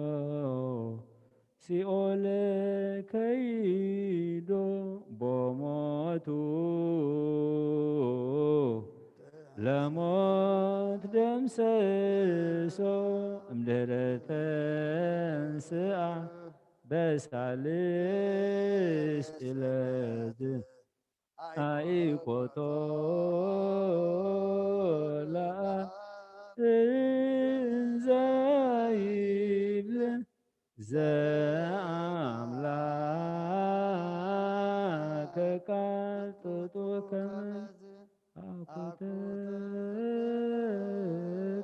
ሲኦል፣ ሲኦል ከይዶ ቦሞቱ ለሞት ደምሰሶ እምድህረ ተንስኣ በሳልስ ዕለት ኣይኮቶ ለእንዘ ይብል ዘአምላክ ቃል ጥጡር ከመዝ አኮተ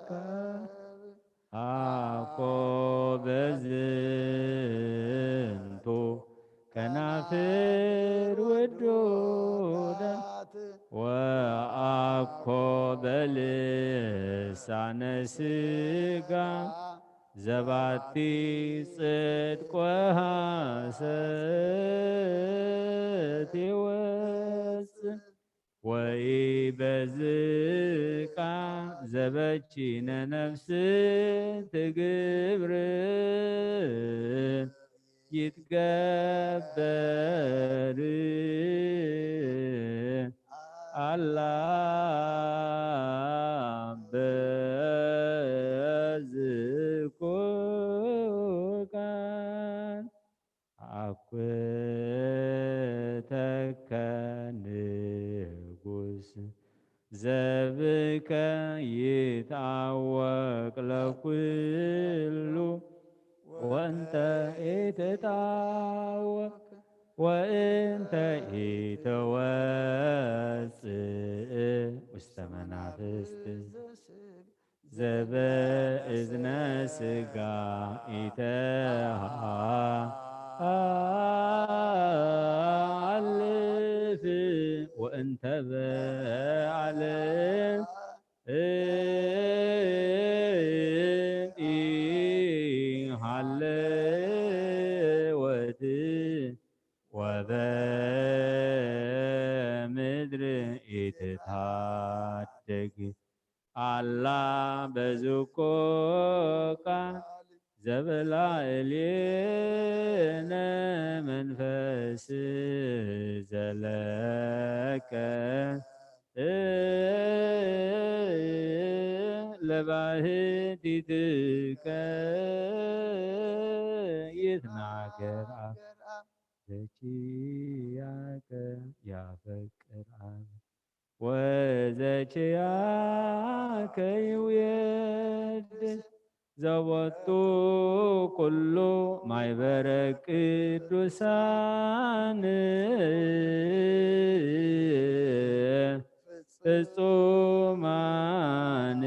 ቃል አኮ በዝንቱ ከናፍር ውዱዳት ወአኮ በልሳነ ስጋ ዘባቲ ጽድቅ ወሐሰት ይወጽእ። ወኢበዝቃ ዘበቺነ ነፍስ ትግብር ይትገበር ኣላ በዝኩ ቃል። አኩተከ ንጉስ ዘብከ ይትአወቅ ለኩሉ ወእንተ ኢትትአወቅ ወእንተ ኢትወፅእ ውስተ መናፍስት ዘበእዝነ ስጋ ኢተሃልፍ ወእንተ በዓለም ኢሃለወት ወበምድር ኢትታደግ። አላ በዝኮ ቃል ዘበላ እሌነ መንፈስ ዘለከ ለባህቲትከ ይትናገር አብ ዘኪያከ ያፈቅር አብ ወዘኪያከ ይውየድስ ዘቦቱ ኩሉ ማይበረ ቅዱሳን ፍጹማን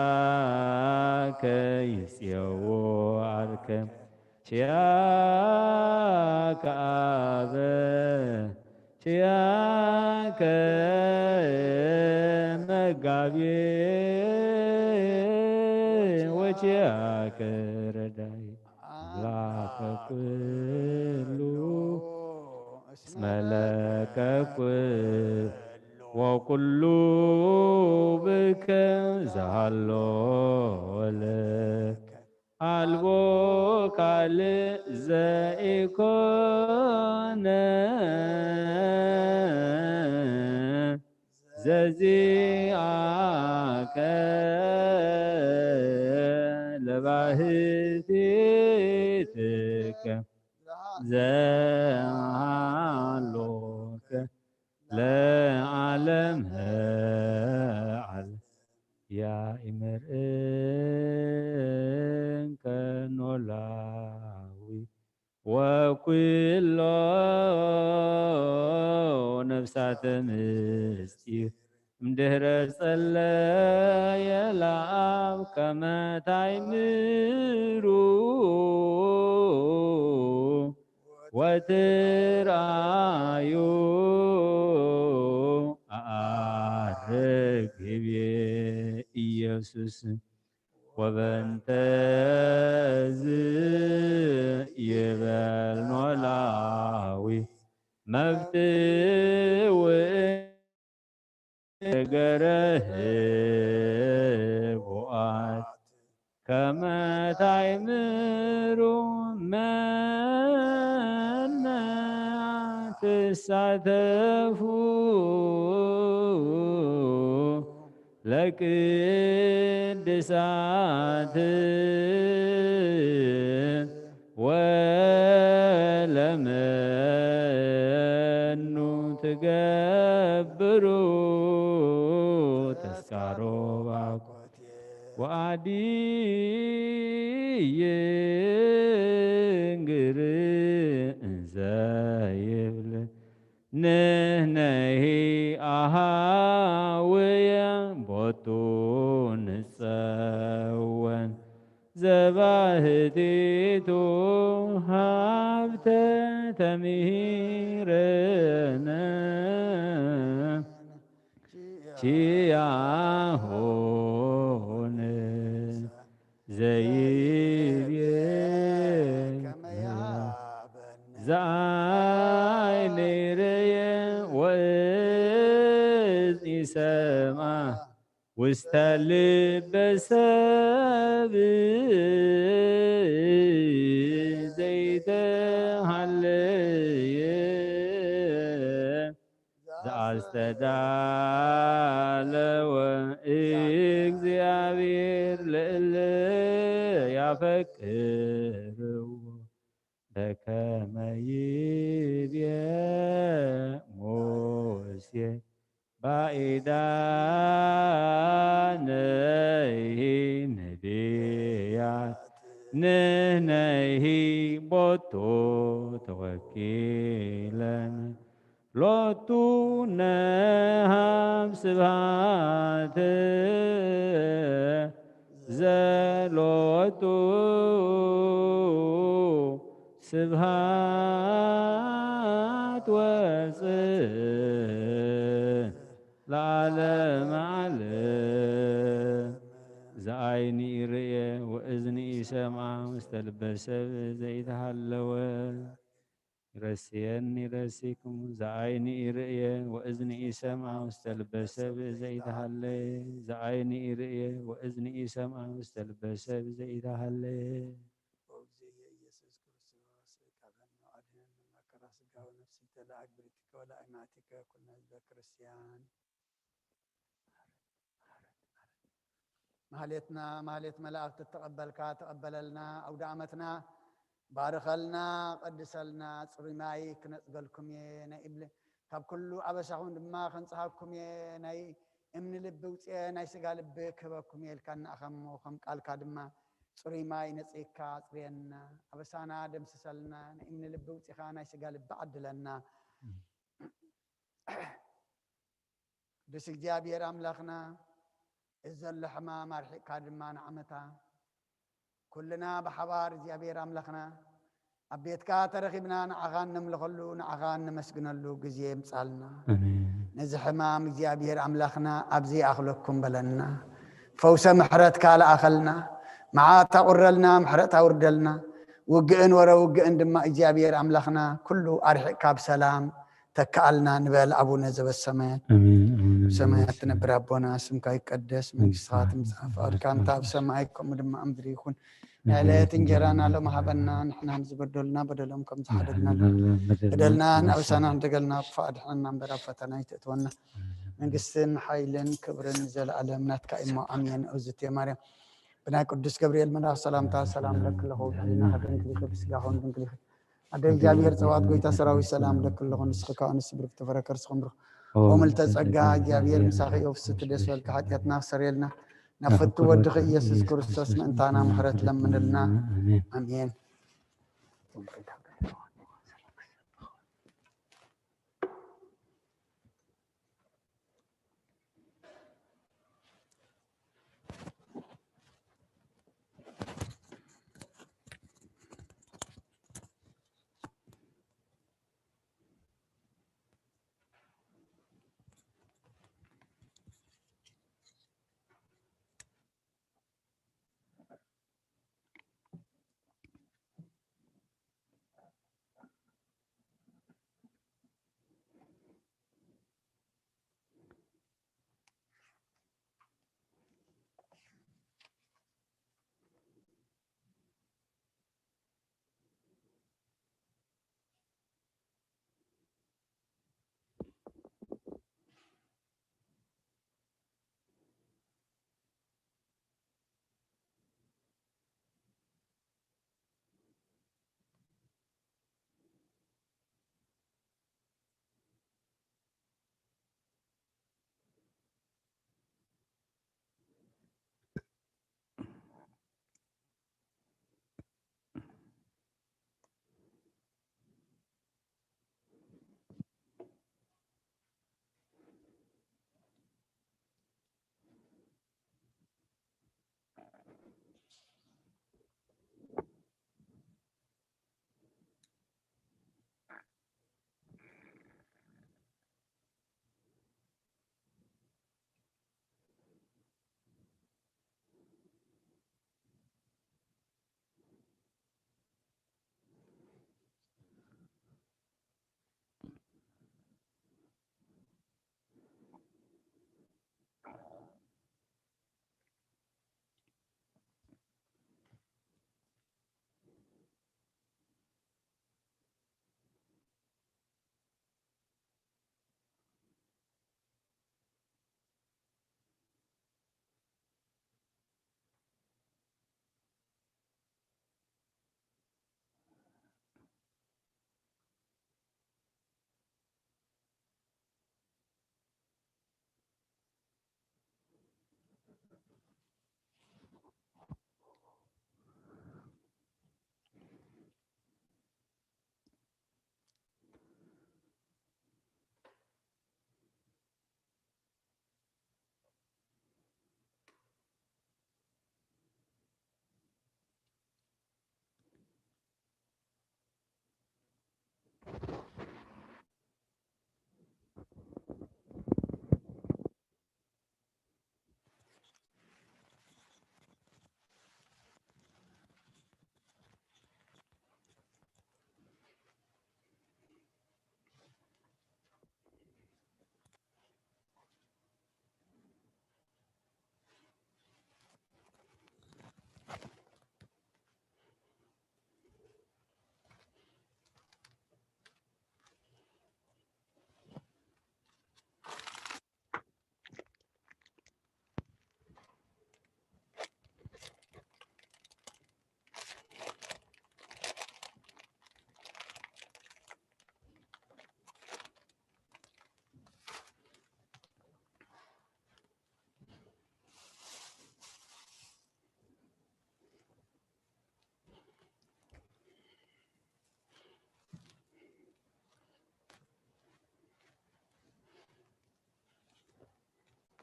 ኪያከ ይጽየዎ አርከ ኪያከ አበ ኪያከ መጋቤ ወኪያከ ረዳይ አምላከ ኩሉ እስመ ለከ ኩሉ ወኩሉ ብከ ዘሃሎ ለከ አልቦ ካልእ ዘኢኮነ ዘዚአከ ለባህቲትከ ዘሃሎከ ለዓለመ ዓለም። ያእመር እንከ ኖላዊ ወኩሎ ነፍሳተ ምስጢር እምድህረ ጸለየ ለአብ ከመ ታይምሩ ወትርአዩ አአርግ ህቤ ኢየሱስ። ወበንተዝ ይበል ኖላዊ መፍትው ነገረ ህቡኣት ከመ ታእምሩ መና ትሳተፉ ለቅድሳት ወለመኑ ትገብሩ ተስካሮ ባኮቴ ወአዲ ይንግር እንዘ ይብል ንሕነሂ አሃውየ ቦቱ ንጸወን ዘባህቲቱ ሃብተ ተምሂረነ ኪያሆነ ዘይብየ ዘአይኒ ርእየ ወእዝኒ ሰምዐ ውስተ ልበ ሰብ ዘይተሃለየ ዘአስተዳለወ እግዚኣብሔር ለእለ ያፈቅርዎ በከመ ይቤ ሙሴ ባኢዳነሂ ነቢያት ንሕነሂ ቦቱ ተወኪለን ሎቱ ነሃብ ስብሃት ዘሎቱ ስብሃት ወፅእ ለዓለመ ዓለም። ዘአይኒ ርእየ ወእዝኒ ሰምዐ ውስተ ልበ ሰብ ዘይተሃለወ ይረስየን ይረስይክሙ። ዘአይኒ ርእየ ወእዝኒ ሰምዐ ውስተ ልበ ሰብ ዘይተሃለየ። ዘአይኒ ርእየ ወእዝኒ ሰምዐ ውስተ ልበ ሰብ ዘይተሃለየ። ኦ እግዚእየ ኢየሱስ ክርስቶስ፣ ርቀበኒ ወአድነኒ መከራ ስጋ ወነፍሲ፣ ተለአክ ብርቲከ ወለአይማቲከ ኩልነ ህዝበ ክርስቲያን። ማህሌትና ማህሌት መላእክት እተቐበልካ ተቐበለልና። አውደ ዓመትና ባርኸልና፣ ቀድሰልና። ጽሩይ ማይ ክነጽገልኩም እየ ናይ እብል፣ ካብ ኩሉ ኣበሳኹም ድማ ከንጽሃኩም እየ። ናይ እምኒ ልቢ ውጽኤ ናይ ስጋ ልቢ ክህበኩም እየ ኢልካ ንኣኸሞ፣ ከም ቃልካ ድማ ጽሩይ ማይ ነጽይካ ኣጽርየና፣ ኣበሳና ደምስሰልና። ናይ እምኒ ልቢ ውጺኻ ናይ ስጋ ልቢ ዓድለና። ቅዱስ እግዚኣብሔር ኣምላኽና፣ እዚ ዘሎ ሕማም ኣርሒቕካ ድማ ንዓመታ ኩልና ብሓባር እግዚኣብሔር ኣምላኽና ኣብ ቤትካ ተረኺብና ንዓኻ እነምልኸሉ፣ ንዓኻ እነመስግነሉ ግዜ የምጻልና። ኣሜን። ነዚ ሕማም እግዚኣብሔር ኣምላኽና ኣብ ዘይኣኽለኩም በለና። ፈውሰ ምሕረትካ ለኣኸልና። መዓት ኣቑረልና፣ ምሕረት ኣውርደልና። ውግእን ወረ ውግእን ድማ እግዚኣብሔር ኣምላኽና ኩሉ ኣርሒቕካ ብሰላም ተካኣልና ንበል። ኣቡነ ዘበሰማያት፣ ኣሜን። ኣቡነ ሰማያት ዘበሰማያት። ትነብር ኣቦና፣ ስምካ ይቀደስ፣ መንግስትኻ መንግስትኻ ትምጻእ፣ ትምጻእ፣ ፍቓድካ እንተ ኣብ ሰማይ ከምኡ ድማ ኣብ ምድሪ ይኹን። ናይ ዕለት እንጀራና ሎሚ ሃበና፣ ንሕና ንዝበደሉና በደሎም ከም ዝሓደግና በደልና ንኣበሳና ንደገልና፣ ክፉእ ኣድሕነና እምበር ኣብ ፈተና ኣይተእትወና። መንግስትን ሓይልን ክብርን ንዘለኣለም ናትካ እሞ፣ ኣሜን። እግዝእትየ ማርያም፣ ብናይ ቅዱስ ገብርኤል መልኣኽ ሰላምታ ሰላም ለኪ ኣለኹ፣ ብሕሊናኺ ድንግል ኢኺ፣ ብስጋኺ እውን ድንግል ኢኺ። ኣደ እግዚኣብሔር ጸባኦት፣ ጎይታ ሰራዊት፣ ሰላም ለኪ ኣለኹ፣ ንስኺ ከኣ ንስብርክቲ ፍረ ከርስኺ ብሩኽ። ኦ ምልዕተ ጸጋ፣ እግዚኣብሔር ምሳኺ እዩ፣ ፍስሕቲ ደስ በልኪ፣ ሓጢኣትና ክሰርየልና፣ ናብ ፍቱ ወድኺ ኢየሱስ ክርስቶስ ምእንታና ምሕረት ለምንልና። ኣሜን። ኣሜን።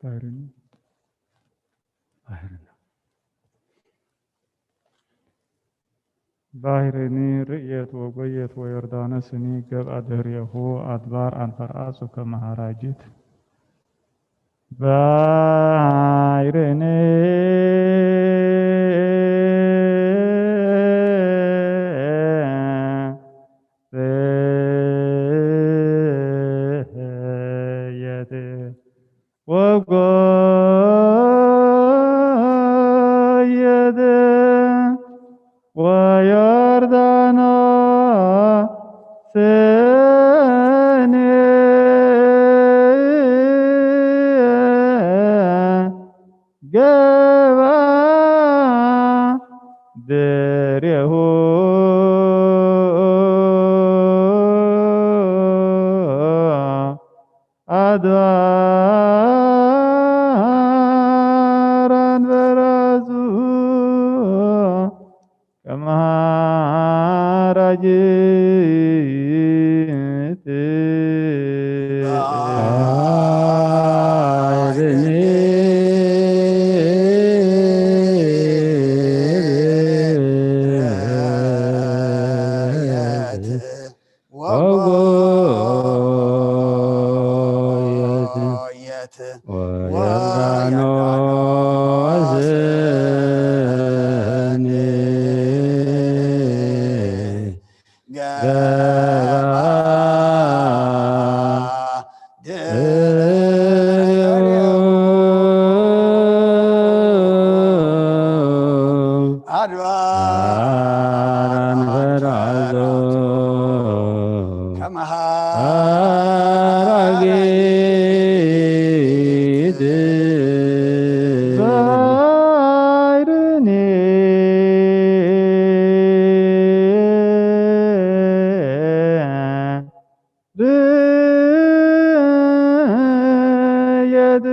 ባሕርኒ፣ ባሕርኒ። ባሕርኒ ርእየት ወጎየት ወዮርዳኖስኒ ገብኣ ድህሬሁ ኣድባር ኣንፈርኣጹ ከመ ሃራጊት። ባሕርኒ ርእየት ወጎየት ወዮርዳኖስ ስኒ ገብኣ ድሬሁ ኣድባር ኣንፈርኣጹ ከመ ሃራጊት። ባሕርኒ ወጎየት ወጎየት ወዮርዳኖስኒ ገብኣ ድሬሁ ኣድባር ኣንፈርኣጹ ከመ ሃራጊት። ባሕርኒ ርእየት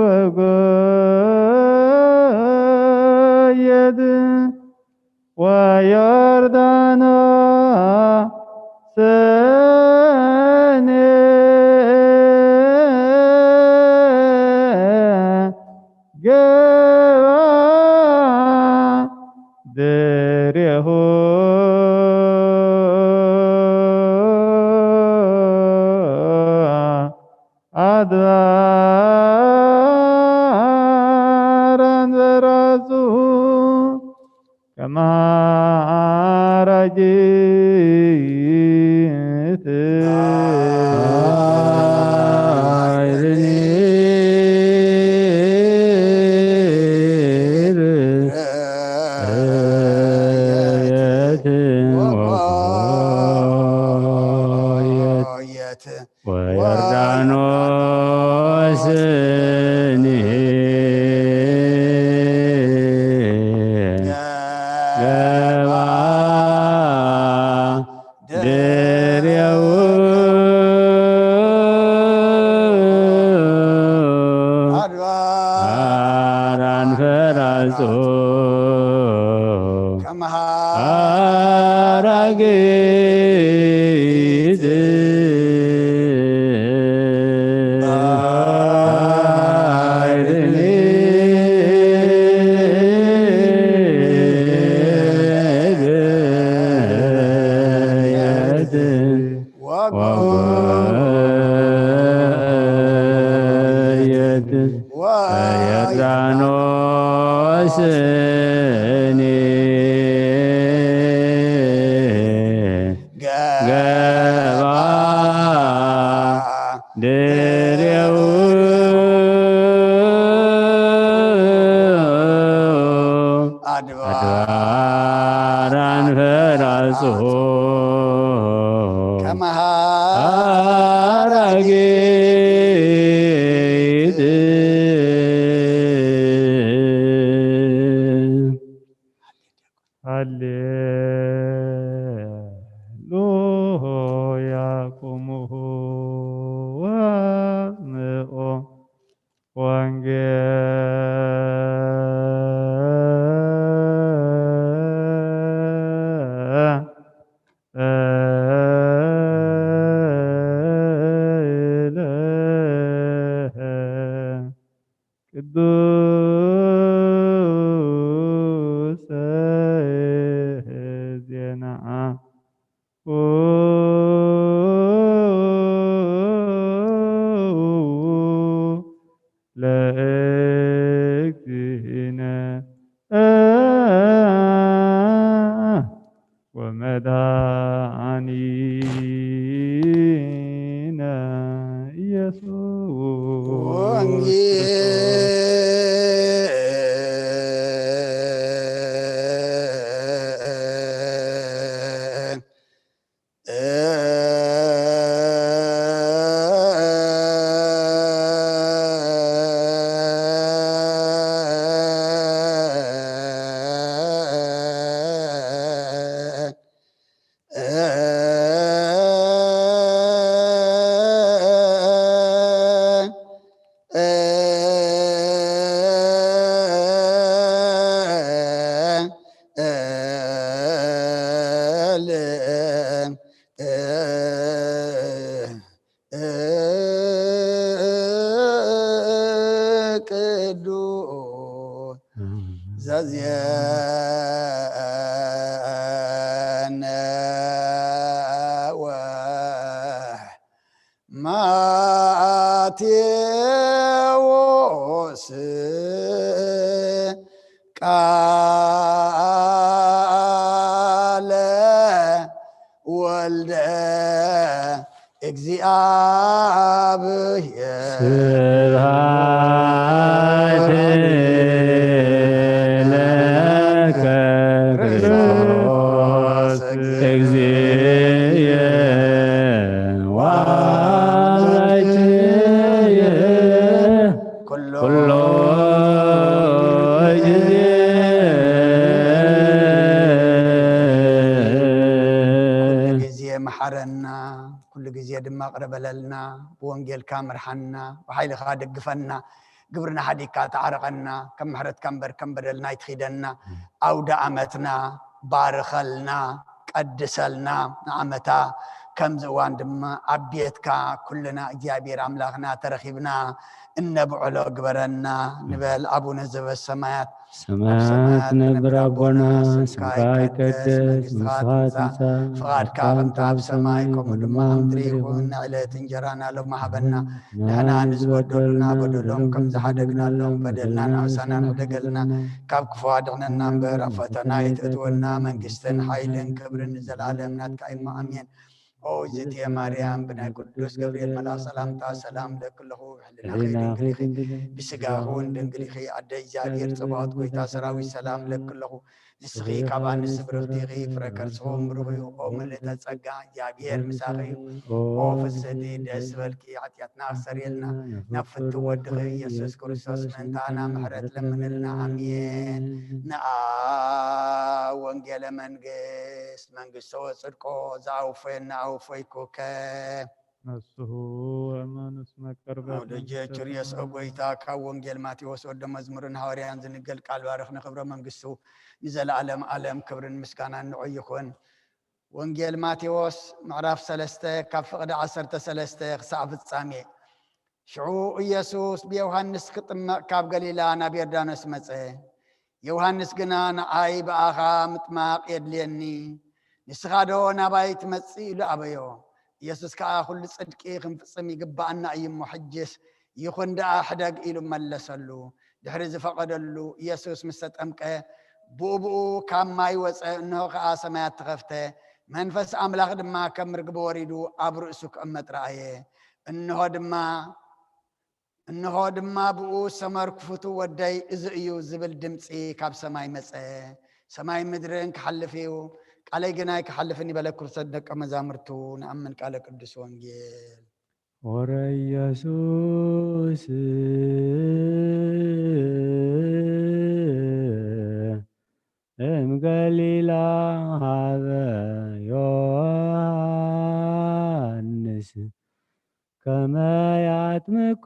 ወጎየት ወዮርዳኖስኒ ገብኣ ድሬሁ ኣድባር ኣንፈርኣጹ ከመ ሃራጊት። ባሕርኒ ርእየት ወጎየት ወዮርዳኖስኒ ገብኣ ድሬሁ ኣድባር ኣንፈርኣጹ ከመ ሃራጊት። ባሕርኒ ርእየት ወጎየት ወዮርዳኖስኒ ገብኣ ድሬሁ ኣድባር ኣድባር ኣንፈርኣጹ ከመ ሃራጊት። ሃሌሉያ። ቁምሁ ወስምዑ ወንጌል ዜነወሕ ማቴዎስ ቃለ ወልደ እግዚኣብሔር። ስብሐት ለከ ክርስቶስ እግዚእየ ወአምላክየ ኩሎ ኩሎ ጊዜ። ኩሉ ግዜ መሓረና፣ ኩሉ ግዜ ድማ ቅረ በለልና፣ ብወንጌልካ ምርሓና፣ ብሓይልኻ ደግፈና፣ ግብርና ሓዲግካ ተዓረቐና፣ ከም ምሕረትካ እምበር ከም በደልና ኣይትኺደና። ኣውደ ኣመትና ባርኸልና፣ ቀድሰልና፣ ንዓመታ ከምዚ እዋን ድማ ኣብ ቤትካ ኩልና እግዚኣብሔር ኣምላኽና ተረኺብና እነብዕሎ ግበረና ንበል። ኣቡነ ዘበሰማያት፣ ኣብ ሰማያት ሰማያት ትነብር ኣቦና፣ ስምካ ይቀደስ፣ መንግስትኻ መንግስትኻ ትምጻእ፣ ትምጻእ፣ ፍቓድካ ፍቓድካ ከምቲ ኣብ ሰማይ ከምኡ ድማ ኣብ ምድሪ ይኹን። ንዕለት እንጀራና ሎሚ ሃበና፣ ንሕና ንዝበደሉና በደሎም ከም ዝሓደግናሎም በደልና ንኣሳና ንሕደገልና፣ ካብ ክፉ ኣድሕነና እምበር ኣብ ፈተና ኣይተእትወና፣ መንግስትን ሓይልን ክብርን ንዘለኣለም ናትካ እዩ እሞ ኣሜን። ኦ እግዝእትየ ማርያም፣ ብናይ ቅዱስ ገብርኤል መልኣኽ ሰላምታ ሰላም እለኪ ኣለኹ። ሕልናኺ ድንግል ኢኺ፣ ብስጋኺ እውን ድንግል ኢኺ። ኣደ እግዚኣብሔር ጸባኦት፣ ጎይታ ሰራዊት፣ ሰላም እለኪ ኣለኹ። ንስኺ ካብ ኣንስቲ ብርኽቲ ኢኺ፣ ፍረ ከርስኺ እውን ብሩኽ እዩ። ኦ ምልእተ ጸጋ፣ እግዚኣብሔር ምሳኺ እዩ። ኦ ፍስሕቲ፣ ደስ በልኪ፣ ሓጢኣትና ኣስተሰርየልና፣ ናብ ፍትው ወድኺ ኢየሱስ ክርስቶስ ምእንታና ምሕረት ለምንልና። ኣሜን። ንኣ ወንጌለ መንግስት መንግስቶ ወጽድቆ ዘኣውፈየና ኣውፈይኩከ። ነስሑ ወእመኑ እስመ ቀርበት ኣውደጀ መንግስተ ችርየስ ሰማይ። ኦጎይታ ካብ ወንጌል ማቴዎስ ወደ መዝሙርን ሃዋርያን ዝንገል ቃል ባርኽ ንክብረ መንግስቱ ንዘለዓለም ዓለም ክብርን ምስጋናን ንዑ ይኹን። ወንጌል ማቴዎስ ምዕራፍ ሰለስተ ካብ ፍቕዲ ዓሰርተ ሰለስተ ክሳዕ ፍጻሜ። ሽዑ ኢየሱስ ብዮሃንስ ክጥመቕ ካብ ገሊላ ናብ ዮርዳኖስ መጸ። ዮሃንስ ግና ንዓይ ብኣኻ ምጥማቕ የድልየኒ፣ ንስኻዶ ናባይ ትመጽእ ኢሉ ኣበዮ። ኢየሱስ ከኣ ኩሉ ጽድቂ ክንፍጽም ይግብኣና እዩ እሞ ሕጅስ ይኹን ደኣ ሕደግ ኢሉ መለሰሉ። ድሕሪ ዝፈቐደሉ ኢየሱስ ምስ ተጠምቀ ብኡ ብኡ ካብ ማይ ወጸ፣ እንሆ ከኣ ሰማያት ተኸፍተ፣ መንፈስ ኣምላኽ ድማ ከም ርግቢ ወሪዱ ኣብ ርእሱ ክቕመጥ ረኣየ። እንሆ ድማ እንሆ ድማ ብኡ ሰመር ክፉቱ ወደይ እዚ እዩ ዝብል ድምጺ ካብ ሰማይ መጸ። ሰማይ ምድርን ክሓልፍ እዩ፣ ቃለይ ግን ኣይክሓልፍን ይበለ ክርስቶስ ደቀ መዛሙርቱ። ንኣምን ቃለ ቅዱስ ወንጌል። ሆረ ኢየሱስ እም ገሊላ ሀበ ዮሐንስ ከመ ያጥምቆ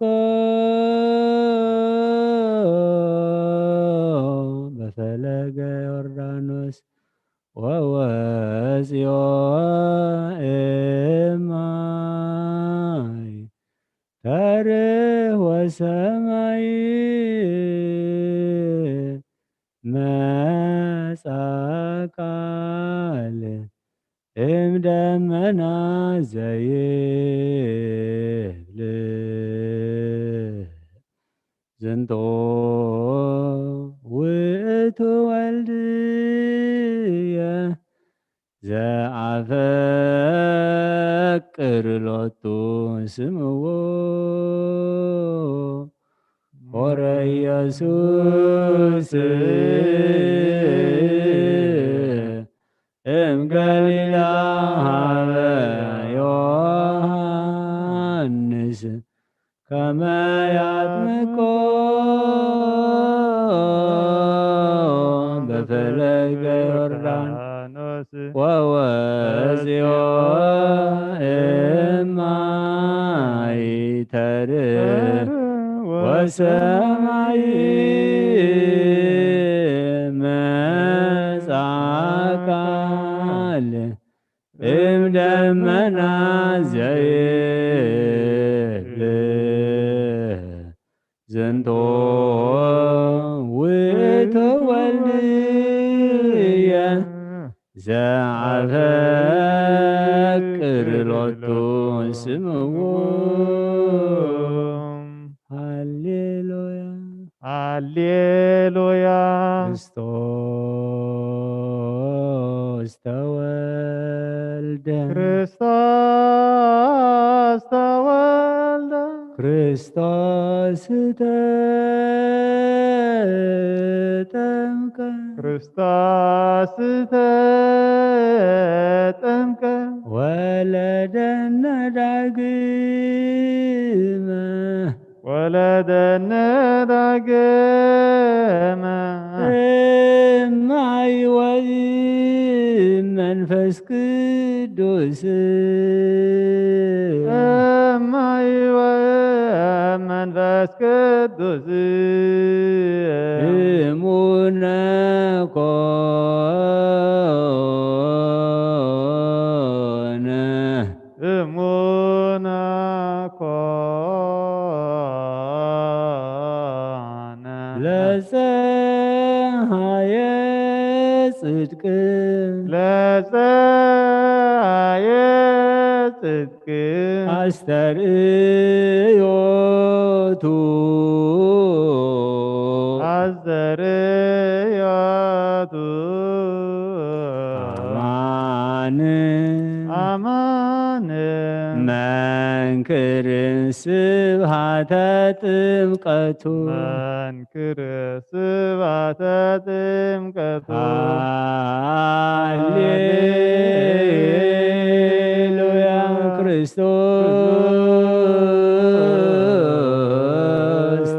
በፈለገ ዮርዳኖስ ወወፅዮ እማይ ተርህ ወሰማይ መጻ ቃል እም ደመና ዘይብል ዝንቶ ውእቱ ወልድየ ዘአፈቅር ሎቱ ስምዎ ሆረ ኢየሱስ እም ገሊላ ሀበ ዮሐንስ ከመ ያጥምቆ በፈለገ ዮርዳኖስ ወወፅዮ እማይ ተርህ ወሰማይ መጻ ቃል እም ደመና ዘይብል ዝንቶ ውእቱ ወልድ ዘዐፈቅር ሎቱ ስምዎ። ሃሌሉያ። ሃሌሉያ። ክርስቶስ ተወልደ። ክርስቶስ ተወልደ። ክርስቶስ ተጠምቀ። ክርስቶስ ተጠምቀ። ወለደነ ዳግመ። ወለደነ ዳግመ። እማይ ወመንፈስ ቅዱስ። እማይ ወመንፈስ ቅዱስ። እሙነ ኮነ። እሙነ ኮነ። ለፀሐየ ጽድቅ። ለፀሐየ ጽድቅ። አስተርእዮቱ። አስተርእዮቱ። አማን። አማን። መንክር ስብሃተ ጥምቀቱ። መንክር ስብሃተ ጥምቀቱ። ሃሌሉያ። ክርስቶስ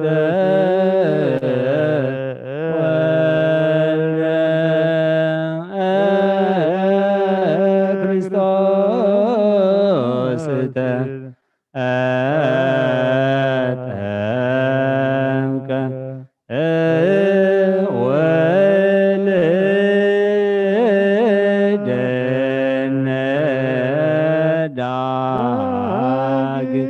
ተወልደ። ክርስቶስ ተጠምቀ። ወለደነ ዳግመ።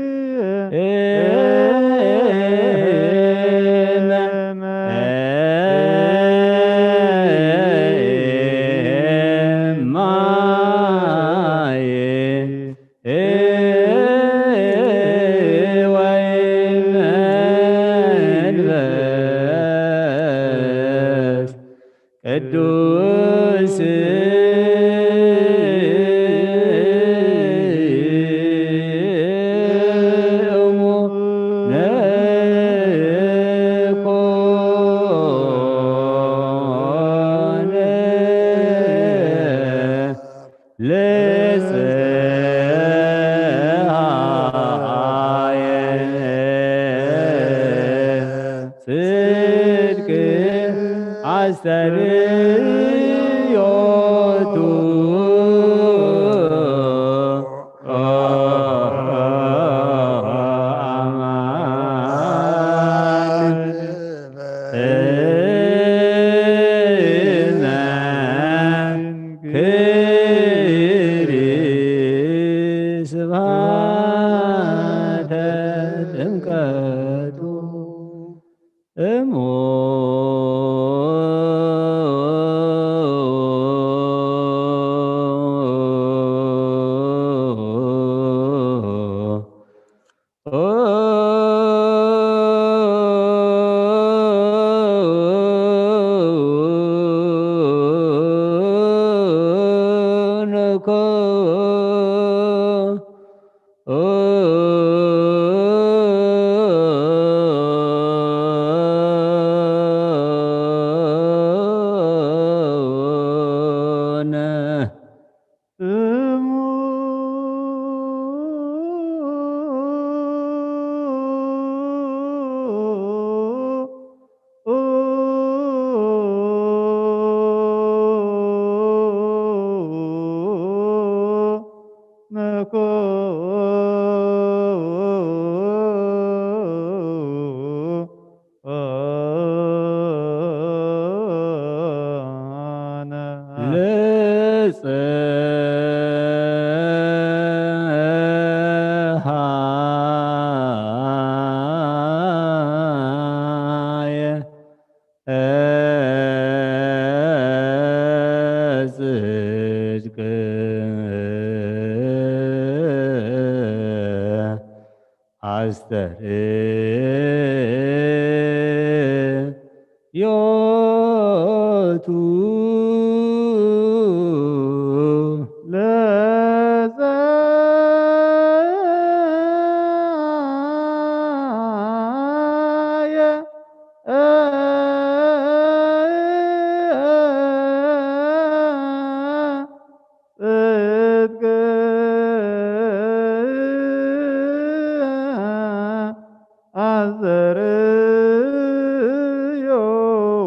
እማየ ወመንፈስ ቅዱስ። እሙነ ኮነ። ለፀሐየ ጽድቅ አስተርእዮቱ። አማን። ክሪ ስብሐተ ጥምቀቱ እሙ። ኣስተርእዮቱ ለፀየ ጽድቅ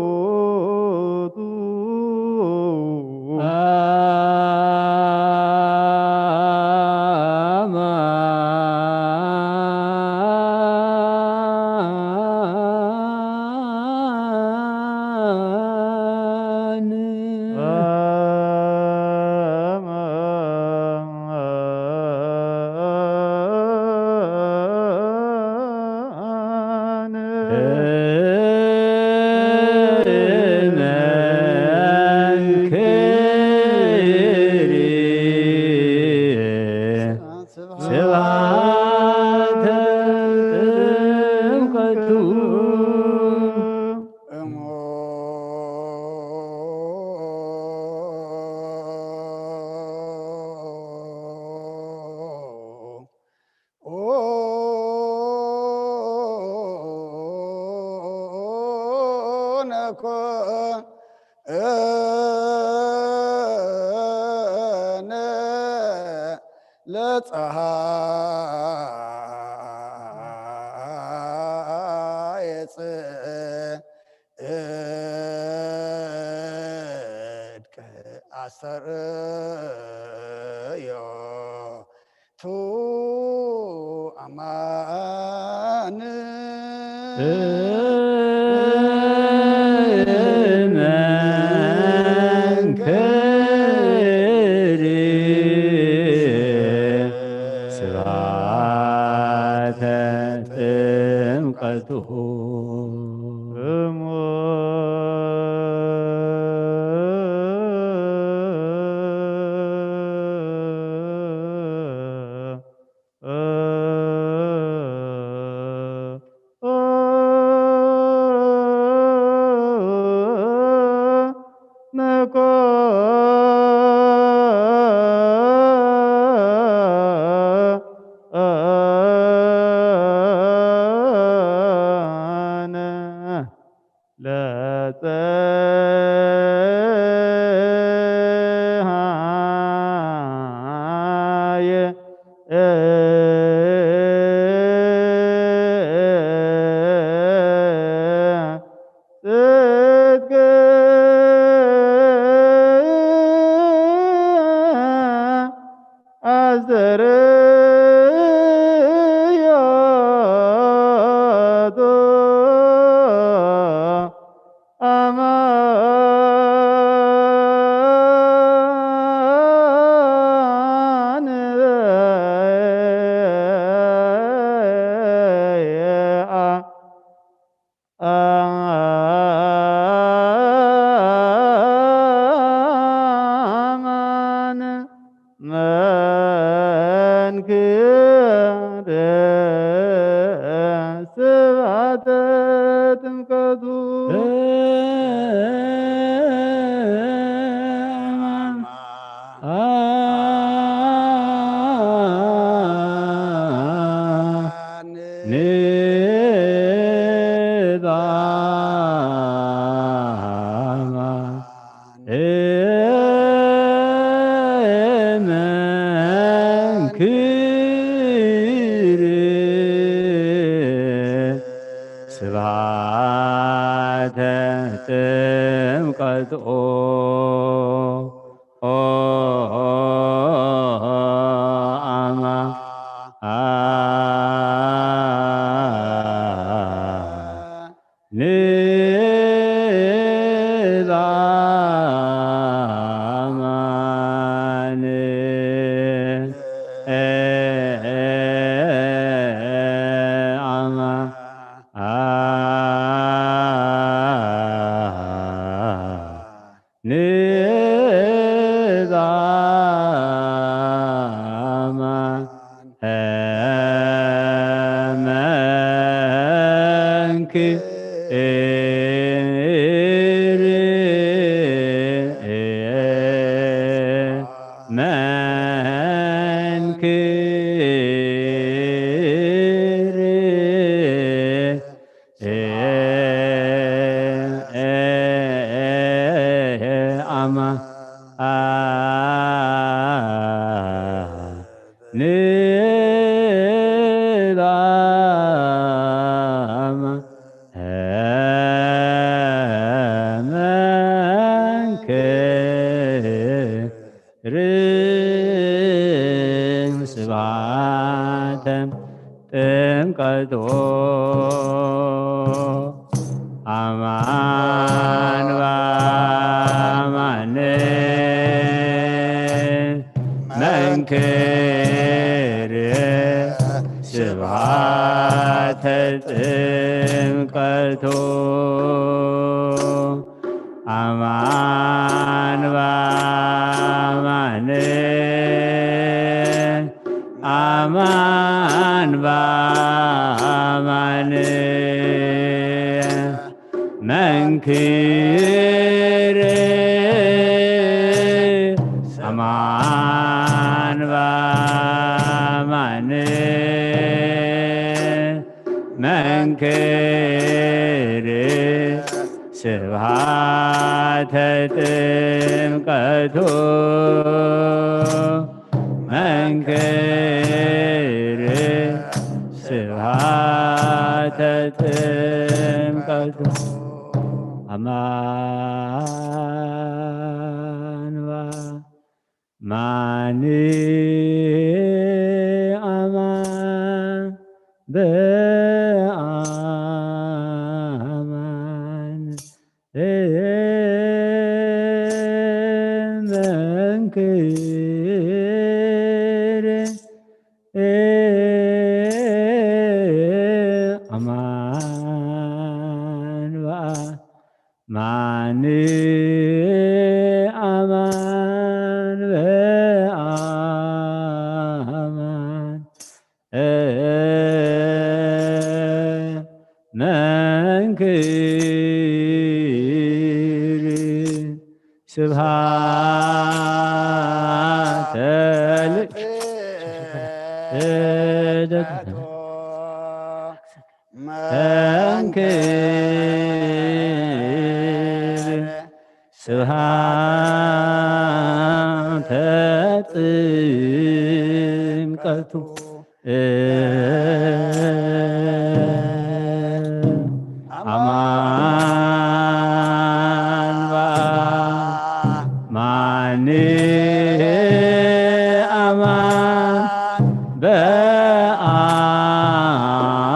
ኣስተርእዮቱ አማን። ስብሐተ ጥምቀቱ። እሞ ኮነ ለፀሃየ ጽድቅ ኣስተርእዮ ቱ ኣማን። መንክር ስብሐተ ጥምቀቱ። ለፀሃየ ጽድቅ ኣስተርእዮቱ ኣማን። አማን መንክር ስብሐተ ጥምቀቱ። መንክር ስብሐተ ጥምቀቱ። ኦ አማ ንዛማን ክር መንክር ኣማ ንባማ መንክር ስብሐተ ጥምቀቱ ኣማን በአማን መንክር ስብሐተ ጥምቀቱ ኣማን በአማን ኣማን በአማን መንክር ኣማን በአማን መንክር ስብሐተ ጥምቀቱ መንክር ስብሐተ ጥምቀቱ ኣማን በአማን ማን በአማን መንክር አማን በአ ማን አማን በአማን መንክር ስብሐተ መንክር ስብሐተ ጥምቀቱ አማን በአማን አማን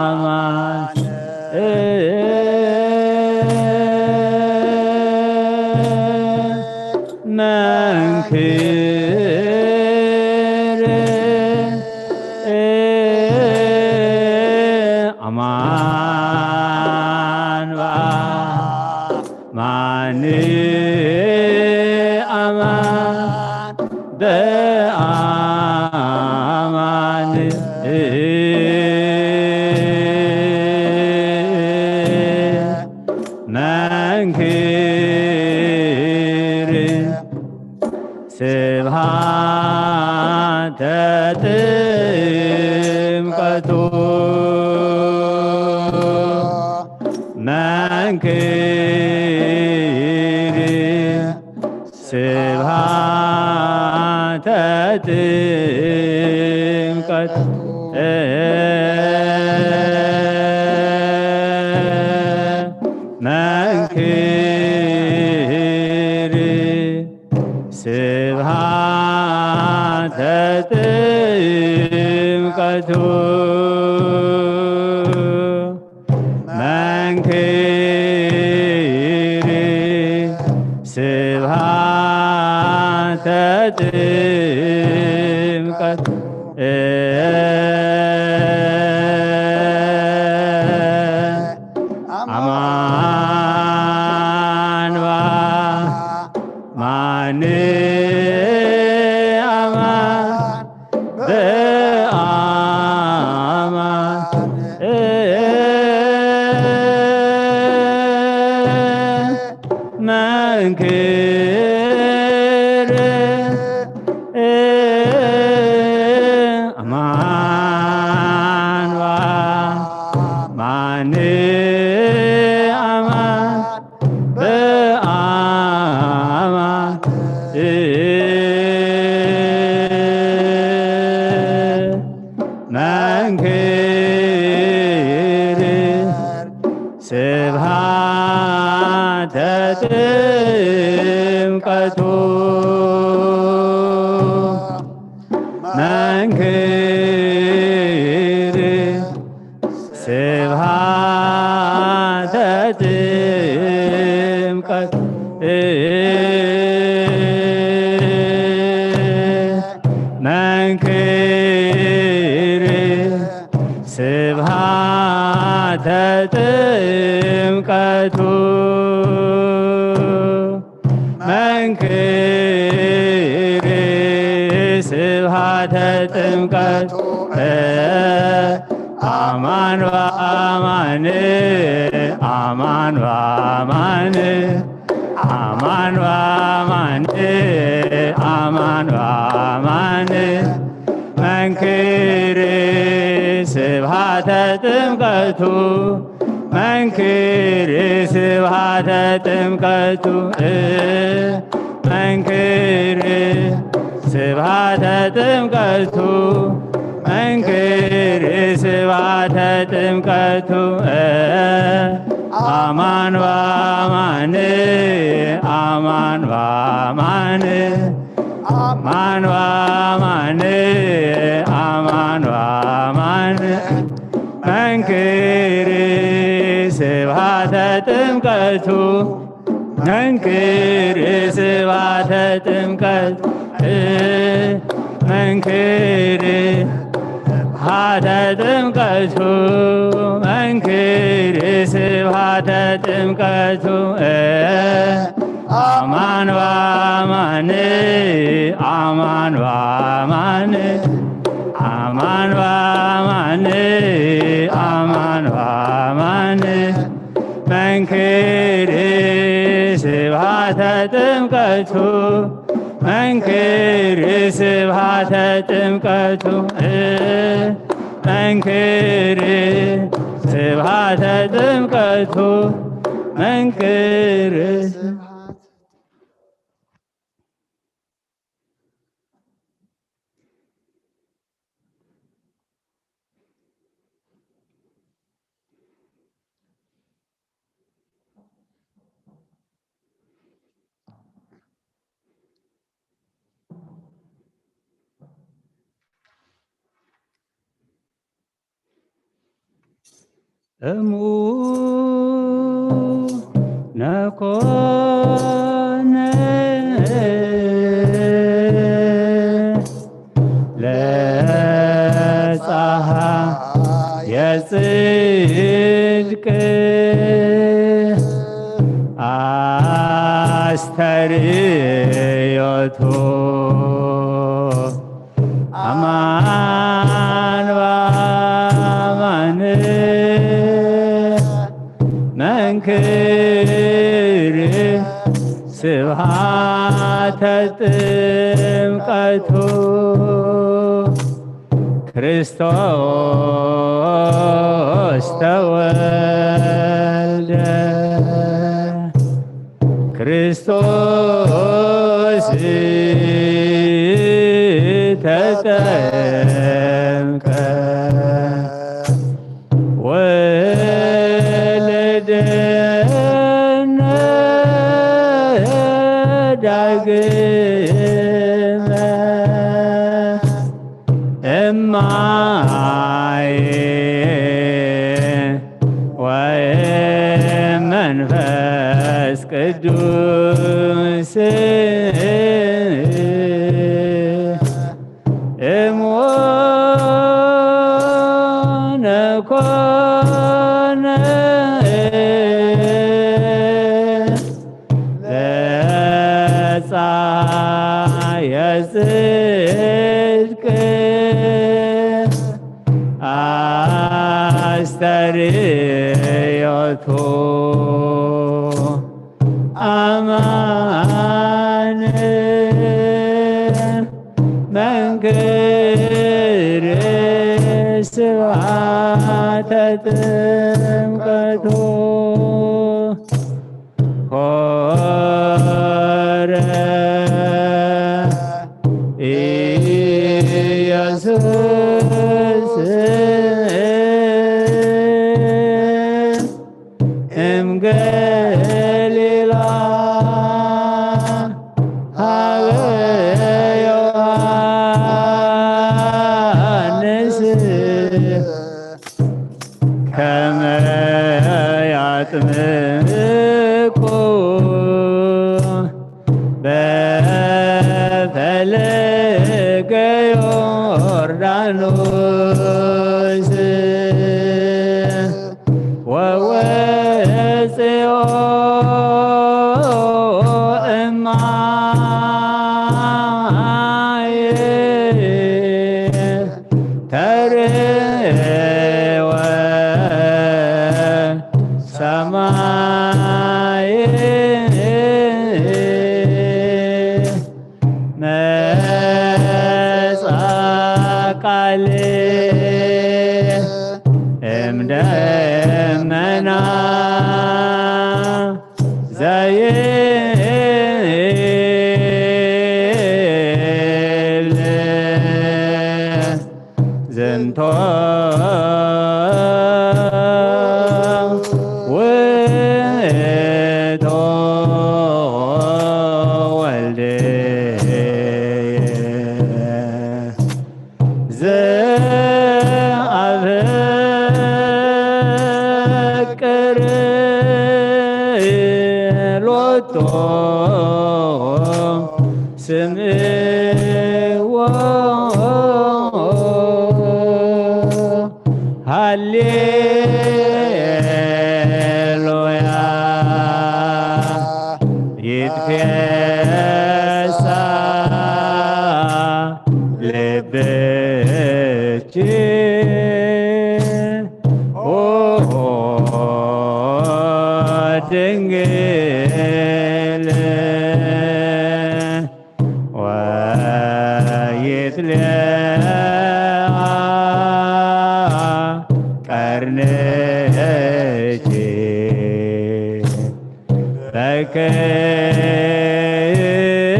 በአማን መንክር አማን በአማን አማን በአማን መንክር ስብሐተ ጥምቀቱ መንክር ስብሐተ ጥምቀቱ መንክር ስብሐተ ጥምቀቱ መንክር ስብሐተ ጥምቀቱ አማን በአማን በአማን መንክር ስብሃተ ጥምቀቱ። መንክር ስብሃተ ጥምቀቱ። መንክር ስብሃተ ጥምቀቱ። መንክር ስብሃተ ጥምቀቱ። አማን በአማን፣ አማን በአማን፣ አማን በአማን፣ አማን በአማን። መንክር ስብሃተ ጥምቀቱ። መንክር ስብሃተ ጥምቀቱ። መንክር ስብሃተ ጥምቀቱ። መንክር ስብሃተ ጥምቀቱ። አማን በአማን፣ አማን በአማን፣ አማን በአማን፣ አማን በአማን። መንክር ስብሃተ ጥምቀቱ። መንክር ስብሃተ ጥምቀቱ። መንክር ስብሃተ ጥምቀቱ። መንክር ስብሃተ ጥምቀቱ። አማን በአማን፣ አማን በአማን፣ አማን በአማን፣ አማን በአማን። መንክር ስብሃተ ጥምቀቱ። መንክር ስብሃተ ጥምቀቱ። መንክር ስብሃተ ጥምቀቱ። መንክር እሙ ነኮነ ለፀሐየ ጽድቅ አስተርእዮቱ። አማን በአማን መንክር ስብሃተ ጥምቀቱ። ክርስቶስ ተወልደ፣ ክርስቶስ ተጠምቀ፣ ወልደነ ዳግመ እማየ ወመንፈስ ቅዱስ። እምነ ኮነ ለፀሐየ ጽድቅ አስተርእዮቱ። አማን መንክር ስብሐተ ጥምቀቱ። ሆረ ኢየሱስ እም ገሊላ ሀበ ዮሐንስ ከመ ያጥምቆ በፈለገ ዮርዳኖስ ወወፅኦ እማየ ተርወ ሰማየ መጻ ቃል እምደመና ዘይብል ዝንቶ ውእቶ ወልድየ ዘአፍቅር ሎቶ ስምዎ ሃሌሉያ ይትፌሳ ልብኪ ኦ ድንግል ወይትልአ ቀርንኪ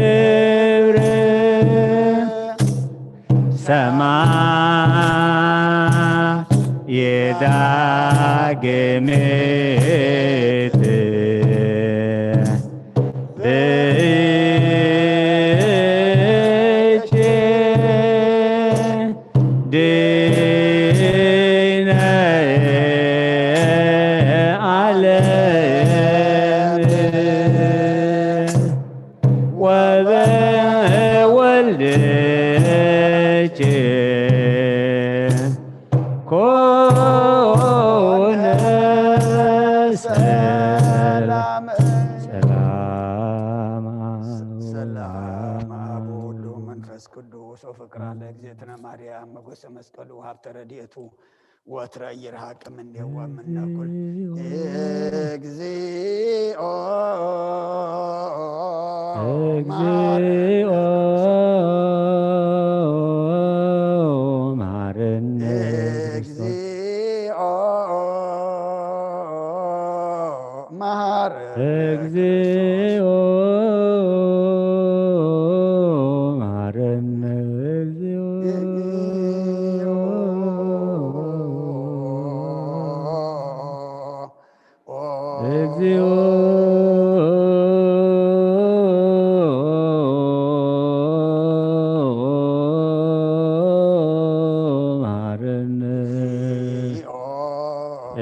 በክብር ሰማይ ዳግሜት ብእቼ ድነ ዓለም ወበወልድኪ ኮነ ሰላም። ሰላም ሰላም አብ ወወልድ ወመንፈስ ቅዱስ ወፍቅር አለ እግዝእትነ ማርያም ሞገሰ መስቀሉ ሀብተ ረድኤቱ ወትረ ይርሃቅ እምኔሁ ወእምነ ኩሉ። እግዚኦ እግዚኦ መሐረነ ክርስቶስ። እግዚኦ መሐረነ እግዚኦ መሐረነ እግዚኦ። እግዚኦ መሐረነ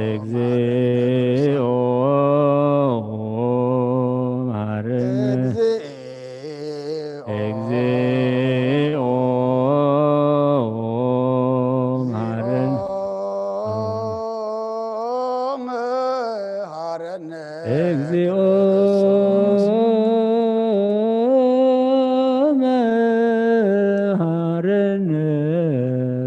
እግዚኦ መሐረነ እግዚኦ መሐረነ እግዚኦ መሐረነ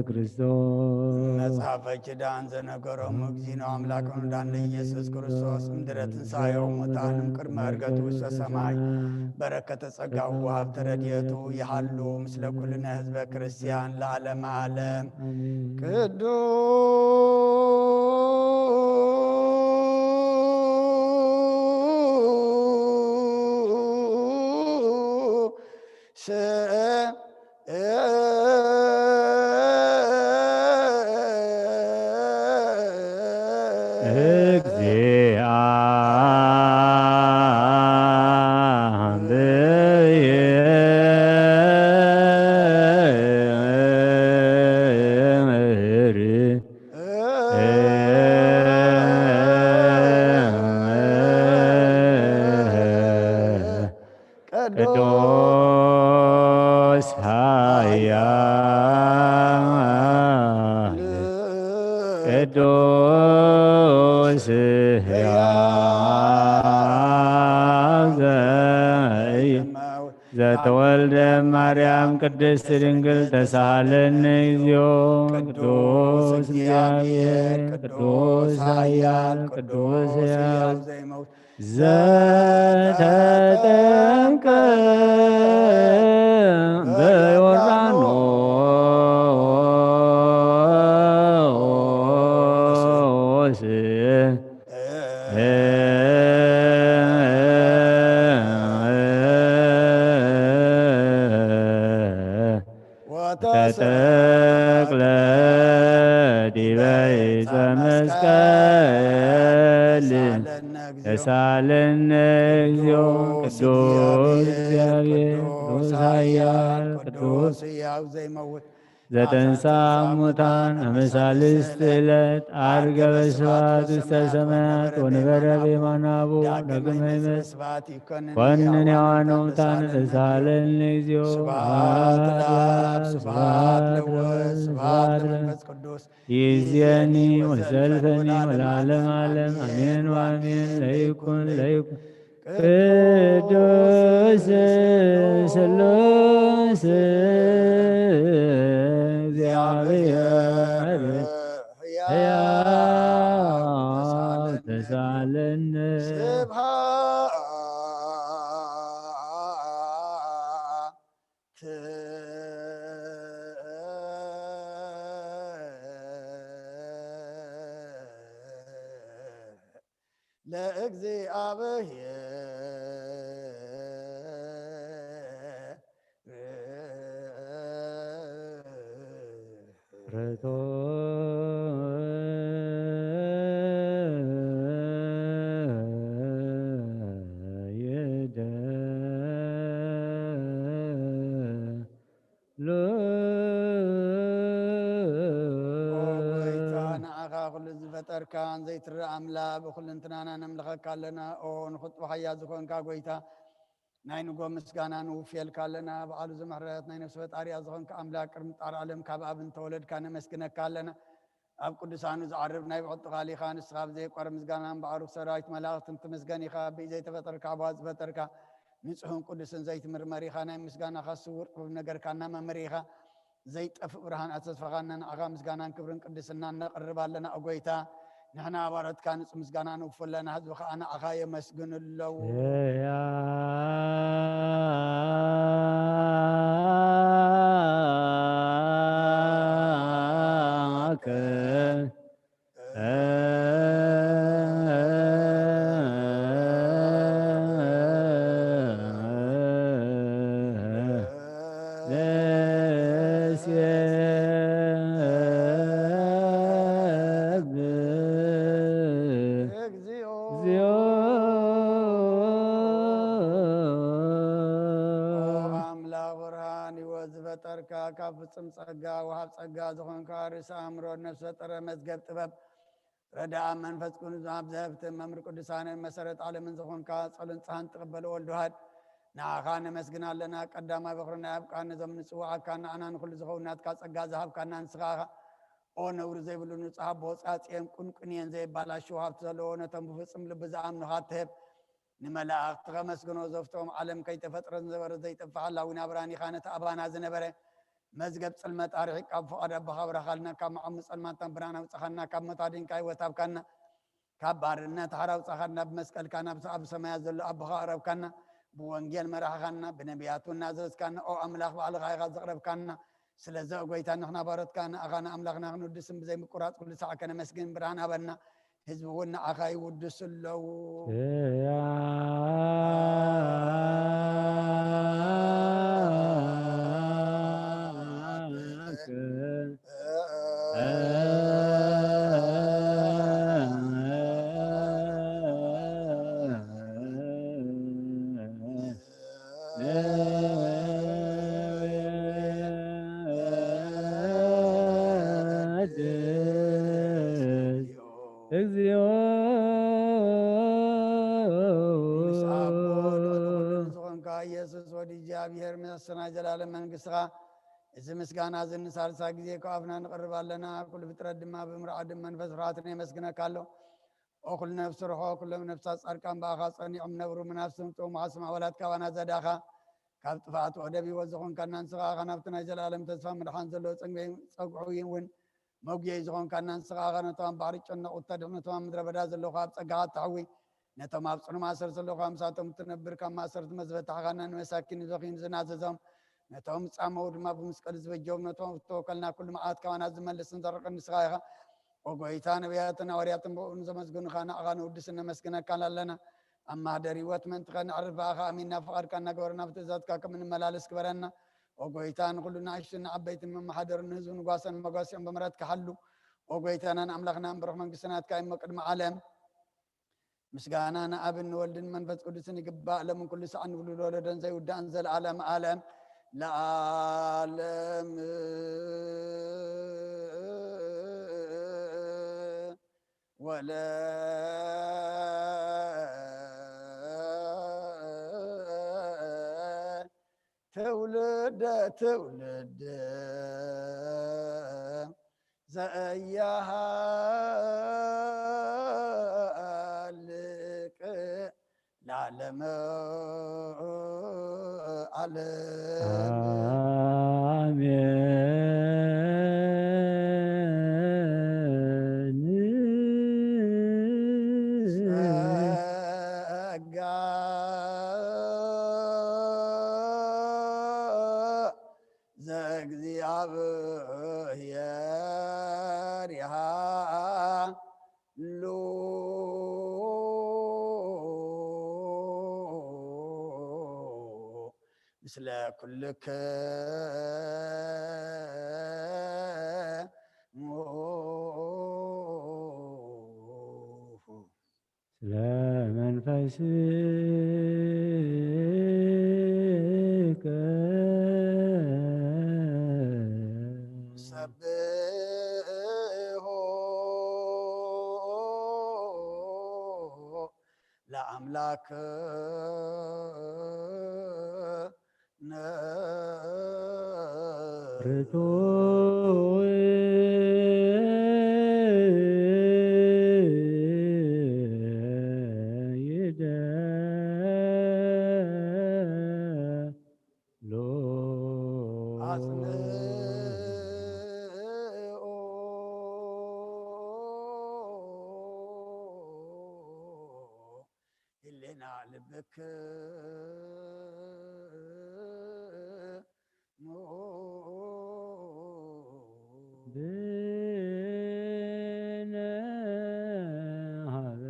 ክርስቶስ። መጽሐፈ ኪዳን ዘነገሮም እግዚእነ አምላክነ ወመድኃኒነ ኢየሱስ ክርስቶስ እምድረ ትንሣኤሁ እሙታን እምቅድመ ዕርገቱ ውስተ ሰማይ በረከተ ጸጋሁ ወሀብተ ረድኤቱ ይሃሉ ምስለ ኩልነ ህዝበ ክርስቲያን ለዓለመ ዓለም። አሜን። ቅዱስ እግዚአ ቅዱስ ኃያል ቅዱስ ሕያው ዘይ- ዘተወልደ ማርያም ቅድስት ድንግል ተሳሃለኒ እግዚኦ። ቅዱስ እግዚአብሔር ቅዱስ ኃያል ቅዱስ ሕያው ዘይመውት ዘተጠምቀ በዮርዳኖስ ወተሰቅለ ዲበ ዕፀ መስቀል ተሳለነ እግዚኦ። ቅዱስ እግዚአብሔር ቅዱስ ኃያል ቅዱስ ሕያው ዘይመውት ዘተንሳ ሙታን አመሳልስት ዕለት አርገበ ስብሐት ውስተ ሰማያት ወነበረ በየማነ አቡ ዳግመ ይመጽእ ኮንን ሕያዋን ሙታን ተሳለነ እግዚኦ። ስብሐት ለአብ ስብሐት ለወልድ ስብሐት ለመንፈስ ቅዱስ ይእዜኒ ወዘልፈኒ ወለዓለመ ዓለም አሜን ወአሜን። ለይኩን ለይኩን ቅዱስ ስሉስ እግዚአብሔር ሕያው ተሳለነ። ስብሐት ለእግዚአብሔር። ኦ ጎይታ፣ ንዓኻ ኩሉ ዝፈጠርካ ዘይትረኣ ኣምላኽ ብኹልንትናና ነምልኸካ ኣለና። ኦ ንኽጥቡ ሓያል ዝኾንካ ጎይታ፣ ናይ ንጎ ምስጋና ንውፍየልካ ኣለና። በዓሉ ዝምሕረት ናይ ነፍሲ ፈጣሪያ ዝኾንካ ኣምላኽ ቅድሚ ጣር ዓለም ካብ ኣብ እንተወለድካ ነመስግነካ ኣለና። ኣብ ቅዱሳኑ ዝዓርብ ናይ ብዕጥኻ ሊኻ ንስኻ ብዘይቋር ምስጋናን በዓሩኽ ሰራዊት መላእኽትን ትምስገን ኢኻ። ብዘይተፈጠርካ ብዋ ዝፈጠርካ ንጹሕን ቅዱስን ዘይትምርመር ኢኻ። ናይ ምስጋናኻ ስውር ጥበብ ነገርካና መምህር ኢኻ። ዘይጠፍእ ብርሃን ኣተስፋኻና ንዓኻ ምስጋናን ክብርን ቅድስናን ነቕርብ ኣለና። ኦ ጎይታ ንሕና ኣባረትካ ንጹህ ምስጋና ንውፉ ኣለና። ህዝቢ ኸኣ ንዓኻ የመስግኑ ኣለዉ። ያከ ኣምላኽ ብርሃን ሕይወት ዝፈጠርካ ካብ ፍጹም ጸጋ ወሃብ ጸጋ ዝኾንካ ርእሲ ኣእምሮ ነፍሲ ፈጠረ መዝገብ ጥበብ ረዳኣ መንፈስ ቅዱስ ኣብ ዘህብትን መምህር ቅዱሳንን መሰረት ዓለምን ዝኾንካ ጸሎን ጸሃን ትቕበል ወልድ ዋህድ ንዓኻ ነመስግን ኣለና። ቀዳማይ በኹሪ ናይ ኣብ ቃል ነዞም ንጽውዓካ ንዓና ንኹሉ ዝኸውን ናትካ ጸጋ ዝሃብካና ንስኻ ኢኻ። ኦ ነውሪ ዘይብሉ ንጹሕ ኣቦ ጻጽየን ቁንቁንየን ዘይባላሽው ሃብቲ ዘለዎ ነቶም ብፍጹም ልቢ ዝኣምኑኻ ትህብ ንመላእኽቲ ከመስግኖ ዘፍቶም ዓለም ከይተፈጥረ ዝነበረ ዘይጠፍእ ሓላዊ ናብራን ኢኻ። ነቲ ኣባና ዝነበረ መዝገብ ጽልመት ኣርሒቕ ካብ ፍቓድ ኣቦኻ ኣብራኻልና። ካብ መዓሙ ጸልማትና ብርሃን ኣውጻኻና። ካብ ሞት ኣድንካ ህይወት ሃብካና። ካብ ባርነት ሓራ ኣውጻኻና። ብመስቀልካ ናብ ኣብ ሰማያት ዘሎ ኣቦኻ ኣቕረብካና። ብወንጌል መራሕኻና። ብነቢያት እውን ኣዘዝካና። ኦ ኣምላኽ ባዕልኻ ኢኻ ዘቕረብካና። ስለዚ ኦ ጎይታ ንሕና ባሮትካ ንኣኻ ንኣምላኽና ክንውድስን ብዘይምቁራጽ ኩሉ ሳዕ ከነመስግን ብርሃን ሃበና። ህዝቢ እውን ንዓኻ ይውድሱ ኣለዉ። እግዚኦ። ምስ ኣቦ ልዕሊ ኩሉ ዝኾንካ ኢየሱስ ወዲ እግዚኣብሔር፣ ምስቲ ናይ ዘላለም መንግስትኻ፣ እዚ ምስጋና እዚ ንሳልሳይ ግዜ ካብ ኣፍና ንቕርብ ኣለና። ኩሉ ፍጥረት ድማ ብምርዓድን መንፈስ ፍርሃትን የመስግነካ ኣሎ። ኦ ኩሉ ነፍሲ ርሖ፣ ኩሎም ነፍሳት ጻድቃን ብኣኻ ጸኒዖም ነብሩ፣ መናፍስትን ጥዑም ዓስም ኣባላት ካባና ዘዳኻ፣ ካብ ጥፍኣት ወደብ ህይወት ዝኾንካና ንስኻ ኢኻ። ናብቲ ናይ ዘላለም ተስፋ ምድሓን ዘለዎ ጸግዒ እውን መጉየይ ዝኾንካና ንስኻ ኢኻ። ነቶም ኣብ ባሕሪ ጨነቑ እተድሕን፣ ነቶም ኣብ ምድረ በዳ ዘለዉ ኣብ ጸጋኻ እተሕዊ፣ ነቶም ኣብ ጽኑ ማእሰርቲ ዘለዉ ምሳቶም እትነብር፣ ካብ ማእሰርቲ መዝበ ኣትሒዝካና፣ ንመሳኪን ንዝበኽዩን ዝናዘዞም፣ ነቶም ዝጻመዉ ድማ ብመስቀል ዝበጀዎም፣ ነቶም ዝተወከልና ኩሉ መዓት ካባና ዝመልስን ዘርቕን ንስኻ ኢኻ። ኦ ጎይታ፣ ነቢያትን ሃዋርያትን ብእኡ ንዘመስግኑኻ ንዓኻ ንውድስን ነመስግነካን ኣለና። ኣብ ማህደር ህይወት ምእንቲ ከነዕርፍ ብኣኻ ኣሚንና ፍቓድካ እናገበርና ብትእዛዝካ ከም እንመላለስ ግበረና። ኦ ጎይታ፣ ንኹሉ ንኣሽቱን ንዓበይትን መመሓደርን ንህዝቡ ንጓሰን መጓሲኦም ብምሕረትካ ሓሉ። ኦ ጎይታናን ኣምላኽናን ብሩኽ መንግስቲ ናትካ እሞ ቅድሚ ዓለም ምስጋና ንኣብን ንወልድን መንፈስ ቅዱስን ይግባእ፣ ሎምን ኩሉ ሰዓን ንውሉድ ወለዶን ዘይውዳእን ዘለዓለም ዓለም ለዓለም። ወለ ትውልደ ትውልድ ዘያሃልቅ ለዓለመ ዓለም። ኣሜን። ጸጋ ዘእግዚኣብሔር ይሃሉ ምስለ ኩልክሙ። ስለ መንፈስከ ሰብሖ ለኣምላክ ርቱዕ ይደሎ። ኣጽንኦ ህሌና ልብክ ብነ ሀበ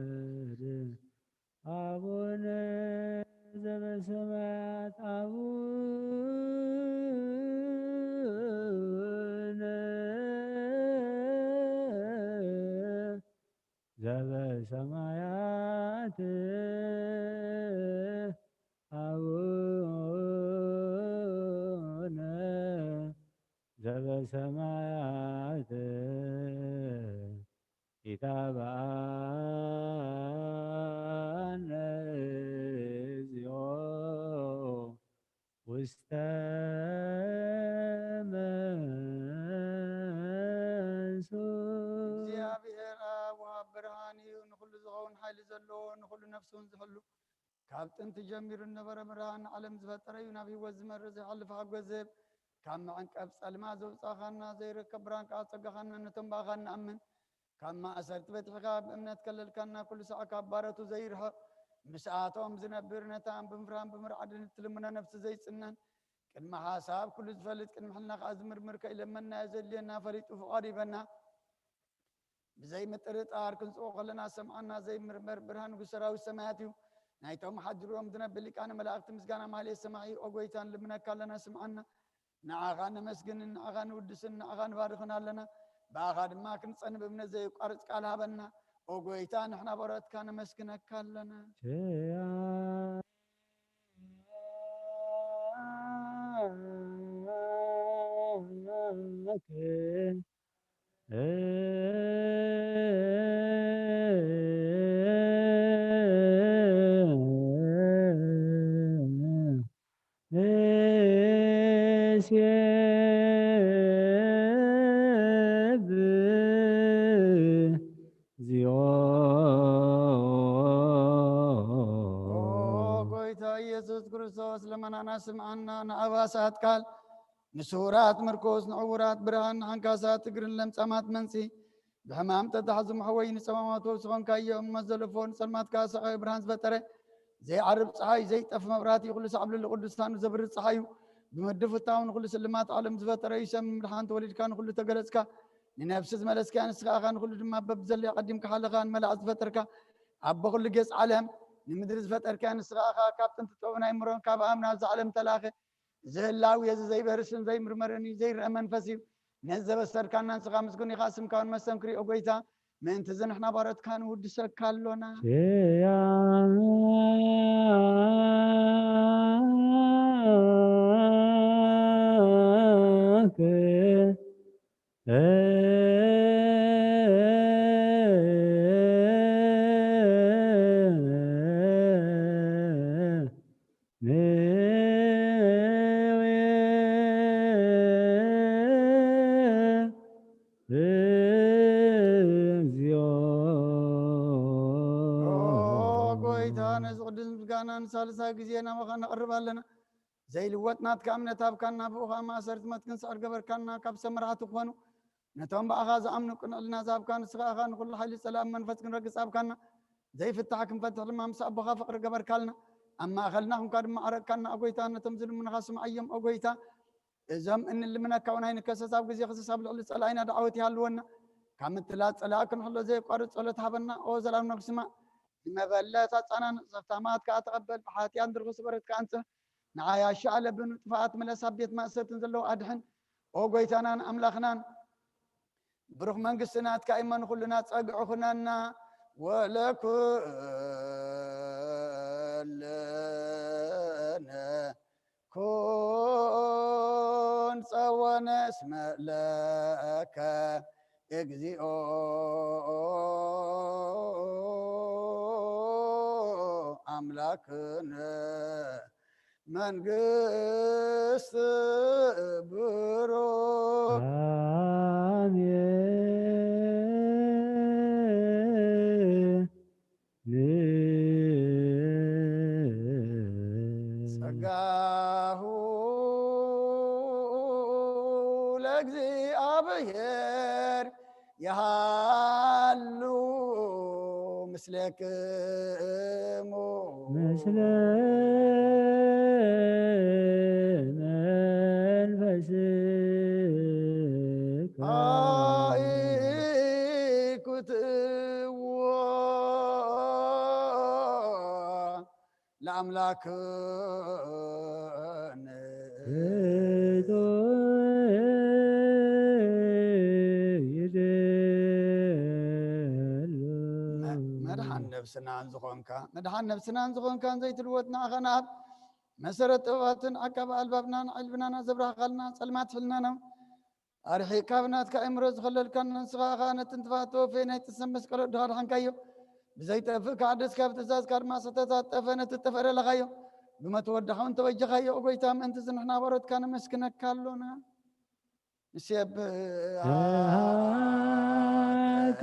እግዚኣብሔር አቡነ ዘበሰማያት አቡነ ዘበሰማያት አቡነ ዘበሰማያት ኢታብአነ እግዚኦ ውስተ መንሱት። እግዚኣብሔር ኣብ ወሃብ ብርሃን እዩ፣ ንኹሉ ዝኸውን ሓይሊ ዘለዎ፣ ንኹሉ ነፍሲ እውን ዝሕሉ፣ ካብ ጥንቲ ጀሚሩ ዝነበረ ብርሃን፣ ንዓለም ዝፈጠረ እዩ፣ ናብ ህይወት ዝመርህ ዘይሓልፍ ሓጎስ ዝህብ፣ ካብ መዕንቀፍ ጸልማት ዘውጻእኻና፣ ዘይርከብ ብርሃን ከኣ ኣጸጋኻና፣ ነቶም ብኣኻ እንኣምን፣ ካብ ማእሰርቲ በቲሕካ ብእምነት ከለልካና፣ ኩሉ ሳዕ ካብ ባረቱ ዘይርሕቕ፣ ምስኣቶም ዝነብር፣ ነታ ብምፍራህን ብምርዓድን እትልምኖ ነፍሲ ዘይጽነን፣ ቅድሚ ሓሳብ ኩሉ ዝፈልጥ፣ ቅድሚ ሕልና ከኣ ዝምርምር፣ ከኢለመናዮ ዘድልየና ፈሊጡ ፍቓዱ ይበና። ብዘይ ምጥርጣር ክንጽዎ ከለና ዝሰምዓና ዘይምርመር ብርሃን ንጉስ ሰራዊት ሰማያት እዩ። ናይቶም ሓድርዎም ዝነብር ሊቃነ መላእክቲ ምስጋና ማህሌት ሰማዒ፣ ኦ ጎይታ፣ ንልምነካ ኣለና፣ ስምዓና። ንዓኻ ነመስግንን ንዓኻ ንውድስን ንዓኻ ንባርኽን ኣለና። ብኣኻ ድማ ክንጸን ብእምነት ዘየቋርጽ ቃል ሃበና። ኦ ጎይታ፣ ንሕና በረትካ ነመስግነካ ኣለና። ቸያ ኪዳነከ ንሴብህ እግዚኦ። ኦ ጎይታ ኢየሱስ ክርስቶስ፣ ልመናና ስምዓና፣ ንኣባሳት ቃል፣ ንስውራት ምርኩስ፣ ንዕውራት ብርሃን፣ ንሓንካሳት እግርን ለምጻማት መንጺ፣ ብሕማም ተታሕዙ መሕወይ ንጸማማት ወብሲ ኾንካዮ እሞ ዘለፎ ንጸልማትካ ሰቓዩ ብርሃን ዝፈጠረ ዘይዓርብ ጸሓይ ዘይጠፍ መብራህቲ ኩሉ ሳዕብ ልዕሊ ቅዱሳኑ ዘብርህ ጸሓዩ ብምድፍታው ንኹሉ ስልማት ዓለም ዝፈጠረ እዩ። ሰብ ንምድሓን ተወሊድካ ንኹሉ ተገለጽካ ንነፍሲ ዝመለስካያ ንስኻ ኢኻ። ንኹሉ ድማ በብዘለዮ ቀዲምካ ሓለኻ ንመላእኽቲ ዝፈጠርካ ኣቦ ኩሉ ጌጽ ዓለም ንምድሪ ዝፈጠርካያ ንስኻ ኢኻ። ካብ ጥንቲ ጥበብ ናይ ምሮን ካብ ኣምና ኣብዚ ዓለም ተላኸ እዚ ህላዊ እዚ ዘይበርስን ዘይምርመርን እዩ፣ ዘይረአ መንፈስ እዩ። ነዚ ዘበሰርካና ንስኻ ምስጉን ኢኻ፣ ስምካ እውን መስተንክር እዩ። ኦ ጎይታ፣ ምእንቲ እዚ ንሕና ባሮትካ ንውድሰካ ኣሎና። ኪዳነከ እግዚኦ። ኦ ጎይታ፣ ነዚ ቅዱስ ምስጋና ንሳልሳይ ግዜ ናባኻ ነቕርብ ኣለና። ዘይልወጥ ናትካ እምነት ሃብካና፣ ብኡ ኸኣ ማእሰርቲ ሞት ክንስዕር ገበርካና። ካብ ሰብ መራሕቲ ክኾኑ ነቶም ብኣኻ ዝኣምኑ ቅንዕልና ዝሃብካ ንስኻ ኢኻ። ንኹሉ ሓይሊ ጸላእን መንፈስ ክንረግጽ ሃብካና። ዘይፍታሕ ክንፈትሕ ድማ ምስ ኣቦኻ ፍቕሪ ገበርካልና። ኣብ ማእከልና ኹንካ ድማ ዓረቅካና፣ ኦ ጎይታ፣ ነቶም ዝልምኑኻ ስምዓዮም፣ ኦ ጎይታ። እዞም እንልምነካ እውን ኣይንከሰስ፣ ኣብ ግዜ ክሰስ ኣብ ልዕሊ ጸላኢና ዳዕወት ይሃልወና። ካብ ምትላል ጸላኢ ክንሕሎ ዘየቋርጽ ጸሎት ሃበና፣ ኦ ዘላለም ነግስማ። ንመበለት ኣጻናን ዘፍታማት ከኣ ተቐበል፣ ብሓጢኣን ድርኹስ በረት ከኣ ኣንጽህ። ንዓያሺ ኣለብን ጥፋኣት ምለስ፣ ኣብ ቤት ማእሰርትን ዘለዉ ኣድሕን። ኦ ጎይታናን ኣምላኽናን፣ ብሩኽ መንግስቲ ናትካ እሞ ንኹልና ጸግዒ ኩነና። ወለኩልነ ኩን ጸወነ እስመ ለከ እግዚኦ ኣምላክነ መንግስት ብሩክ። አሜን። ጸጋሁ ለእግዚኣብሔር ይሃሉ ምስሌክሙ። ምስለ መንፈስከ። ኣይኩትዎ ለኣምላክነ። እቶ ይደሉ። መ-፣ መድሓን ነብስናን ዝኾንካ፣ መድሓን ነብስናን ዝኾንካን ዘይትልወጥ ንዓኻ ንኣብ መሰረት ጥበባትን ዓቃቢ ኣልባብናን ዕልብናና ዘብራህኻልና ጸልማት ሕልናና ኣርሒቕካ ብናትካ ኣእምሮ ዝኸለልካና ንስኻ ኸኣ ነቲ እንትፋቶ ወፌ ናይ ጥሰን መስቀል ወድኻ ድሓንካዮ። ብዘይጠፍእ ከዓደስካ ብትእዛዝካ ድማ ዝተታጠፈ ነቲ ዝጠፍአ ደለኻዮ። ብመትወዳኻ እውን ተበጀኻዮ። ኦ ጎይታ፣ ምእንቲ እዚ ንሕና ባሮትካ ነመስግነካ ኣሎና። ንሴብህ ኣሃከ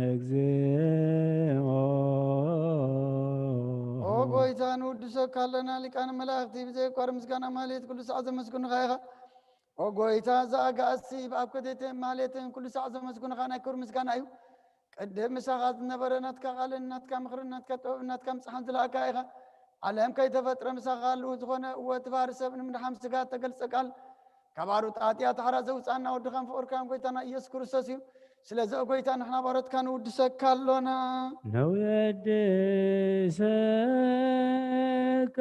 እግዚኦ። ኦ ጎይታ፣ ንውድሰካ ኣለና። ሊቃነ መላእኽቲ ብዘየቋርጽ ምስጋና ማህሌት ኩሉ ሳዕ ዘመስግኑኻ ኢኻ። ኦ ጎይታ፣ እዛ ኣጋእዝቲ ብኣብ ኮቴቴን ማህሌትን ኩሉ ሳዕ ዘመስግኑኻ ናይ ክብሪ ምስጋና እዩ። ቅድም ምሳኻ ዝነበረ ናትካ ቃልን ናትካ ምኽርን ናትካ ጥበብን ናትካ ምጽሓን ዝለኣካ ኢኻ። ዓለም ከይተፈጥረ ምሳኻ ህልው ዝኾነ፣ እወ፣ እቲ ባህሪ ሰብ ንምድሓን ስጋ እተገልጸ ቃል፣ ካብ ኣሩጣጥያ ተሓራ ዘውጽኣና ወድኻን ፍቑርካን ጎይታና ኢየሱስ ክርስቶስ እዩ። ስለዚ ኦ ጎይታ፣ ንሕና ባሮትካ ንውድሰካ ኣሎና። ነውየድሰከ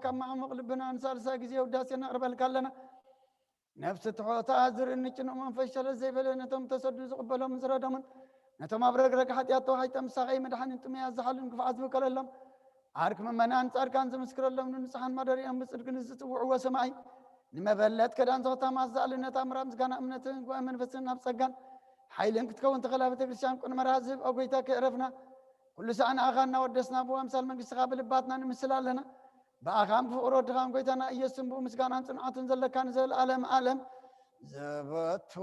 ኣብ ማዕሙቕ ልብና ንሳልሳይ ግዜ ውዳሴ ነቕርበልካ ኣለና። ነፍሲ ትሑታ ዝርኢ ንጭኑቕ መንፈስ ሸለል ዘይበለ፣ ነቶም ተሰዱ ዝቕበሎም ዝረደሙን፣ ነቶም ኣብ ረግረግ ሓጢኣት ተዋሒጦም ሳቐይ መድሓኒን ጥሙያት ዝሓሉን ክፉዓት ዝብከለሎም፣ ዓርኪ ምእመናን ጻድቃን ዝምስክረሎም፣ ንንጹሓን ማደሪኦም ብጽድቂ ንዝጽውዕዎ ሰማይ፣ ንመበለት ከዳን ዘኽታማ ዝኣልነት ኣምራ ምስጋና እምነትን ጉባኤ መንፈስን ናብ ጸጋን ሓይልን ክትከውን ተኸላ ቤተ ክርስቲያን ቅኑዕ መርሃ ዝህብ፣ ኦ ጎይታ ከየዕረፍና ኩሉ ሰዓት ንኣኻ እናወደስና ብኣምሳል መንግስትኻ ብልባትና ንምስል ኣለና። ብኣኻን ብፍቕሪ ወድኻን ጎይታና ኢየሱስን ብኡ ምስጋናን ጽንዓትን ዘለካ ንዘለኣለም ኣለም ዘበቱ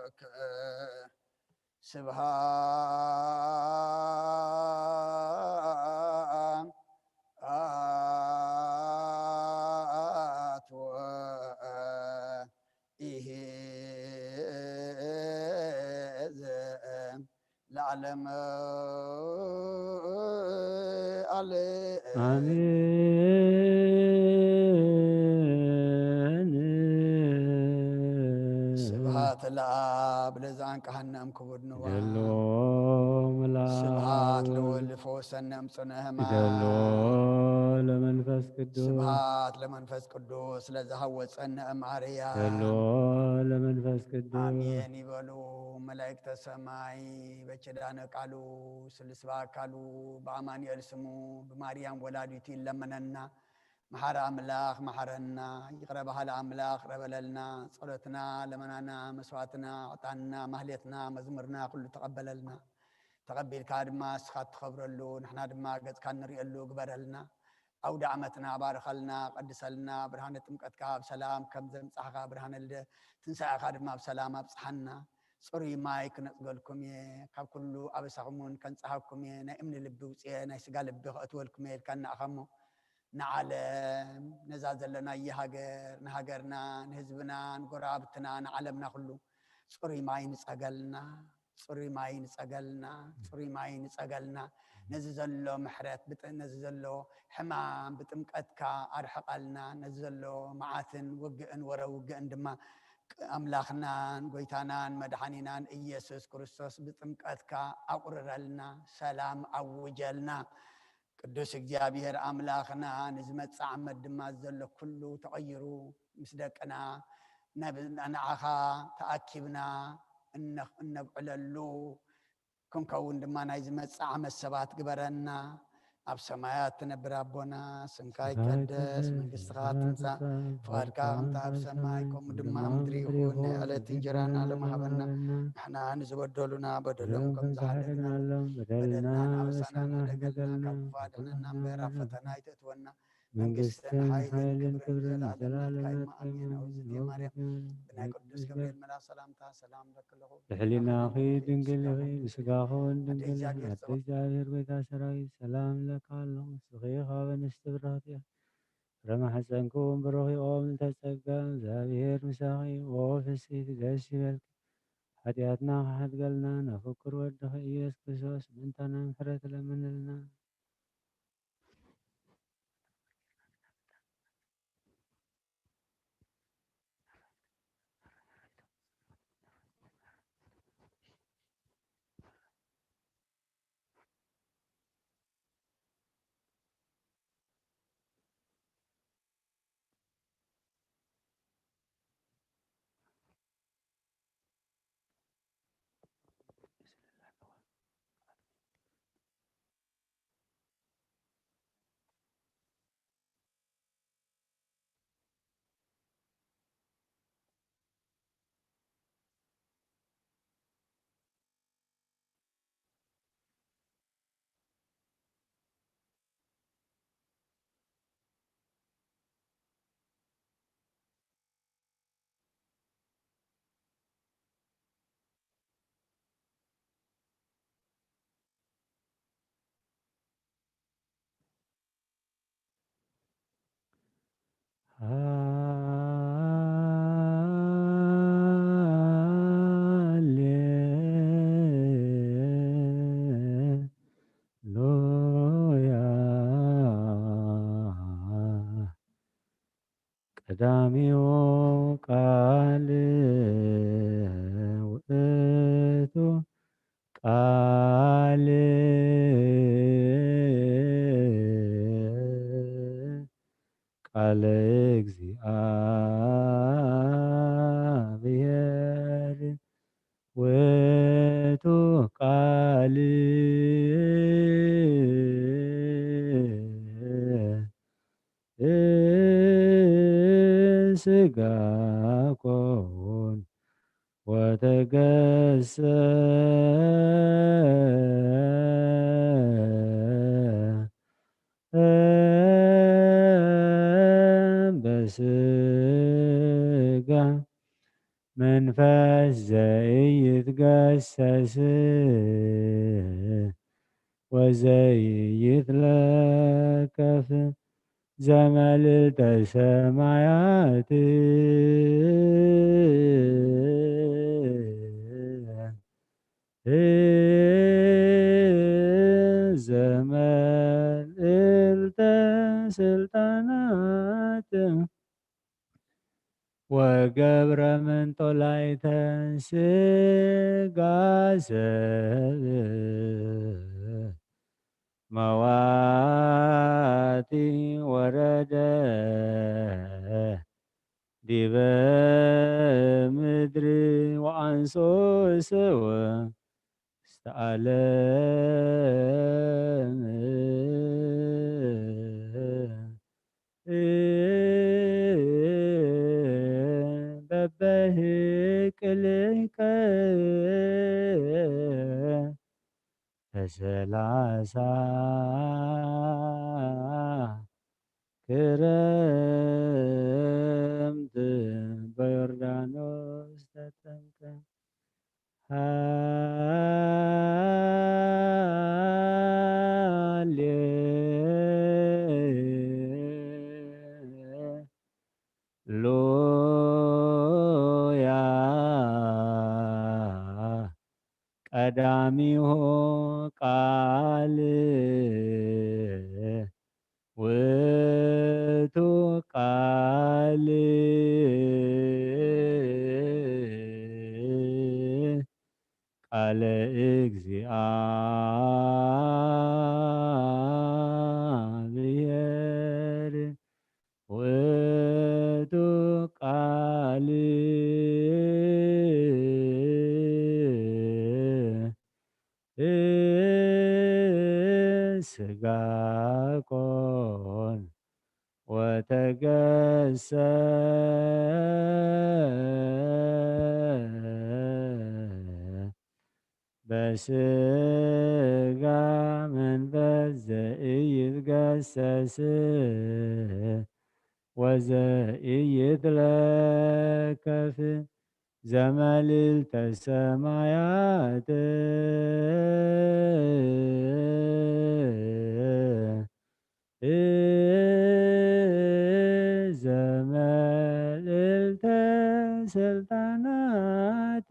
ለከ ስብሃት ወኢሂ ለዓለም ኣለ። ኣሜን። ስብሃት ለኣብ ለዘአንቀሐነ እምክቡድ ንዋ። ይደሎ መልኣክ። ስብሃት ለወልድ ፈወሰነ እምጽነ ህማም። ይደሎ ለመንፈስ ቅዱስ። ስብሃት ለመንፈስ ቅዱስ ለዘሃወፀነ እምኣርያ። ይደሎ ለመንፈስ ቅዱስ። ኣሜን ይበሉ መላእክተ ሰማይ። በኪዳነ ቃሉ ስሉስ በአካሉ በአማኑኤል ስሙ ብማርያም ወላዲቱ ይለመነና። መሓሪ ኣምላኽ መሓረና፣ ይቕረ በሃሊ ኣምላኽ ይቕረ በለልና። ጸሎትና ለመናና መስዋዕትና ዕጣንና ማህሌትና መዝሙርና ኩሉ ተቐበለልና። ተቐቢልካ ድማ እስኻ እትኸብረሉ ንሕና ድማ ገጽካ እንርእየሉ ግበረልና። ኣውደ ዓመትና ባርኸልና፣ ቀድሰልና። ብርሃነ ጥምቀትካ ብሰላም ከም ዘምጻእካ ብርሃነ ልደ ትንሳኤኻ ድማ ብሰላም ኣብጽሓና። ጽሩይ ማይ ክነጽገልኩም እየ፣ ካብ ኩሉ ኣበሳኹም እውን ከንጽሃኩም እየ። ናይ እምኒ ልቢ ውጽኤ ናይ ስጋ ልቢ ከእትወልኩም እየ ኢልካ እናኣኻ እሞ ንዓለም ነዛ ዘለናያ ሃገር ንሃገርና ንህዝብና ንጎረባብትና ንዓለምና ኩሉ ጽሩይ ማይ ንጸገልና። ጽሩይ ማይ ንጸገልና፣ ጽሩይ ማይ ንጸገልና። ነዚ ዘሎ ምሕረት ብጥ-፣ ነዚ ዘሎ ሕማም ብጥምቀትካ ኣርሕቐልና። ነዚ ዘሎ መዓትን ውግእን ወረ ውግእን ድማ ኣምላኽናን ጎይታናን መድሓኒናን ኢየሱስ ክርስቶስ ብጥምቀትካ ኣቑርረልና፣ ሰላም ኣውጀልና። ቅዱስ እግዚኣብሔር ኣምላኽና፣ ንዝመጽእ ዓመት ድማ ዘሎ ኩሉ ተቐይሩ ምስ ደቅና ነብ-፣ ንዓኻ ተኣኪብና እነ-፣ እነብዕለሉ ክንከውን ድማ ናይ ዝመጽእ ዓመት ሰባት ግበረና። ኣብ ሰማያት ትነብር ኣቦና፣ ስምካ ይቀደስ፣ መንግስትኻ ትምጻእ፣ ፍቓድካ ከምቲ ኣብ ሰማይ ከምኡ ድማ ኣብ ምድሪ ይኹን። ናይ ዕለት እንጀራና ሎሚ ሃበና። ንሕና ንዝበደሉና በደሎም ከም ዝሓደግናሎም በደልና ንኣበሳና ንሕደገልና፣ ካብ ክፉእ ኣድሕነና እምበር ኣብ ፈተና ኣይተእትወና። መንግስትን ሓይልን ክብርን ዘለዓለም ናትካ እዩ። ኣሜን። ኣውዝቲ ማርያም ብናይ ቅዱስ ገብርኤል መልኣክ ሰላምታ ሰላም እብለኪ ኣለኹ። ብሕሊናኺ ድንግል ኢኺ፣ ብስጋኺ እውን ድንግል ኢኺ። ኣደ እግዚኣብሔር ጎይታ ሰራዊት ሰላም እብለኪ ኣለኹ። ንስኺ ካብ ኣንስቲ ብርኽቲ ኢኺ፣ ፍረ ማሕፀንኪ እውን ብሩኽ እዩ። ኦ ምልዕተ ጸጋ እግዚኣብሔር ምሳኺ፣ ኦ ፍስሕቲ ደስ ይበልኪ። ሓጢኣትና ክሓድገልና ናብ ፍቁር ወድኺ ኢየሱስ ክርስቶስ ምእንታና ምሕረት ለምንልና። ሃሌሉያ። ቀዳሚው ቃል ውእቱ፣ ቃል ስጋ ኮን ወተገሰ በስጋ መንፈስ ዘይትገሰስ ወዘይትለከፍ ዘመልዕልተ ሰማያት ዘመልዕልተ ስልጣናት ወገብረ መንጦላይተ ስጋ ሰብ መዋቲ ወረደ ዲበ ምድሪ ወአንሶ ሰው ውስተ ዓለም በበህቅልከ ተሰላሳ ክረምት በዮርዳኖስ ተጠምቀ። ሃሌሉያ። ቀዳሚሁ ቃል ውእቱ ቃል ቃለ እግዚአብሔር ውእቱ ቃል ስጋ ኮን ወተገሰ በስጋ መንፈስ ዘኢይትገሰስ ወዘኢይትለከፍ ዘመልዕልተ ሰማያት ዘመልዕልተ ስልጣናት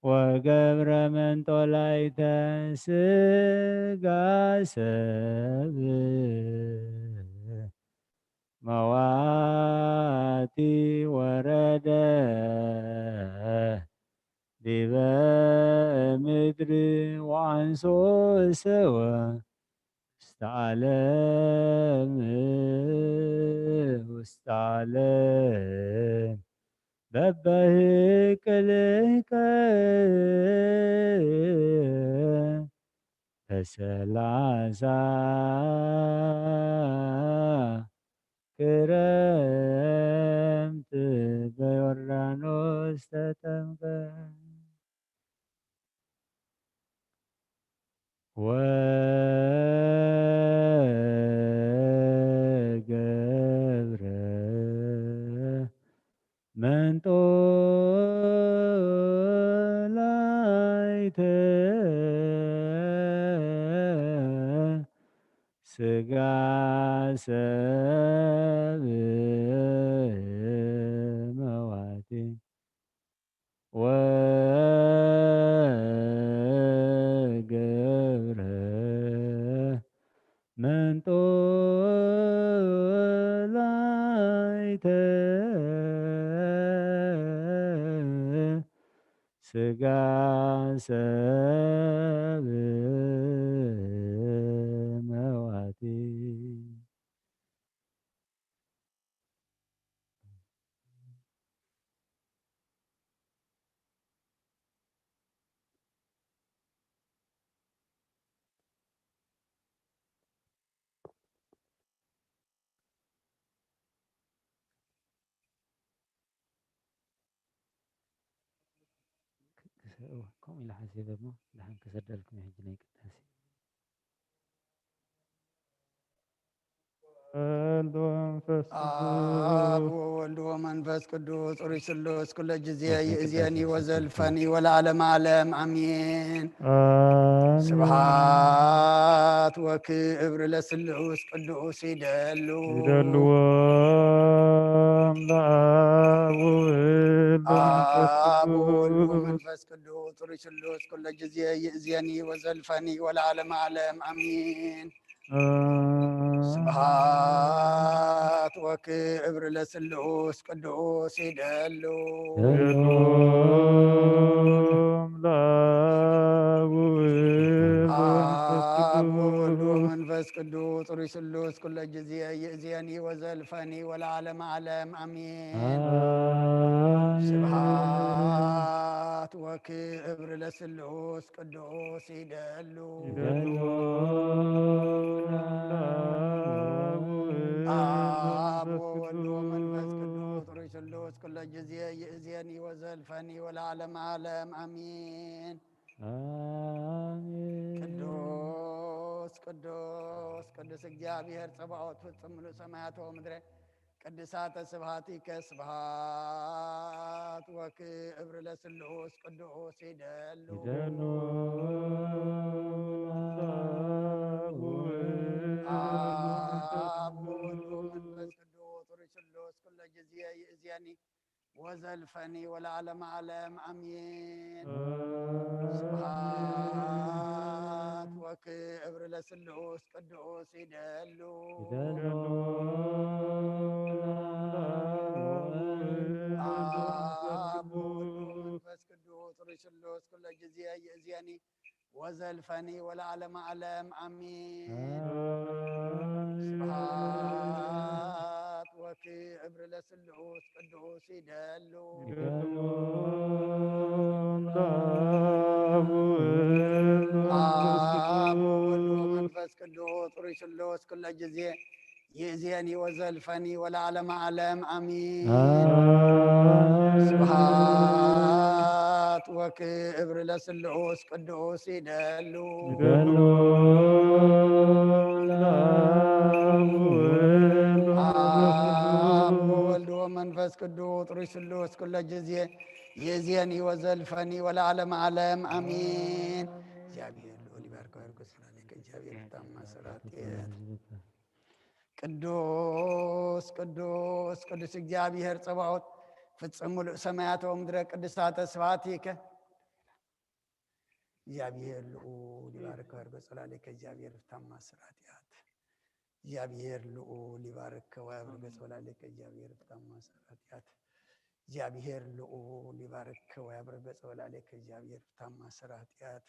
ወገብረ መንጦላይተ ስጋ ሰብ መዋቲ ወረደ ዲበ ምድሪ ወአንሶ ሰው ውስተ ዓለም ውስተ ዓለም በበህቅልከ ተሰላሳ ክረምት በዮርዳኖስ ተጠምቀ። ወገብረ መንጦላይተ ስጋ ሰብ መዋቲ ወገብረ መንጦላይተ ስጋ ሰብ መዋቲ። ከምኡ ኢለ ሓሲበ እሞ ደሓን ክሰደልኩም እዩ ሕጂ ናይ ቅዳሴ። ወወልድ ወመንፈስ አብ ቅዱስ። ወወልድ ወመንፈስ ቅዱስ ጥሩይ ስሉስ ኩለ ጊዜ ይእዜኒ ወዘልፈኒ ወለዓለመ ዓለም አሜን። አሜን። ስብሐት ወክብር ለስሉስ ቅዱስ ይደሉ። ይደልዎም ለአብ ወወልድ ወመንፈስ አብ ወወልድ ቅዱስ። ወመንፈስ ቅዱስ ጥሩይ ስሉስ ኩለ ጊዜ ይእዜኒ ወዘልፈኒ ወለዓለመ ዓለም አሜን። አሜን። ስብሐት ወክብር ለስሉስ ቅዱስ ይደሉ። ይደልዎም ለአብ ወወልድ ወመንፈስ አብ ወወልድ ቅዱስ። ወመንፈስ ቅዱስ ጥሩይ ስሉስ ኩለ ጊዜ ይእዜኒ ወዘልፈኒ ወለዓለመ ዓለም አሜን። አሜን። ስብሐት ወክብር ለስሉስ ቅዱስ ይደሉ። ይደልዎም ለአብ ወወልድ አብ ወመንፈስ ወወልድ ወመንፈስ ቅዱስ ቅዱስ። ጥሩይ ስሉስ ኩለ ጊዜ ይእዜኒ ወዘልፈኒ ወለዓለመ ዓለም አሜን። አሜን። ቅዱስ ቅዱስ ቅዱስ እግዚአብሔር ጸባኦት ፍጹም ምሉእ ሰማያት ወምድረ ቅድሳተ ስብሐቲከ ስብሐት ወክብር ለስሉስ ቅዱስ ይደሉ። ይደልዎም ለአብ ወወልድ ወመንፈስ አብ ቅዱስ። ወወልድ ወመንፈስ ቅዱስ ጥሩይ ስሉስ ኩለ ጊዜ ይእዜኒ ወዘልፈኒ ወለዓለመ ዓለም አሜን። አሜን። ስብሐት ወክብር ለስሉስ ቅዱስ ይደሉ። ይደልዎም ለአብ ወወልድ ወመንፈስ አብ ወወልድ ቅዱስ። ወመንፈስ ቅዱስ ጥሩይ ስሉስ ኩለ ጊዜ ይእዜኒ ወዘልፈኒ ወለዓለመ ዓለም አሜን። አሜን። ስብሐት ወክብር ለስሉስ ቅዱስ ይደሉ። ይደልዎም ለአብ ወወልድ ወመንፈስ አብ ወወልድ ቅዱስ። ወመንፈስ ቅዱስ ጥሩይ ስሉስ ኩለ ጊዜ ይእዜኒ ወዘልፈኒ ወለዓለመ ዓለም አሜን። አሜን። ስብሐት ወክብር ለስሉስ ቅዱስ ይደሉ። ይደልዎም ለአብ ወወልድ ወመንፈስ አብ ቅዱስ። ወወልድ ወመንፈስ ቅዱስ ጥሩይ ስሉስ ኩለ ጊዜ ይእዜኒ ወዘልፈኒ ወለዓለመ ዓለም አሜን። እግዚአብሔር ልዑል ይባርክ ወይርጉ ስራሌከ እግዚአብሔር ታማ ስራት ቅዱስ ቅዱስ ቅዱስ እግዚአብሔር ጸባኦት ፍጽም ምሉእ ሰማያት ወምድረ ቅድሳተ ስብሐቲከ። እግዚአብሔር ልዑል ይባርክ ወይርጉ ጽላሌከ እግዚአብሔር ታማ ስራት ያት። እግዚአብሔር ልዑል ይባርክ ወይርጉ ጽላሌከ እግዚአብሔር ታማ ስራት ያት። እግዚአብሔር ልዑል ይባርክ ወይርጉ ጽላሌከ እግዚአብሔር ታማ ስራት ያት።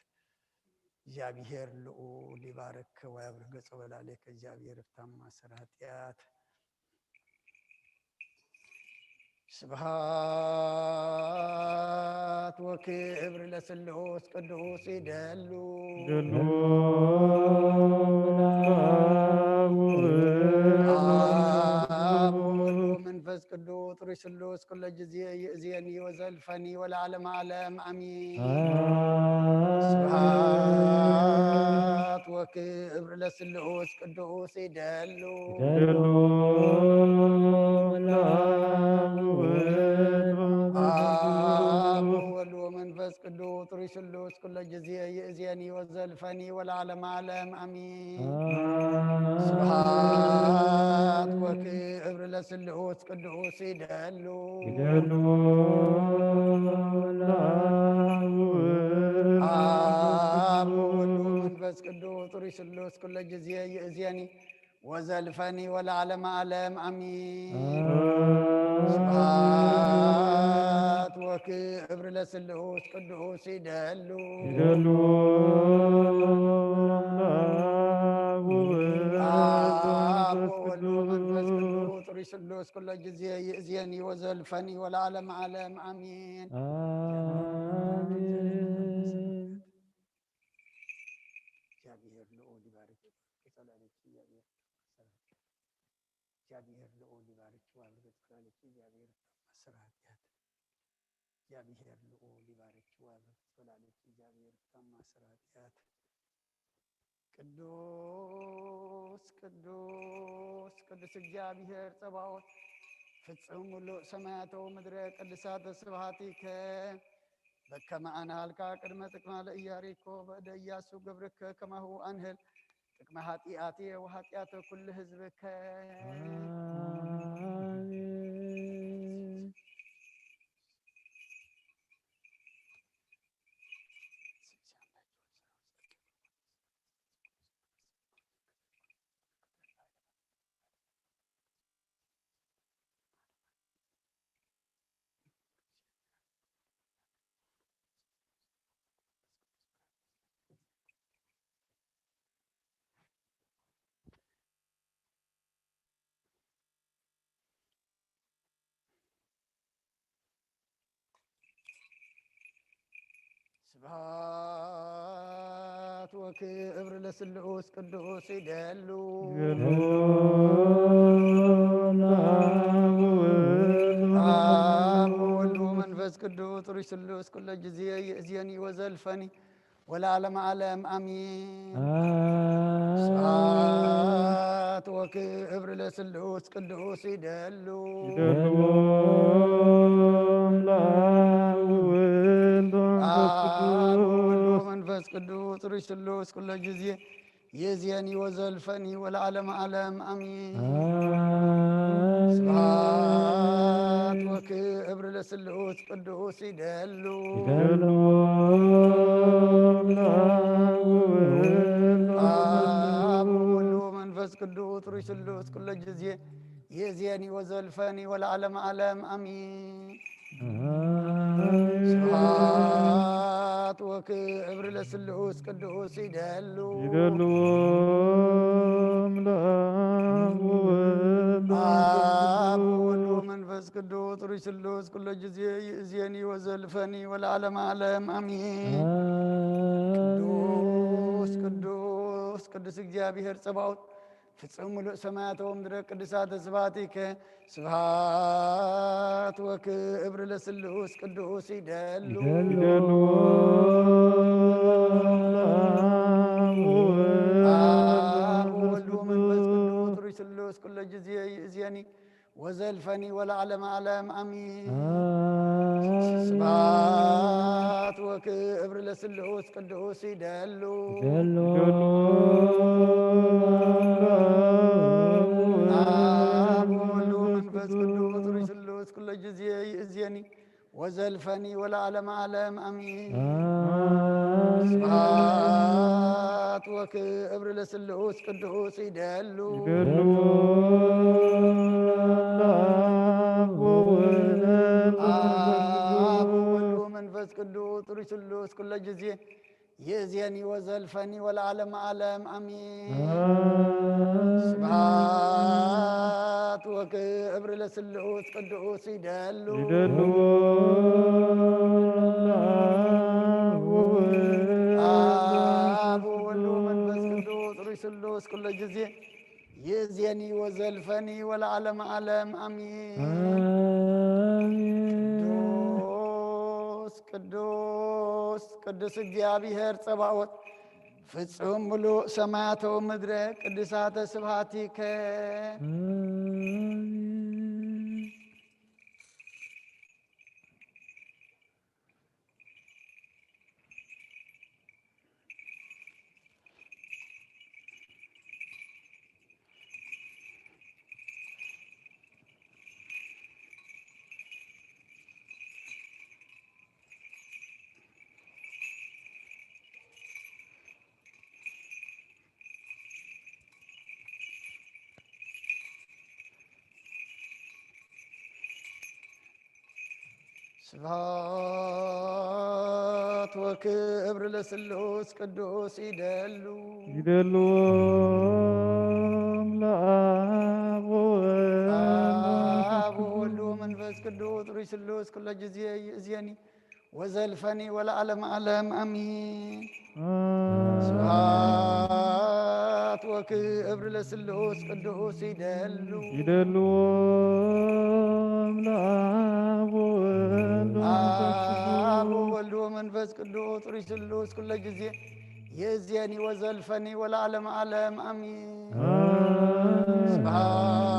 እግዚአብሔር ልዑል ይባርክ ወይርጉ ጽላሌከ እግዚአብሔር ታማ ስራት ያት። ስብሐት ወክብር ለስሉስ ቅዱስ ይደሉ። ይደልዎም ለአብ ወወልድ አብ ወወልድ ወመንፈስ ቅዱስ ጥሩይ ስሉስ ኩለ ጊዜ ይእዜኒ ወዘልፈኒ ወለዓለመ ዓለም አሜን። አሜን። ስብሐት ወክብር ለስሉስ ቅዱስ ይደሉ። ይደልዎም ለአብ ወወልድ ወመንፈስ አብ ቅዱስ። ወወልድ ወመንፈስ ቅዱስ ጥሩይ ስሉስ ኩለ ጊዜ ይእዜኒ ወዘልፈኒ ወለዓለመ ዓለም አሜን። አሜን። ስብሐት ወክብር ለስሉስ ቅዱስ ይደሉ። ይደልዎም ለአብ ወወልድ አብ ወመንፈስ ወወልድ ቅዱስ። ወመንፈስ ቅዱስ ጥሩይ ስሉስ ኩለ ጊዜ ይእዜኒ ወዘልፈኒ ወለዓለመ ዓለም አሜን። አሜን። ስብሐት ወክብር ለስሉስ ቅዱስ ይደሉ። ይደልዎም ለአብ ወወልድ አብ ወመንፈስ ወወልድ ወመንፈስ ቅዱስ። ቅዱስ ጥሩይ ስሉስ ኩለ ጊዜ ይእዜኒ ወዘልፈኒ ወለዓለመ ዓለም አሜን። አሜን። እግዚአብሔር ልዑል ይባርክ። ከጸላለች እግዚአብሔር እግዚአብሔር ልዑል ይባርክ። ዋሉ ከጸላለች እግዚአብሔር ማሰራ ኃጢአት እግዚኣብሔር ልዑል ይባርኪ። ወላዲተ እግዚኣብሔር ካብ ማእሰር ኃጢአት። ቅዱስ ቅዱስ ቅዱስ እግዚኣብሔር ጸባኦት፣ ፍጹም ምሉእ ሰማያተ ወምድረ ቅድሳተ ስብሐቲከ። በከመ አነሃልካ ቅድመ ጥቅማ ለኢያሪኮ በእደ ኢያሱ ገብርከ ከማሁ አንህል ጥቅመ ኃጢአትየ ወኃጢአተ ኩሉ ህዝብከ። አሜን። ስብሐት ወክብር ለስሉስ ቅዱስ ይደሉ። ይደሉ። ለአብ ወወልድ ወመንፈስ አብ ወወልድ ወመንፈስ ቅዱስ ሩይ ስሉስ ኩሎ ጊዜ ይእዜኒ ወዘልፈኒ ወለዓለመ ዓለም አሜን። አሜን። ስብሐት ወክብር ለስሉስ ቅዱስ ይደሉ። ይደሉ። ለአብ ወወልድ ወመንፈስ አብ ወወልድ ቅዱስ። ወመንፈስ ቅዱስ ሩይ ስሉስ ኩሎ ጊዜ ይእዜኒ ወዘልፈኒ ወለዓለመ ዓለም አሜን። አሜን። ስብሐት ወክብር ለስሉስ ቅዱስ ይደሉ። ይደሉ። ለአብ ወወልድ አብ ወወልድ ወመንፈስ ቅዱስ ሩይ ስሉስ ኩሎ ጊዜ ይእዜኒ ወዘልፈኒ ወለዓለመ ዓለም አሜን። አሜን። ስብሐት ወክብር ለስሉስ ቅዱስ ይደሉ። ይደሉ። ለአብ ወወልድ አብ ወወልድ ወመንፈስ ቅዱስ ሩይ ስሉስ ኩሎ ጊዜ ይእዜኒ ወዘልፈኒ ወለዓለመ ዓለም አሜን። አሜን። ቅዱስ ቅዱስ ቅዱስ እግዚኣብሔር ጸባኦት ፍጹም ምሉእ ሰማያተ ወምድረ ቅዱሳተ ስብሐቲከ። ስብሐት ወክብር ለስሉስ ቅዱስ ይደሉ። ይደሉ። አብ ወወልድ ወመንፈስ ቅዱስ ሩይ ስሉስ ኩሎ ጊዜ ይእዜኒ ወዘልፈኒ ወለዓለመ ዓለም አሜን። አሜን። ስብሐት ወክብር ለስሉስ ቅዱስ ይደሉ። ይደሉ። አብ ወወልድ ወመንፈስ ቅዱስ ሩይ ስሉስ ኩሎ ጊዜ ይእዜኒ ወዘልፈኒ ወለዓለመ ዓለም አሜን። አሜን። ስብሐት ወክብር ለስሉስ ቅዱስ ይደሉ። ይደሉ። ለአብ ወወልድ አብ ወወልድ ወመንፈስ ቅዱስ ሩይ ስሉስ ኩሎ ጊዜ ይእዜኒ ወዘልፈኒ ወለዓለመ ዓለም አሜን። አሜን። ስብሐት ወክብር ለስሉስ ቅዱስ ይደሉ። ይደሉ። ለአብ ወወልድ አብ ወወልድ ወመንፈስ ቅዱስ ሩይ ስሉስ ኩሎ ጊዜ ይእዜኒ ወዘልፈኒ ወለዓለመ ዓለም አሜን። አሜን። ቅዱስ ቅዱስ ቅዱስ እግዚኣብሔር ጸባኦት ፍጹም ምሉእ ሰማያተ ወምድረ ቅዱሳተ ስብሐቲከ። አሜን። ስብሐት ወክብር ለስሉስ ቅዱስ ይደሉ። ይደሉ። ለአብ ወወልድ አብ ወወልድ ወመንፈስ ቅዱስ ሩይ ስሉስ ኩሎ ጊዜ ይእዜኒ ወዘልፈኒ ወለዓለመ ዓለም አሜን። አሜን። ስብሐት ወክብር ለስሉስ ቅዱስ ይደሉ። ይደሉ። ለአብ ወወልድ ወመንፈስ መንፈስ ቅዱስ ርሱሉስ ኩለ ግዜ ይእዜኒ ወዘልፈኒ ወለዓለመ ዓለም ኣሚን። ስብሐት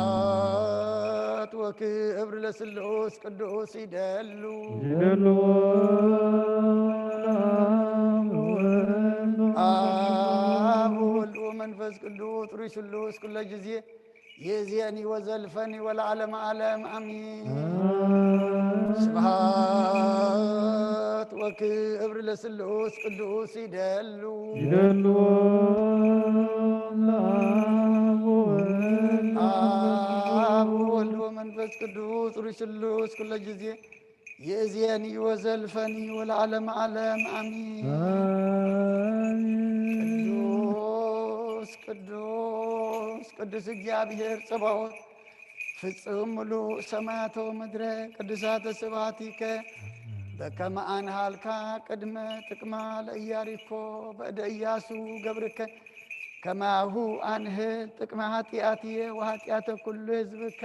ወክብር ለስሉስ ቅዱስ ይደሉ። ይደሉ። አብ ወወልድ ወመንፈስ ቅዱስ ርሱሉስ ኩለ ግዜ ይእዜኒ ወዘልፈኒ ወለዓለመ ዓለም ኣሚን። ስብሐት ወክብር ለስሉስ ቅዱስ ይደሉ። ይደሉ። አብ ወወልድ ወመንፈስ ቅዱስ ርሱሉስ ኩለ ግዜ ይእዜኒ ወዘልፈኒ ወለዓለመ ዓለም ኣሚን። ቅዱስ ቅዱስ ቅዱስ እግዚኣብሔር ጸባኦት ፍጹም ምሉእ ሰማያት ወምድረ ቅዱሳተ ስብሐቲከ በከመ ኣንሃልካ ቅድመ ጥቅማ ለኢያሪኮ በእደ ኢያሱ ገብርከ ከማሁ ኣንህል ጥቅመ ኃጢአትየ ወኃጢአተ ኩሉ ህዝብከ።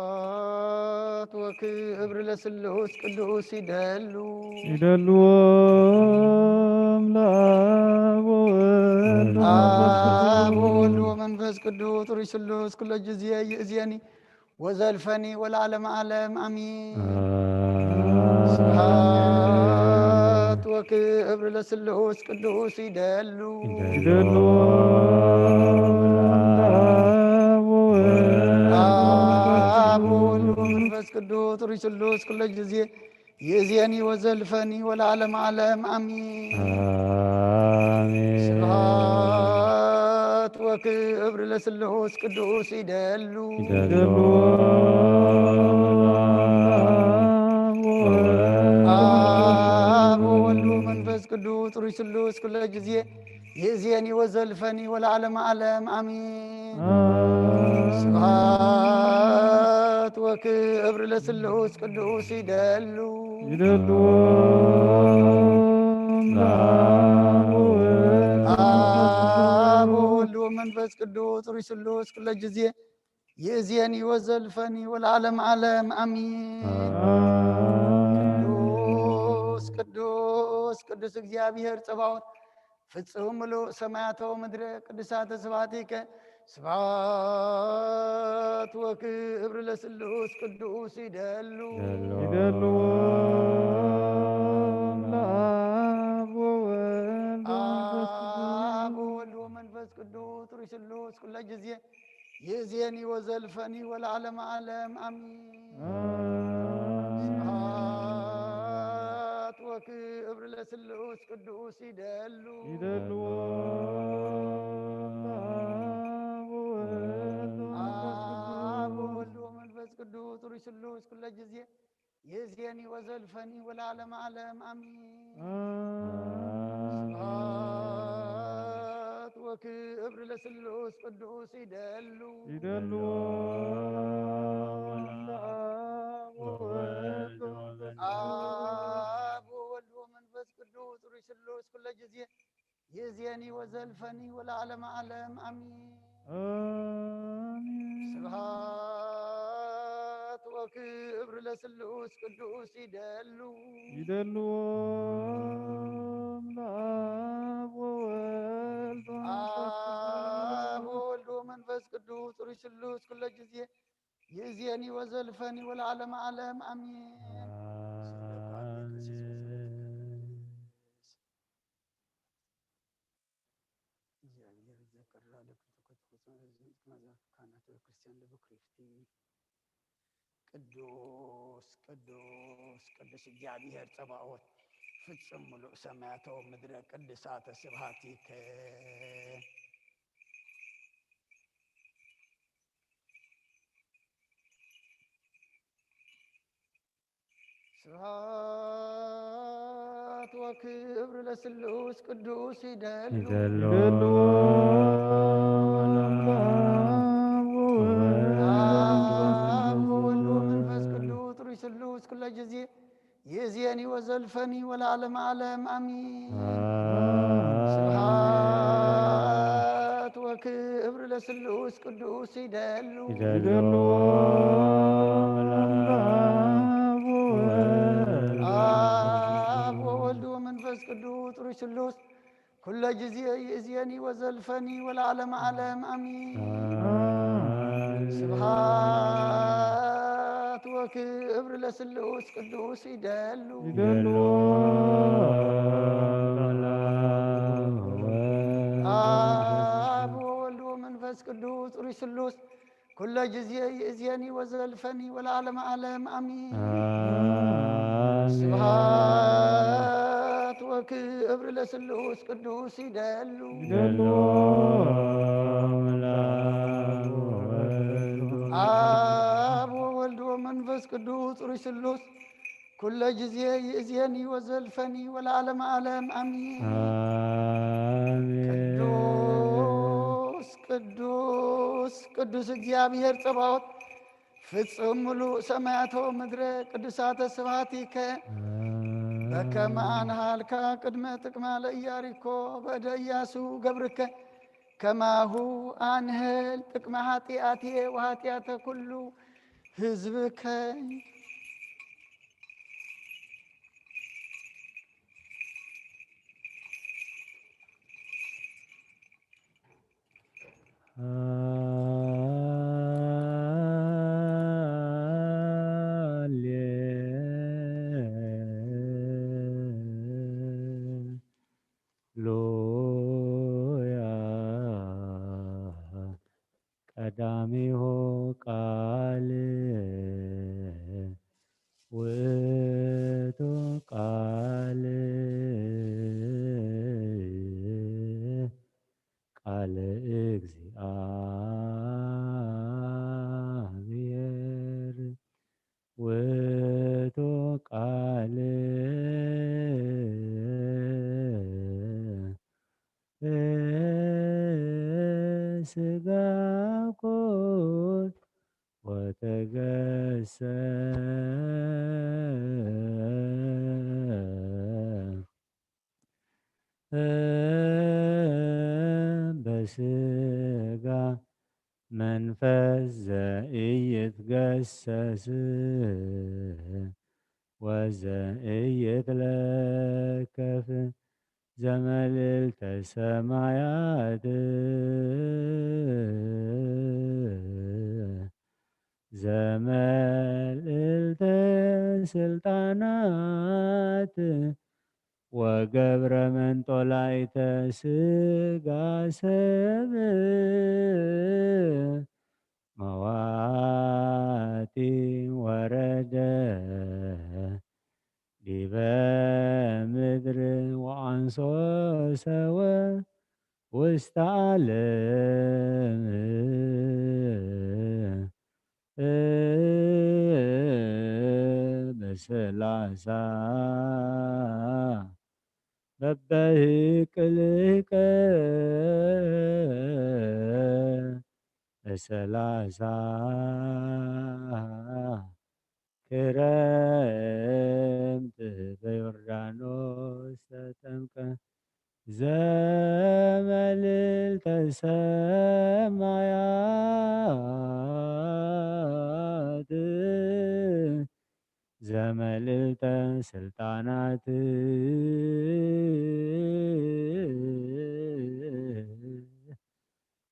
ስብሐት ወክብር ለስሉስ ቅዱስ ይደሉ። ይደልዎም ለአብ ወወልድ ወመንፈስ አብ ቅዱስ። ወወልድ ወመንፈስ ቅዱስ ርሱሉስ ኩለ ግዜ ይእዜኒ ወዘልፈኒ ወለዓለመ ዓለም አሚን። አሜን። ስብሐት ወክብር ለስሉስ ቅዱስ ይደሉ። ይደሉ። አብ ወወልድ አብ ወወልድ ወመንፈስ ቅዱስ ርሱሉስ ኩለ ግዜ ይእዜኒ ወዘልፈኒ ወለዓለመ ዓለም አሚን። አሜን። ስብሐት ወክብር ለስሉስ ቅዱስ ይደሉ። ይደሉ። አብ ወወልድ ወመንፈስ ቅዱስ ርሱሉስ ኩለ ግዜ ይእዜኒ ወዘልፈኒ ወለዓለመ ዓለም አሚን። አሜን። ስብሐት ወክብር ለስሉስ ቅዱስ ይደሉ። ይደሉ። አብ ወወልድ አብ ወወልድ ወመንፈስ ቅዱስ ርሱሉስ ኩለ ግዜ ይእዜኒ ወዘልፈኒ ወለዓለመ ዓለም አሚን። አሜን። ቅዱስ ቅዱስ ቅዱስ እግዚኣብሔር ጸባኦት ፍጹም ምሉእ ሰማያተ ወምድረ ቅዱሳተ ስብሐቲከ ስብሐት ወክብር ለስሉስ ቅዱስ ይደሉ። ይደሉ። ለአብ ወወልድ ወመንፈስ ቅዱስ። አብ ወወልድ ወመንፈስ ቅዱስ ርሱሉስ ኩለ ግዜ ይእዜኒ ወዘልፈኒ ወለዓለመ ዓለም አሚን። አሜን። ስብሐት ወክብር ለስሉስ ቅዱስ ይደሉ። ይደሉ። አብ ወወልድ ወመንፈስ ቅዱስ። አብ ወወልድ ወመንፈስ ቅዱስ ርሱሉስ ኩለ ግዜ ይእዜኒ ወዘልፈኒ ወለዓለመ ዓለም አሚን። አሜን። ስብሐት ወክብር ለስሉስ ቅዱስ ይደሉ። ይደሉ። ለአብ ወወልድ ወመንፈስ ቅዱስ። አብ ወወልድ ወመንፈስ ቅዱስ ርሱሉስ ኩለ ግዜ ይእዜኒ ወዘልፈኒ ወለዓለመ ዓለም አሚን። አሜን። ስብሐት ወክብር ለስሉስ ቅዱስ ይደሉ። ይደሉ። ለአብ ወወልድ ወመንፈስ ቅዱስ። አብ ወወልድ ወመንፈስ ቅዱስ ርሱሉስ ኩለ ግዜ ይእዜኒ ወዘልፈኒ ወለዓለመ ዓለም አሚን። አሜን። መዛቱ ካህናት ቤተክርስትያን ልቡክ ሪፍቲ። ቅዱስ ቅዱስ ቅዱስ እግዚኣብሔር ጸባኦት፣ ፍጹም ምሉእ ሰማያት ወምድረ ቅዱሳተ ስብሐቲከ። ስብሐት ወክብር ለስሉስ ቅዱስ ይደሉ። ይደሉ። አብ ወወልድ ወመንፈስ ቅዱስ ጥሩይ ስሉስ ኩለ ጊዜ ይእዜኒ ወዘልፈኒ ወለዓለመ ዓለም አሚን። አሜን። ስብሐት ወክብር ለስሉስ ቅዱስ ይደሉ። ይደሉ። አብ ወወልድ ወመንፈስ ቅዱስ ጥሩይ ስሉስ ኩለ ጊዜ ይእዜኒ ወዘልፈኒ ወለዓለመ ዓለም አሚን። አሜን። ስብሐት ወክብር ለስሉስ ቅዱስ ይደሉ። ይደሉ። አብ ወወልድ ወመንፈስ ቅዱስ ጥሩይ ስሉስ ኩለ ጊዜ ይእዜኒ ወዘልፈኒ ወለዓለመ ዓለም አሚን። አሜን። ስብሐት ወክብር ለስሉስ ቅዱስ ይደሉ። ይደሉ። አብ ወወልድ ወመንፈስ ቅዱስ ጥሩይ ስሉስ ኩለ ጊዜ ይእዜኒ ወዘልፈኒ ወለዓለመ ዓለም አሚን። አሜን። ቅዱስ ቅዱስ ቅዱስ እግዚኣብሔር ጸባኦት፣ ፍጹም ምሉእ ሰማያት ወምድረ ቅዱሳተ ስብሐቲከ። አሜን። በከመ አንሃልካ ቅድመ ጥቅማ ለኢያሪኮ በእደ ኢያሱ ገብርከ፣ ከማሁ አንህል ጥቅመ ኃጢአቴ ወኃጢአተ ኩሉ ሕዝብከ። ሃሌ ሉያ። ቀዳሚሁ ቃል ውእቱ ቃል፣ ቃል እግዚአብሔር ውእቱ ቃል ሥጋ ኮነ ወተገሰ። በስጋ መንፈስ ዘኢይትገሰስ ወዘኢይትለከፍ ዘመልዕልተ ሰማያት ዘመልዕልተ ስልጣናት ወገብረ መንጦላይተ ስጋ ሰብ መዋቲ ወረደ ዲበ ምድር ወአንሶ ሰወ ውስተ ዓለም በሰላሳ በበሂቅልቀ በሰላሳ ክረምት በዮርዳኖስ ተጠምቀ። ዘመልዕልተ ሰማያት ዘመልዕልተ ስልጣናት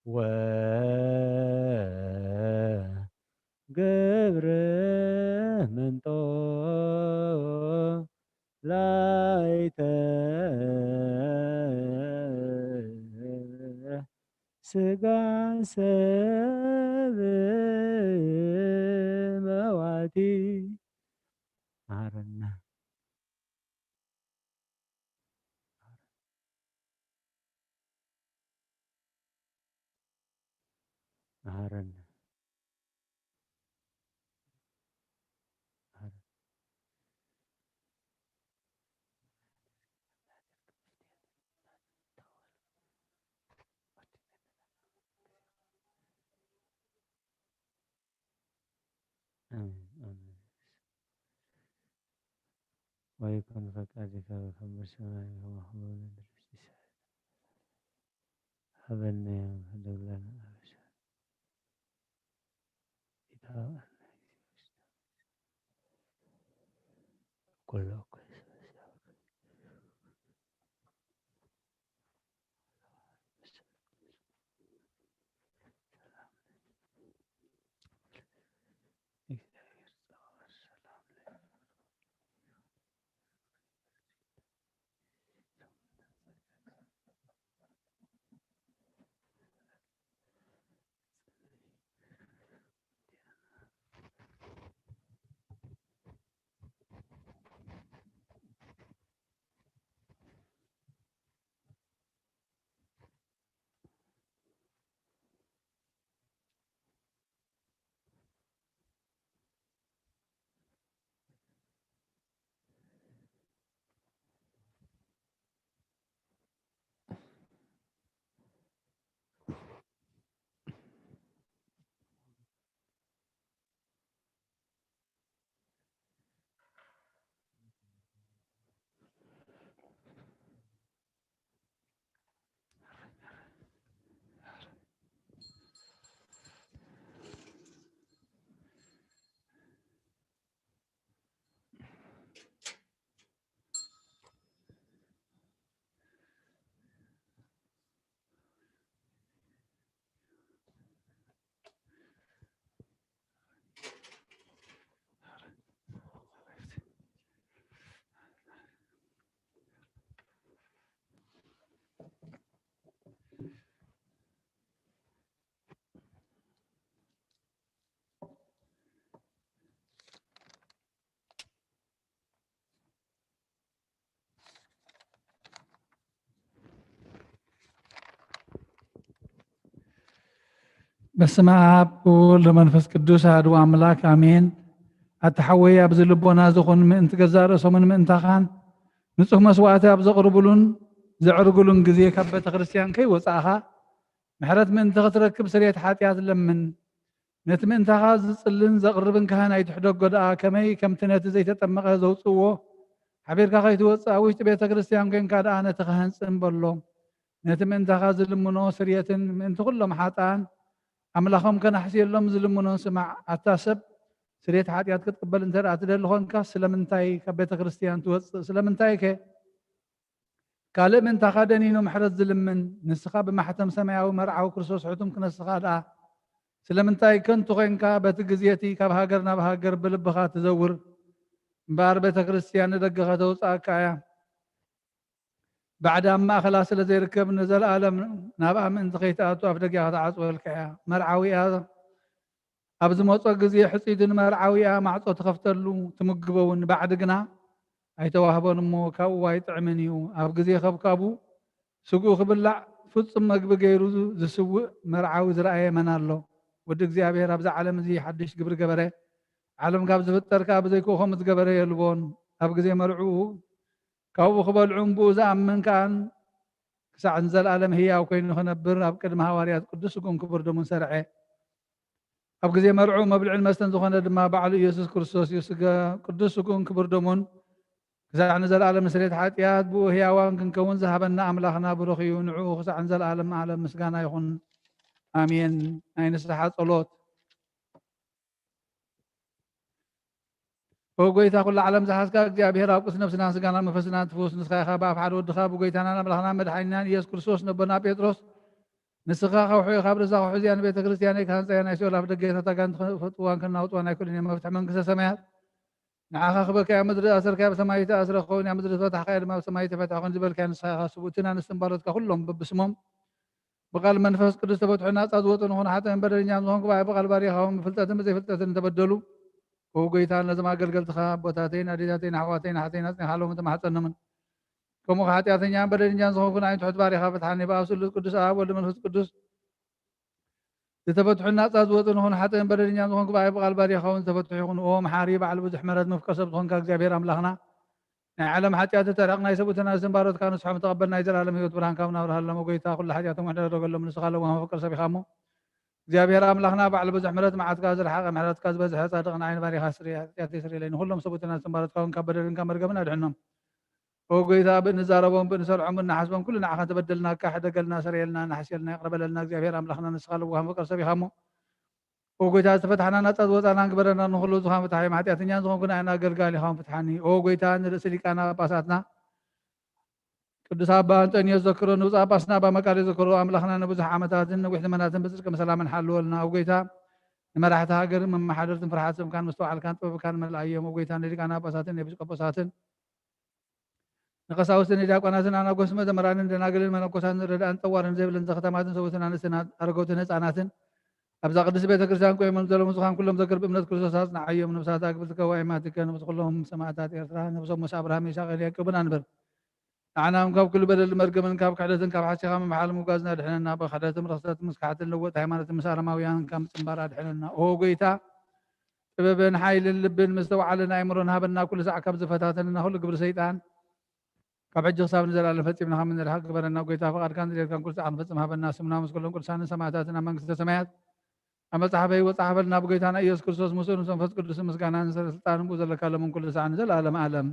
ወ ገብረ መንጦላይተ ስጋ ሰብ መዋቲ መሃረና። መሃረና። ኣሜን፣ ኣሜን። ወይኩን ፈቃድከ በከመ በሰማይ ከማሁ በምድር ሲሳየነ ሀበነ ዮም ህድግ ለነ አበሻ ኢታወቀነ ኩሎ ኩሎ በስመ አብ ወወልድ ወመንፈስ ቅዱስ አሐዱ አምላክ አሜን። ኣታ ሓወይ፣ ኣብዚ ልቦና ዝኹን ምእንቲ ገዛእ ርእሶምን ምእንታኻን ንጹህ መስዋዕቲ ኣብ ዘቕርቡሉን ዘዕርጉሉን ግዜ ካብ ቤተ ክርስቲያን ከይወጻእኻ ምሕረት ምእንቲ ክትረክብ ስርየት ሓጢኣት ለምን። ነቲ ምእንታኻ ዝጽልን ዘቕርብን ካህን ኣይትሕደጎ ደኣ፣ ከመይ ከምቲ ነቲ ዘይተጠመቐ ዘውጽእዎ ሓቢርካ ከይትወጽእ ኣብ ውሽጢ ቤተ ክርስቲያን ኮይንካ ደኣ ነቲ ካህን ጽን በሎ። ነቲ ምእንታኻ ዝልምኖ ስርየትን ምእንቲ ኩሎም ሓጥኣን ኣምላኾም ከናሕስየሎም ዝልምኖን ስማዕ። ኣታ ሰብ፣ ስርየት ሓጢኣት ክትቅበል እንተ ደኣ ትደሊ ኾንካ፣ ስለምንታይ ካብ ቤተ ክርስቲያን ትወጽእ? ስለምንታይ ከ? ካልእ ምእንታኻ ደኒኑ ምሕረት ዝልምን፣ ንስኻ ብማሕተም ሰማያዊ መርዓዊ ክርስቶስ ሕቱም ክነስኻ ደኣ፣ ስለምንታይ ከንቱ ኾይንካ በቲ ግዜ እቲ ካብ ሃገር ናብ ሃገር ብልብኻ ትዘውር? እምበኣር ቤተ ክርስቲያን ንደገ ከተውጽኣካ እያ። ባዕዲ ኣብ ማእኸላ ስለ ዘይርከብ፣ ንዘለኣለም ናብኣ ምእንቲ ከይትኣቱ ኣፍ ደጊኣ ክትዓጽወልካ እያ። መርዓዊኣ ኣብ ዝመጾ ግዜ ሕጺዱ ንመርዓዊኣ ማዕጾ ትኸፍተሉ፣ ትምግቦ እውን። ባዕዲ ግና ኣይተዋህቦን እሞ ካብኡ ኣይጥዕምን እዩ። ኣብ ግዜ ከብካቡ ስግኡ ክብላዕ ፍጹም መግቢ ገይሩ ዝስውእ መርዓዊ ዝረኣየ መን ኣሎ? ወዲ እግዚኣብሔር ኣብዛ ዓለም እዚ ሓድሽ ግብሪ ገበረ። ዓለም ካብ ዝፍጠር ከኣ ብዘይክኡ ከምኡ ዝገበረ የልቦን። ኣብ ግዜ መርዕኡ ካብኡ ክበልዑ እምብኡ ዝኣምን ከኣን ክሳዕ ንዘለኣለም ህያው ኮይኑ ክነብር ኣብ ቅድሚ ሃዋርያት ቅዱስ ስግኡን ክቡር ደሙን ሰርዐ። ኣብ ግዜ መርዕኡ መብልዕን መስተን ዝኾነ ድማ ባዕሉ ኢየሱስ ክርስቶስ እዩ። ስጋ ቅዱስ ስግኡን ክቡር ደሙን ክሳዕ ንዘለኣለም ንስርየት ሓጢኣት ብኡ ህያዋን ክንከውን ዝሃበና ኣምላኽና ብሩኽ እዩ። ንዕኡ ክሳዕ ንዘለኣለም ዓለም ምስጋና ይኹን። ኣሜን። ናይ ንስሓ ጸሎት። ኦ ጎይታ፣ ኩሉ ዓለም ዝሓዝካ እግዚኣብሔር፣ ኣብ ቅዱስ ነፍስና፣ ስጋና፣ መንፈስና ትፍውስ ንስኻ ኢኻ። ብኣፍ ሓደ ወድኻ፣ ብጎይታናን ኣምላኽናን መድሓኒናን ኢየሱስ ክርስቶስ፣ ነቦና ጴጥሮስ፣ ንስኻ ከውሒ ኢኻ፣ ኣብ ርእሳ ከውሒ እዚኣ ንቤተ ክርስቲያነይ ክሃንጻ እየ፣ ናይ ሲኦል ኣፍ ደገታት ኣጋንንቲ ክፈጥዋን ከናውጥዋን ኣይክእሉን እዮም። መፍትሒ መንግስተ ሰማያት ንዓኻ ክበካ እያ። ምድሪ ኣሰርካያ ብሰማይ ተኣስረ ክኸውን እያ፣ ምድሪ ዝፈታሕካያ ድማ ብሰማይ ተፈትሐ ክኸውን ዝበልካያ ንስኻ ኢኻ። ስቡእትን ኣንስትን ባሮትካ ኩሎም በብስሞም ብቓል መንፈስ ቅዱስ ተፈትሑ ናጻ ዝወጹ ንኹን ሓጥእን በደለኛን ዝኾንኩ ብኣይ ብቓል ባሪኻዎም ብፍልጠትን ብዘይፍልጠትን ተበደሉ። ኦ ጎይታ፣ ነዞም ኣገልገልትኻ ኣቦታተይን ኣዴታተይን ኣሕዋተይን ኣሓተይን ኣጽኒኻሎም ተማሕጸኖምን። ከምኡ ሓጢኣተኛን በደለኛን ዝኾንኩ ንዓይ ትሑት ባሪኻ ፍትሓኒ። ብኣብ ስሉስ ቅዱስ ኣብ ወልድ መንፈስ ቅዱስ ዝተፈትሑ ናጻ ዝወጹ ንኹን ሓጥእን በደለኛን ዝኾንኩ ብኣይ ብቓል ባሪኻውን ዝተፈትሑ ይኹኑ። ኦ መሓሪ ባዕል ብዙሕ ምሕረት መፍቀር ሰብ ዝኾንካ እግዚኣብሔር ኣምላኽና፣ ናይ ዓለም ሓጢኣት እተርሕቕ ናይ ሰብኡትና ዝንባሮትካ ንስሖም ተቐበል ናይ ዘላለም ህይወት ብርሃንካ እውን ኣብርሃሎም። ኦ ጎይታ፣ ኩሉ ሓጢኣቶም ሕደረገሎም፣ ንስኻ ለዋህ መፍቀር ሰብ ኢኻ እሞ። እግዚኣብሔር ኣምላኽና ባዕል ብዙሕ ምሕረት መዓትካ ዝረሓቐ ምሕረትካ ዝበዝሐ ጻድቕ ንዓይ ንባሪኻ ስርየ፣ ሓጢኣተይ ስርየለይ፣ ንኹሎም ሰብኡትና ዝንባሮትካ እውን ካብ በደልን ካብ መርገምን ኣድሕኖም። ኦ ጎይታ፣ ብእንዛረቦም ብእንሰርዖም ብእንሓስቦም ኩሉ ንዓኻ ተበደልናካ፣ ሕደገልና፣ ሰረየልና፣ ንሓስየልና፣ ይቕረ በለልና። እግዚኣብሔር ኣምላኽና ንስኻ ለዋህ መፍቀር ሰብ ኢኻ እሞ። ኦ ጎይታ፣ ዝተፈትሓና ናጻ ዝወጻና ግበረና፣ ንኹሉ ዝኻን ፍትሓዮም ሓጢኣተኛን ዝኾንኩ ንዓና ኣገልጋሊኻውን ፍትሓኒ። ኦ ጎይታ፣ ንርእሲ ሊቃና ጳጳሳትና ቅዱስ ኣባ ኣንጠንዮስ ዘክሮ፣ ንብፁዕ ጳጳስና ኣባ መቃርዮስ ዘክሮ፣ ኣምላኽና ንብዙሕ ዓመታትን ነዊሕ ዘመናትን ብጽድቅን ብሰላምን ሓልወልና። ኦ ጎይታ፣ ንመራሕቲ ሃገርን መመሓደርትን ፍርሓት ስምካን ምስትውዓልካን ጥበብካን መልኣዮም። ኦ ጎይታ፣ ንሊቃና ጳጳሳትን ኤጲስቆጶሳትን ንቀሳውስትን ንዲያቆናትን ኣናጎስ መዘምራንን ደናግልን መነኮሳትን ረድኣን ጸዋርን ዘይብለን ዘኽተማትን ሰብኡትን ኣንስትን ኣረገውትን ህጻናትን ኣብዛ ቅድስት ቤተ ክርስቲያን ቆይሞም ዘለዉ ዝኻን ኩሎም ዘክር ብእምነት ክርስቶስ ኣጽንዓዮም። ነብሳት ኣግብርትከ ዋይማትከ ነብስ ኩሎም ሰማዕታት ኤርትራ ነብሶም ምስ ኣብርሃም ይስሐቅን ያዕቆብን ኣንብር። ንዓና እውን ካብ ኩሉ በደል መርገምን ካብ ክሕደትን ካብ ሓሲኻ ምምሓል ምጓዝና ድሕነና። ብክሕደትን ርኽሰትን ምስካሕትን ለወጥ ሃይማኖትን ምስ ኣረማውያን ካብ ምጽንባር ኣድሕነና። ኦ ጎይታ፣ ጥበብን ሓይልን ልብን ምስተውዓልን ኣእምሮን ሃበና። ኩሉ ሳዕ ካብ ዝፈታተንና ኩሉ ግብሪ ሰይጣን ካብ ሕጂ ክሳብ ንዘለኣለም ፈጺምና ከም እንርሕቕ ግበረና። ጎይታ፣ ፍቓድካን ድሌትካን ኩሉ ሳዕ ክንፈጽም ሃበና። ስምና ምስ ኩሎም ቅዱሳንን ሰማዕታትን ኣብ መንግስተ ሰማያት ኣብ መጽሓፈ ህይወት ጸሓፈልና። ብጎይታና ኢየሱስ ክርስቶስ ምስኡ ምስ መንፈስ ቅዱስ ምስጋናን ስልጣንን ብኡ ዘለካ ለምን ኩሉ ሳዕ ንዘለኣለም ዓለም።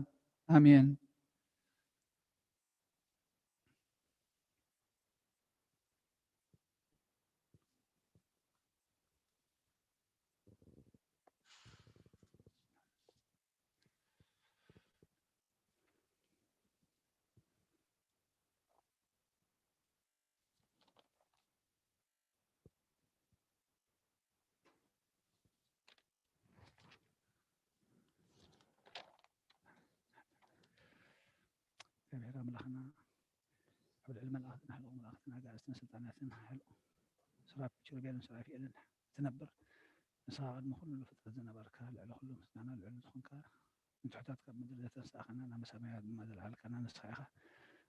ኣሜን። እግዚኣብሔር ኣምላኽና ኣብ ልዕሊ መላእኽትን ሓለቑ መላእኽትን ኣጋእዝትን ስልጣናትን ሓለቑ ሱራፊ ኪሩቤልን ሱራፊኤልን ትነብር፣ ንስኻ ቅድሚ ኩሉ ፍጥረት ዝነበርካ፣ ልዕሊ ኩሉ ምስጋና ልዑል ዝኾንካ፣ ንትሑታት ካብ ምድሪ ዘተንሳእኻና፣ ናብ ሰማያት ድማ ዘልዓልካና ንስኻ ኢኻ።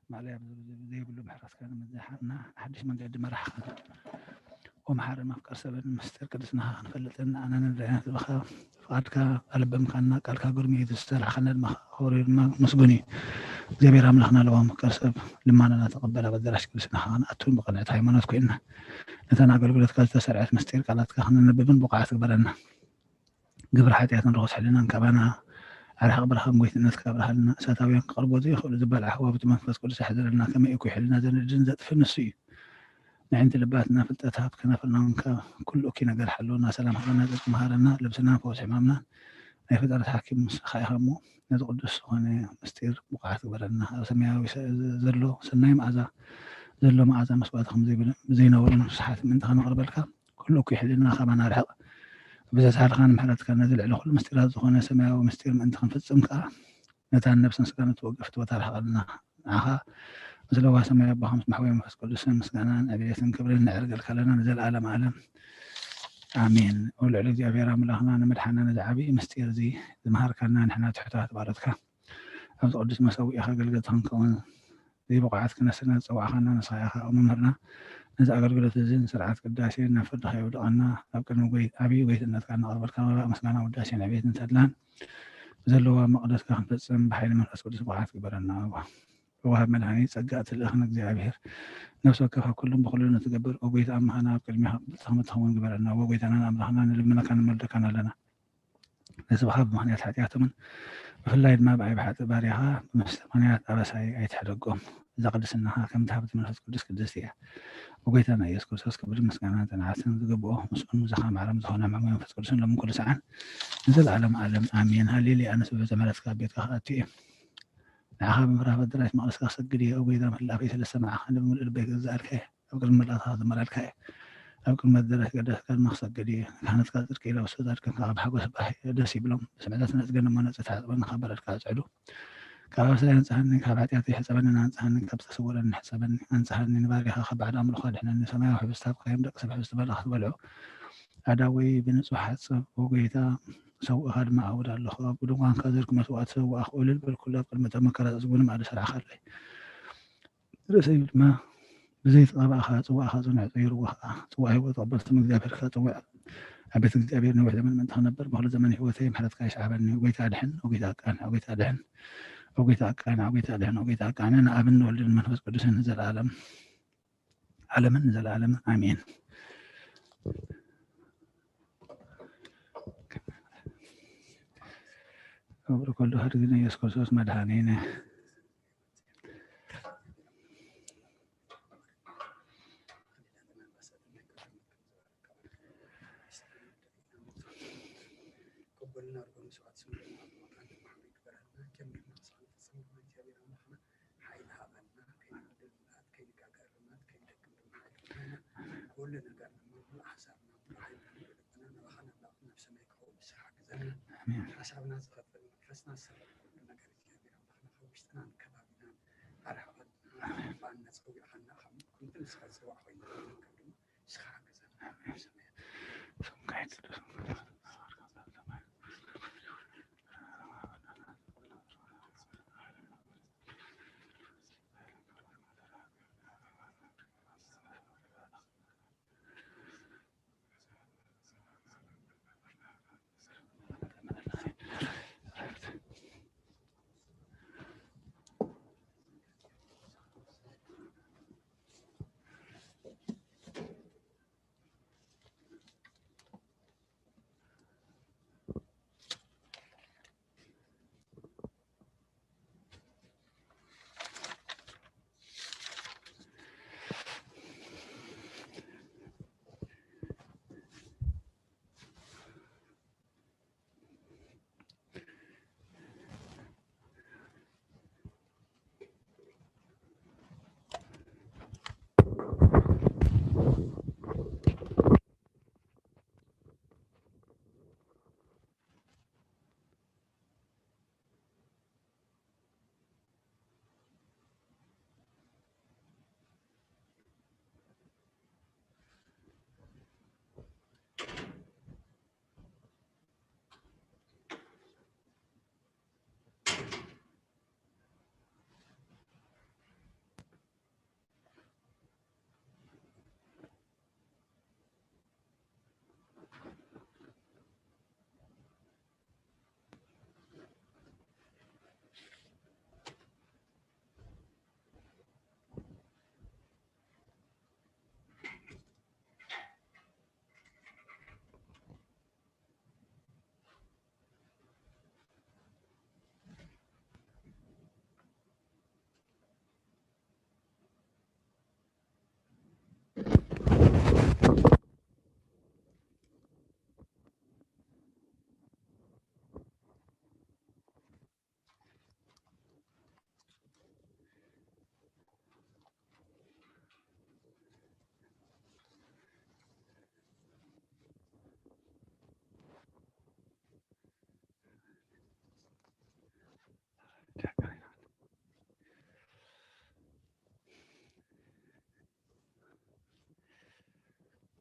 ማእለያ ዘይብሉ ምሕረትካ ንምዝሓልና ሓድሽ መንገዲ መራሕኻና። ኦ መሓሪ መፍቀር ሰብን ምስጢር ቅድስናኻ ክንፈልጥን ንኣና ንድሕነት ልብኻ ፍቓድካ ኣለበምካና። ቃልካ ግርም እዩ፣ እቲ ዝተላእኻና ድማ ክብሪ ድማ ምስጉን እዩ። እግዚኣብሔር ኣምላኽና ለዋህ መፍቀር ሰብ ልማናና ተቐበል፣ ኣብ ኣዳራሽ ቅድስናኻ ክንኣቱን ብቕንዕቲ ሃይማኖት ኮይንና ነተን ኣገልግሎትካ ዝተሰርዐት ምስጢር ቃላትካ ክንነብብን ብቑዓት ግበረና። ግብሪ ሓጢኣትን ርኹስ ሕልናን ካባና ኣርሕቕ፣ ብርሃን ጎይትነትካ ኣብርሃልና። እሳታውያን ክቐርቦ ዘይኽእሉ ዝበልዓ ህዋብቲ መንፈስ ቅዱስ ኣሕድረልና። ከመይ እኩይ ሕልና ዘንድድን ዘጥፍእ ንሱ እዩ። ንዕንቲ ልባትና ፍልጠት ሃብ፣ ከናፍርና እውን ካብ ኩሉ እኩይ ነገር ሓልወና። ሰላም ሃበና፣ ጽድቂ መሃረና፣ ልብስና ፈውስ ሕማምና። ናይ ፍጥረት ሓኪም ንስኻ ኢኻ እሞ ነዚ ቅዱስ ዝኾነ ምስጢር ብቑዓት ግበረና። ኣብ ሰማያዊ ሰ-፣ ዘሎ ሰናይ መኣዛ ዘሎ መኣዛ መስዋእቲ ከም ዘይብሉ ብዘይነውርን ርስሓት ምእንቲ ከነቕርበልካ ኩሉ እኩይ ሕልና ካባና ኣርሕቕ። ብዘሳልኻን ምሕረትካ ነዚ ልዕሊ ኩሉ ምስጢራት ዝኾነ ሰማያዊ ምስጢር ምእንቲ ክንፍጽም ከኣ ነታ ነብስን ስጋን እትወግእ ፍትወት ኣርሕቐልና። ንዓኻ ምስ ለዋህ ሰማይ ኣቦኻ ምስ መሕወይ መንፈስ ቅዱስን ምስጋናን ዕብየትን ክብርን ነዕርገልካ ኣለና ንዘለኣለም ዓለም። ኣሜን። ኦ ልዑል እግዚኣብሔር ኣምላኽና፣ ንምድሓና ነዚ ዓብዪ ምስጢር እዚ ዝመሃርካና ንሕና ትሑታት ባሮትካ ኣብዚ ቅዱስ መሰውኢኻ ኣገልገልቲ ክንከውን ዘይብቑዓት ክነስና ዝጸዋዕኻና ንስኻ ኢኻ። ኦ መምህርና፣ ነዚ ኣገልግሎት እዚ ንስርዓት ቅዳሴ ናብ ፍርድኻ የውድቐና። ኣብ ቅድሚ ጎይ-፣ ዓብዪ ጎይትነትካ እናቐርበልካ መባእ ምስጋና ውዳሴን ዕብየትን ተድላን ብዘለዋ መቕደስካ ክንፈጽም ብሓይሊ መንፈስ ቅዱስ ብቑዓት ግበረና። እዋ፣ እዋሃብ መድኃኒት ጸጋ እትልእኽን እግዚኣብሔር፣ ነፍሲ ወከፍ ኣብ ኩሉን ብኹሉን እትገብር፣ ኦ ጎይታ ኣምላኽና፣ ኣብ ቅድሚኻ ብልጽ ከም እትኸውን ግበረና። ኦ ጎይታናን ኣምላኽና፣ ንልምነካን ንመልደካን ኣለና። ነዚ ብኻ ብምኽንያት ሓጢኣቶምን ብፍላይ ድማ ብኣይ ብሓጥእ ባርያኻ ብምስተ ምኽንያት ኣበሳይ ኣይትሕደጎም። እዛ ቅድስናኻ ከምቲ ሃብቲ መንፈስ ቅዱስ ቅድስቲ እያ። ብጎይታና ኢየሱስ ክርስቶስ ክብርን ምስጋናን ጽንዓትን ዝግብኦ፣ ምስኡን ብዝኻ ማዕረም ዝኾነ ሕማም መንፈስ ቅዱስን ሎምን ኩሉ ሰዓን ንዘለዓለም ዓለም ኣሜን። ሃሌሉያ። ኣነስ ብብዝሒ ምሕረትካ ኣብ ቤትካ ክኣቱ እየ። ንዓኻ ብምፍራህ ኣደራሽ መቕደስካ ክሰግድ እየ። ኦ ጎይታ፣ ምህላፈይ ስለ ዝሰማዕኻኒ ብምሉእ ልበይ ክግዛኣልካ እየ። ኣብ ቅድሚ መላእኽትኻ ክዝመረልካ እየ። ኣብ ቅድሚ ኣደራሽ ኣዳራሽካ ድማ ክሰግድ እየ። ንካህናትካ ጽድቂ ይለብሱ፣ ጻድቃንካ ብሓጎስ ባህ ደስ ይብሎም። ብስምዒታት ነጽገን እሞ ነጽ ተዓጽበን ንኸበረልካ ኣጽዕዱ። ካብ ኣበሳይ ኣንጽሃኒ፣ ካብ ሓጢኣተይ ሕጸበኒ፣ ኣንጽሃኒ፣ ካብ ዝተሰወረኒ ሕጸበኒ፣ ኣንጽሃኒ፣ ንባርያኻ ካብ ባዕዲ ኣምልኾ ኣድሕነኒ፣ ሰማያዊ ሕብስቲ ኣብ ቀይም ደቂ ሰብ ሕብስቲ መላእኽቲ በልዑ። ኣዳወይ ብንጹሕ ሓጽብ፣ ኦ ጎይታ፣ ሰውእኻ ድማ ኣውድ ኣለኹ። ኣብ ድንኳንካ ዘርክ መስዋዕቲ ሰውእኻ፣ እልል በልኩሉ፣ ኣብ ቅድሚ እቶም መከራ ዘጽግቡኒ ማዕዶ ሰራሕኻለይ። ርእሰይ ድማ ብዘይተቐባእኻ፣ ጽዋእኻ ጽኑዕ ጽይርዎ ኸኣ። ጽዋእ ህይወት ተቐበል፣ ስም እግዚኣብሔር ክጸውዕ፣ ኣብ ቤት እግዚኣብሔር ነዊሕ ዘመን ምእንቲ ክነብር፣ ብኹሉ ዘመን ህይወተይ ምሕረትካ ይስዓበኒ። ጎይታ ኣድሕን፣ ጎይታ ኣቃንዕ፣ ጎይታ ኣድሕን፣ ጎይታ ኣቃንዕ፣ ጎይታ ኣድሕን፣ ጎይታ ኣቃንዕ፣ ንኣብን ንወልድን መንፈስ ቅዱስን ንዘለኣለም ዓለምን ንዘለኣለምን ኣሜን። ክብሪ ኩሉ ሃድግነ ኢየሱስ ክርስቶስ መድኃኒነ። ሓይሊ ሃበና፣ ከይንጉድል እምበኣር ከይንጋገ እርማት ከይንደክም ድማ ሓይሊ ኩነና። ኩሉ ነገር ንምሉእ ሓሳብና፣ ምሉእ ሓይልና፣ ምሉእ ልብና ንባኻ ነላቕቕ ናብ ሰማይ ክኸውን ንስኻ ሓግዘና። ኣሜን። ሓሳብና ዝኸፍል፣ መንፈስና ዝሰርሕ፣ ኩሉ ነገር እግዚኣብሔር ኣምላኽና ካብ ውሽጥናን ከባቢናን ኣርሕቐልና። ኣሜን። ባና ጸዊዕኻና፣ ከም፣ ከምቲ ንስኻ ዝጸዋዕ ኮይኑ ንርከብ ድማ ንስኻ ሓግዘና። ኣሜን። ኣብ ሰማያት። ስምካ ይቅደስ።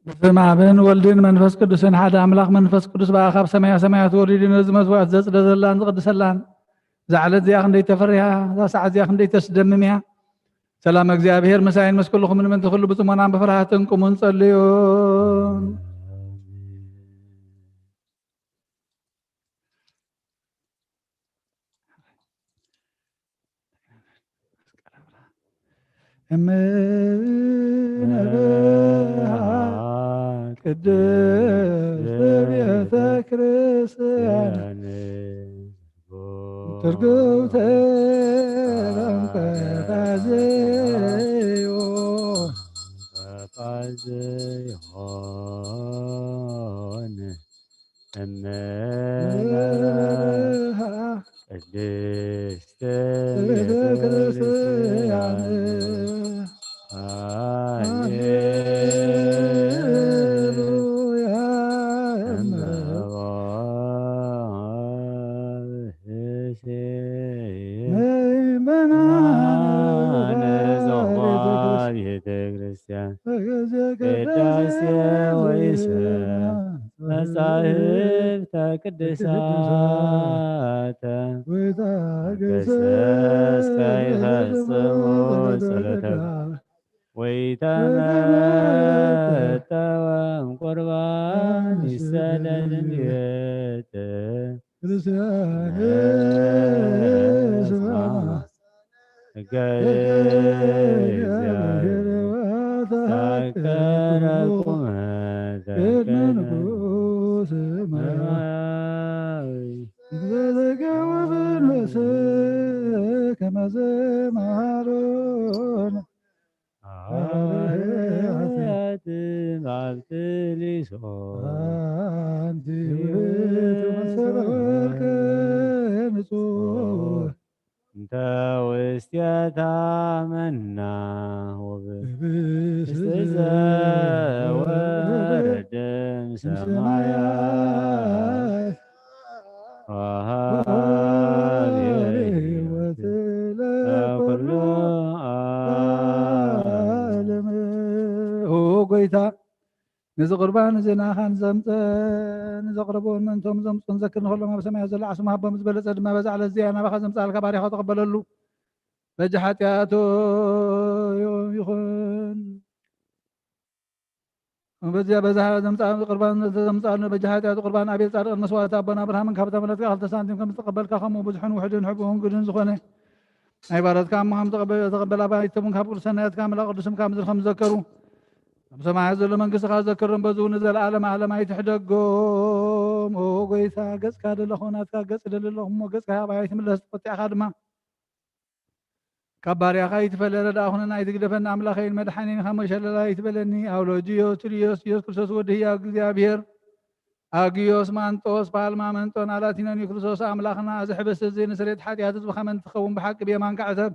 በስመ ኣብን ወልድን መንፈስ ቅዱስን ሓደ ኣምላኽ። መንፈስ ቅዱስ ብኣ ካብ ሰማያ ሰማያት ወሪዱ ነዚ መስዋዕት ዘጽደዘላን ዝቕድሰላን፣ እዛ ዕለት እዚኣ ክንደይ ተፈሪሃ፣ እዛ ሰዓት እዚኣ ክንደይ ተስደምም እያ። ሰላም እግዚኣብሔር ምሳይን ምስ ኩልኹምን ምእንቲ ኩሉ ብጽሞናን ብፍርሃትን ቁሙን ጸልዩን። እምነ ብርሃን ቅድስት ቤተ ክርስቲያን ትርጉምተ ለምቀታዘዮ እምነ ቅድስት ቤተ ክርስቲያን ሃሌሉያ። ቅዳሴ ወይሰ መጻሕፍተ ቅዱሳተ ገሰስከ ይፈጽሙ ጸሎተ ወይተመጠወም ቁርባን ይሰደድ እንዴት እንተ ውስቴታ መና ወህብስት ዘወረደ እምሰማያት ወሃቢ ሕይወት ለኩሉ ዓለም። ኦ ጎይታ፣ ነዚ ቁርባን እዚ ንኣኻ ንዘምፀ ንዘቕረቦን ምእንቶም ዘምፁን ዘክር ንኸሎም ኣብ ሰማያት ዘሎ ዓስሙ ሃቦም። ዝበለፀ ድማ በዛ ዕለት እዚኣ ናባኻ ዘምፃልካ ባሪኻ ተቐበለሉ። በጃ ሓጢኣቶ ይኹን። በዚያ በዛ ዘምፃ ቁርባን ዘምፃሉ በጃ ሓጢኣቱ ቁርባን ኣቤል ፃድቅን መስዋዕቲ ኣቦና ኣብርሃምን ካብታ መለትካ ክልተ ሳንቲም ከም ዝተቐበልካ ከምኡ ብዙሕን ውሕድን ሕቡን ግድን ዝኾነ ናይ ባረትካ እሞ ከም ተቐበ-፣ ተቐበል ኣባይቶምን ካብ ቅዱስ ሰናያትካ ኣምላኽ ቅዱስም ካብ ምድሪ ከም ዝዘከሩ ኣብ ሰማያት ዘሎ መንግስትኻ ዘከሮም በዚ እውን ዘለዓለም ዓለም ኣይትሕደጎም። ኦ ጎይታ፣ ገጽካ ደለኹ ናትካ ገጽ ደሊ ኣለኹ እሞ ገጽካ ኣባይ ኣይትምለስ፣ ተቆጢዕካ ድማ ካብ ባርያኻ ኣይትፈለ። ረዳእ ኩነና ኣይትግደፈና ኣምላኸይን መድሓኒን ካብ ሞት ሸለል ኣይትበለኒ። ኣውሎጅዮስ፣ ቱልዮስ፣ ኢየሱስ ክርስቶስ ወዲ ህያው እግዚኣብሔር፣ ኣግዮስ፣ ማንጦስ፣ ፓልማ፣ መንጦን ኣላቲኖን እዩ ክርስቶስ ኣምላኽና። እዚ ሕብስቲ እዚ ንስሬት ሓጢኣት ህዝብኻ ምእንቲ ክኸውን ብሓቂ ብየማንካ ዕተብ።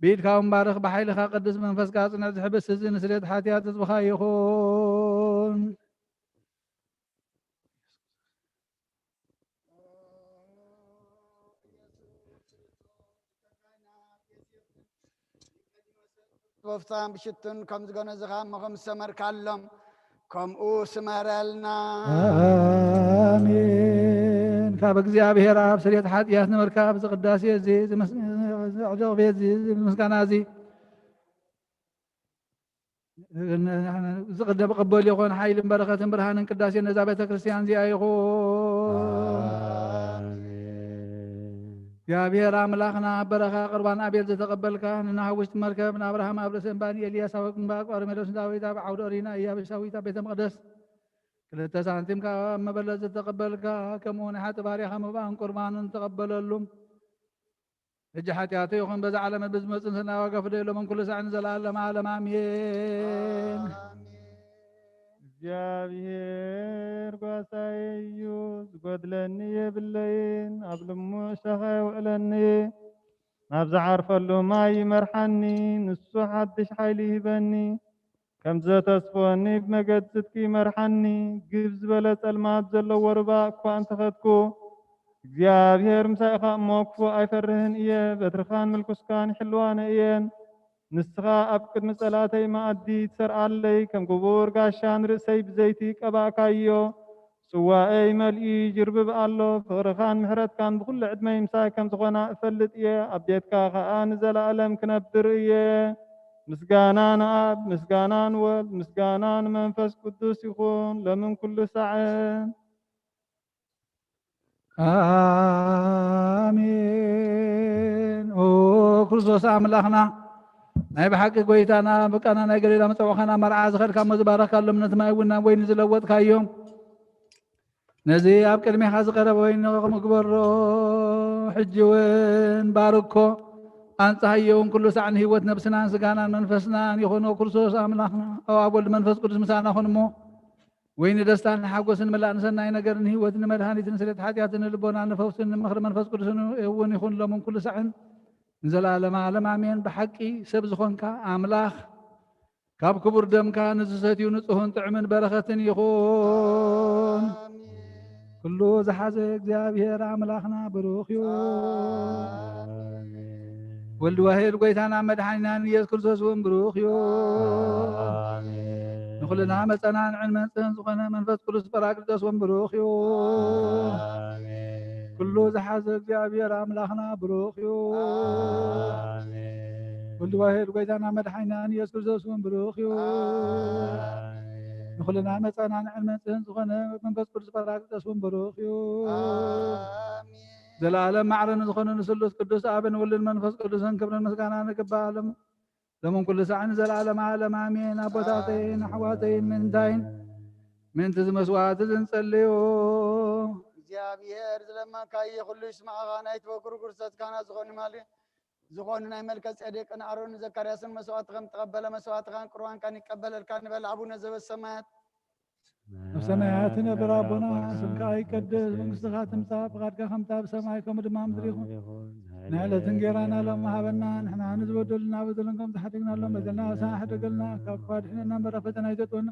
ብኢድካ እውን ባርኽ፣ ብሓይልኻ ቅድስ መንፈስካ ኣጽንዕ። እዚ ሕብስቲ እዚ ንስሬት ሓጢኣት ህዝብኻ ይኹን። ወፍታን ብሽቱን ከም ዝገነዝኻ እሞ ከም ዝሰመርካሎም ከምኡ ስመረልና። ኣሜን። ካብ እግዚኣብሔር ኣብ ስርየት ሓጢኣት ንምርካብ እዚ ቅዳሴ እዚ፣ እዚ ምስ-፣ እዚ ዕደቕ ቤት እዚ፣ እዚ ምስጋና እዚ፣ እዚ ቅደም ቅበል ይኹን። ሓይልን በረኸትን ብርሃንን ቅዳሴ ነዛ ቤተ ክርስቲያን እዚኣ ይኹን። ኣሜን። እግዚኣብሔር ኣምላኽና፣ ኣብ በረኻ ቁርባን ኣቤል ዝተቐበልካ፣ ንናህ ውሽጢ መርከብ፣ ንኣብርሃም ኣብ ርእሲ እምባ፣ ንኤልያስ ኣብ ግንባር፣ ቆርኔሌዎስ ንዳዊት ኣብ ዓውደ ኦሪና፣ ኢያቡሳዊት ኣብ ቤተ መቕደስ፣ ክልተ ሳንቲም ካብ መበለት ዝተቐበልካ፣ ከምኡ ናይ ሓጢ ባርያኻ መባእን ቁርባንን ተቐበለሉ። ሕጂ ሓጢኣቱ ይኹን በዛ ዓለም ብዝመጽእ ንስና ዋጋ ፍደየሎም ኩሉ ሳዕ ንዘለኣለም ዓለም ኣሜን። እግዚኣብሔር ጓሳይ እዩ፣ ዝጎድለኒ የብለይን። ኣብ ልሙዕ ሸኻ የውዕለኒ፣ ናብ ዝዓርፈሉ ማይ ይመርሓኒ። ንሱ ሓድሽ ሓይሊ ይህበኒ፣ ከም ዘተስፎኒ ብመገዲ ጽድቂ ይመርሓኒ። ግብ ዝበለ ጸልማት ዘለዎ ሩባ እኳ እንተኸድኩ፣ እግዚኣብሔር ምሳይ ኢኻ እሞ ክፉእ ኣይፈርህን እየ። በትርኻን ምልኩስካን ይሕልዋነ እየን። ንስኻ ኣብ ቅድሚ ጸላእተይ መኣዲ ትሰርዓለይ፣ ከም ክቡር ጋሻ ንርእሰይ ብዘይቲ ቀባእካዮ። ጽዋኤይ መሊኡ ይጅርብብ ኣሎ። ፍቕርኻን ምሕረትካን ብኹሉ ዕድመይ ምሳይ ከም ዝኾና እፈልጥ እየ። ኣብ ቤትካ ኸኣ ንዘለኣለም ክነብር እየ። ምስጋና ንኣብ፣ ምስጋና ንወልድ፣ ምስጋና ንመንፈስ ቅዱስ ይኹን፣ ሎምን ኩሉ ሳዕን። ኣሜን። ኦ ክርስቶስ ኣምላኽና፣ ናይ ብሓቂ ጎይታና፣ ብቃና ናይ ገሊላ መጸውዕኻና መርዓ ዝኸድካ እሞ ዝባረኽካሎም ነቲ ማይ እውን ናብ ወይኒ ዝለወጥካዮ፣ ነዚ ኣብ ቅድሜኻ ዝቐረበ ወይኒ ከምኡ ግበሮ። ሕጂ እውን ባርኮ፣ ኣንጽሃዮ እውን ኩሉ ሳዕ ንህይወት ነብስናን ስጋናን መንፈስናን ይኹን። ኦ ክርስቶስ ኣምላኽና፣ ኦ ኣብ ወልድ መንፈስ ቅዱስ ምሳና ኩን እሞ፣ ወይኒ ደስታን ሓጎስን ምላእ ንሰናይ ነገርን ህይወትን ንመድሃኒትን ስርየት ሓጢኣትን ንልቦናን ንፈውስን ንምኽሪ መንፈስ ቅዱስን እውን ይኹን ሎምን ኩሉ ሳዕን ንዘለኣለመ ዓለም ኣሜን። ብሓቂ ሰብ ዝኾንካ ኣምላኽ፣ ካብ ክቡር ደምካ ንዝሰትዩ ንጹህን ጥዑምን በረኸትን ይኹን። ኣሜን። ኩሉ ዝሓዘ እግዚኣብሔር ኣምላኽና ብሩኽ እዩ። ኣሜን። ወልድ ዋሕድ ጎይታና መድሓኒናን ኢየሱስ ክርስቶስ እውን ብሩኽ እዩ። ኣሜን። ንኹልና መጸናንዕን መንጽህን ዝኾነ መንፈስ ቅዱስ ጳራቅሊጦስ እውን ብሩኽ እዩ። ኣሜን። ኩሉ ዝሓዘ እግዚኣብሔር ኣምላኽና ብሩኽ እዩ። ኣሜን። ወልድ ዋሕድ ጎይታና መድሓኒናን ኢየሱስ ክርስቶስ እውን ብሩኽ እዩ። ኣሜን። ንኹልና መጸናንዕን መንጽህን ዝኾነ መንፈስ ቅዱስ ጳራቅሊጦስ እውን ብሩኽ እዩ። ኣሜን። ዘለዓለም ማዕረ ንዝኾነ ንስሉስ ቅዱስ ኣብን ውሉድን መንፈስ ቅዱስን ክብርን ምስጋናን ይግባእ፣ ሎም-፣ ሎምን ኩሉ ሳዕን ንዘለዓለም ዓለም ኣሜን። ኣቦታተይን ኣሕዋተይን ምእንታይን ምእንቲ እዚ መስዋዕቲ እዚ ንጸልዩ። እግዚኣብሔር ዝለመንካዮ ኩሉ ይስማዕኻ፣ ናይ ትበኩር ጉርሰት ካህናት ዝኾኑ ማሊ-፣ ዝኾኑ ናይ መልከ ጼዴቅን ኣሮንን ዘካርያስን መስዋዕቲ ከም ተቐበለ መስዋዕትኻን ቁርባንካን ይቀበለልካ ንበል። ኣቡነ ዘበሰማያት ኣብ ሰማያት ትነብር ኣቦና፣ ስምካ ይቀደስ፣ መንግስትኻ ትምጻእ፣ ፍቓድካ ከምታ ኣብ ሰማይ ከምኡ ድማ ኣብ ምድሪ ይኹን። ናይ ዕለት እንጌራና ሎም ሃበና፣ ንሕና ንዝበደሉና በደሎም ከም ዝሓደግናሎም በደልና ኣሳሕደገልና፣ ካብ ክፉ ኣድሕነና እምበር ኣብ ፈተና ኣይተእትወና።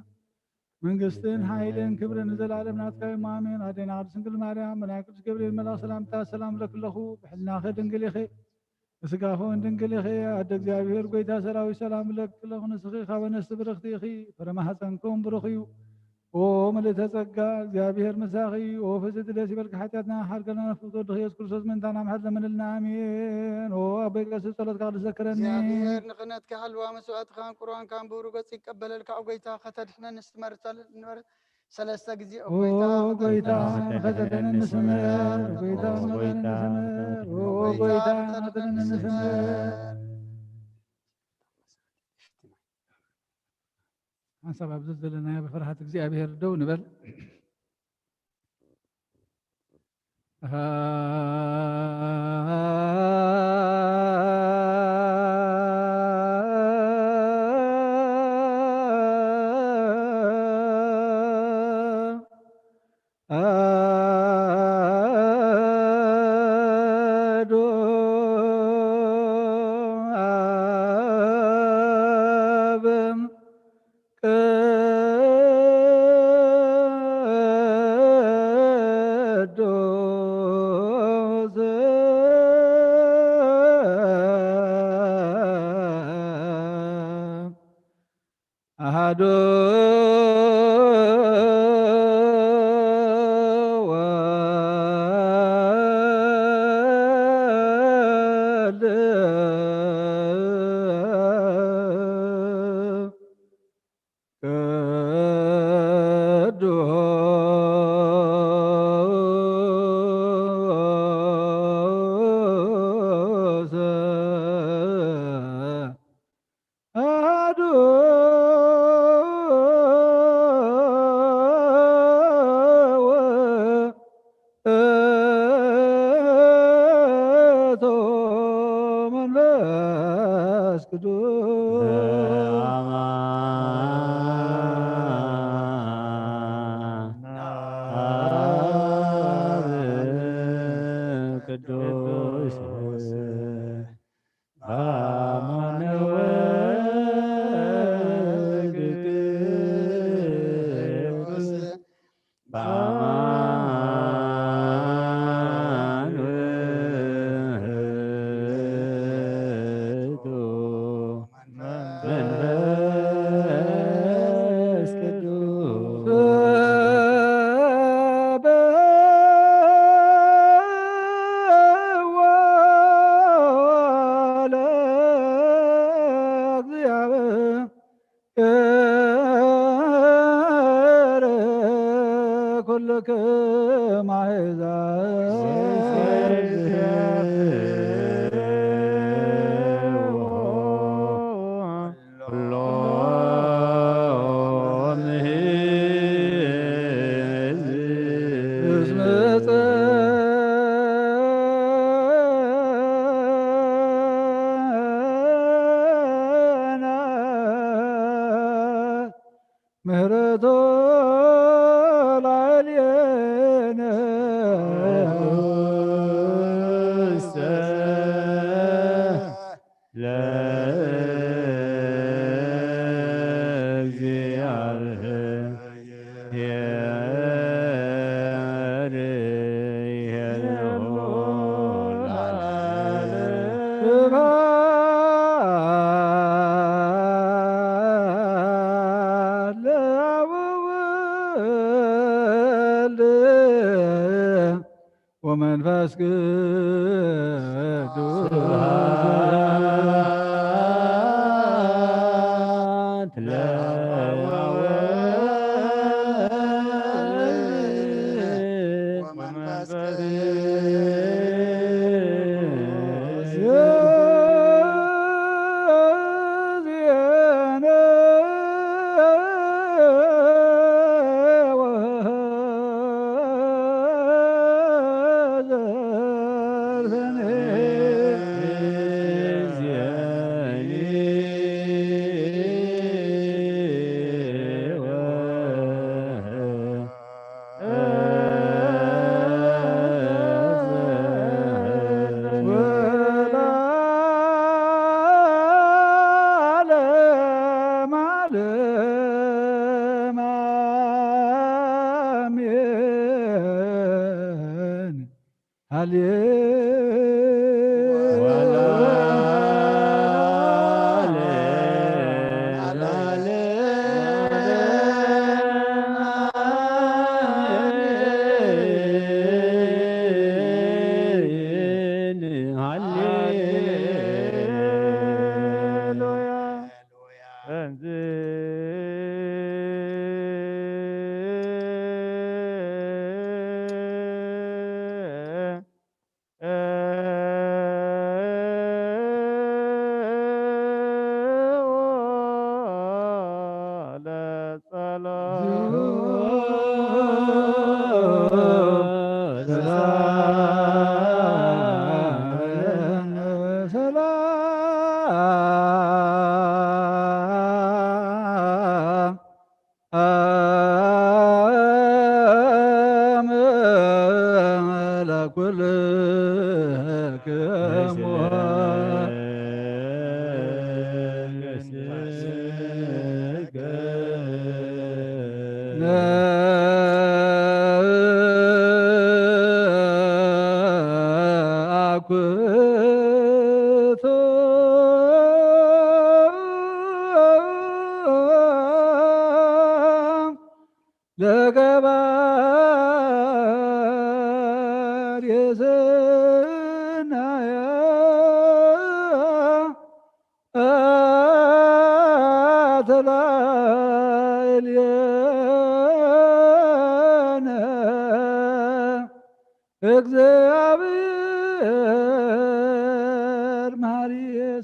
መንግስትን ሓይልን ክብርን ንዘለኣለም ናትካ እዮም፣ ኣሜን። ኣዴና ቅድስት ድንግል ማርያም፣ ብናይ ቅዱስ ገብርኤል መልኣኽ ሰላምታ ሰላም እብለኪ ኣለኹ፣ ብሕልናኺ ድንግል ኢኺ፣ ብስጋኺ እውን ድንግል ኢኺ። ኣደ እግዚኣብሔር፣ ጎይታ ሰራዊት፣ ሰላም እብለኪ ኣለኹ። ንስኺ ካብ ኣንስቲ ብርኽቲ ኢኺ፣ ፍረ ማሕፀንኪ እውን ብሩኽ እዩ። ኦ ምልእተ ጸጋ፣ እግዚኣብሔር ምሳኺ እዩ። ኦ ፍጽምቲ፣ ደስ ይበልኪ። ሓጢኣትና ሓርገልና፣ ንፍቁር ወድኺ ኢየሱስ ክርስቶስ ምእንታና ምሕረት ለምንልና። ኣሜን። ኦ ኣቦይ ቀሲስ፣ ጸሎትካ ቅዱስ ዘክረኒ። እግዚኣብሔር ንኽህነትኪ ሃልዋ መስዋዕትኻን ቁርባንካን ብብሩህ ገጽ ይቀበለልካ። ኦ ጎይታ፣ ከተድሕነኒ ንስትመርተል ንበር ሰለስተ ግዜ። ኦ ኦ ጎይታ፣ ጎይታ፣ ንኸተድሕነኒ ስምር። ጎይታ፣ ንኸተድሕነኒ ስምር። ኦ ጎይታ፣ ንኸተድሕነኒ ስምር። ሓንሳብ ኣብዚ ዘለናዮ ብፍርሃት እግዚኣብሔር ደው ንበል። ኣዶ ኣብ ቅዱስ ኣሃዱ ወወልድ ቅዱስ ኣሃዱ ውእቱ መንፈስ ቅዱስ። በአማን አብ ቅዱስ በአማን ወልድ ቅዱስ በአማን ውእቱ መንፈስ ቅዱስ። ለእግዚኣብሔር ኩልክም አሕዛብ። ምህረቱ ላዕሌነ። መንፈስ ቅዱስ ስብሐት ለአብ ወወልድ ወመንፈስ ቅዱስ።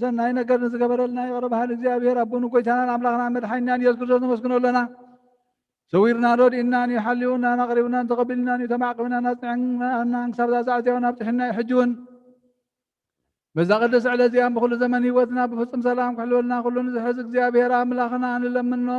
ሰናይ ነገር ንዝገበረልና ይቕረ በሃሊ እግዚኣብሔር ኣቦን ጎይታናን ኣምላኽናን መድሓኒናን ኢየሱስ ክርስቶስ ነመስግኖ ኣለና። ሰዊርና ረድኢናን እዩ፣ ሓልዩናን ኣቕሪብናን ተቐቢልናን እዩ፣ ተማዕቂብናን ኣጽኒዕናን ክሳብ እዛ ሰዓት እዚኣ እውን ኣብጽሑና እዩ። ሕጂ እውን በዛ ቅድስቲ ዕለት እዚኣ ብኹሉ ዘመን ህይወትና ብፍጹም ሰላም ክሕልወልና ኩሉ ንዝሕዝ እግዚኣብሔር ኣምላኽና ንለምኖ።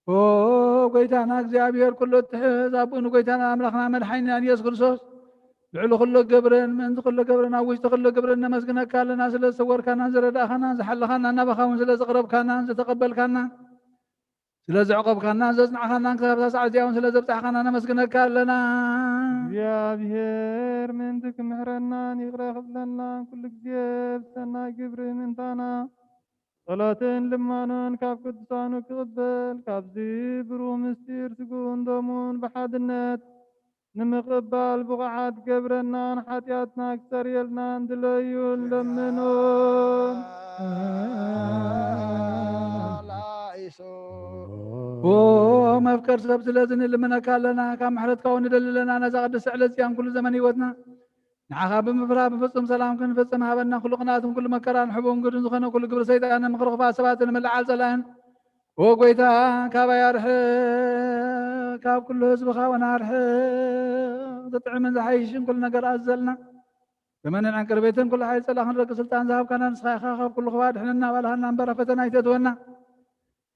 ኦ ጎይታና እግዚኣብሔር ኩሉ እትሕዝ ኣቦኡ ንጎይታና ኣምላኽና መድሓኒናን ኢየሱስ ክርስቶስ ልዕሊ ኩሉ ግብርን ምእንቲ ኩሉ ግብርን ኣብ ውሽጢ ኩሉ ግብርን ነመስግነካ ኣለና። ስለ ዝሰወርካናን ዝረዳእኻናን ዝሓለኻናን ናባኻ እውን ስለ ዝቕረብካናን ዝተቐበልካናን ስለ ዘዕቆብካናን ዘጽናዕኻናን ክሳብ እዛ ሰዓት እዚኣ እውን ስለ ዘብጻሕኻና ነመስግነካ ኣለና። እግዚኣብሔር ምእንቲ ክምሕረናን ይቕረ ክብለናን ኩሉ ግዜ ብሰናይ ግብሪ ምእንታና ጸሎትን ልማኖን ካብ ቅዱሳኑ ክቕበል ካብዚ ብሩህ ምስጢር ስግኡን ደሙን ብሓድነት ንምቕባል ብቑዓት ገብረናን ሓጢኣትና ክሰርየልናን ድለዩን ለምኑን። ኦ መፍቀር ሰብ ስለዚ ንልምነካ ኣለና፣ ካብ ምሕረትካ እውን ንደሊ ኣለና። ነዛ ቅድስቲ ዕለት እዚኣን ኩሉ ዘመን ህይወትና ንዓኻ ብምፍራ ብፍጹም ሰላም ክንፍጽም ሃበና። ኩሉ ቅንኣትን ኩሉ መከራን ሕቡን ግዱን ዝኾነ ኩሉ ግብሪ ሰይጣንን ምኽሪ ክፉኣት ሰባትን ምልዓል ጸላእን ኦ ጎይታ ካባይ ኣርሕቕ፣ ካብ ኩሉ ህዝብኻ እውን ኣርሕቕ። ዝጥዕምን ዝሓይሽን ኩሉ ነገር ኣዘልና። ዘመንን ዕንቅርቤትን ኩሉ ሓይሊ ጸላእ ክንረግእ ስልጣን ዝሃብካና ንስኻ ኢኻ። ካብ ኩሉ ክፉእ ኣድሕነና ኣባልሃና እምበር ኣብ ፈተና ኣይተእትወና።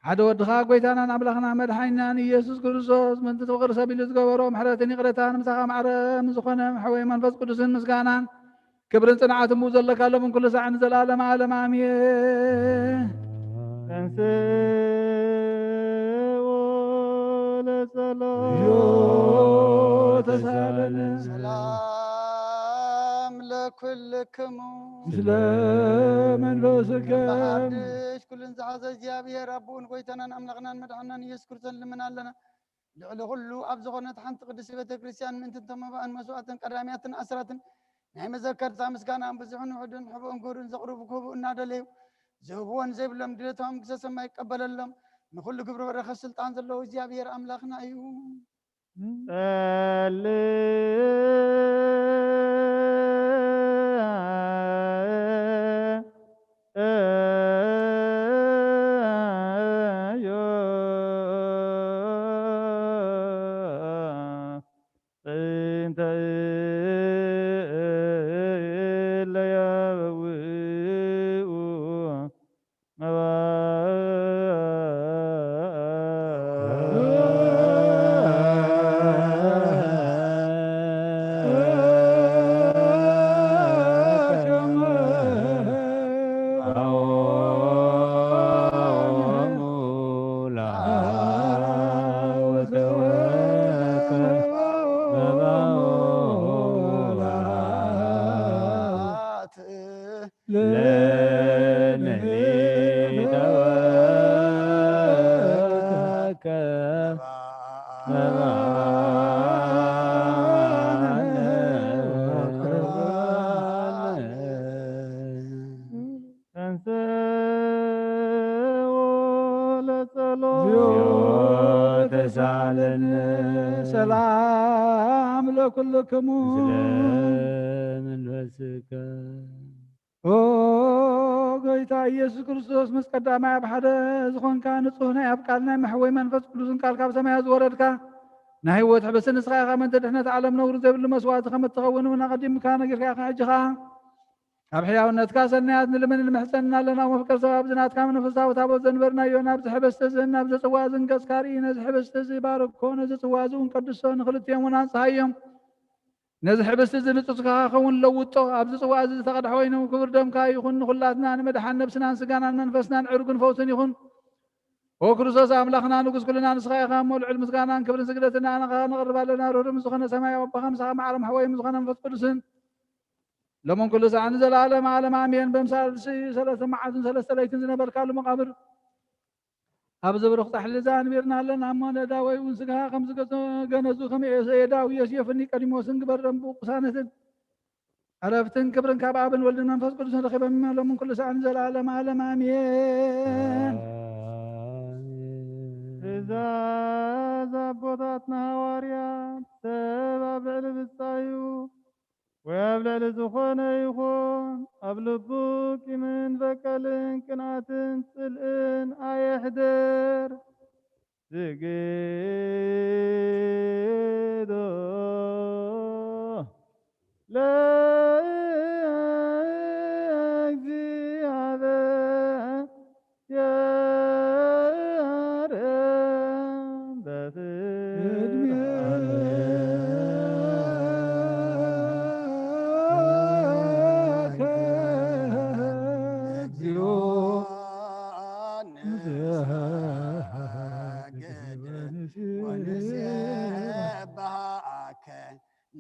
ሓደ ወድኻ ጎይታናን ኣምላኽና መድሓኒናን ኢየሱስ ክርስቶስ ምእንቲ ፍቕሪ ሰብ ኢሉ ዝገበሮ ምሕረትን ይቕረታን ምሳኻ ማዕረ ምስ ዝኾነ ሕወይ መንፈስ ቅዱስን ምስጋናን ክብርን ጽንዓትን ብኡ ዘለካ ሎምን ኩሉ ሳዕ ንዘለኣለመ ዓለም ኣሜን። ተንስኡ ለጸሎት ተሳለነ። ሰላም ለኩልክሙ። ምስለ መንፈስከ። በሓድሽ ኩሉን ዝሓዘ እግዚኣብሔር ኣቦን ጎይታናን ኣምላኽናን መድሓናን ኢየሱስ ክርስቶስ ንልምን ኣለና። ልዕሊ ኩሉ ኣብ ዝኾነት ሓንቲ ቅድስቲ ቤተ ክርስቲያን ምእንቲ እቶም መባእን መስዋእትን ቀዳሚያትን ኣስራትን ናይ መዘከርታ ምስጋና ብዙሕን ውሑድን ሕቡእን ግብርን ዘቕርቡ ክህቡ እናደለዩ ዝህብዎን ዘይብሎም ድሌቶም ግሰ ሰማይ ይቀበለሎም። ንኹሉ ግብሪ በረኸት ስልጣን ዘለዎ እግዚኣብሔር ኣምላኽና እዩ። ጸልእ እዮ ጥንተ እለ ያበውኡ መባእ ተሳለነ። ሰላም ለኩልክሙ። መንፈስከ። ኦ ጎይታ ኢየሱስ ክርስቶስ፣ ምስ ቀዳማይ ኣብ ሓደ ዝኾንካ፣ ንጹህ ናይ ኣብ ቃል ናይ መሕወይ መንፈስ ቅዱስን ቃል ካብ ሰማያት ዝወረድካ፣ ናይ ህይወት ሕብስቲ ንስኻ ኢኻ። ምእንቲ ድሕነት ዓለም ነውሪ ዘይብሉ መስዋእቲ ከም እትኸውን እውን ኣቐዲምካ ነጊርካ ኢኻ። ሕጂ ኸኣ ኣብ ሕያውነትካ ሰናያት ንልምን ንምሕጸንን ኣለና። መፍቀር ሰብ ኣብዚ ናትካ መንፈሳዊ ታቦት ዘንበርናዮ፣ ናብዚ ሕብስቲ እዝን ናብዚ ጽዋ እዝን ገጽካ ርኢ። ነዚ ሕብስቲ እዚ ባርኮ፣ ነዚ ጽዋ እዚ እውን ቀድሶ፣ ንኽልቲኦም እውን ኣንጽሃዮም። ነዚ ሕብስቲ እዚ ንጹጽካ ክኸውን ለውጦ። ኣብዚ ጽዋ እዚ ዝተቐድሐ ወይኑ ክቡር ደምካ ይኹን። ንኹላትና ንምድሓን ነብስናን ስጋናን መንፈስናን ዕርጉን ፈውስን ይኹን። ኦ ክርስቶስ ኣምላኽና ንጉስ ኩልና ንስኻ ኢኻ እሞ፣ ልዑል ምስጋናን ክብርን ስግደትን ንዓኻ ነቕርብ ኣለና። ርህሩህ ምስ ዝኾነ ሰማያዊ ኣቦኻ፣ ምሳኻ ማዕረ መሕወይ ምስ ዝኾነ መንፈስ ቅዱስን፣ ሎምን ኩሉ ሰዓትን ንዘለኣለመ ዓለም ኣሜን። በምሳልሲ ሰለስተ መዓልትን ሰለስተ ለይትን ዝነበርካሉ መቓብር፣ ኣብዚ ብሩኽ ጻሕሊ እዚ ኣንቢርና ኣለና እሞ፣ ነዳወይ እውን ስጋኻ ከም ዝገነዙ፣ ከም ኤዳዊ ዮሴፍን ኒቆዲሞስን ግበር። ደም ብቕሳነትን ዕረፍትን ክብርን ካብ ኣብን ወልድን መንፈስ ቅዱስን ረኺቦም፣ ሎምን ኩሉ ሰዓትን ንዘለኣለመ ዓለም ኣሜን። ትእዛዝ ኣቦታትና ሃዋርያት፣ ሰብ ኣብ ልዕሊ ብጻዩ ወይ ኣብ ልዕሊ ዝኾነ ይኹን፣ ኣብ ልቡ ቂምን በቀልን ቅንኣትን ጽልእን ኣየሕድር። ስግዱ ለእግዚኣብሔር።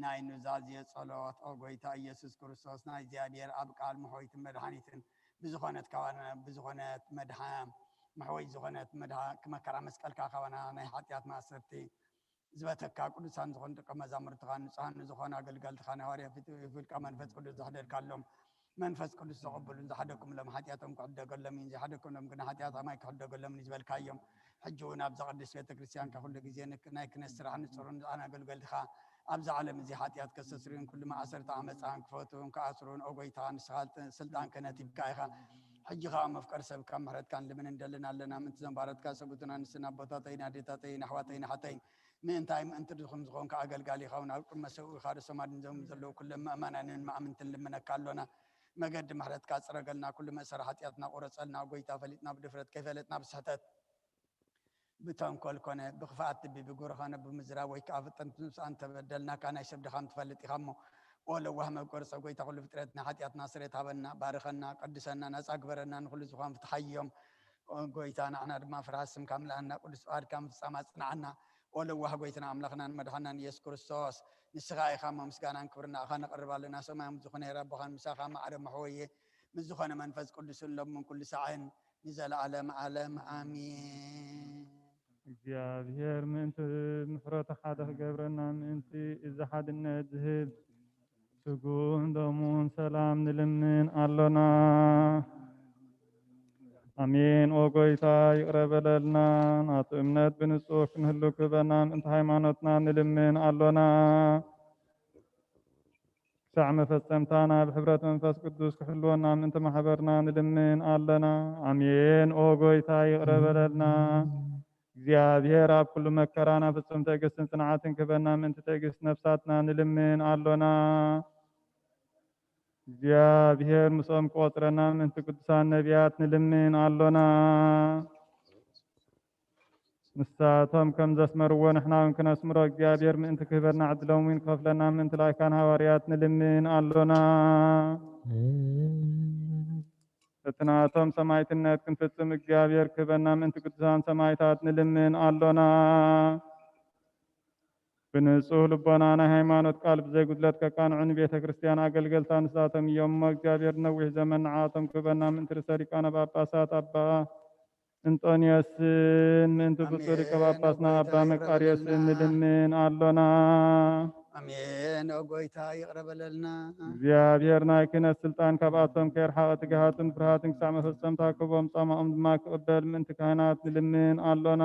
ናይ ኑዛዜ ጸሎት። ኦ ጎይታ ኢየሱስ ክርስቶስ፣ ናይ እግዚኣብሔር ኣብ ቃል ምሕወይትን መድሓኒትን ብዝኾነት ካባና፣ ብዝኾነት መድሓ-፣ መሕወይ ዝኾነት መድሓ-፣ መከራ መስቀልካ ካባና ናይ ሓጢኣት ማእሰርቲ ዝበተካ፣ ቅዱሳን ዝኾኑ ደቀ መዛሙርትኻ፣ ንጹሃን ንዝኾኑ ኣገልገልትኻ፣ ናይ ሃዋርያ ፊት-፣ ፍልቃ መንፈስ ቅዱስ ዘሕደርካሎም፣ መንፈስ ቅዱስ ዘቐብሉን ዝሓደግኩምሎም ሓጢኣቶም ክሕደገሎም እዩ፣ ዘይሓደግኩምሎም ግን ሓጢኣቶም ኣይክሕደገሎምን እዩ ዝበልካዮም። ሕጂ እውን ኣብዛ ቅድስት ቤተ ክርስቲያንካ ኩሉ ግዜ ንክ-፣ ናይ ክህነት ስራሕ ንጽሩን ንዝኣን ኣገልገልትኻ፣ ኣብዛ ዓለም እዚ ሓጢኣት ከስተስርዩን ኩሉ ማእሰርቲ ዓመፃን ክፈትውን ክኣስሩን፣ ኦ ጎይታ፣ ንስኻ ስልጣን ክህነት ሂብካ ኢኻ። ሕጂ ኸኣ መፍቀር ሰብካ ምሕረትካ ንልምን እንደልን ኣለና። ምእንቲ ዘንባረትካ ሰብኡትን ኣንስትን ኣቦታተይን ኣዴታተይን ኣሕዋተይን ኣሓተይን፣ ምእንታይ ምእንቲ ድኹም ዝኾንካ ኣገልጋሊኻ እውን ኣብ ቅድመ ሰብኡኻ ርእሶም ኣድንዞም ዘለዉ ኩሎም ምእመናንን መኣምንትን ልምነካ ኣሎና። መገዲ ምሕረትካ ጽረገልና፣ ኩሉ መእሰሪ ሓጢኣትና ቁረጸልና። ኦ ጎይታ፣ ፈሊጥና ብድፍረት፣ ከይፈለጥና ብስሕተት፣ ብተንኮል ኮነ ብክፍኣት ልቢ፣ ብግብሪ ኮነ ብምዝራብ ወይ ከኣ ፍጥነት ምስ ኣንተበደልናካ፣ ናይ ሰብ ድኻም ትፈልጥ ኢኻ እሞ፣ ኦ ለዋህ መብ ቆርጸ ጎይታ ኩሉ ፍጥረትና ሓጢኣትና ስሬት ሃበና፣ ባርኸና፣ ቀድሰና፣ ነጻ ግበረና፣ ንኹሉ ዝኾን ፍትሓዮም። ኦ ጎይታ ንዓና ድማ ፍርሃት ስምካ ምልኣና፣ ቅዱስ ፍቓድካ ምፍጻም ኣጽንዓና። ኦ ለዋህ ጎይትና ኣምላኽናን መድሓናን ኢየሱስ ክርስቶስ፣ ንስኻ ኢኻ እሞ ምስጋናን ክብርን ንኣኻ ነቕርብ ኣለና። ሰማያዊ ዝኾነ ሄር ኣቦኻን ምሳኻ ማዕረ መሕወየ ምስ ዝኾነ መንፈስ ቅዱስን ሎምን ኩሉ ሳዕን ንዘለዓለም ዓለም ኣሜን። እግዚኣብሔር ምእንቲ ምሕረቱ ሓደ ክገብረና ምእንቲ እዚ ሓድነት ዝህብ ስጉን ደሙን ሰላም ንልምን ኣሎና። ኣሜን። ኦ ጎይታ ይቕረ በለልና፣ ናቱ እምነት ብንጹህ ክንህሉ ክህበና ምእንቲ ሃይማኖትና ንልምን ኣሎና። ክሳዕ መፈጸምታና ብሕብረት መንፈስ ቅዱስ ክሕልወና ምእንቲ ማሕበርና ንልምን ኣሎና። ኣሜን። ኦ ጎይታ ይቕረ በለልና። እግዚኣብሔር ኣብ ኩሉ መከራና ፍጹም ትዕግስትን ጽንዓትን ክህበና ምእንቲ ትዕግስት ነፍሳትና ንልምን ኣሎና። እግዚኣብሔር ምስኦም ክቆጽረና ምእንቲ ቅዱሳን ነቢያት ንልምን ኣሎና። ንሳቶም ከም ዘስመርዎ ንሕና እውን ክነስምሮ እግዚኣብሔር ምእንቲ ክህበና ዕድሎም እውን ክኸፍለና ምእንቲ ላይካን ሃዋርያት ንልምን ኣሎና። እቲ ናቶም ሰማይትነት ክንፍጽም እግዚኣብሔር ክህበና ምእንቲ ቅዱሳን ሰማይታት ንልምን ኣሎና። ብንጹህ ልቦና ናይ ሃይማኖት ቃል ብዘይጉድለት ከቃንዑ ንቤተ ክርስቲያን ኣገልገልታ ንሳቶም እዮም እሞ እግዚኣብሔር ነዊሕ ዘመን ንዓቶም ክህበና ምእንቲ ርእሰ ሊቃነ ጳጳሳት ኣባ እንጦንዮስን ምእንቲ ብፁዕ ሊቀ ጳጳስና ኣባ መቃርዮስን ንልምን ኣሎና። ኣሜን። ኦ ጎይታ ይቕረ በለልና። እግዚኣብሔር ናይ ክህነት ስልጣን ካብኣቶም ከየርሓቐ ትግሃትን ፍርሃትን ክሳዕ መፈጸምታ ክህቦም ጻማኦም ድማ ክቕበል ምእንቲ ካህናት ንልምን ኣሎና።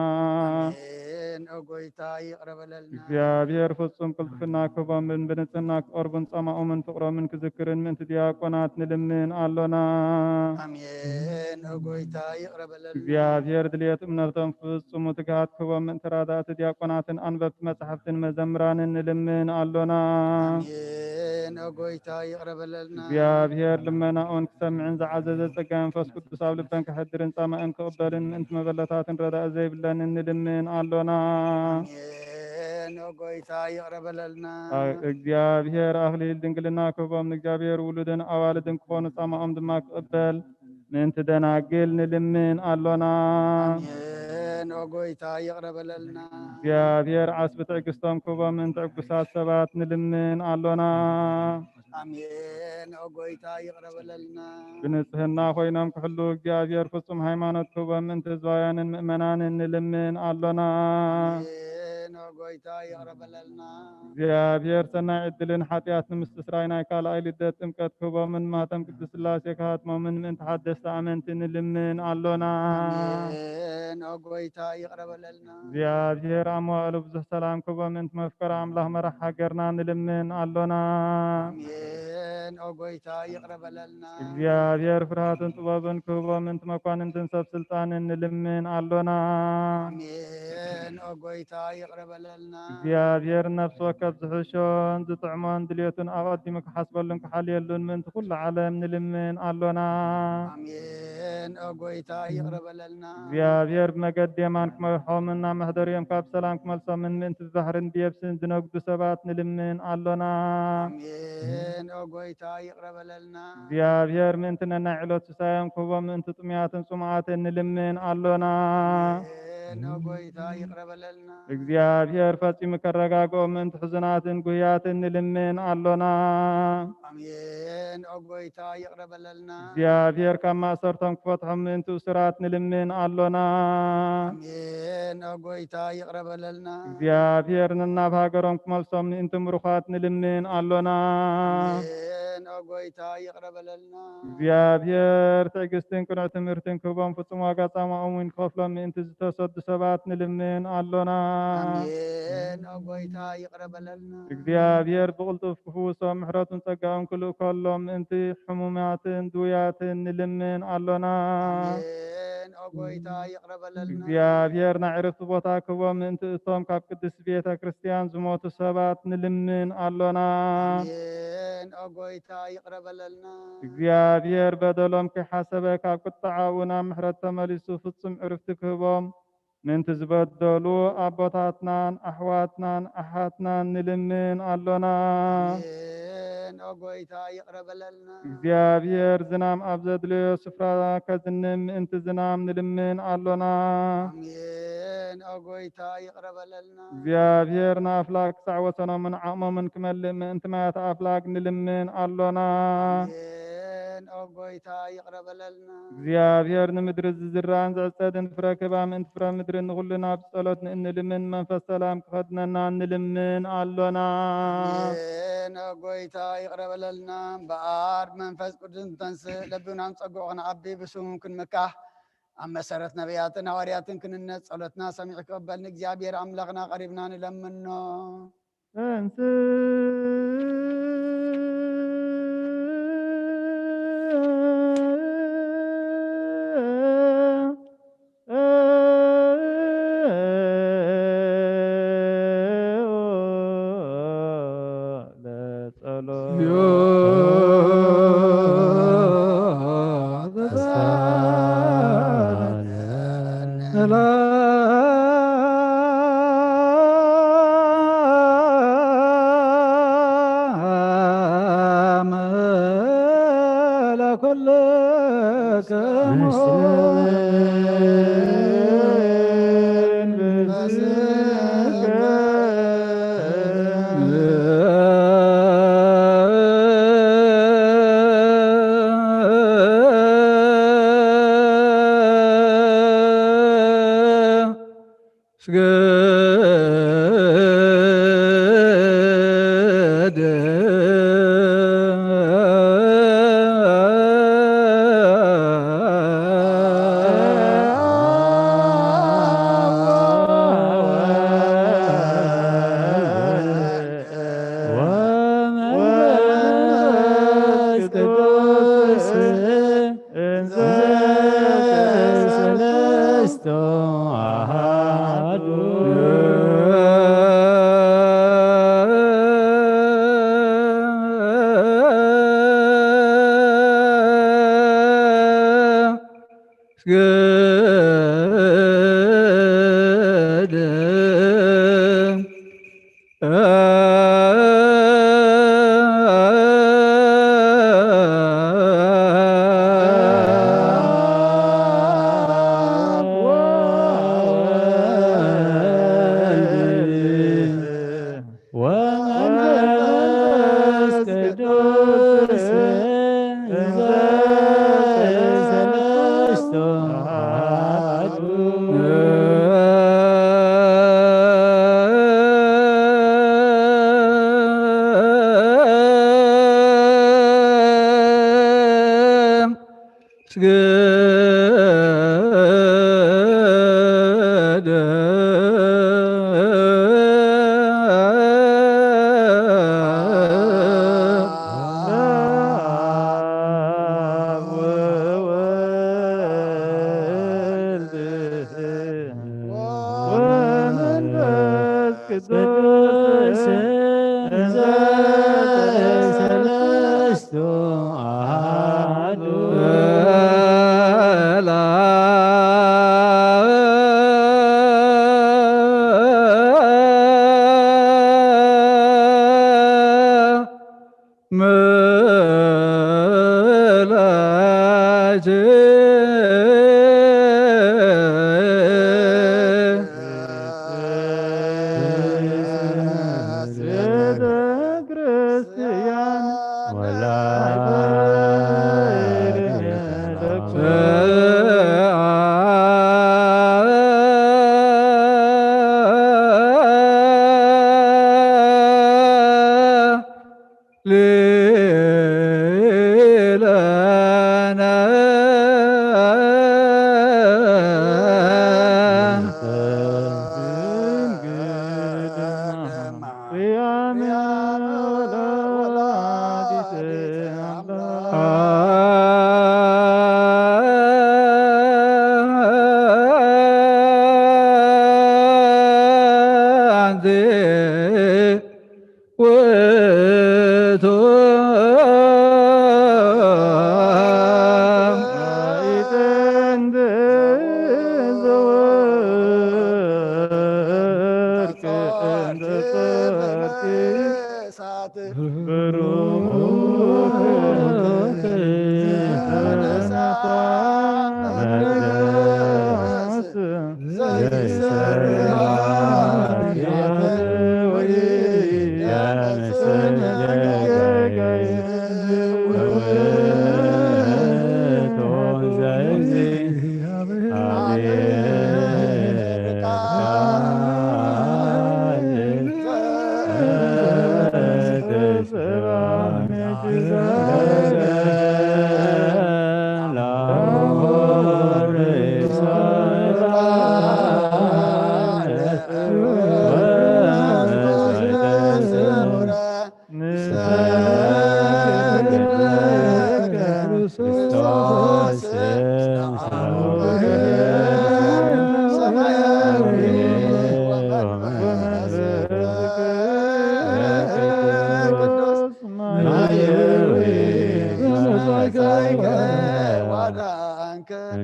ኣሜን። ኦ ጎይታ ይቕረ በለልና። እግዚኣብሔር ፍጹም ቅልጥፍና ክህቦምን ብንጽህና ክቐርቡን ጻማኦምን ፍቕሮምን ክዝክርን ምእንቲ ዲያቆናት ንልምን ኣሎና። ኣሜን። ኦ ጎይታ ይቕረ በለልና። እግዚኣብሔር ድልየት እምነቶም ፍጹሙ ትግሃት ክህቦም ምእንቲ ራዳእቲ ዲያቆናትን ኣንበብቲ መጻሕፍትን መዘምራንን ንልምን ኣሎና። ኣሜን። ኦ ጎይታ ይቕረ በለልና። እግዚኣብሔር ልመናኦን ክሰምዕን ዝዓዘዘ ጸጋ መንፈስ ቅዱስ ኣብ ልበን ከሕድርን ጻማእን ክቕበልን ምእንቲ መበለታትን ረዳእ ዘይብለንን ንልምን ኣሎና። ኣሜን። ኦ ጎይታ ይቕረ በለልና። እግዚኣብሔር ኣኽሊል ድንግልና ክህቦም ንእግዚኣብሔር ውሉድን ኣዋልድን ክኾኑ ጻማኦም ድማ ክቕበል ምእንቲ ደናግል ንልምን ኣሎና። ኣሜን። ኦ ጎይታ ይቕረ በለልና። እግዚኣብሔር ዓስቢ ትዕግስቶም ክህቦም ምእንቲ ዕጉሳት ሰባት ንልምን ኣሎና። ኣሜን። ኦ ጎይታ ይቕረ በለልና። ብንጽህና ኮይኖም ክሕሉ እግዚኣብሔር ፍጹም ሃይማኖት ክህቦም ምእንቲ ህዝባውያንን ምእመናንን ንልምን ኣሎና። ኣሜን። ኦ ጎይታ ይቕረ በለልና። እግዚኣብሔር ሰናይ ዕድልን ሓጢኣት ንምስትስራይ ናይ ካልኣይ ልደት ጥምቀት ክህቦምን ማህተም ቅድስት ሥላሴ ክሃትሞምን ምእንቲ ሓደስቲ ኣመንቲ ንልምን ኣሎና። ኣሜን። ኦ ጎይታ ይቕረ በለልና። እግዚኣብሔር ኣብ መዋእሉ ብዙሕ ሰላም ክህቦም ምእንቲ መፍቀሪ ኣምላኽ መራሕ ሃገርና ንልምን ኣሎና። ኣሜን። ኦ ጎይታ ይቕረ በለልና። እግዚኣብሔር ፍርሃትን ጥበብን ክህቦም ምእንቲ መኳንንትን ሰብ ስልጣንን ንልምን ኣሎና። ኣሜን። ኦ ጎይታ ይቕረ በለልና። እግዚኣብሔር ነፍሲ ወከፍ ዝሕሾን ዝጥዕሞን ድልየቱን ኣቐዲሙ ክሓስበሉን ክሓልየሉን ምእንቲ ኩሉ ዓለም ንልምን ኣሎና። ኣሜን። ኦ ጎይታ ይቕረ በለልና። እግዚኣብሔር ብመገዲ የማን ክመርሖምን ናብ መሕደሪኦም ካብ ሰላም ክመልሶምን ምእንቲ ብባሕርን ብየብስን ዝነግዱ ሰባት ንልምን ኣሎና። ኣሜን። ኦ ጎይታ ይቕረ በለልና። እግዚኣብሔር ምእንቲ ነናይ ዕለት ስሳዮም ክህቦም ምእንቲ ጥሙያትን ጽሙኣትን ንልምን ኣሎና። ኣሜን። ኦ ጎይታ ይቕረ በለልና። እግዚኣብሔር ፈጺሙ ከረጋግኦም ምእንቲ ሕዙናትን ጉህያትን ንልምን ኣሎና። ኣሜን። ኦ ጎይታ ይቕረ በለልና። እግዚኣብሔር ካብ ማእሰርቶም ክፈትሖም ምእንቲ እሱራት ንልምን ኣሎና። ኣሜን። ኦ ጎይታ ይቕረ በለልና። እግዚኣብሔር ነናብ ሃገሮም ክመልሶም ምእንቲ ምሩኻት ንልምን ኣሎና። ኣሜን። ኦ ጎይታ ይቕረ በለልና። እግዚኣብሔር ትዕግስትን ቅኑዕ ትምህርትን ክህቦም ፍጹም ዋጋ ጻማኦም እውን ክኸፍሎም ምእንቲ ዝተሰዱ ሰባት ንልምን ኣሎና። ኣሜን። ኦ ጎይታ ይቕረ በለልና። እግዚኣብሔር ብቕልጡፍ ክፍውሶም ምሕረቱን ጸጋኡን ክልእከሎም ምእንቲ ሕሙማትን ድውያትን ንልምን ኣሎና። ኣሜን። ኦ ጎይታ ይቕረ በለልና። እግዚኣብሔር ናይ ዕረፍቲ ቦታ ክህቦም ምእንቲ እቶም ካብ ቅድስቲ ቤተ ክርስቲያን ዝሞቱ ሰባት ንልምን ኣሎና። ኣሜን። ኦ ጎይታ ይቕረ በለልና። እግዚኣብሔር በደሎም ከይሓሰበ ካብ ቁጥዓኡ ናብ ምሕረት ተመሊሱ ፍጹም ዕርፍቲ ክህቦም ምእንቲ ዝበደሉ ኣቦታትናን ኣሕዋትናን ኣሓትናን ንልምን ኣሎና። ኣሜን። ኦ ጎይታ ይቕረ በለልና። እግዚኣብሔር ዝናም ኣብ ዘድለዮ ስፍራ ከዝንም ምእንቲ ዝናም ንልምን ኣሎና። ኣሜን። ኦ ጎይታ ይቕረ በለልና። እግዚኣብሔር ንኣፍላግ ክሳዕ ወሰኖምን ዓቕሞምን ክመልእ ምእንቲ ማያት ኣፍላግ ንልምን ኣሎና። ኣሜን። ኦ ጎይታ ይቕረ በለልና። እግዚኣብሔር ንምድሪ ዝዝራእን ዝዕጸድን ፍረ ክህባ ምእንቲ ፍረ ምድሪ ንኹልና ብጸሎት ንእንልምን መንፈስ ሰላም ክኸድነና ንልምን ኣሎና። ኣሜን። ጎይታ ይቕረ በለልና። እምበኣር መንፈስ ቅዱስ እንተንስእ ለቢብና ንጸግዑ ክንዓቢ ብስሙ ክንምካሕ ኣብ መሰረት ነቢያትን ሃዋርያትን ክንነት ጸሎትና ሰሚዑ ክቕበል ንእግዚኣብሔር ኣምላኽና ቀሪብና ንለምኖ። እንስ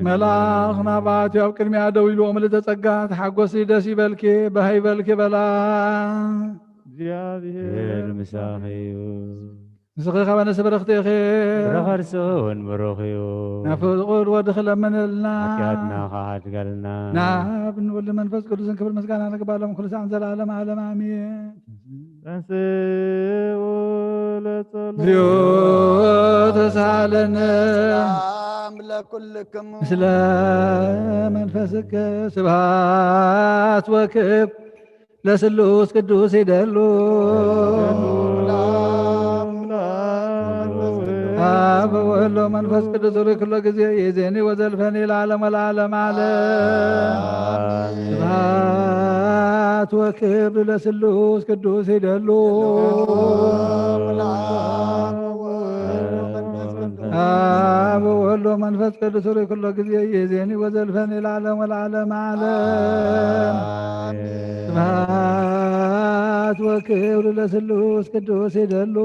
መልኣኽ ናባቲ ኣብ ቅድሚኣ ደው ኢሉ፣ ምልእተ ጸጋ ተሓጎሲ፣ ደስ ይበልኪ፣ በሃ ይበልኪ በላ። እግዚኣብሔር ምሳኺ እዩ። ንስኺ ኸኣ ንስብርኽቲ ኢኺ። ፍረ ከርስኺ እውን ብሩኽ እዩ። ናብ ፍቁር ወድኺ ለምንልና። ሓጢኣትና ኸሓድገልና። ናብ ንወልድ መንፈስ ቅዱስን ክብር ምስጋና ንግባሎም ኩሉ ሰዓን ዘለዓለም ዓለም ኣሜን። ተንስኡ ለጸሎት። እግዚኦ ተሳለነ። ሰላም ለኩልክሙ። ምስለ መንፈስከ ስብሐት ወክብር ለስሉስ ቅዱስ ይደሉ። አብ ወወልድ ወመንፈስ ቅዱስ ሩይ ኩሎ ጊዜ ይዜኒ ወዘልፈኒ ለዓለም ወለዓለም ዓለም። ስብሐት ወክብር ለስሉስ ቅዱስ ይደሉ። አብ ወወልድ ወመንፈስ ቅዱስ ሩይ ኩሎ ጊዜ ይዜኒ ወዘልፈኒ ለዓለም ወለዓለም ዓለም። ስብሐት ወክብር ለስሉስ ቅዱስ ይደሉ።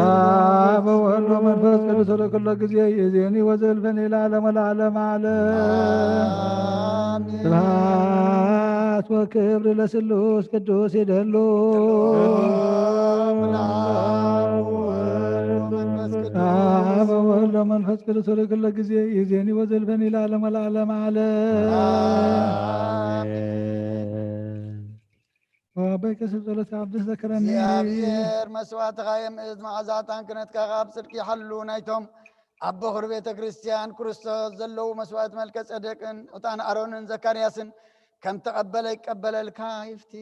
አብ ወወልድ ወመንፈስ ቅዱስ ሩይ ኩሎ ጊዜ ይዜኒ ወዘልፈኒ ለዓለም ወለዓለም ዓለም። ስብሐት ወክብር ለስሉስ ቅዱስ ይደሉ። አብ ወወልድ ወመንፈስ ቅዱስ ሩይ ኩሎ ጊዜ ይዜኒ ወዘልፈኒ ለዓለም ወለዓለም ዓለም። ወአበይ ቀስብ ጸሎትካ ቅዱስ ዘክረኒ። እግዚኣብሔር መስዋዕትኻ የምእዝ፣ መዓዛ ዕጣን ክህነትካ ኣብ ጽድቂ ይሓሉ። ናይቶም ኣብ በኹሪ ቤተ ክርስቲያን ክርስቶስ ዘለዉ መስዋዕት መልከ ጸደቅን ዕጣን ኣሮንን ዘካርያስን ከም ተቐበለ ይቀበለልካ ይፍቲ።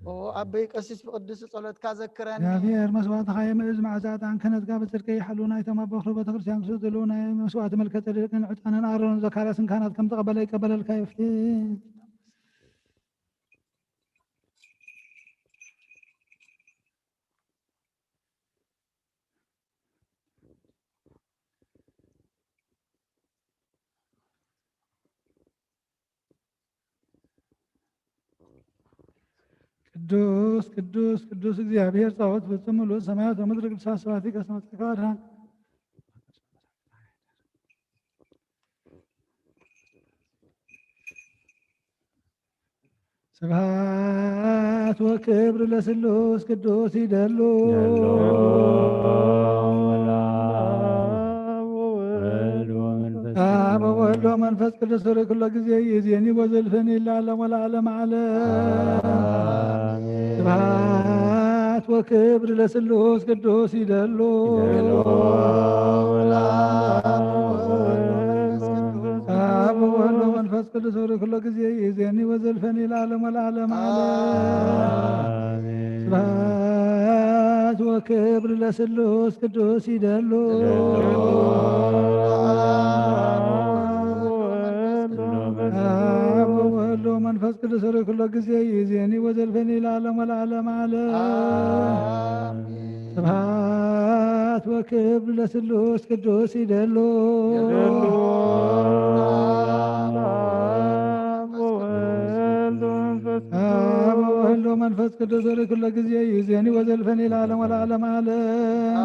ኦ ኣበይ ቀሲስ ብቅዱስ ጸሎትካ ዘክረኒ። እግዚኣብሔር መስዋዕትኻ የምእዝ፣ መዓዛ ዕጣን ክህነትካ ብጽድቂ ይሓሉ። ናይቶም ኣብ በኹሪ ቤተ ክርስቲያን ክርስቶስ ዘለዉ ናይ መስዋዕት መልከ ጸደቅን ዕጣንን ኣሮንን ዘካርያስን ካህናት ከም ተቐበለ ይቀበለልካ ይፍቲ። ቅዱስ ቅዱስ ቅዱስ እግዚኣብሔር ጸባኦት ፍጹም ምሉእ ሰማያት ወምድር ቅዱሳት ስብሐቲከ እስመ ጸድቀ ወአድኃን። ስብሐት ወክብር ለስሉስ ቅዱስ ይደሉ። አብ ወወልድ ወመንፈስ ቅዱስ ሩይ ኩሎ ጊዜ ይዜኒ ወዘልፈኒ ለዓለም ወለዓለም ዓለም። ስብሐት ወክብር ለስሉስ ቅዱስ ይደሉ። አብ ወወልድ ወመንፈስ ቅዱስ ሩይ ኩሎ ጊዜ ይዜኒ ወዘልፈኒ ለዓለም ወለዓለም ዓለም። ስብሐት ወክብር ለስሉስ ቅዱስ ይደሉ። አብ ወወልድ ወመንፈስ ቅዱስ ሩይ ኩሎ ጊዜ ይዜኒ ወዘልፈኒ ለዓለም ወለዓለም ዓለም። ስብሐት ወክብር ለስሉስ ቅዱስ ይደሉ። አብ ወወልድ ወመንፈስ ቅዱስ ሩይ ኩሎ ጊዜ ይዜኒ ወዘልፈኒ ለዓለም ወለዓለም ዓለም።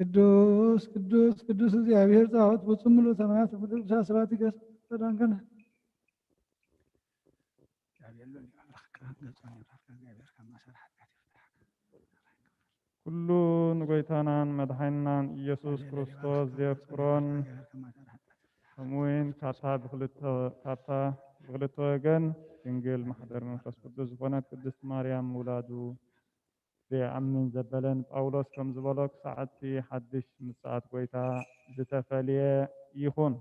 ቅዱስ ቅዱስ ቅዱስ እግዚኣብሔር ጸባኦት ፍጹም ምሉእ ሰማያት ወምድር ቅዱሳት ስብሐቲከ እስመ ጸድቀ ወአድኃን። ገጾም ይብራርካ፣ እግዚኣብሔር ካብ ማእሰር ሓጢኣት ይፍትሓካ። ኩሉ ንጎይታናን መድሓኒናን ኢየሱስ ክርስቶስ ዘየፍቅሮን፣ ከምኡ እውን ካብታ ብክልተ፣ ካብታ ብክልተ ወገን ድንግል ማሕደር መንፈስ ቅዱስ ዝኾነት ቅድስት ማርያም ምውላዱ ዘይኣምን ዘበለ ንጳውሎስ ከም ዝበሎ፣ ክሳዕ እቲ ሓድሽ ምጽኣት ጎይታ ዝተፈልየ ይኹን።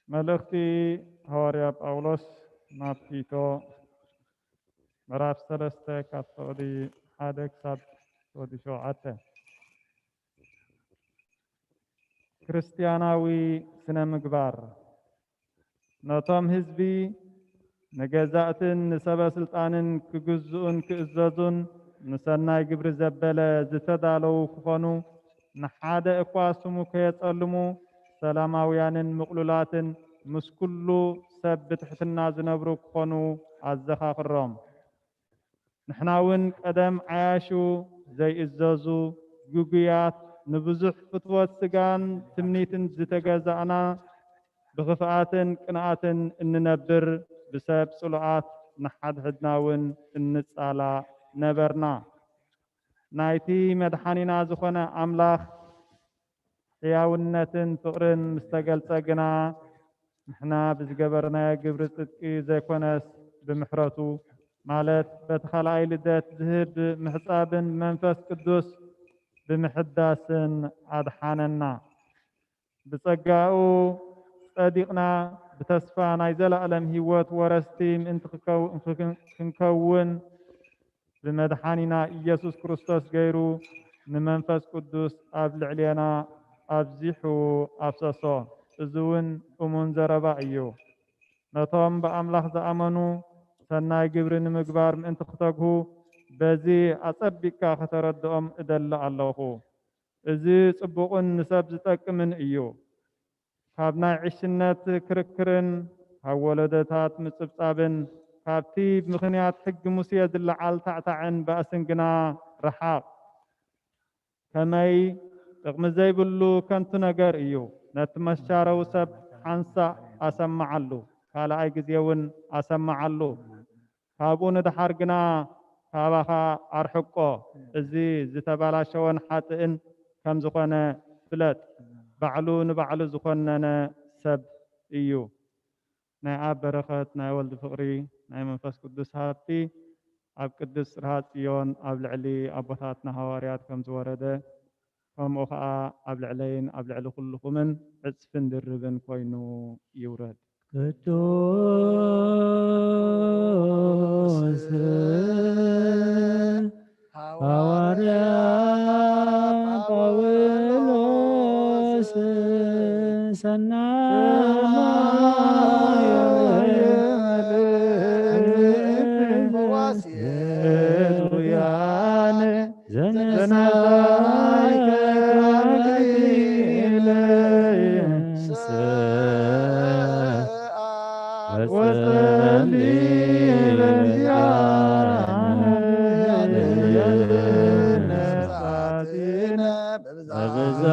መልእኽቲ ሃዋርያ ጳውሎስ ናብ ቲቶ፣ ምዕራፍ ሰለስተ፣ ካብ ፍቕዲ ሓደ ክሳብ ፍቕዲ ሸውዓተ። ክርስትያናዊ ስነ ምግባር፣ ነቶም ህዝቢ፣ ንገዛእትን ንሰበ ስልጣንን ክግዝኡን ክእዘዙን፣ ንሰናይ ግብሪ ዘበለ ዝተዳለዉ ክኾኑ፣ ንሓደ እኳ ስሙ ከየጸልሙ፣ ሰላማውያንን ምቕሉላትን፣ ምስ ኩሉ ሰብ ብትሕትና ዝነብሩ ክኾኑ ኣዘኻኽሮም። ንሕና እውን ቀደም ዓያሹ፣ ዘይእዘዙ፣ ግጉያት፣ ንብዙሕ ፍትወት ስጋን ትምኒትን ዝተገዛእና፣ ብኽፍኣትን ቅንኣትን እንነብር፣ ብሰብ ጽሉኣት ንሓድሕድና እውን እንጻላእ ነበርና። ናይቲ መድሓኒና ዝኾነ ኣምላኽ ሕያውነትን ፍቕርን ምስ ተገልጸ ግና፣ ንሕና ብዝገበርናዮ ግብሪ ጽድቂ ዘይኮነስ፣ ብምሕረቱ፣ ማለት በቲ ካልኣይ ልደት ዝህብ ምሕጻብን ብመንፈስ ቅዱስ ብምሕዳስን ኣድሓነና። ብጸጋኡ ጸዲቕና፣ ብተስፋ ናይ ዘለኣለም ህይወት ወረስቲ ምእንቲ ክከው-፣ ክንከውን፣ ብመድሓኒና ኢየሱስ ክርስቶስ ገይሩ ንመንፈስ ቅዱስ ኣብ ልዕሌና ኣብዚሑ ኣፍሰሶ። እዚ እውን እሙን ዘረባ እዩ። ነቶም ብኣምላኽ ዝኣመኑ፣ ሰናይ ግብሪ ንምግባር ምእንቲ ክተግሁ፣ በዚ ኣጸቢቕካ ከተረድኦም እደሊ ኣለኹ። እዚ ጽቡቕን ንሰብ ዝጠቅምን እዩ። ካብ ናይ ዕሽነት ክርክርን ካብ ወለዶታት ምጽብጻብን፣ ካብቲ ብምኽንያት ሕጊ ሙሴ ዝለዓል ታዕታዕን ባእስን ግና ርሓቕ። ከመይ ጥቕሚ ዘይብሉ ከንቱ ነገር እዩ። ነቲ መሻረዊ ሰብ ሓንሳእ ኣሰምዓሉ፣ ካልኣይ ግዜ እውን ኣሰምዓሉ። ካብኡ ንደሓር ግና ካባኻ ኣርሕቆ። እዚ ዝተባላሸወን ሓጥእን ከም ዝኾነ ፍለጥ። ባዕሉ ንባዕሉ ዝኾነነ ሰብ እዩ። ናይ ኣብ በረኸት፣ ናይ ወልድ ፍቕሪ፣ ናይ መንፈስ ቅዱስ ሃብቲ ኣብ ቅድስት ጽርሃ ጽዮን ኣብ ልዕሊ ኣቦታትና ሃዋርያት ከም ዝወረደ፣ ከምኡ ኸኣ ኣብ ልዕለይን ኣብ ልዕሊ ኩልኹምን ዕጽፍን ድርብን ኮይኑ ይውረድ። ቅዱስ ሃዋርያ ጳውሎስ ሰናይ ዘነሳይከ አክሊለ ወጸሊ ለእግዚአነ በብዛ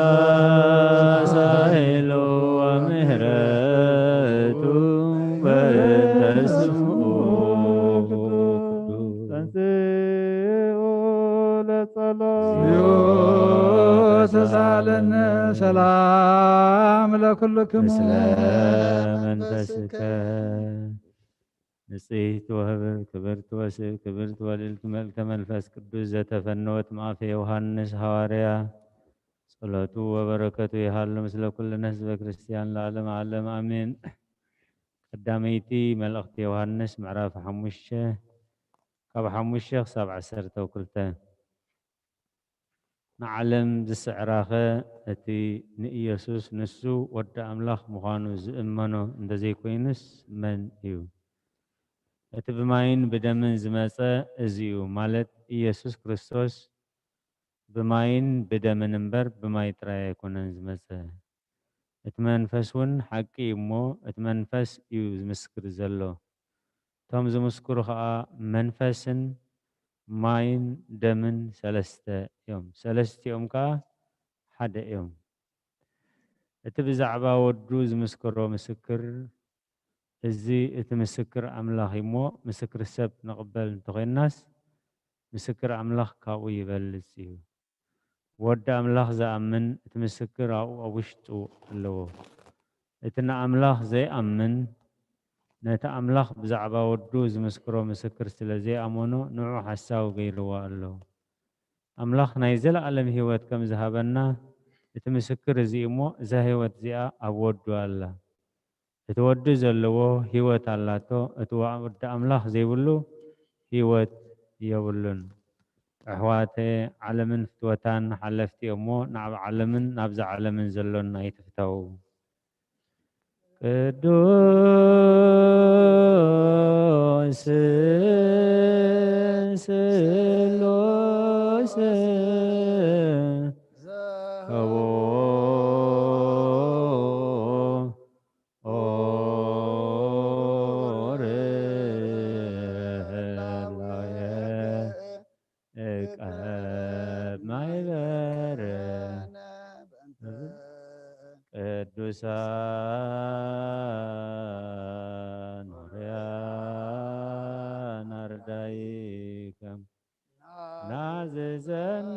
ሳህሉ ወምህረቱ በእንተ ስሙ ቅዱስ። ተንሥኡ ለጸሎት። እግዚኦ ተሳለነ ሰላም ለኩልክሙ። ምስለ መንፈስከ። ንጽሕቲ ወህብር ክብርቲ ወስብ ክብርቲ ወልዕልቲ መልእልተ መንፈስ ቅዱስ ዘተፈነወት እምኣፈ ዮሃንስ ሃዋርያ፣ ጸሎቱ ወበረከቱ ይሃሉ ምስለ ኩልነ ህዝበ ክርስትያን ለዓለመ ዓለም ኣሜን። ቀዳመይቲ መልእኽቲ ዮሃንስ ምዕራፍ ሓሙሽተ ካብ ሓሙሽተ ክሳብ ዓሰርተ ክልተ። ንዓለም ዝስዕራኸ እቲ ንኢየሱስ ንሱ ወዲ ኣምላኽ ምዃኑ ዝእመኖ እንተዘይኮይኑስ መን እዩ? እቲ ብማይን ብደምን ዝመጸ እዚ እዩ፣ ማለት ኢየሱስ ክርስቶስ ብማይን ብደምን እምበር ብማይ ጥራይ ኣይኮነን ዝመጸ። እቲ መንፈስ እውን ሓቂ እዩ እሞ፣ እቲ መንፈስ እዩ ዝምስክር ዘሎ። እቶም ዝምስክሩ ኸኣ መንፈስን ማይን ደምን ሰለስተ እዮም፣ ሰለስቲኦም ከኣ ሓደ እዮም። እቲ ብዛዕባ ወዱ ዝምስክሮ ምስክር እዚ እቲ ምስክር ኣምላኽ እዩ እሞ፣ ምስክር ሰብ ንቕበል እንተኾይንናስ፣ ምስክር ኣምላኽ ካብኡ ይበልጽ እዩ። ወዲ ኣምላኽ ዝኣምን፣ እቲ ምስክር ኣብኡ ኣብ ውሽጡ ኣለዎ። እቲ ንኣምላኽ ዘይኣምን፣ ነቲ ኣምላኽ ብዛዕባ ወዱ ዝምስክሮ ምስክር ስለ ዘይኣመኖ፣ ንዑ ሓሳዊ ገይርዎ ኣሎ። ኣምላኽ ናይ ዘለኣለም ህይወት ከም ዝሃበና፣ እቲ ምስክር እዚ እሞ፣ እዛ ህይወት እዚኣ ኣብ ወዱ ኣላ። እቲ ወዲ ዘለዎ ህይወት ኣላቶ፣ እቲ ወዲ ኣምላኽ ዘይብሉ ህይወት የብሉን። ኣሕዋተ፣ ዓለምን ፍትወታን ሓለፍቲ እሞ፣ ናብ ዓለምን ናብዛ ዓለምን ዘሎን ኣይትፍተው። ቅዱስ ስሉስ ዘህቦ ኦርህላየ እቀብ ማይበረ ቅዱሳን ሆርያን ኣርዳኢከም ናዝዘን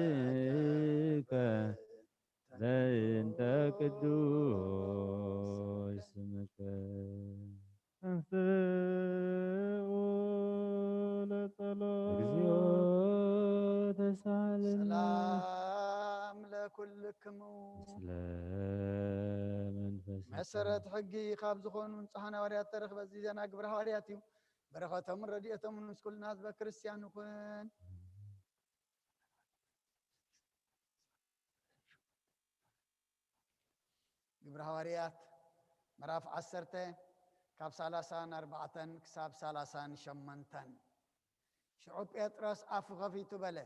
በሳይልከ በእንተ ቅዱስ ስምከ። ተንሥኡ ለጸሎት። እግዚኦ ተሳለነ። ሰላም ለኩልክሙ። ምስለ መንፈስከ። መሰረት ሕጊ ካብ ዝኾኑ ንጹሓን ሃዋርያት ተረኽበ። እዚ ዜና ግብረ ሃዋርያት እዩ። በረኸቶምን ረድኤቶምን ምስ ኩልና ህዝበ ክርስቲያን ይኹን። ግብረ ሃዋርያት ምዕራፍ ዓሰርተ ካብ ሰላሳን ኣርባዕተን ክሳብ ሰላሳን ሸሞንተን። ሽዑ ጴጥሮስ ኣፉ ኸፊቱ በለ፣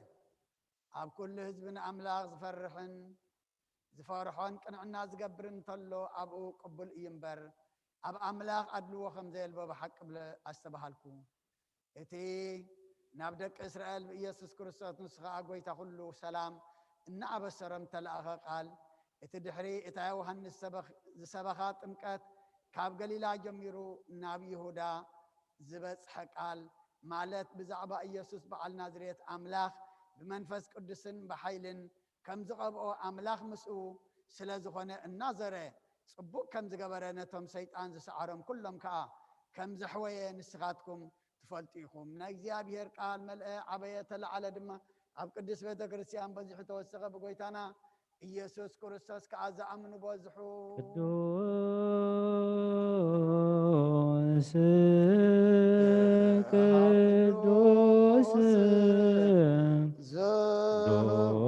ኣብ ኩሉ ህዝቢ ንኣምላኽ ዝፈርሕን ዝፈርሖን ቅንዕና ዝገብርን እንተሎ ኣብኡ ቅቡል እዩ እምበር፣ ኣብ ኣምላኽ ኣድልዎ ከም ዘየልቦ ብሓቂ ብለ ኣስተባሃልኩ። እቲ ናብ ደቂ እስራኤል ብኢየሱስ ክርስቶስ ንሱ ኸኣ ጐይታ ኹሉ ሰላም እናኣበሰሮም እተላእኸ ቃል፣ እቲ ድሕሪ እታ ዮሃንስ ሰበኽ-፣ ዝሰበኻ ጥምቀት ካብ ገሊላ ጀሚሩ ናብ ይሁዳ ዝበጽሐ ቃል፣ ማለት ብዛዕባ ኢየሱስ በዓል ናዝሬት ኣምላኽ ብመንፈስ ቅዱስን ብሓይልን ከም ዝቐብኦ ኣምላኽ ምስኡ ስለ ዝኾነ እናዘረ ጽቡቕ ከም ዝገበረ ነቶም ሰይጣን ዝሰዓሮም ኩሎም ከኣ ከም ዘሕወየ ንስኻትኩም ትፈልጡ ኢኹም። ናይ እግዚኣብሔር ቃል መልአ፣ ዓበየ፣ ተለዓለ ድማ ኣብ ቅድስት ቤተ ክርስቲያን በዚሑ ተወሰኸ። ብጎይታና ኢየሱስ ክርስቶስ ከኣ ዝኣምኑ በዝሑ። ቅዱስ፣ ቅዱስ፣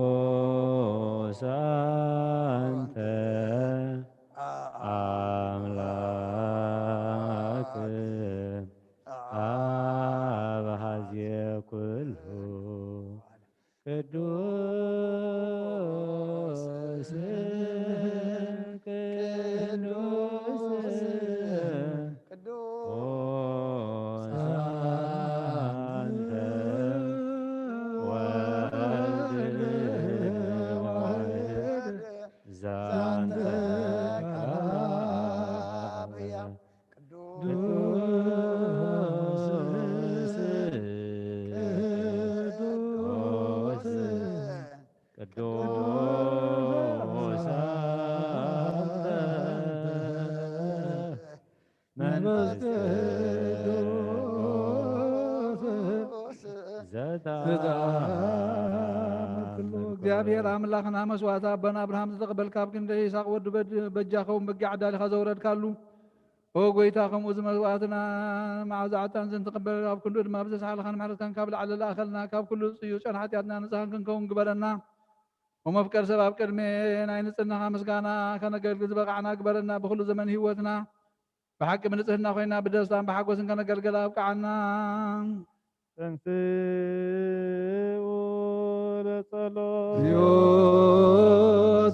ቅዱስ ኣንተ ኣምላክ ኣብ ሀዜ ኩሉ ቅዱስ፣ ቅዱስ፣ ቅዱስ ኣንተ ወልድ ዋሕድ ዛንተ ቃል ቅዱስ፣ ቅዱስ፣ ቅዱስ ኣንተ መንፈስ ቅዱስ ዘተኣምር ኩሉ። እግዚኣብሔር ኣምላኽና መስዋዕቲ ኣቦና ኣብርሃም ዝተቐበልካ፣ ኣብ ክንዲ ይስሐቅ ወዱ በድ-፣ በጃ ኸውን በጊዕ ኣዳሊኻ ዘውረድካሉ፣ ኦ ጎይታ፣ ከምኡ እዚ መስዋዕትና መዓዛ ዕጣን ዝንትቕበል፣ ኣብ ክንዱ ድማ ብዘስሓልኻን ምሕረትካን ካብ ላዕሊ ለኣኸልና፣ ካብ ኩሉ ጽዩጽዮን ሓጢኣትና ንጽሃን ክንከውን ግበረና። ወመፍቀር ሰብ ኣብ ቅድሚ ናይ ንጽህናኻ ምስጋና ከነገልግል ዝበቓዕና ግበረና። ብኹሉ ዘመን ህይወትና ብሓቂ ብንጽህና ኮይና ብደስታን ብሓጎስን ከነገልግል ኣብቅዓና። ተንሥኡ ለጸሎት። እግዚኦ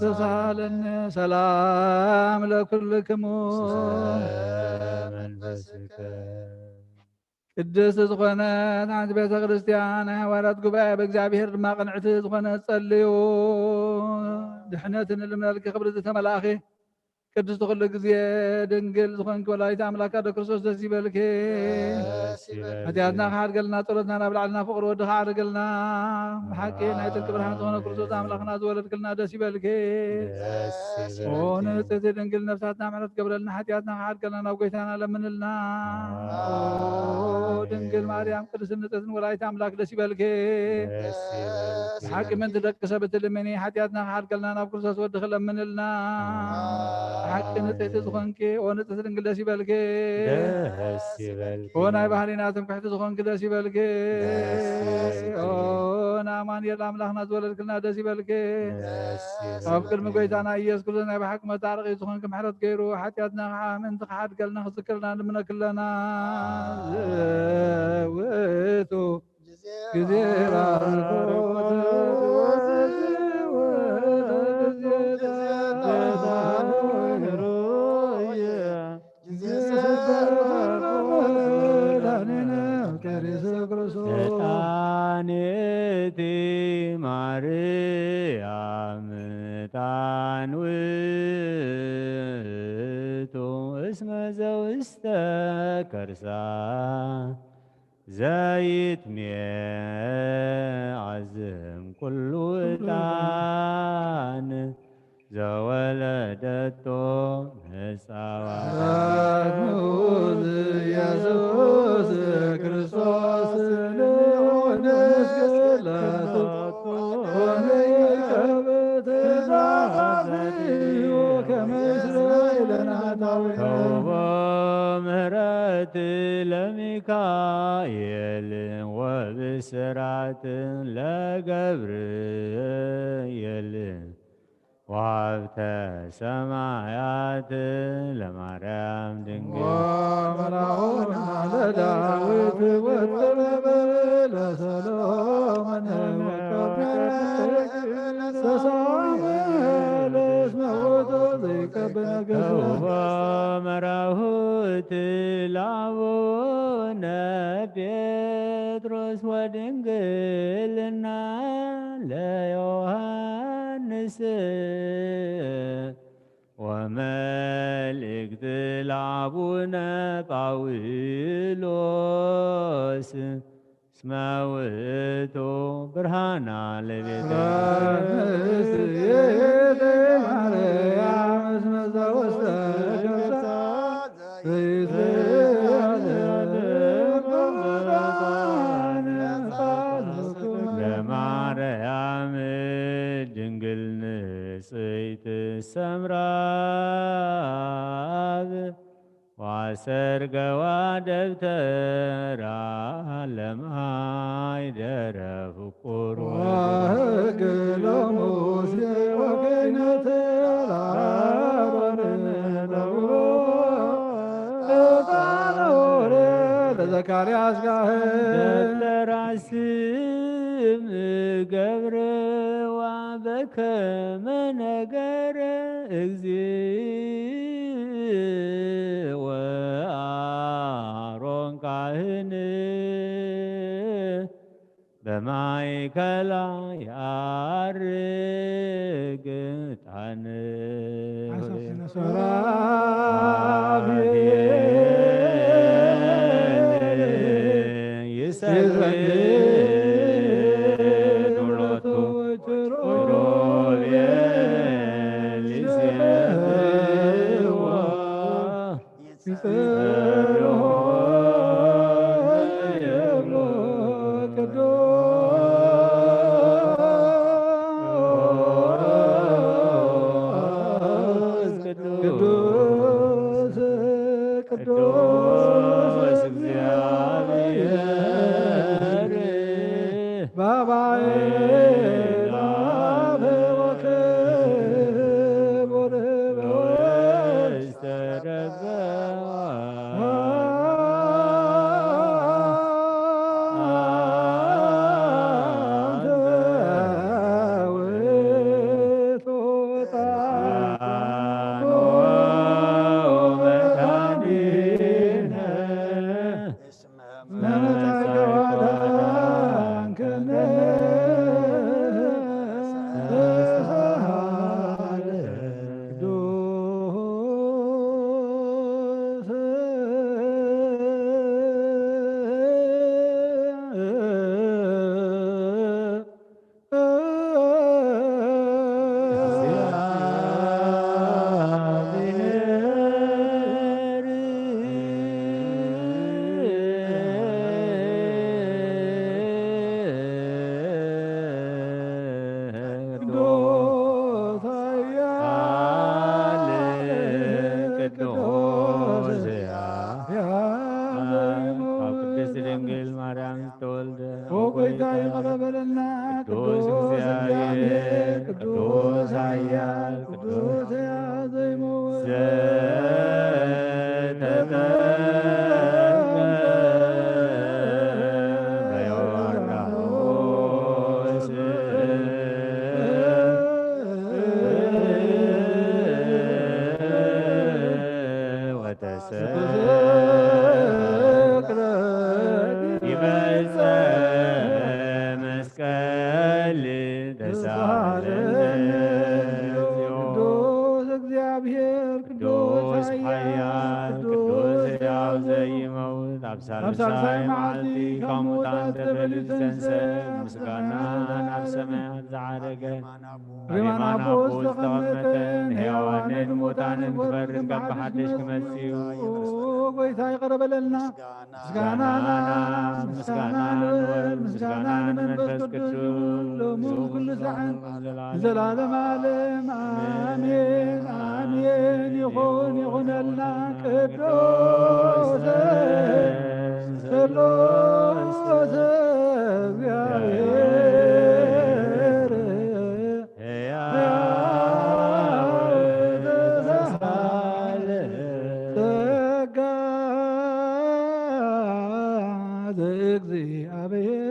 ተሳለነ ሰላም ለኩልክሙ። መንፈስከ። ቅድስት ዝኾነት ሓንቲ ቤተ ክርስቲያን ናይ ሃዋርያት ጉባኤ፣ ብእግዚኣብሔር ድማ ቅንዕቲ ዝኾነት ጸልዩ። ድሕነትን ልምነልኪ ክብሪ ዝተመላእኺ ቅድስቲ ኩሉ ግዜ ድንግል ዝኾንኪ ወላዲተ ኣምላክ ኣዶ ክርስቶስ ደስ ይበልኪ። ደስ ይበልኪ። ሓጢኣትና ክሓድገልና ጸሎትና ናብ ላዕልና ፍቕሪ ወድኻ ዓርገልና። ብሓቂ ናይ ጽድቂ ብርሃን ዝኾነ ክርስቶስ ኣምላኽና ዝወለድክልና ደስ ይበልኪ። ደስ ኦ ይበልኪ። ንጽሕቲ ድንግል ነፍሳትና ምሕረት ገብረልና ሓጢኣትና ክሓድገልና ናብ ጎይታና ለምንልና። ኦ ኣሜን። ድንግል ማርያም ቅድስትን ንጽሕትን ወላዲተ ኣምላክ ደስ ይበልኪ። ደስ ይበልኪ። ብሓቂ ምእንቲ ደቂ ሰብ እትልምኒ ሓጢኣትና ክሓድገልና ናብ ክርስቶስ ወድኺ ለምንልና። ብሓቂ ንጽሕቲ ዝኾንኪ ኦ ንጽሕቲ ድንግል ደስ ይበልኪ። ደስ ይበልኪ። ኦ ናይ ባህሊና ትምክሕቲ ዝኾንኪ ደስ ይበልኪ። ደስ ይበልኪ። ኦ ንኣማኑኤል ኣምላኽና ዝወለድክልና ደስ ይበልኪ። ደስ ይበልኪ። ኣብ ቅድሚ ጎይታና ኢየሱስ ክርስቶስ ናይ ብሓቂ መታረቒ ዝኾንኪ ምሕረት ገይሩ ሓጢኣትና ከዓ ምእንቲ ክሓድገልና ክዝክርና ንምነክለና። ዘውቱ ግዜ ባርኮት ግዜ ተሳኖ ግዜ ሰበር መድኃኒነ ክርስቶስ። ዕጣን እቲ ማርያም ዕጣን ውእቱ እስመ ዘውስተ ከርሳ ዘይትሜዓዝም ኩሉ ዕጣን ዘወለደቶ መጻዋዕታ። ንጉስ ኢየሱስ ክርስቶስ ንዑ ንስገድ ለቱ ወንቀብ ትእዛዛትዮ ከመ እስራኤል ናታዊነ። ተውቦ ምህረት ለሚካኤል ወብስራት ለገብርኤል ወሀብተ ሰማያት ለማርያም ድንግል። ወመላእክት ለዳዊት ወጥበብ ለሰሎሞን ወከብከብ ለሳሙኤል እስመ ውእቱ ዘይቀብል ነገሥት። ተውቦ መራሁት ለአቡነ ጴጥሮስ ወድንግልና ለዮሐንስ ወመልእክት ለአቡነ ጳውሎስ እስመ ውእቱ ብርሃና ለቤተ። ምስሌተ ማርያም እስመ ዘውስተ ከርሳ ዘይትያዘ ለማርያም ድንግል ንጽሕት ሰምራብ ዋሰርገዋ ደብተራ ለማይደረ ፍቁር ወሕግ ለሙሴ ወክህነት ለአሮን ተብሎ ዕጣነ ኦሪት ለዘካርያስ ካህን። ደብተራ ስም ገብርዋ በከመ ነገረ እግዚእ ወአሮን ካህን በማእከላ የዐርግ ዕጣን። ሱራፌል ይሰግድ ሎቱ ኪሩቤል ይሴብሕዎ። ይጸርሆ ዘይብሎ ቅዱስ ቅዱስ ቅዱስ እግዚአብሔር በባዕል አብ ወክቡር በውስተ ረበዋ። አንተ ውእቱ ዕጣን መድኃኒነ መጻእከ ወአዳንከነ። ድንግል ማርያም ዝተወልደ ኦ ጎይታ ይቕረ በለልና። ቅዱስ ቅዱስ እግዚኣብሔር፣ እግዚአብሔር፣ ቅዱስ ቅዱስ ኃያል፣ ቅዱስ ሕያው ዘይመውት ዘተጠምቀ በዮርዳኖስ ወተሰቅለ ዲበ ዕፀ መስቀል ተሳሃለነ። ቅዱስ እግዚአብሔር፣ ቅዱስ ቅዱስ ኃያል፣ ኃያል፣ ቅዱስ ቅዱስ ሕያው ዘይመውት፣ ኣብ ኣብ ሳልሳይ ሳልሳይ መዓልቲ መዓልቲ ካብ ካብ ሙታን ሙታን ተፈልዩ ተፈልዩ ተንሥእ፣ ተንሥእ፣ ምስጋና ናብ ሰማያት ዝዓረገ፣ ኣብ የማን ኣቦ ዝተቐመጠ፣ ንሕያዋንን ሙታንን ክፈርድ ካብ ብሓድሽ ክመጽእ እዩ። ኦ ጎይታ ይቕረ በለልና። ምስጋና፣ ምስጋና ንወልድ፣ ምስጋና ንመንፈስ ቅዱስ፣ ሎሚ ኩሉ ሰዓት፣ ንዘላለመ ዓለም ኣሜን፣ ኣሜን። ይኹን፣ ይኹነልና። ቅዱስ ስሉስ እግዚአብሔር ሕያው ተሳለ ጸጋ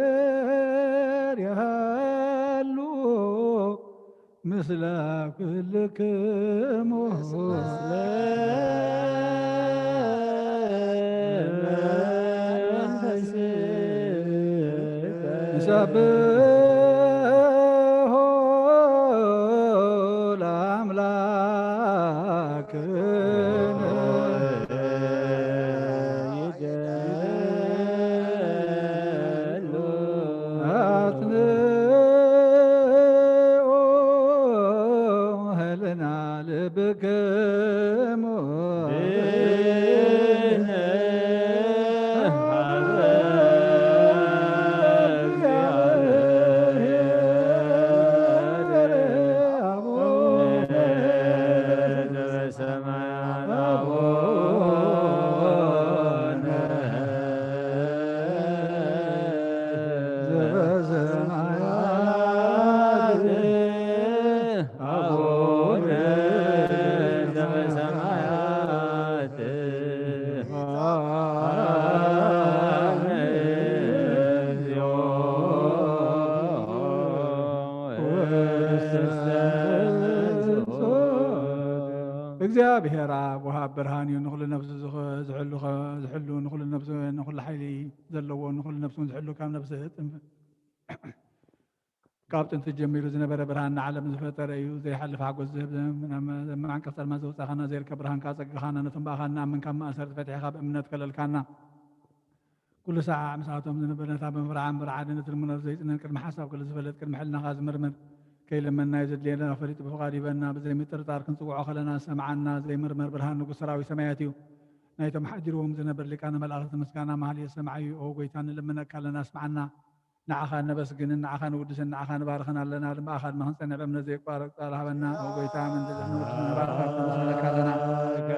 ዘእግዚአብሔር ያሉ ምስለ ኩልክሙ ንሰብሖ ለአምላክነ ይደሉ አትንኦ ህልና ልብክሙ ዘበሰማያት አቡነ ዘበሰማያት እግዚአብሔር አብ ወሃብ ብርሃን እዩ። ንኹሉ ነፍሱ ዝኸ-፣ ዝሕሉ ኸ-፣ ዝሕሉ፣ ንኹሉ ነፍሱ፣ ንኹሉ ሓይሊ ዘለዎ፣ ንኹሉ ነፍሱ እውን ዝሕሉ፣ ካብ ነፍሲ ጥንፍ-፣ ካብ ጥንቲ ጀሚሩ ዝነበረ ብርሃን ንዓለም ዝፈጠረ እዩ። ዘይሓልፍ ሓጎስ ዝህብ፣ ዘም-፣ ዘም-፣ ዘማዕንቅፍ ጸልማት ዘውጻእኻና፣ ዘይርከብ ብርሃን ካጸገኻና፣ ነቶም ብኣኻ እንኣምን ካብ ማእሰርቲ ፈቲሕኻ ብእምነት ከለልካና። ኩሉ ሰዓዕ ምስኣቶም ዝነብር፣ ነታ ብምፍርዓን ብርዓድን እትልምኖ ዘይጽነን ቅድሚ ሓሳብ ኩሉ ዝፈልጥ ቅድሚ ሕልናኻ ዝምርምር ከይለመንና እዩ ዘድልየና። ፈሊጡ ብፍቓዱ ይበና። ብዘይ ምጥርጣር ክንጽውዖ ከለና ዝሰምዓና ዘይምርመር ብርሃን ንጉስ ሰራዊት ሰማያት እዩ። ናይቶም ሓዲርዎም ዝነብር ሊቃነ መላእኽቲ ምስጋና መሃልየ ሰማዒ እዩ። ኦ ጎይታ ንልምነካ ኣለና፣ ኣስምዓና። ንዓኻ ነመስግንን ንዓኻ ንውድስን ንዓኻ ንባርኽን ኣለና። ልምኣኻ ድማ ክንጸንዕ ብእምነት ዘየቋርጽ ቃል ሃበና። ኦ ጎይታ ምንዲ ንውድስ ንባርኻ ነመስግነካ ኣለና። ጎይታ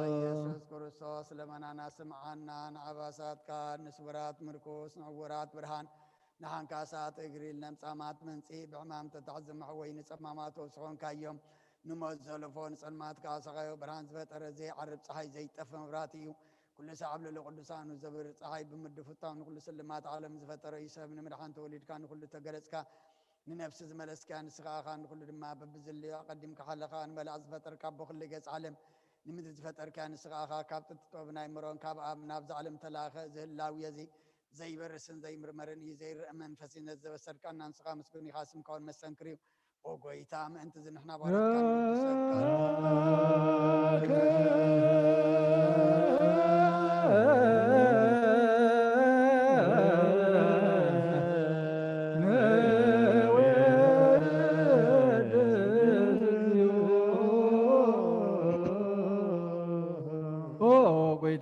ኢየሱስ ክርስቶስ ለመናና ስምዓና፣ ንዓባሳትካ ንስውራት ምርኩስ፣ ንዕውራት ብርሃን፣ ንሓንካሳት እግሪ፣ ንለምጻማት መንጽሂ፣ ብሕማም ተታሕዚ መሕወይ፣ ንጸማማት ተውስኾንካዮም፣ ንሞት ዘለፎ ንጸልማት ከኣ ሰቓዮ። ብርሃን ዝፈጠረ ዘይዓርብ ጸሓይ ዘይጠፍእ መብራህቲ እዩ። ኩሉ ሰዓብ ልዕሊ ቅዱሳኑ ዘብርህ ጸሓይ ብምድፉታው ንኹሉ ስልማት ዓለም ዝፈጠረ እዩ። ሰብ ንምድሓን ተወሊድካ ንኹሉ ተገለጽካ። ንነፍሲ ዝመለስካያ ንስኻ ኢኻ፣ ንኹሉ ድማ በብዝልዮ ኣቐዲምካ ሓለኻ። ንመላእ ዝፈጠርካ ኣቦ ኩሉ ገጽ ዓለም፣ ንምድሪ ዝፈጠርካያ ንስኻ ኢኻ። ካብ ጥንቲ ጥበብን ኣእምሮን ካብ ኣብ ናብዛ ዓለም ተላእኸ። እዚ ህላዌ እዚ ዘይበርስን ዘይምርመርን እዩ። ዘይረአ መንፈስ እዩ። ነዚ ዘበሰርካና ንስኻ ምስጉን ኢኻ። ስምካ እውን መሰንክር እዩ። ኦ ጎይታ፣ ምእንቲ እዚ ንሕና ባሮትካ ንውድሰካ። ኦ ጎይታ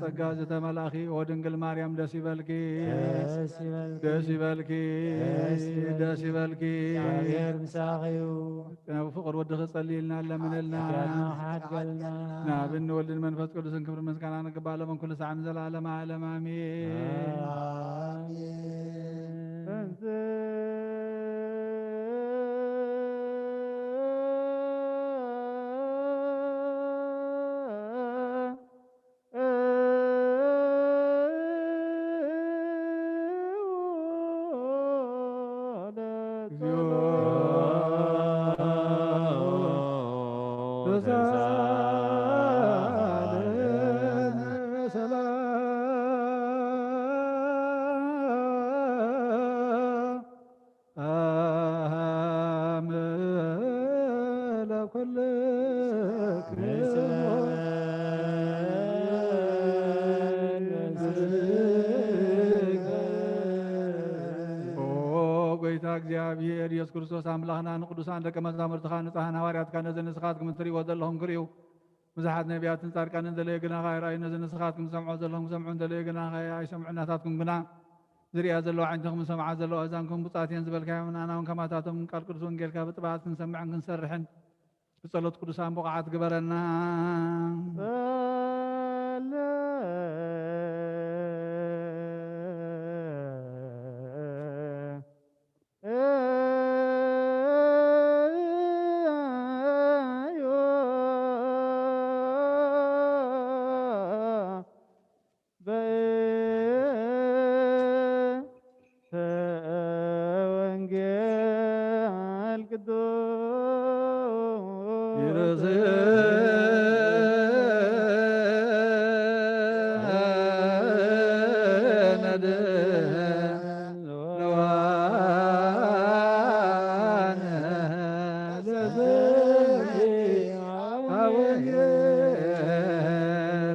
ጸጋ ዝተመላእኺ ኦ ድንግል ማርያም ደስ ይበልኪ፣ ደስ ይበልኪ፣ ደስ ይበልኪ፣ ደስ ይበልኪ፣ ደስ ይበልኪ። እግዚኣብሔር ምሳኺ እዩ። ናብ ፍቕር ወድኺ ጸልይልና፣ ለምንልና። ሓጢኣትና ሓድገልና። ናብን ወልድን መንፈስ ቅዱስን ክብሪ ምስጋና ንግባእ፣ ሎምን ኩሉ ሳዕ ንዘለዓለመ ዓለም ኣሜን። ኣሜን። ኦ ጎይታ እግዚኣብሔር ኢየሱስ ክርስቶስ ኣምላኽና፣ ንቅዱሳን ደቀ መዛሙርትኻ፣ ንጻህን ሃዋርያትካ፣ ነዚ ንስኻትኩም እትርእይዎ ዘለኹም ክርእዩ፣ ብዙሓት ነቢያትን ጻድቃንን ዘለዮ ግናኸ ኣይረኣዩ፣ ነዚ ንስኻትኩም ትሰምዖ ዘለኹም ክሰምዑ፣ ዘለዮ ግናኸ ኣይሰምዑ፣ ናታትኩም ግና ዝርእያ ዘለዋ ኣዒንትኹም፣ ዝሰምዓ ዘለዋ ኣእዛንኩም ብጻት እየን ዝበልካዮ፣ ንኣና እውን ከማታቶም ቃል ቅዱስ ወንጌልካ ብጥብዓት ክንሰምዕን ክንሰርሕን ብጸሎት ቅዱሳን ብቑዓት ግበረና።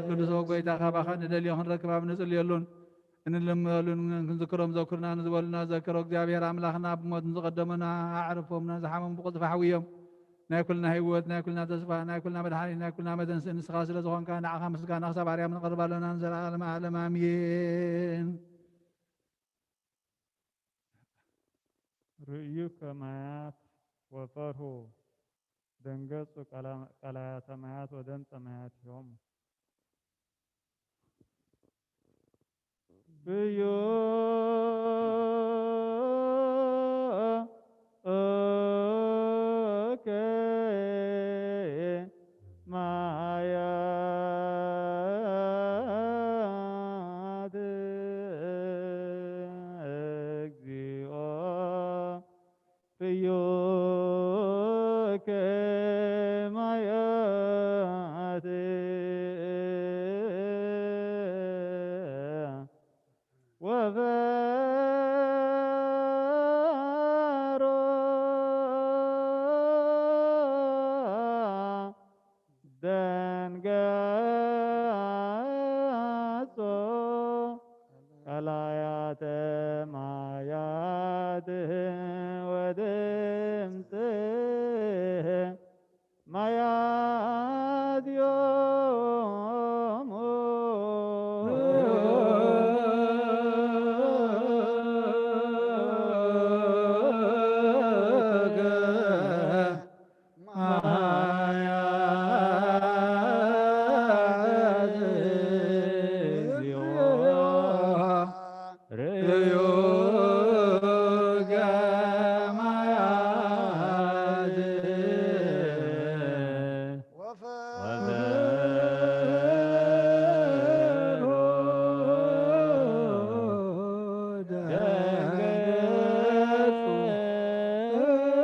ቅዱስ ጎይታ፣ ካባኻ ንደልዮ ክንረክብ ኣብ ንጽልየሉን እንልምነሉን ክንዝክሮም ዘኩርና ንዝበሉና ዘክሮ እግዚኣብሔር ኣምላኽና፣ ብሞት ንዝቐደሙና ኣዕርፎም፣ ንዝሓመሙ ብቕልጥፍ ኣሕውዮም። ናይ ኩልና ህይወት፣ ናይ ኩልና ተስፋ፣ ናይ ኩልና መድሓኒት፣ ናይ ኩልና መተንስእ ንስኻ ስለ ዝኾንካ፣ ንዓኻ ምስጋና ክሳብ ኣርያም ነቕርብ ኣለና ንዘለኣለም ዓለም ኣሜን። ርእዩ ከማያት ወፈርሁ ደንገጹ ቀላ-፣ ቀላያተ ማያት ወደምጸ ማያቲሆሙ። ርእዩ ከማያት እግዚኦ ርእዩ ከማያት ወፈሮ ደንገጾ ቀላያተ ማያት ወድምጽ ማያት ዮሙ። ማያት እግዚኦ ርእዩ ከማያት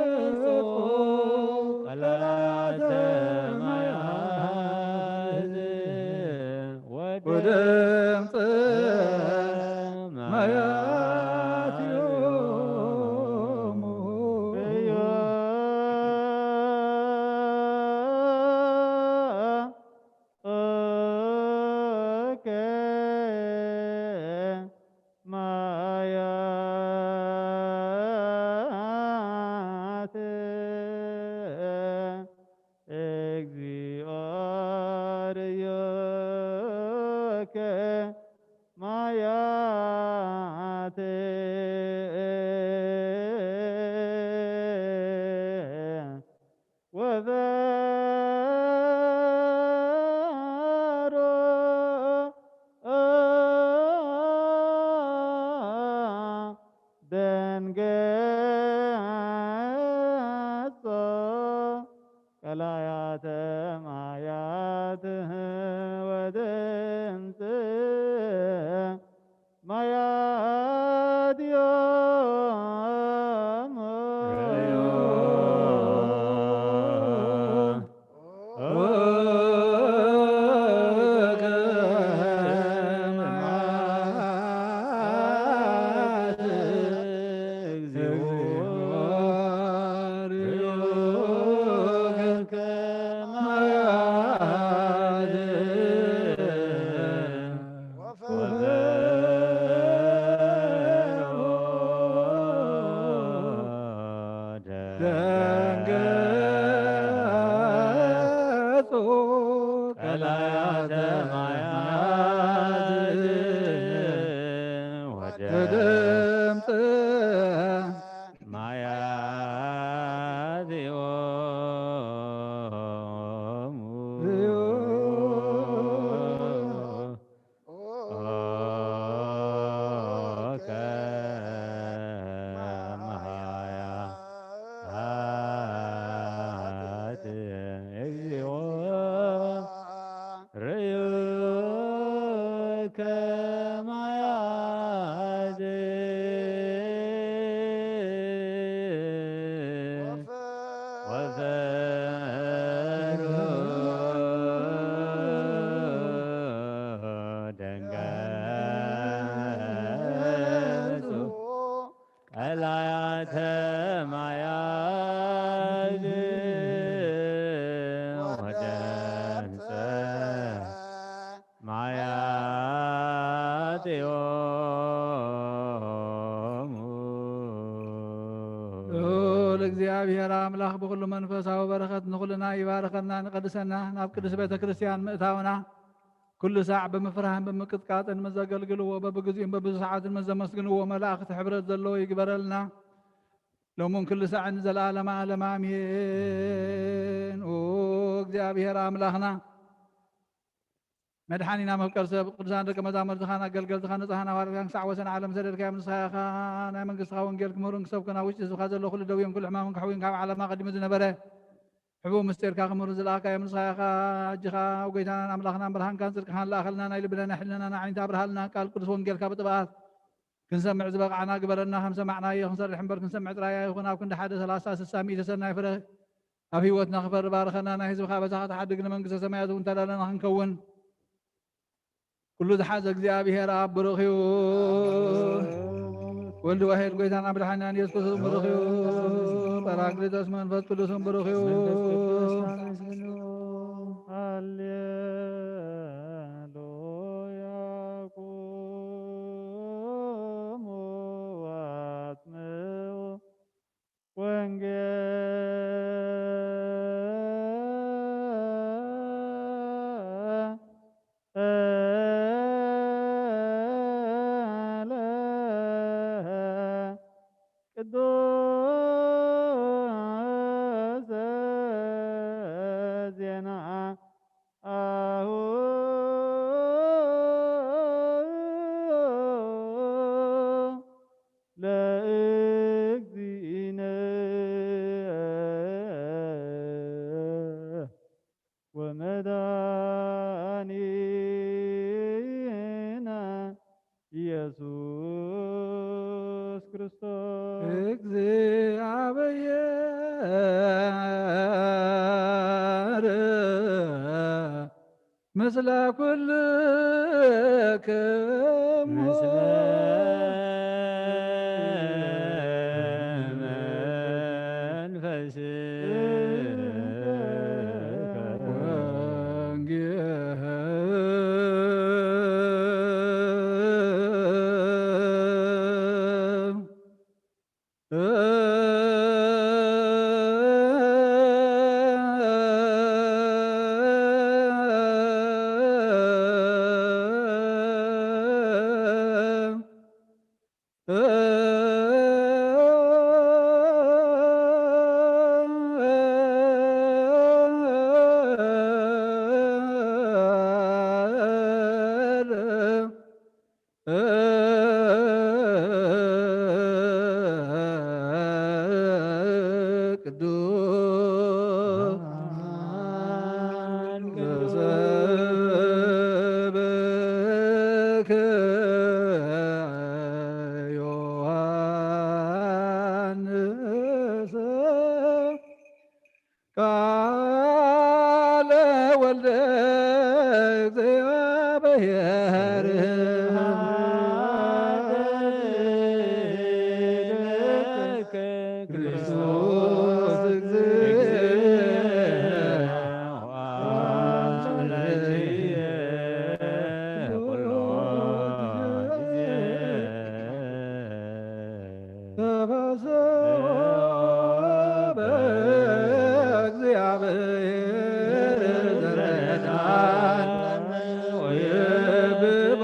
ወፈርሁ ደንገጹ ቀላያተ ማያት ወደምጸ ማያት ዮሙ። ማያት እግዚኦ ርእዩከ ማያት ወበሮ ደንገጾ ቀላያተ ማያት ወድምጽ ማያት ዮሙ። ደንገጹ ቀላያተ ማያት ወደምጽ ማያት ዮሙ። ሰማያት ወደምፀ ማያት ዮም። ልዑል እግዚኣብሔር ኣምላኽ ብኹሉ መንፈሳዊ በረኸት ንኹልና ይባርኸና፣ ንቐድሰና፣ ናብ ቅድስት ቤተ ክርስቲያን ምእታውና፣ ኩሉ ሳዕ ብምፍራህን ብምቅጥቃጥን ምስ ዘገልግልዎ፣ በብግዚኡን በብሰዓቱን ምስ ዘመስግንዎ መላእኽቲ ሕብረት ዘለዎ ይግበረልና። ሎሙን ኩሉ ሳዕን ንዘለዓለመ ዓለም ኣሜን። ኦ እግዚኣብሔር ኣምላኽና፣ መድሓኒና፣ መፍቀር ሰብ፣ ቅዱሳን ደቀ መዛሙርትኻን ኣገልገልትኻን ንጹሓን ሃዋርያትካን ክሳዕ ወሰን ዓለም ሰደድካዮም። ንስኻ ኢኻ ናይ መንግስትኻ ወንጌል ክምህሩን ክሰብኩን ኣብ ውሽጢ ህዝብኻ ዘሎ ኩሉ ደዌን ኩሉ ሕማምን ከሕውይን ካብ ዓለም ኣቐዲሙ ዝነበረ ሕቡእ ምስጢርካ ክምህሩ ዝለኣኻዮም። ንስኻ ኢኻ ሕጂ ኸኣ ኣብ ጎይታናን ኣምላኽናን ብርሃንካን ጽድቅኻን ለኣኸልና። ናይ ልብና ናይ ሕልናና ናይ ዓይንታ ኣብርሃልና። ቃል ቅዱስ ወንጌልካ ብጥብኣት ክንሰምዕ ዝበቕዓና ግበረና። ከም ሰማዕናዮ ክንሰርሕ እምበር ክንሰምዕ ጥራይ ኣይኹን። ኣብ ክንዲ ሓደ ሰላሳ ስሳ ሚእቲ ሰናይ ፍረ ኣብ ህይወትና ክፈሪ ባርኸና። ናይ ህዝብኻ በዛ ክትሓድግ ንመንግስተ ሰማያት እውን ተዳለና ክንከውን ኩሉ ዝሓዘ እግዚኣብሔር ኣብ ብሩኽ እዩ። ወልድ ዋሕድ ጎይታና መድሓኒናን ኢየሱስ ክርስቶስ ብሩኽ እዩ። ጳራቅሊጦስ መንፈስ ቅዱስ እውን ብሩኽ እዩ። ሃሌሉያ። ቁሙ ወአጽምዑ ወንጌለ ቅዱስ ዜና አሁ ለእግዚእነ ወመድኃኒነ ኢየሱስ ክርስቶስ። እግዚኣብሔር ምስለ ኩልክሙ። ምስለ መንፈስከ። ወንጌል ቅዱስ ዮሐንስ ቃለ ወልደ እግዚአብሔር። ክርስቶስ እግዚእ ኩሎ ጊዜ። ተፈስሑ በእግዚአብሔር ዘርአናን ወይብቦ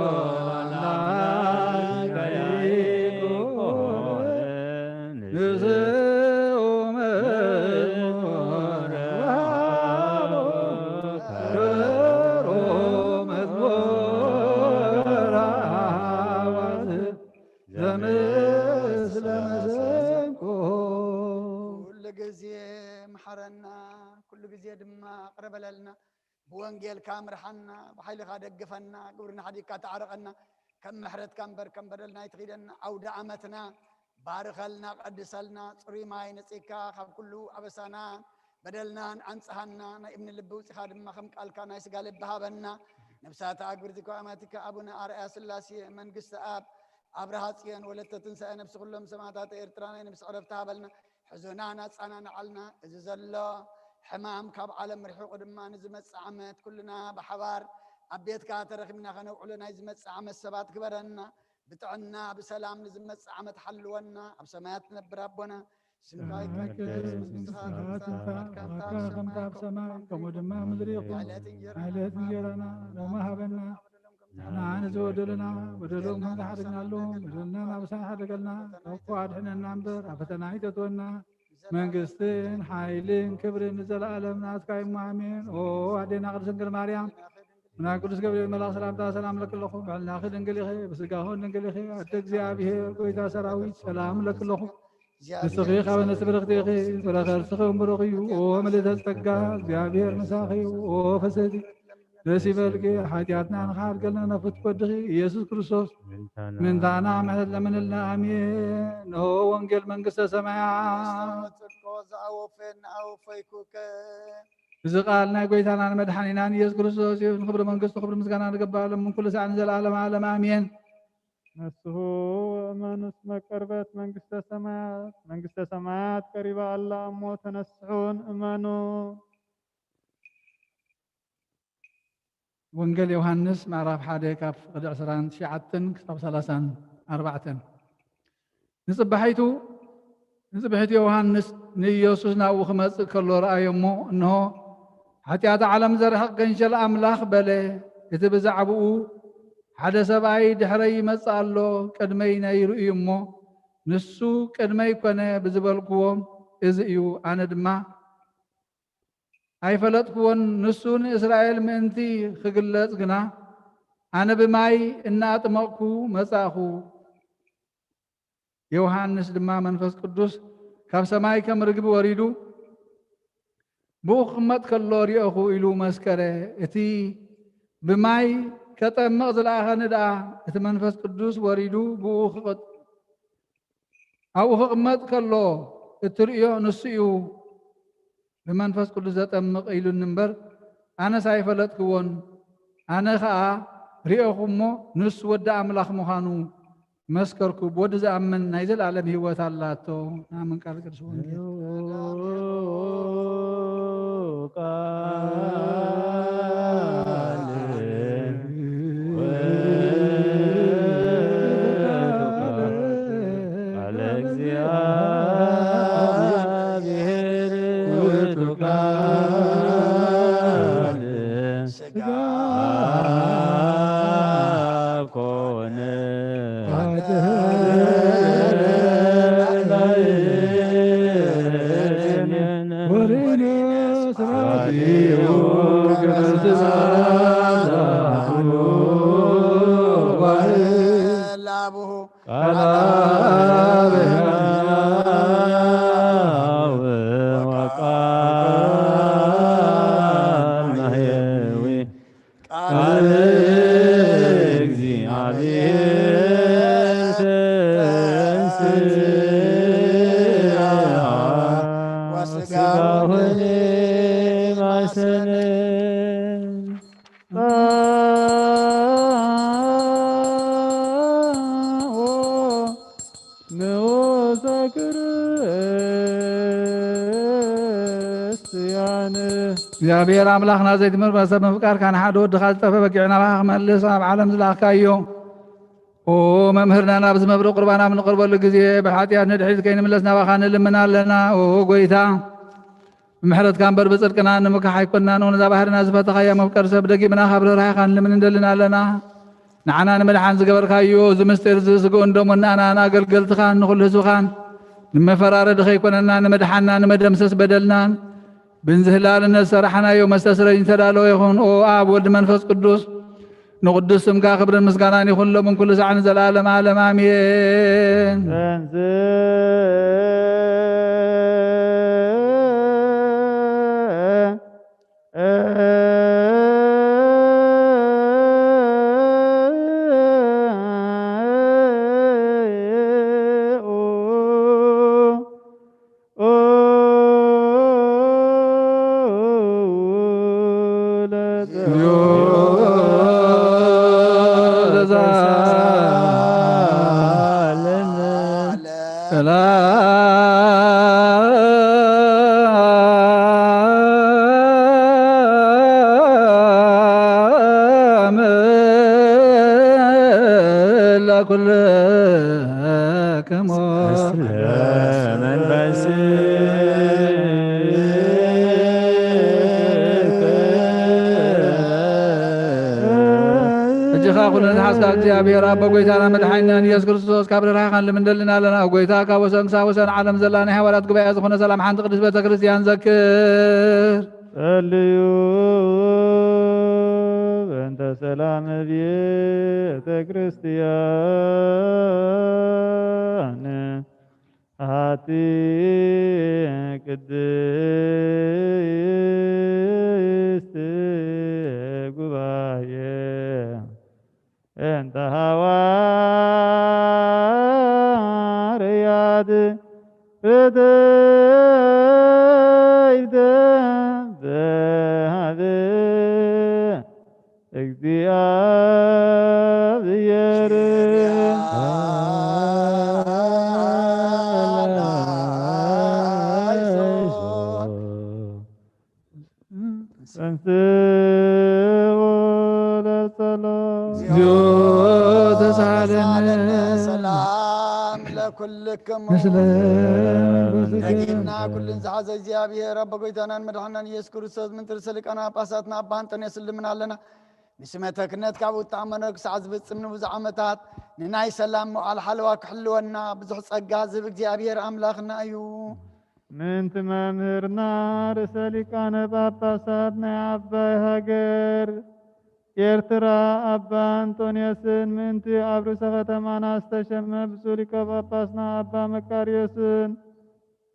አምላክ ያዕቆብ። ንስኡ መዝሙር ወሃቦ ከበሮ መዝሙር አዋዝ ዘምስለ መሰንቆ። ኩሉ ግዜ መሓረና፣ ኩሉ ግዜ ድማ ቅረ በለልና። ብወንጌልካ ምርሓና፣ ብሓይልኻ ደግፈና፣ ግብርና ሓዲግካ ተዓረቐና። ከም ምሕረትካ እምበር ከም በደልና ኣይትኺደና። ኣውደ ዓመትና ባርኸልና፣ ቀድሰልና፣ ጽሩይ ማይ ነጺግካ ካብ ኩሉ ኣበሳና በደልናን ኣንጽሃና። ናይ እምኒ ልቢ ውጺኻ ድማ ከም ቃልካ ናይ ስጋ ልቢ ሃበና። ነብሳት ኣግብርቲ ኣማትካ ኣቡነ ኣርኣያ ስላሴ መንግስቲ ኣብ ኣብርሃ ጽዮን ወለተ ትንሳኤ ነፍሲ ኩሎም ሰማዕታት ኤርትራ ናይ ነፍሲ ዕረፍቲ ሃበልና። ሕዙናን ኣጸናንዓልና። እዚ ዘሎ ሕማም ካብ ዓለም ርሒቑ ድማ ንዝመጽእ ዓመት ኩልና ብሓባር ኣብ ቤትካ ተረኺብና ከነውዕሎ ናይ ዝመጽእ ዓመት ሰባት ግበረና። ብጥዕና ብሰላም ንዝመጽእ ዓመት ሓልወና። ኣብ ሰማያት ትነብር ኣቦና፣ ስምካ ይትቀደስ፣ መንግስትኻ ትምጻእ፣ ፍቃድካ ከምታ ኣብ ሰማይ ከምኡ ድማ ኣብ ምድሪ ይኹን። ዕለት እንጀራና ሎሚ ሃበና። ንዓና ንዝበደሉና በደሎም ከም ዝሓደግናሎም በደልና ናብ ኣሳይ ሓደገልና፣ ካብ ክፉእ ኣድሕነና እምበር ኣብ ፈተና ኣይተእትወና። መንግስትን ሓይልን ክብርን ንዘለኣለም ናትካ እዩ፣ ኣሜን። ኦ ኣዴና ቅድስት ድንግል ማርያም፣ ናይ ቅዱስ ገብርኤል መልኣኽ ሰላምታ ሰላም ለኪ ኣለኹ። ብዕልናኺ ድንግል ኢኺ፣ ብስጋኹን ድንግል ኢኺ። ኣደ እግዚኣብሔር፣ ጎይታ ሰራዊት፣ ሰላም ለኪ ኣለኹ። ንስኺ ካብ ኣንስቲ ብርኽቲ ኢኺ፣ ፍረ ከርስኺ እውን ብሩኽ እዩ። ኦ ምልእተ ጸጋ፣ እግዚኣብሔር ምሳኺ እዩ። ኦ ፍስሕቲ፣ ደስ ይበልኪ፣ ሓጢኣትና ንኽሓድገልና ናፍት ወድኺ ኢየሱስ ክርስቶስ ምንታና ምሕረት ለምንልና። ኣሜን። ንሆ ወንጌል መንግስተ ሰማያት። ጽድቆ ዝኣወፈን ኣወፈይኩከ። እዚ ቃል ናይ ጎይታናን መድሓኒናን ኢየሱስ ክርስቶስ እዩ። ንኽብሪ መንግስቱ ክብሪ ምስጋና ንገባሎም ምን ኩሉ ሳዕ ንዘለዓለም ዓለም ኣሜን። ንስሑ እመኑ እስመ ቀርበት መንግስተ ሰማያት። መንግስተ ሰማያት ቀሪባ ኣላ እሞ ተነስሑን እመኑ። ወንጌል ዮሃንስ ምዕራፍ ሓደ ካብ ፍቕዲ ዕስራን ትሽዓተን ክሳብ ሰላሳን ኣርባዕተን። ንጽባሒቱ ንጽብሒቱ ዮሃንስ ንኢየሱስ ናብኡ ክመጽእ ከሎ ረኣዮ እሞ፣ እንሆ፣ ሓጢኣት ዓለም ዘርሕቕ ገንሸል ኣምላኽ በለ። እቲ ብዛዕባኡ ሓደ ሰብኣይ ድሕረይ ይመጽእ ኣሎ፣ ቅድመይ ነይሩ እዩ እሞ፣ ንሱ ቅድመይ ኮነ ብዝበልክዎ እዚ እዩ። ኣነ ድማ ኣይፈለጥክዎን። ንሱ ንእስራኤል ምእንቲ ክግለጽ ግና፣ ኣነ ብማይ እናኣጥመቕኩ መጻእኹ፣ ዮሃንስ ድማ መንፈስ ቅዱስ ካብ ሰማይ ከም ርግቢ ወሪዱ ብኡ ክቕመጥ ከሎ ርኤኹ ኢሉ መስከረ። እቲ ብማይ ከጠምቕ ዝለኣኸኒ ደኣ እቲ መንፈስ ቅዱስ ወሪዱ ብኡ ክቕጥ ኣብኡ ክቕመጥ ከሎ እትርእዮ ንሱ እዩ ብመንፈስ ቅዱስ ዘጠምቕ ኢሉኒ እምበር፣ ኣነስ ኣይፈለጥክዎን። ኣነ ኸኣ ርኤኹ እሞ፣ ንሱ ወዲ ኣምላኽ ምዃኑ መስከርኩ። ብወዲ ዝኣምን ናይ ዘለኣለም ህይወት ኣላቶ። ንኣምን ቃል ቅዱስ ወንጌል። ቃል ውእቱ ቃል፣ ቃለ እግዚአብሔር ውእቱ ቃል ሥጋ ኮነ። ቃል እግዚአብሔር ተንሥአ ወሥጋሁ ማሰነ። ንዑሰ ክርስቲያን። እግዚኣብሔር ኣምላኽና ዘይትምርመር ሰብ ምፍቃርካ ንሓደ ወድኻ ዝጠፍአ በጊዕ ናባኻ ክመልስ ኣብ ዓለም ዝለኣኽካዮ። ኦ መምህርና፣ ናብዚ መብርቕ ቁርባን ኣብ ንቐርበሉ ግዜ ብሓጢኣት ንድሕሪት ከይንምለስ ናባኻ ንልምን ኣለና። ኦ ጎይታ፣ ብምሕረትካ እምበር ብጽድቅና ንምካሕ ኣይኮንናን። ነዛ ባህርና ዝፈተኻያ መፍቀሪ ሰብ ደጊምና ካብ ርህራሄኻ ንልምን እንደልን ኣለና። ንዓና ንምድሓን ዝገበርካዮ እዚ ምስጢር እዚ ስግኡን ደሙን ንኣና ንኣገልገልትኻን ንኹሉ ህዝብኻን ንመፈራረዲ ከይኮነና ንምድሓንና ንመደምሰስ በደልናን ብንዝህላልነት ዝሰራሕናዮ መስተስረይ ዝተዳለወ ይኹን። ኦ ኣብ ወልድ መንፈስ ቅዱስ ንቕዱስ ስምካ ክብርን ምስጋናን ይኹን ሎምን ኩሉ ሳዕ ንዘለዓለም ዓለም ኣሜን። ለኩልክሙ። ሕጂ ኸኣ ኩሉ ንዝሓዝካ እግዚኣብሔር ኣቦ፣ ጎይታና መድሓኒናን ኢየሱስ ክርስቶስ፣ ካብ ርህራሄኻን ልምንደልና ኣለና። ኦ ጎይታ፣ ካብ ወሰን ክሳብ ወሰን ዓለም ዘላ ናይ ሃዋርያት ጉባኤ ዝኾነ ሰላም ሓንቲ ቅድስት ቤተ ክርስቲያን ዘክር። ጸልዩ በእንተ ሰላም ቤተ ክርስቲያን። ኣቲ ቅድስት ጉባኤ እንተ ሃዋርያት ርትዕት በሃበ እግዚኣብሔር ተንሥኡ ለጸሎት። እግዚኦ ተሳለነ። ሰላም ለኩልክሙ። ምስለ መንፈስከ። ነጊድና ኩልን ዝሓዘ እግዚኣብሔር ኣቦ ጎይታናን መድሓናን ኢየሱስ ክርስቶስ፣ ምንጥር ርእሰ ሊቃነ ጳጳሳትና ኣባ ኣንጦንዮስ ንልምን ኣለና። ንስመተ ክህነት ካብ ውጣዕ መነኩሳዕ ዝፍጽም ንብዙሕ ዓመታት ንናይ ሰላም መዋዕል ሓለዋ ክሕልወና ብዙሕ ጸጋ ዝህብ እግዚኣብሔር ኣምላኽና እዩ። ምእንቲ መምህርና ርእሰ ሊቃነ ጳጳሳት ናይ ዓባይ ሃገር ኤርትራ ኣባ ኣንጦንዮስን ምእንቲ ኣብ ርእሰ ከተማና ዝተሸመ ብፁዕ ሊቀ ጳጳስና ኣባ መቃርዮስን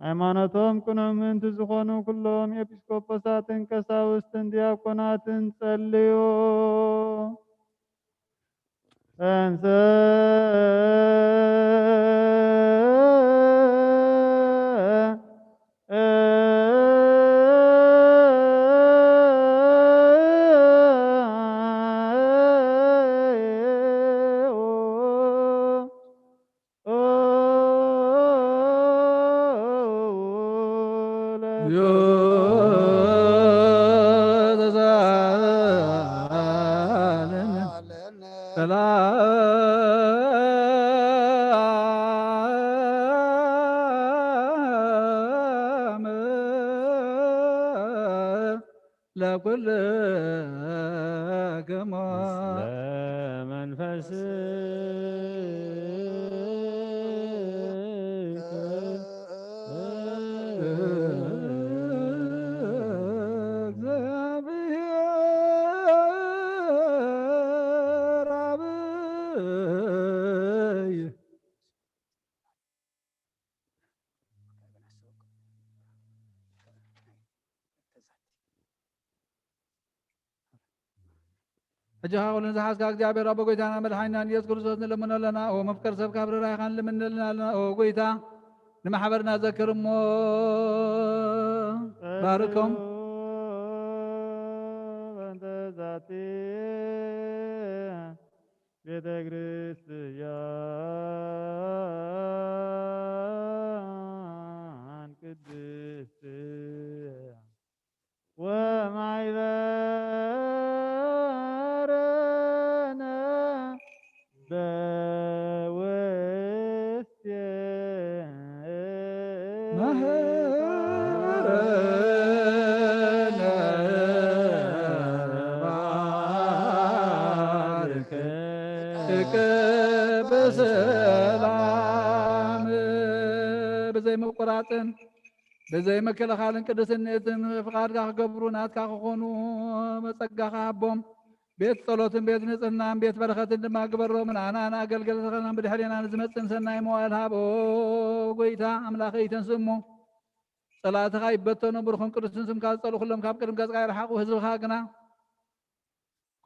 ሃይማኖቶም ቅኑዕ ምእንቲ ዝኾኑ ኩሎም ኤጲስቆጶሳትን ቀሳውስትን ዲያቆናትን ጸልዩ። እንተ ሰላም ለኩልክሙ። ሕጂ ኸኣ ኩሉ ንዝሓዝካ እግዚኣብሔር ኣቦ ጎይታና መድሓኒናን ኢየሱስ ክርስቶስ ንለምኖ ኣለና። ኦ መፍቀር ሰብ ካብ ርህራሄኻ ንልምነልና ኣለና። ኦ ጎይታ ንማሕበርና ዘክር እሞ ባርኮም። በእንተ ዛቲ ቤተ ክርስቲያን ቅድስት ወማይበረነ በውስቴ ማህበረነ ባርክ በሰላም ብዘይ ምቁራጽን ብዘይ ምክልኻልን ቅድስንእትን ፍቓድካ ክገብሩ ናትካ ክኾኑ ጸጋኻ ሃቦም። ቤት ጸሎትን ቤት ንጽህናን ቤት በረኸትን ድማ ግበሮም። ንኣና ንኣገልገልትኻን ብድሕሬና ንዝመጽእን ሰናይ መዋእል ሃቦ። ጎይታ ኣምላኸይ ተንስእ እሞ ጸላእትኻ ይበተኑ። ብሩኽን ቅዱስን ስምካ ዝጸልኡ ኩሎም ካብ ቅድሚ ገጽካ ይርሓቑ። ህዝብኻ ግና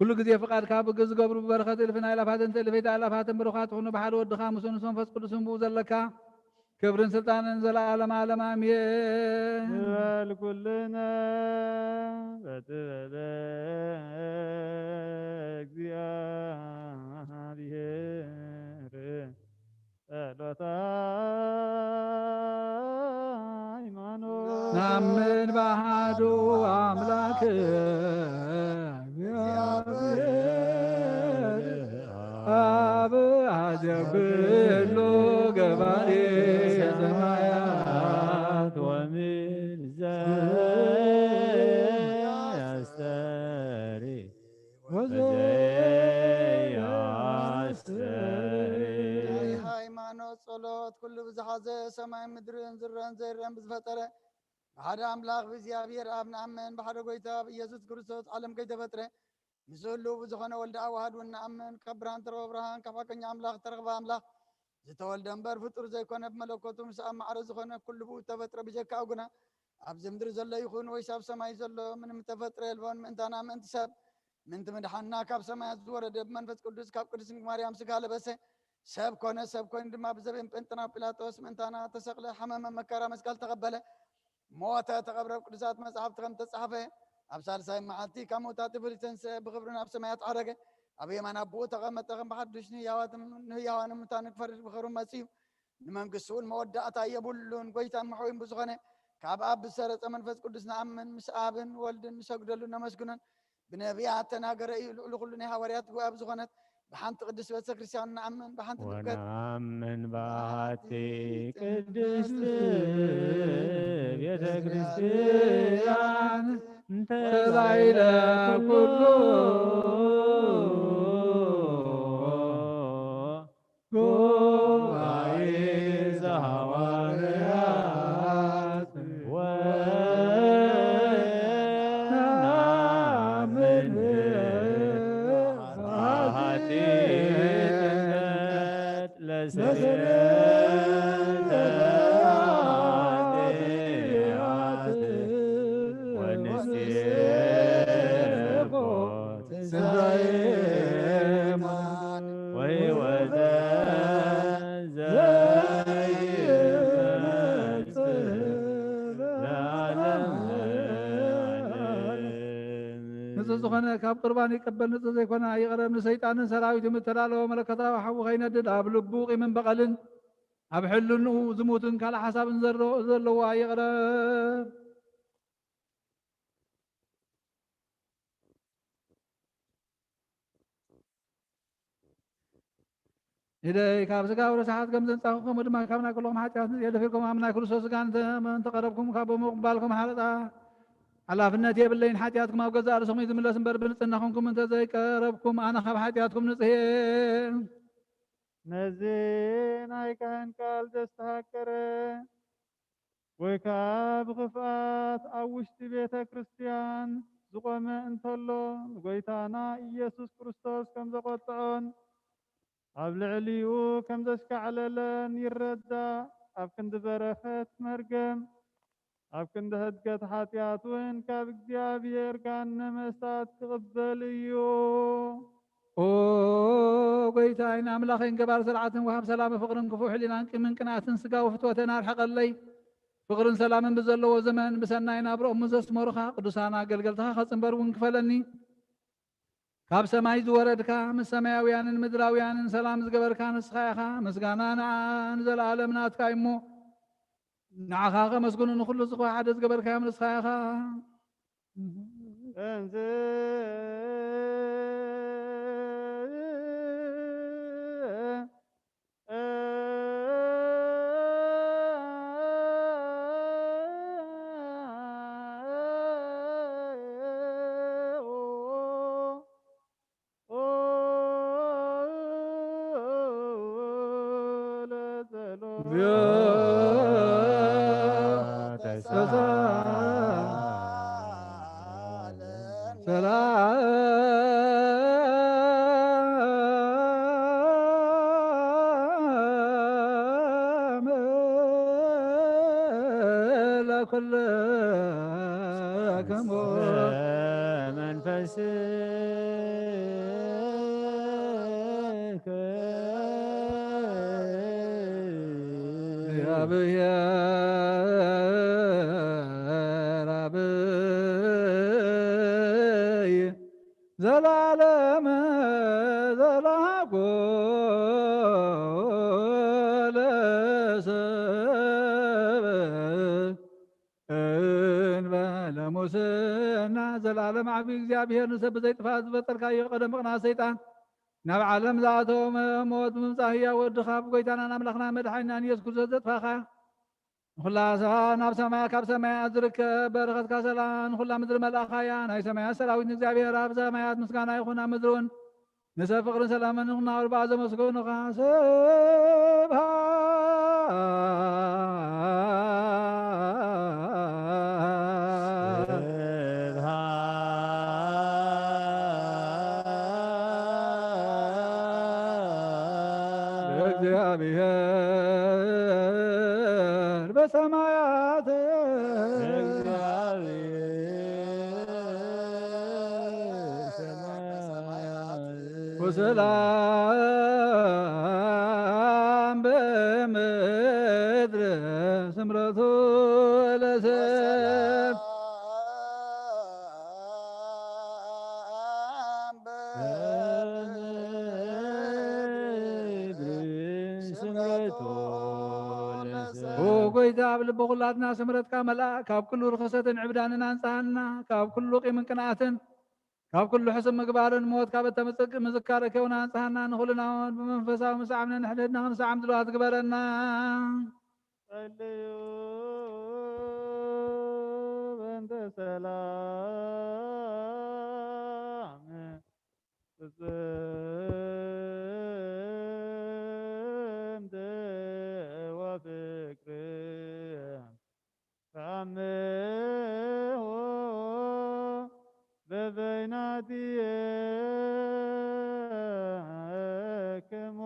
ኩሉ ግዜ ፍቓድካ ብግ-፣ ዝገብሩ ብበረኸት እልፍን ኣእላፋትን ትእልፊት ኣእላፋትን ብሩኻት ይኹኑ። ብሓደ ወድኻ ምስኡ ምስ መንፈስ ቅዱስን ብኡ ዘለካ ክብርን ስልጣንን ዘለዓለም ዓለም ኣሜን። ንበል ኩልነ በጥበበ እግዚኣብሔር ጸሎታ ናምን ብሓዱ ኣምላክ እግዚኣብሔር ኣብ ኣዜ ኩሉ ገባሪ ሰማያት ወምድር ዘያስተሪ ወዘያስተሪ። ናይ ሃይማኖት ጸሎት ኩሉ ብዝሓዘ ሰማይ ምድርን ዝረን ዘይረን ብዝፈጠረ ብሓደ ኣምላኽ ብእግዚኣብሔር ኣብ ንኣምን፣ ብሓደ ጎይታ ብኢየሱስ ክርስቶስ ዓለም ከይተፈጥረ ምስ ህልው ብዝኾነ ወልደ ኣዋህድ እውን ንኣምን። ካብ ብርሃን ተረኽበ ብርሃን፣ ካብ ሓቀኛ ኣምላኽ ተረኽበ ኣምላኽ፣ ዝተወልደ እምበር ፍጡር ዘይኮነ፣ ብመለኮቱ ምስ ኣብ ማዕረ ዝኾነ ኩሉ ብኡ ተፈጥረ። ብጀካኡ ግና ኣብዚ ምድሪ ዘሎ ይኹን ወይስ ኣብ ሰማይ ዘሎ ምንም ተፈጥረ የልቦን። ምእንታና ምእንቲ ሰብ ምእንቲ ምድሓንና ካብ ሰማያት ዝወረደ ብመንፈስ ቅዱስ ካብ ቅድስት ድንግል ማርያም ስጋ ለበሰ፣ ሰብ ኮነ። ሰብ ኮይኑ ድማ ብዘበን ጴንጥናው ጲላጦስ ምእንታና ተሰቕለ፣ ሓመመ፣ መከራ መስቀል ተቐበለ፣ ሞተ፣ ተቐብረ። ኣብ ቅዱሳት መጻሕፍቲ ከም ተጻሕፈ ኣብ ሳልሳይ መዓልቲ ካብ ምውታት ብፍልይ ተንስአ፣ ብኽብሪ ናብ ሰማያት ዓረገ፣ ኣብ የማን ኣቦኡ ተቐመጠ። ከም ብሓድሽ ንህያዋትን ንህያዋንን ምታን ክፈርድ ብኽብሪ መጺኡ፣ ንመንግስቱ እውን መወዳእታ የብሉን። ጎይታን መሕወይን ብዝኾነ ካብ ኣብ ብዝሰረጸ መንፈስ ቅዱስ ንኣምን፣ ምስ ኣብን ወልድን ንሰግደሉን ነመስግኖን። ብነቢያት ተናገረ እዩ። ልዕሊ ኩሉ ናይ ሃዋርያት ጉባኤ ብዝኾነት ብሓንቲ ቅድስት ቤተ ክርስቲያን ንኣምን፣ ብሓንቲ ጥምቀት ወነአምን በአሐቲ ቅድስት ቤተ ክርስቲያን እንተ ላዕለ ኩሉ ጉባኤ ዘሐዋርያት ወነአምን በአሐቲ ጥምቀት ለስርየተ ኃጢአት ወንስየኮ ትንሣኤ እሙን ወሕይወተ ዘይመጽእ ለዓለመ ዓለም። ንጹህ ዝኾነ ካብ ቁርባን ይቀበል፣ ንጹህ ዘይኮነ ኣይቕረብ። ንሰይጣንን ሰራዊቱ ምተዳለወ መለኮታዊ ሓዊ ከይነድድ ኣብ ልቡ ቂምን በቐልን ኣብ ሕልንኡ ዝሙትን ካልእ ሓሳብን ዘሎ-፣ ዘለዋ ይቕረብ። ኢደይ ካብ ስጋዊ ርስሓት ከም ዘንጻኹ፣ ከምኡ ድማ ካብ ናይ ኩልኹም ሓጢኣት ንጽሄ ደፊርኩም ኣብ ናይ ክርስቶስ ስጋ እንተ-፣ እንተቐረብኩም፣ ካብ ብምቕባልኩም ሓለጣ ሓላፍነት የብለይን። ሓጢኣትኩም ኣብ ገዛእ ርእስኹም እዩ ዝምለስ እምበር፣ ብንጽህና ኹንኩም እንተ ዘይቀረብኩም፣ ኣነ ካብ ሓጢኣትኩም ንጽህ እየ። ነዚ ናይ ካህን ቃል ዘስተሃቀረ ወይ ከኣ ብኽፍኣት ኣብ ውሽጢ ቤተ ክርስቲያን ዝቖመ እንተሎ፣ ንጐይታና ኢየሱስ ክርስቶስ ከም ዘቖጥዖን ኣብ ልዕሊኡ ከም ዘሽካዕለለን ይረዳእ። ኣብ ክንዲ በረኸት መርገም፣ ኣብ ክንዲ ሕድገት ሓጢኣት እውን ካብ እግዚኣብሔር ገሃነመ እሳት ክቕበል እዩ። ኦ ጐይታይን ኣምላኸይን፣ ገባር ስርዓትን ወሃብ ሰላም ፍቕርን ክፉእ ሕሊናን ቂምን ቅንኣትን ስጋዊ ፍትወተን ኣርሕቐለይ። ፍቕርን ሰላምን ብዘለዎ ዘመን ብሰናይ ናብርኦም ዘስመሩኻ ቅዱሳን ኣገልገልትኻ ከጽንበር እውን ክፈለኒ። ካብ ሰማይ ዝወረድካ፣ ምስ ሰማያውያንን ምድራውያንን ሰላም ዝገበርካ ንስኻ ኢኻ። ምስጋና ንዓ-፣ ንዘለኣለም ናትካ እዩ እሞ፣ ንዓኻ ከመስግኑ ንኹሉ ዝኾ ሓደ ዝገበርካዮም ንስኻ ኢኻ። እንዝ ሰላም ለኩልክሙ። መንፈስከ እግዚአብሔር አብይ ዘላለም ዘላጎ ለሰብ ንጉስና ዘላለም ዓቢ እግዚኣብሔር ንሰብ ብዘይጥፋእ ዝፈጠርካዮ ቀደም ብቕንኣት ሰይጣን ናብ ዓለም ዝኣተወ ሞት ብምምጻእ ህያው ወድኻ ብጎይታናን ኣምላኽና መድሓኒናን ኢየሱስ ክርስቶስ ዘጥፋኻ ንኹላ ሰ-፣ ናብ ሰማያ ካብ ሰማያት ዝርከብ በረኸትካ ሰላም ንኹላ ምድሪ መልኣኻያ። ናይ ሰማያት ሰራዊት ንእግዚኣብሔር ኣብ ሰማያት ምስጋና ይኹን ኣብ ምድሪ እውን ንሰብ ፍቕርን ሰላምን ንኽናወር ብኣ ዘመስገኑኻ። ስብሐት ለእግዚኣብሔር በሰማያት። ወሰላም በምድር ስምረቱ ለሰብ። ኦ ጎይታ፣ ኣብ ልቢ ኩላትና ስምረትካ መልኣ። ካብ ኩሉ ርኽሰትን ዕብዳንን ኣንጽሃና። ካብ ኩሉ ቂምን ቅንኣትን ካብ ኩሉ ሕሱም ምግባርን ሞት ካብ እተምጽእ ምዝካር እከውን ኣንጽሃና። ንኹልና እውን ብመንፈሳዊ ምስዓም ነንሕድሕድና ክንሰዓም ድልዋት ግበረና። ጸልዩ በእንተ ሰላም ፍጽምቲ ወፍቅር ተአምሆ በበይናቲክሙ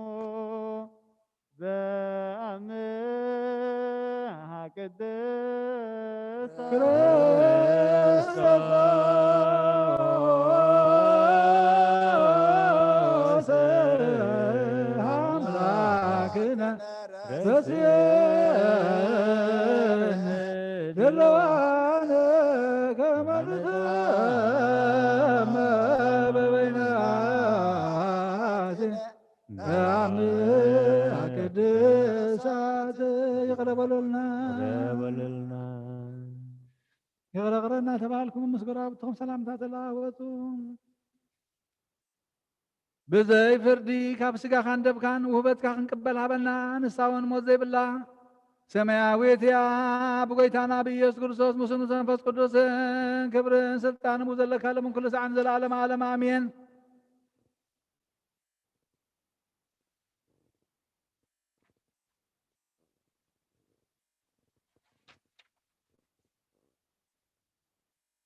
ዘአምሃ ቅድስት ክርስቶስ አምላክነ ረስየነ ድለዋነ ከመ ንትአመ በበይናቲነ ተአምሃ ቅድሳት። ይቕረ በሉልና። ይቕረ ይቕረ እናተባሃልኩም ምስ ጎረባብትኹም ሰላምታ ተለዋወጡ። ብዘይ ፍርዲ ካብ ስጋኻን ደምካን ውህበትካ ክንቅበል ሃበና። ንሳ እውን ሞት ዘይብላ ሰማያዊት እያ። ብጎይታና ብኢየሱስ ክርስቶስ ምስኡ ምስ መንፈስ ቅዱስን ክብርን ስልጣንን ብኡ ዘለካ ሎምን ኩሉ ሰዓትን ዘለዓለመ ዓለም ኣሜን።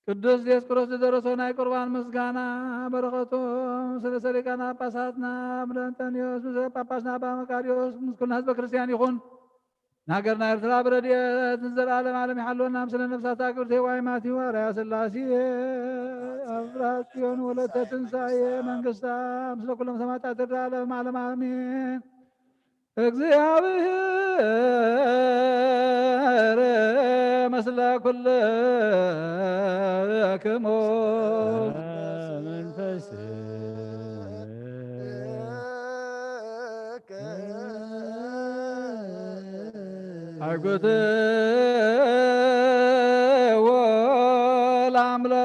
ቅዱስ ዲዮስቆሮስ ዝደረሶ ናይ ቁርባን ምስጋና በረኸቱ ምስ ርእሰ ሊቃነ ጳጳሳትና ኣቡነ እንጠንዮስ ምስ ጳጳስና ኣባ መቃርዮስ ምስ ኩልና ህዝበ ክርስቲያን ይኹን። ንሃገርና ኤርትራ ብረድኤት ንዘለዓለም ዓለም ይሓልወና። ምስለ ነፍሳት ኣክብርቲ ዋይ ማቲው ኣርያ ስላሴ ኣብ ጽዮን ወለተ ትንሳኤ መንግስታ ምስለ ኩሎም ሰማዕታት ኤርትራ ዓለም ዓለም ኣሜን። እግዚኣብሔር ምስለ ኩልክሙ። መንፈስ አግብትዎ ለአምላክነ።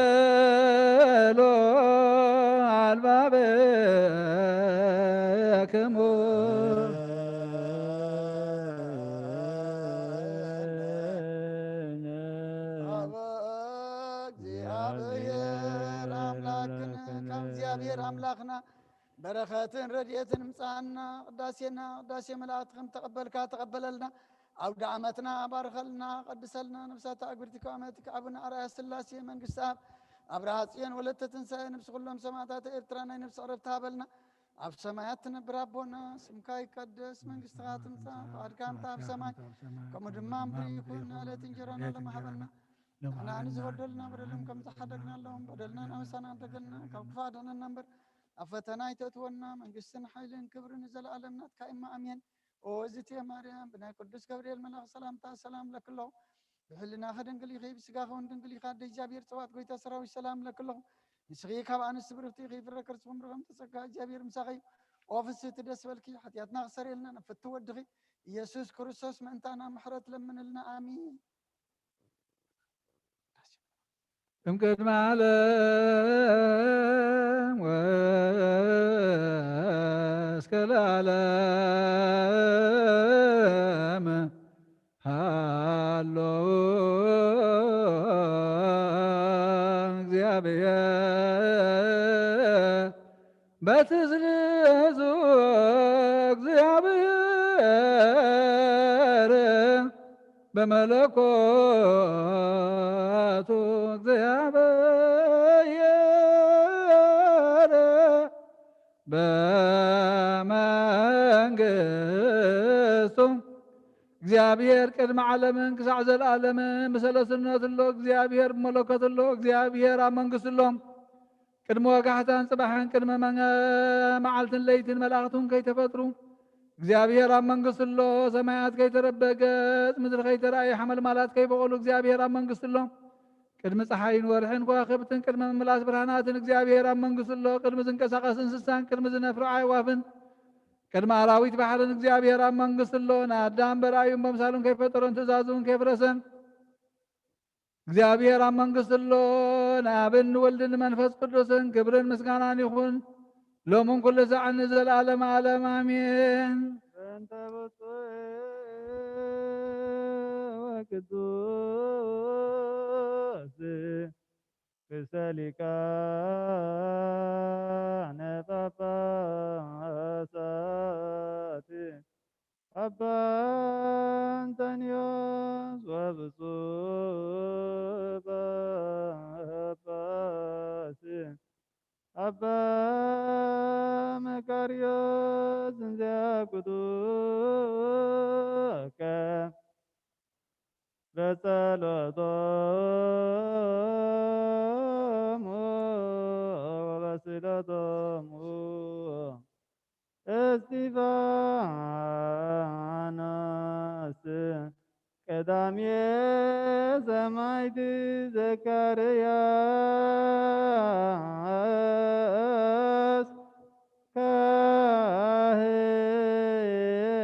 ሃሌሉ አልባብክሙ። አብ እግዚአብሔር አምላክነ፣ ካብ እግዚኣብሔር ኣምላኽና በረኸትን ረድኤትን ምጻኣና። ቅዳሴና ቅዳሴ መላእክቲ ከም ተቐበልካ ተቐበለልና። ኣውደ ዓመትና ባርኸልና፣ ቀድሰልና። ነፍሳት ኣግብርቲካ ኣመትካ ኣቡነ ኣርኣያ ስላሴ መንግስቲ ኣብ ኣብርሃ ጽዮን ወለተ ትንሳኤ ነፍሲ ኩሎም ሰማዕታት ኤርትራ ናይ ነፍሲ ዕረፍቲ ሃበልና። ኣብ ሰማያት ትነብር ኣቦና፣ ስምካ ይቀደስ፣ መንግስትኻ ትምጻእ፣ ፍቓድካ እንተ ኣብ ሰማይ ከምኡ ድማ ኣብ ምድሪ ይኹን። ዕለት እንጀራና ሎሚ ሃበና። ንሕና ንዝበደሉና በደሎም ከም ዝሓደግናሎም በደልናን ኣበሳናን ሓደገልና፣ ካብ ክፉእ ኣድሕነና እምበር ኣብ ፈተና ኣይተእትወና። መንግስትን ሓይልን ክብርን ንዘለኣለም ናትካ እማ ኣሜን። ኦ እዝእትየ ማርያም፣ ብናይ ቅዱስ ገብርኤል መልኣኽ ሰላምታ ሰላም እብለኪ ኣለኹ። ብሕልናኺ ድንግል ኢኺ፣ ብስጋኺ እውን ድንግል ኢኻ። ኣደ እግዚኣብሔር ጸባኦት፣ ጎይታ ሰራዊት ሰላም እብለኪ ኣለኹ። ንስኺ ካብ ኣንስቲ ብርኽቲ ኢኺ፣ ፍረ ከርስኹም ርሑም ተጸጋ እግዚኣብሔር ምሳኺ። ኦ ፍስህቲ ደስ በልኪ፣ ሓጢኣትና ክሰርየልና ናብ ፍትው ወድኺ ኢየሱስ ክርስቶስ ምእንታና ምሕረት ለምንልና። ኣሜን። እምቅድመ ዓለም ወእስከ ለዓለም ሃሎ እግዚኣብሔር በትስብእቱ እግዚኣብሔር በመለኮቱ እግዚኣብሔር በመንግስቱ እግዚኣብሔር ቅድሚ ዓለምን ክሳዕ ዘለኣለምን ብሰለስነቱ ኣሎ እግዚኣብሔር፣ ብመለኮቱ ኣሎ እግዚኣብሔር፣ ኣብ መንግስቱ ኣሎ። ቅድሚ ወጋሕታን ጽባሕን ቅድሚ መ-፣ መዓልትን ለይትን መላእኽቱን ከይተፈጥሩ እግዚኣብሔር ኣብ መንግስቱ ኣሎ። ሰማያት ከይተረበ ገጽ ምድሪ ከይተራእየ ሓመልማላት ከይበቆሉ እግዚኣብሔር ኣብ መንግስቱ ኣሎ። ቅድሚ ጸሓይን ወርሕን ከዋኽብትን ቅድሚ ምምላስ ብርሃናትን እግዚኣብሔር ኣብ መንግስቱ ኣሎ። ቅድሚ ዝንቀሳቐስ እንስሳን ቅድሚ ዝነፍሩ ኣዕዋፍን ቅድሚ ኣራዊት ባሕርን እግዚኣብሔር ኣብ መንግስቱ ኣሎ። ንኣዳም በራእዩን በምሳሉን ከይፈጠሮን ትእዛዙን ከየፍረሰን እግዚኣብሔር ኣብ መንግስቱ ኣሎ። ንኣብን ንወልድን ንመንፈስ ቅዱስን ክብርን ምስጋናን ይኹን፣ ሎምን ኩሉ ሳዕን ንዘለዓለመ ዓለም ኣሜን። በእንተ ብፁዕ ወቅዱስ ርእሰ ሊቃነ ጳጳሳት አባ እንጠንዮስ ወብፁዕ ጳጳስ አባ መቃርዮስ እንዘ ያብቁቱከ በጸሎቶሙ ወበስእለቶሙ እስጢፋኖስ ቀዳሜ ሰማዕት ዘካርያስ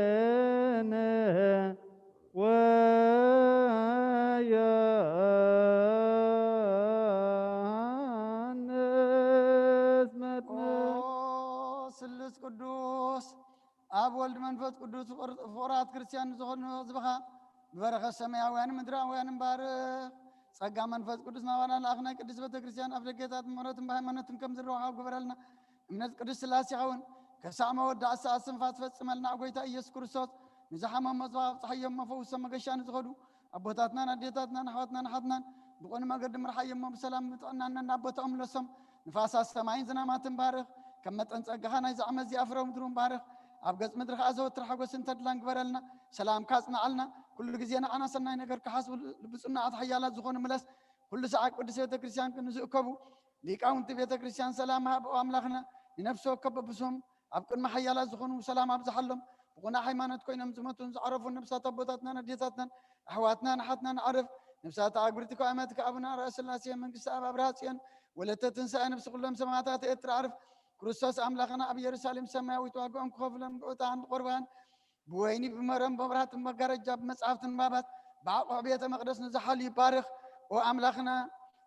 ካህን ወዮሐንስ መጥምቅ። ኦ ስሉስ ቅዱስ ኣብ ወልድ መንፈስ ቅዱስ ፍቑር-፣ ፍቑራት ክርስትያን ንዝኾኑ ህዝብኻ ብበረኸት ሰማያውያንን ምድራውያንን ባርኽ። ጸጋ መንፈስ ቅዱስ ናባና ለኣኽ ናይ ቅድስት ቤተ ክርስትያን ኣፍ ደገታት ምሕረትን ብሃይማኖትን ከም ዝረዋሓው ግበረልና። እምነት ቅድስት ስላሴ ይኸውን። ከሳዕ መወዳእታ ሰዓት ስንፋስ ፈጽመልና። ጎይታ ኢየሱስ ክርስቶስ ንዝሓመሞ ህዝብኻ ኣብጽሓዮ እሞ ፈውሶም። መገሻ ንዝኸዱ ኣቦታትናን ኣዴታትናን ኣሕዋትናን ኣሓትናን ብቕኑዕ መገዲ ምርሓዮም እሞ ብሰላም ብጥዕናን ናብ ቦታኦም ምለሶም። ንፋሳት ሰማይን ዝናማትን ባርኽ። ከም መጠን ጸጋኻ ናይዚ ዓመት እዚኣ ፍረ ምድሪ እውን ባርኽ። ኣብ ገጽ ምድሪ ከኣ ዘወትር ሓጎስን ተድላን ግበረልና። ሰላምካ ኣጽንዓልና። ኩሉ ግዜ ንዓና ሰናይ ነገር ክሓስቡ ልቢ ጽኑዓት ሓያላት ዝኾኑ ምለስ። ኩሉ ሰዓት ቅድስት ቤተ ክርስቲያን ንዝእከቡ ሊቃውንቲ ቤተ ክርስቲያን ሰላም ሃብ። ኦ ኣምላኽና፣ ንነፍሲ ወከፍ በብስሞም ኣብ ቅድሚ ሓያላት ዝኾኑ ሰላም ኣብዝሓሎም። ብቑኑዕ ሃይማኖት ኮይኖም ዝሞቱን ዝዓረፉን ነብሳት ኣቦታትናን ኣዴታትናን ኣሕዋትናን ኣሓትናን ኣዕርፍ። ነብሳት ኣግብርቲ ከዋእመት ከኣቡና ኣርኣያ ስላሴ መንግስቲ ኣብ ኣብርሃ ጽዮን ወለተ ትንሳኤ ነብሲ ኩሎም ሰማዕታት ኤርትራ ኣዕርፍ። ክርስቶስ ኣምላኽና ኣብ ኢየሩሳሌም ሰማያዊት ዋጋኦም ክኸፍሎም ብዕጣን ብቁርባን ብወይኒ ብመረም ብመብራህቲ ብመጋረጃ ብመጻሕፍቲ ንባባት ብዓቑሕ ቤተ መቕደስ ንዝሓሉ ይባርኽ። ኦ ኣምላኽና፣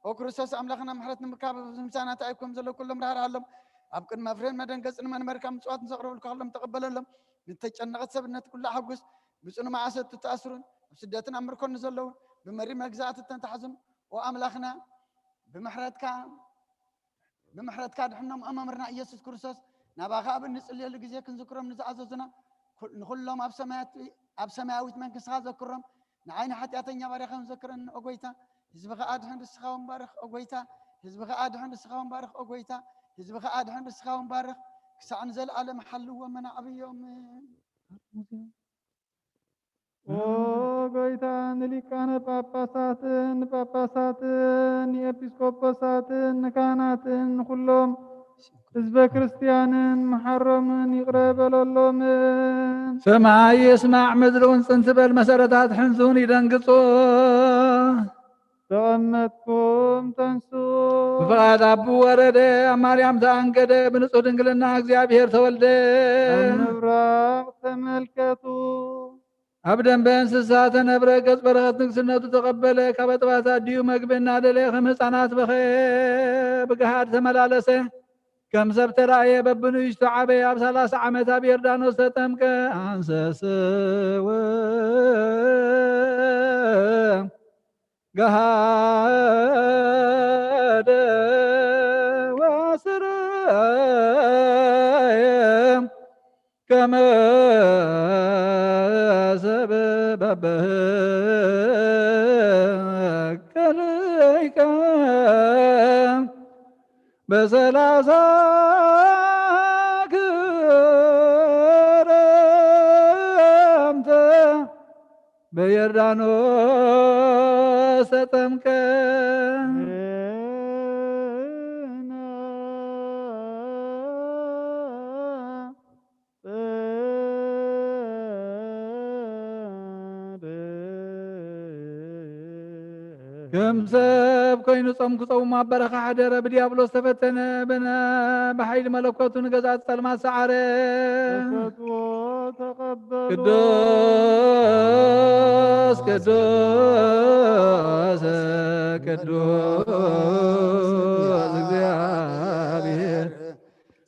ኦ ክርስቶስ ኣምላኽና፣ ምሕረት ንምርካብ ምሳና ተኣይኮም ዘሎ ኩሎም ራህርሃሎም። ኣብ ቅድሚ መፍረን መደንገጽን መንበርካ ምጽዋት ንዘቕረብልካ ኩሎም ተቐበለሎም። ንተጨነቐት ሰብነት ኩሉ ኣሐጉስ። ብጽኑ መዓሰቱ ተኣስሩን ኣብ ስደትን ኣብ ምርኮን ንዘለውን ብመሪር መግዛእቲ እተን ተሓዙን ኦ ኣምላኽና፣ ብምሕረትካ ብምሕረትካ ድሕኖም። ኦ መምህርና ኢየሱስ ክርስቶስ፣ ናባኻ ኣብ እንጽልየሉ ግዜ ክንዝክሮም ንዝኣዘዙና ኩ-፣ ንኹሎም ኣብ ሰማያት-፣ ኣብ ሰማያዊት መንግስትኻ ዘክሮም። ንዓይ ንሓጢኣተኛ ባርያኻ ዘክረኒ ኦ ጎይታ። ህዝብኻ ኣድሕን፣ ርስኻ እውን ባርኽ ኦ ጎይታ። ህዝብኻ ኣድሕን፣ ርስኻ እውን ባርኽ ኦ ጎይታ። ህዝብኻ ኣድሕን፣ ርስኻ እውን ባርኽ። ክሳዕ ንዘለኣለም ሓልዎም ኣዕብዮም። ኦ ጎይታ፣ ንሊቃነ ጳጳሳትን ንጳጳሳትን ንኤጲስቆጶሳትን ንካህናትን ንኹሎም ህዝበ ክርስትያንን መሓሮምን ይቕረ በለሎምን። ሰማይ ይስማዕ ምድሪ እውን ጽን ትበል፣ መሰረታት ሕንዝውን ይደንግጹ። ተቐመጥኩም ተንሱ። ፍቓድ ኣቡ ወረደ፣ ኣብ ማርያም ተኣንገደ፣ ብንጹህ ድንግልና እግዚኣብሔር ተወልደ። ኣብ ምብራቕ ተመልከቱ። ኣብ ደንበ እንስሳ ተነብረ፣ ገጽ በረኸት ንግስነቱ ተቐበለ። ካብ ኣጥባት ኣዲኡ መግቢ እናደለየ ከም ህፃናት በኸየ፣ ብገሃድ ተመላለሰ። ከም ሰብ ተራእየ፣ በብንእሽቱ ዓበየ። ኣብ ሠላሳ ዓመት ኣብ ዮርዳኖስ ተጠምቀ። ኣንሰስወ ገሃደ ወስረየ ከመ ሰብ በበህከ በሰላሳ ክረምተ በዮርዳኖስ ተጠምቀ። ከም ሰብ ኮይኑ ጾም ክጸውም ኣብ በረኻ ሓደረ። ብዲያብሎስ ተፈተነ፣ ብነ-፣ ብሓይሊ መለኮቱ ንገዛእቲ ጸልማት ሰዓረ። ተፈትዎ ተቐበሎ። ቅዱስ፣ ቅዱስ፣ ቅዱስ እግዚኣብሔር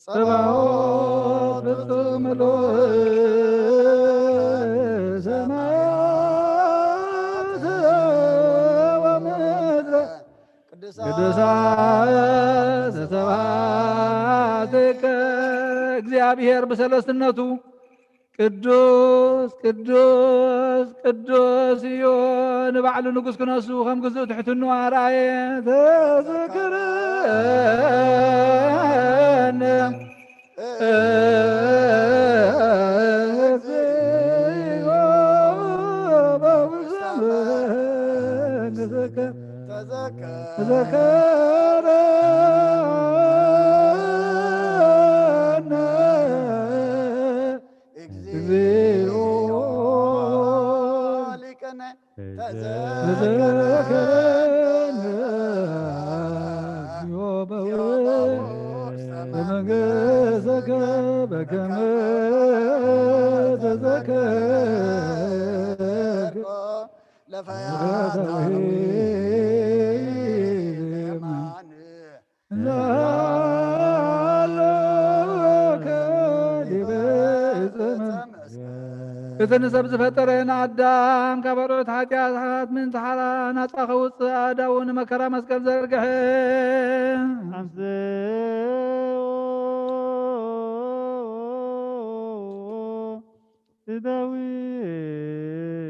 ጸባኦት ፍጹም ምሉእ ሰማያት ወምድረ ቅዱሳት ተሰብሐትከ። እግዚኣብሔር ብሰለስትነቱ ቅዱስ፣ ቅዱስ፣ ቅዱስ እዩ። ንባዕሉ ንጉስ ክነሱ ከም ግዝእ ትሕትኑ ኣርኣየ። ተዘክረነ እግዚኦ በውስተ መንግሥትከ። ተዘከረነ እግዚኦ ሊቀነ ተዘከረነ እግዚኦ በውስተ መንግሥትከ በከመ ተዘከርኮ ለፈያታዊ ዜማን እቲ ንሰብ ዝፈጠረ ንኣዳም ካብ ኣርዑት ሓጢኣት ምእንቲ ሓራ ናጻ ከውጽእ ኣእዳዉ ንመከራ መስቀል ዘርግሐ። ኣንስኡ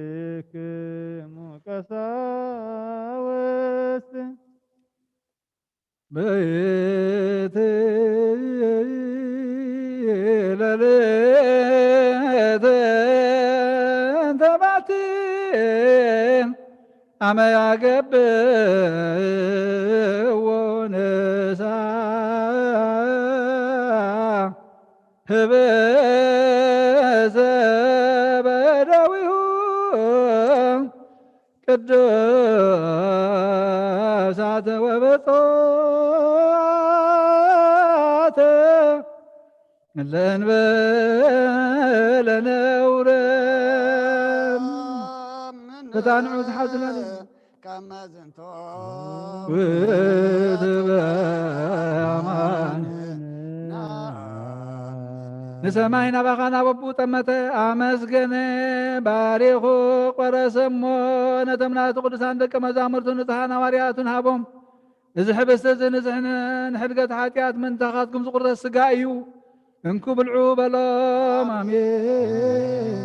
እደዊክሙ ቀሳውስት በይቲ ለልእተ እንተ ባቲ አመ ያገብእዎ ንሳ ህበሰ በደዊሁ ቅዱሳተ ወበጾተ ለእንበለ ነውረ። ኣምን። ፈታንዑ ዝሓዝለኒ። ከመ ዝንቶ ውእቱ በአማን። ንሰማይ ናባኻ ናብ ኣቦኡ ጠመተ፣ ኣመስገነ፣ ባሪኹ፣ ቆረሰ እሞ ነቶም ናቱ ቅዱሳን ደቀ መዛሙርቱ ንጹሓን ሃዋርያቱን ሃቦም። እዚ ሕብስቲ እዚ ንዝሕነ-፣ ንሕድገት ሓጢኣት ምእንታኻትኩም ዝቑረስ ስጋ እዩ። እንኩ ብልዑ በሎም። ኣሜን።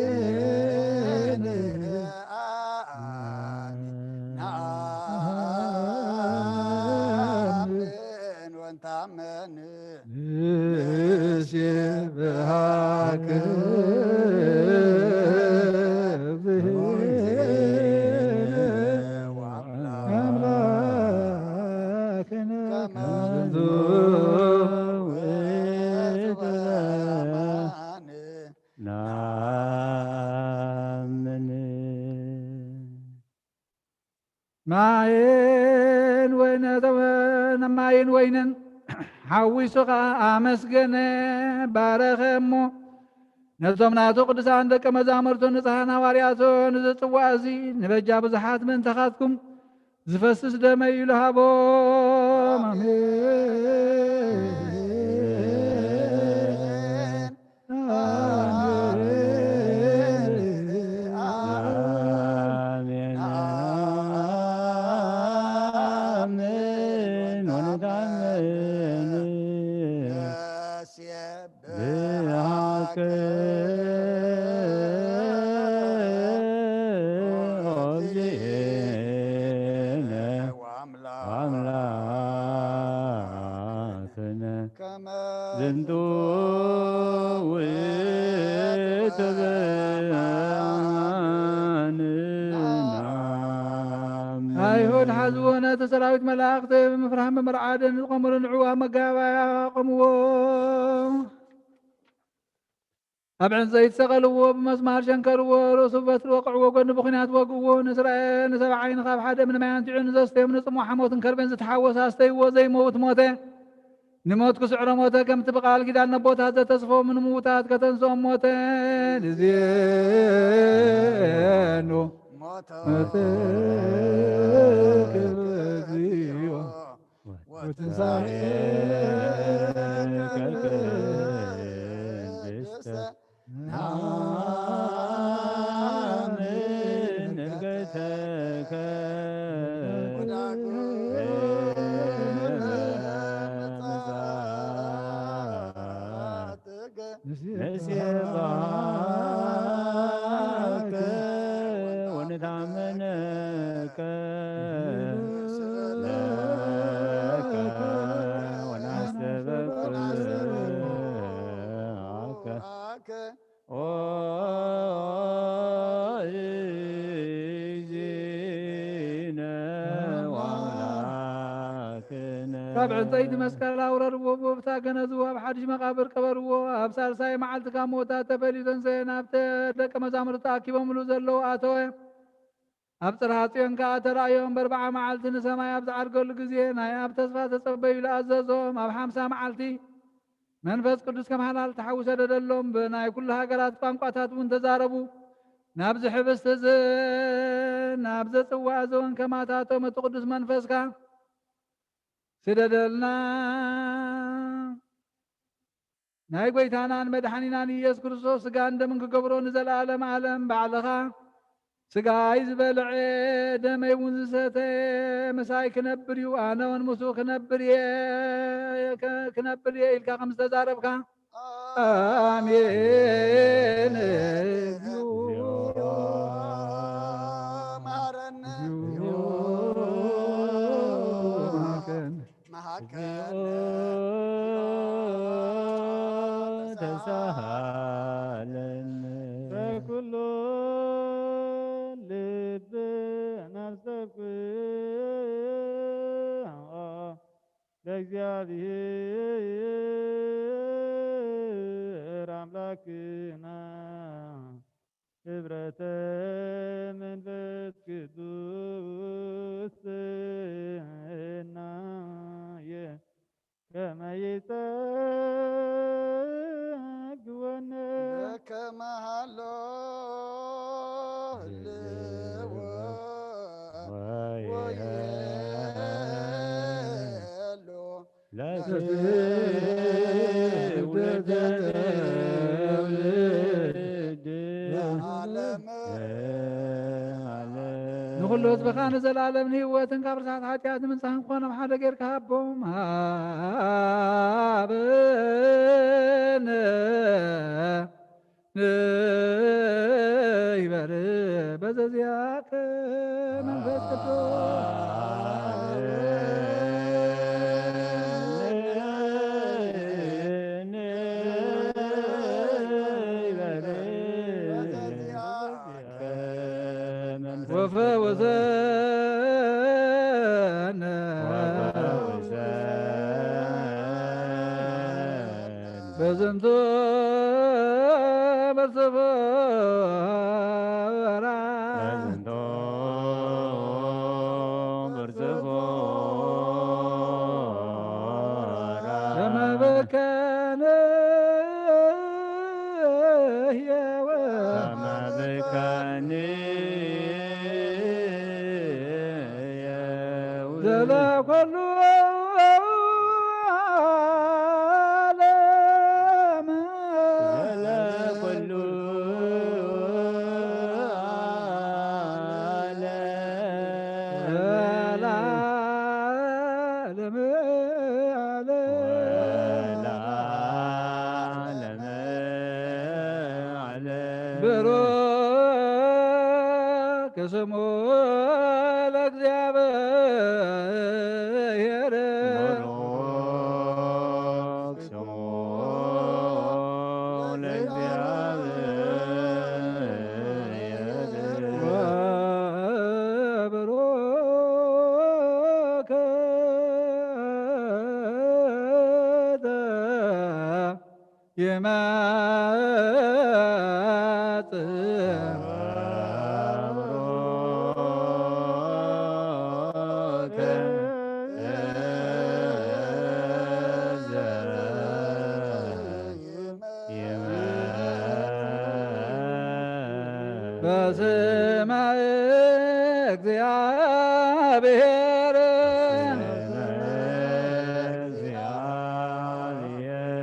ኣሜን። ንኣምን ወንታመን ንሴብሐከ አምላክነ ከመ ዝንቱ ማይን ወይነ-፣ ማይን ወይንን ሓዊሱ ኸኣ ኣመስገነ፣ ባረኸ እሞ፣ ነቶም ናቱ ቅዱሳን ደቀ መዛሙርቱ ንጽሓን ሃዋርያቱ፣ "እዚ ጽዋእ እዚ ንበጃ ብዙሓት ምእንታኻትኩም ዝፈስስ ደመይ እዩ" ኢሉ ሃቦም። ኣሜን። ኣሜን። ኣሜን። ኣሜን። ወንታመን ብሓቂ ኦዚነ ወአምላክነ ዝንቱ ውእቱ ብርሃንና። ኣይሁድ ሓዝዎ፣ ነቲ ሰራዊት መላእኽቲ ብምፍራህን ብምርዓድን ዝቖሙሉ ንዕኡ ኣብ መጋባእያ ኣቖምዎ። ኣብ ዕንጸይቲ ሰቐልዎ፣ ብመስማር ሸንከርዎ፣ ርእሱ ብበትሪ ወቕዕዎ፣ ጎድኑ ብኲናት ወግእዎ። ንስራኤል ንሰብዓ ዓይኒ ካብ ሓደ እምኒ ማይ ኣንቲዑ ንዘስተዮም ንጽምዋ ሓሞትን ከርቤን ዝተሓወሰ ኣስተይዎ፣ ዘይመውት ሞተ። ንሞት ክስዕሮ ሞተ፣ ከምቲ ብቃል ኪዳን ነቦታት ዘተስፎም ንምውታት ከተንስኦም ሞተ። ንዜኑ ሞተ ክብር እግዚኦ ወትንሳኤከ ቅድስተ ነአምን እርገተከ ምጽአትከ ንሴባከ ወንታመነከ ለከ ወናስተበቅዓከ ኦ እግዚእነ ወአምላክነ። ካብ ዕንጸይቲ መስቀል ኣውረድዎ፣ ብታ ገነዝዎ፣ ኣብ ሓድሽ መቓብር ቀበርዎ። ኣብ ሳልሳይ መዓልቲ ካብ ምዉታት ተፈልዩ ተንሰየ፣ ናብቲ ደቀ መዛሙርቲ ተኣኪቦምሉ ዘለዉ ኣተወ። ኣብ ጽርሃ ጽዮን ከኣ ተራእዮም፣ በርብዓ መዓልቲ ንሰማይ ኣብ ዝዓርገሉ ግዜ፣ ናይ ኣብ ተስፋ ተጸበዩ ኢሉ ኣዘዞም። ኣብ ሓምሳ መዓልቲ መንፈስ ቅዱስ ከም ሃላል ተሓዊ ሰደደሎም፣ ብናይ ኩሉ ሃገራት ቋንቋታት እውን ተዛረቡ። ናብዚ ሕብስቲ እዚ፣ ናብዚ ጽዋእ እዚ እውን ከማታቶም እቲ ቅዱስ መንፈስካ ስደደልና። ናይ ጐይታናን መድሓኒናን ኢየሱስ ክርስቶስ ስጋን ደምን ክገብሮ ንዘለኣለም ዓለም ባዕልኻ ስጋይ ዝበልዐ ደመይ እውን ዝሰተ ምሳይ ክነብር እዩ፣ ኣነ እውን ምስኡ ክነብር እየ፣ ክነብር እየ ኢልካ ከም ዝተዛረብካ፣ ኣሜን። እግዚኦ መሐረነ። እግዚኦ መሐረነ። መሃከነ ተሳሃለነ በኩሉ ልብና ሰብክ ለእግዚኣብሔር ኣምላክና ህብረተ መንፈስ ቅዱስ ጽናየ ከመ ይጸግወነ በከመ ሃሎ ህልዎ ወይሄሉ ለትውልደ ትውልድ ለዓለመ ዓለም። ንኹሉ ህዝብኻ ንዘለኣለም ንህይወትን ካብ ርስሓት ሓጢኣት ንምንጻህን ክኾኖም ሓደ ጌርካ ሃቦም። ሃበነ ንይበር በዘዚኣከ መንፈስ ቅዱስ። ወፈወሰነ በዝንቱ በርሰፈራ ከነ ህያወ ከመ ብካኒ ዘለ ኩሉ ዓለም ዘለ ኩሉ ዓለም ለዓለመ ዓለም ወለዓለመ ዓለም ብሩክ ስሙ ለእግዚአብሔር። ብሩክ ስሙ ለእግዚአብሔር። ወብሩክ ይመጽእ በስመ እግዚአብሔር።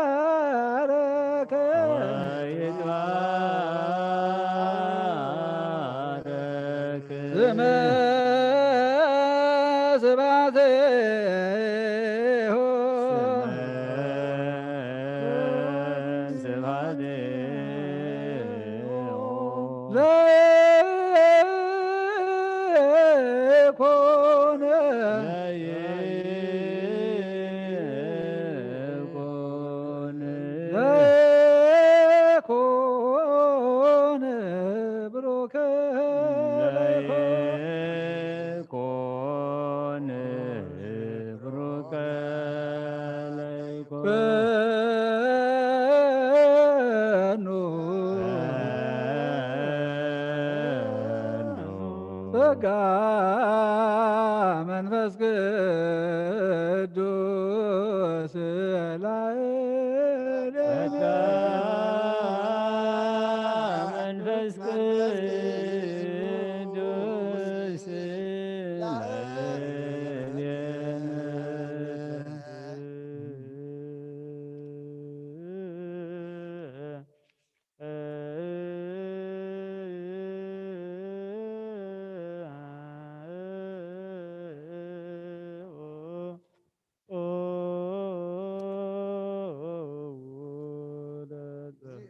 ወይትባረክ ስመ ስብሐቲሁ። ስብሐቲሁ ለይኩን ለይኩን ለይኩን ብሩክ ለይኩን ብሩክ ለይኩን በኑ ጸጋ መንፈስ ቅዱስ ላዕሌነ። ጸጋ መንፈስ ቅዱስ ላዕሌነ።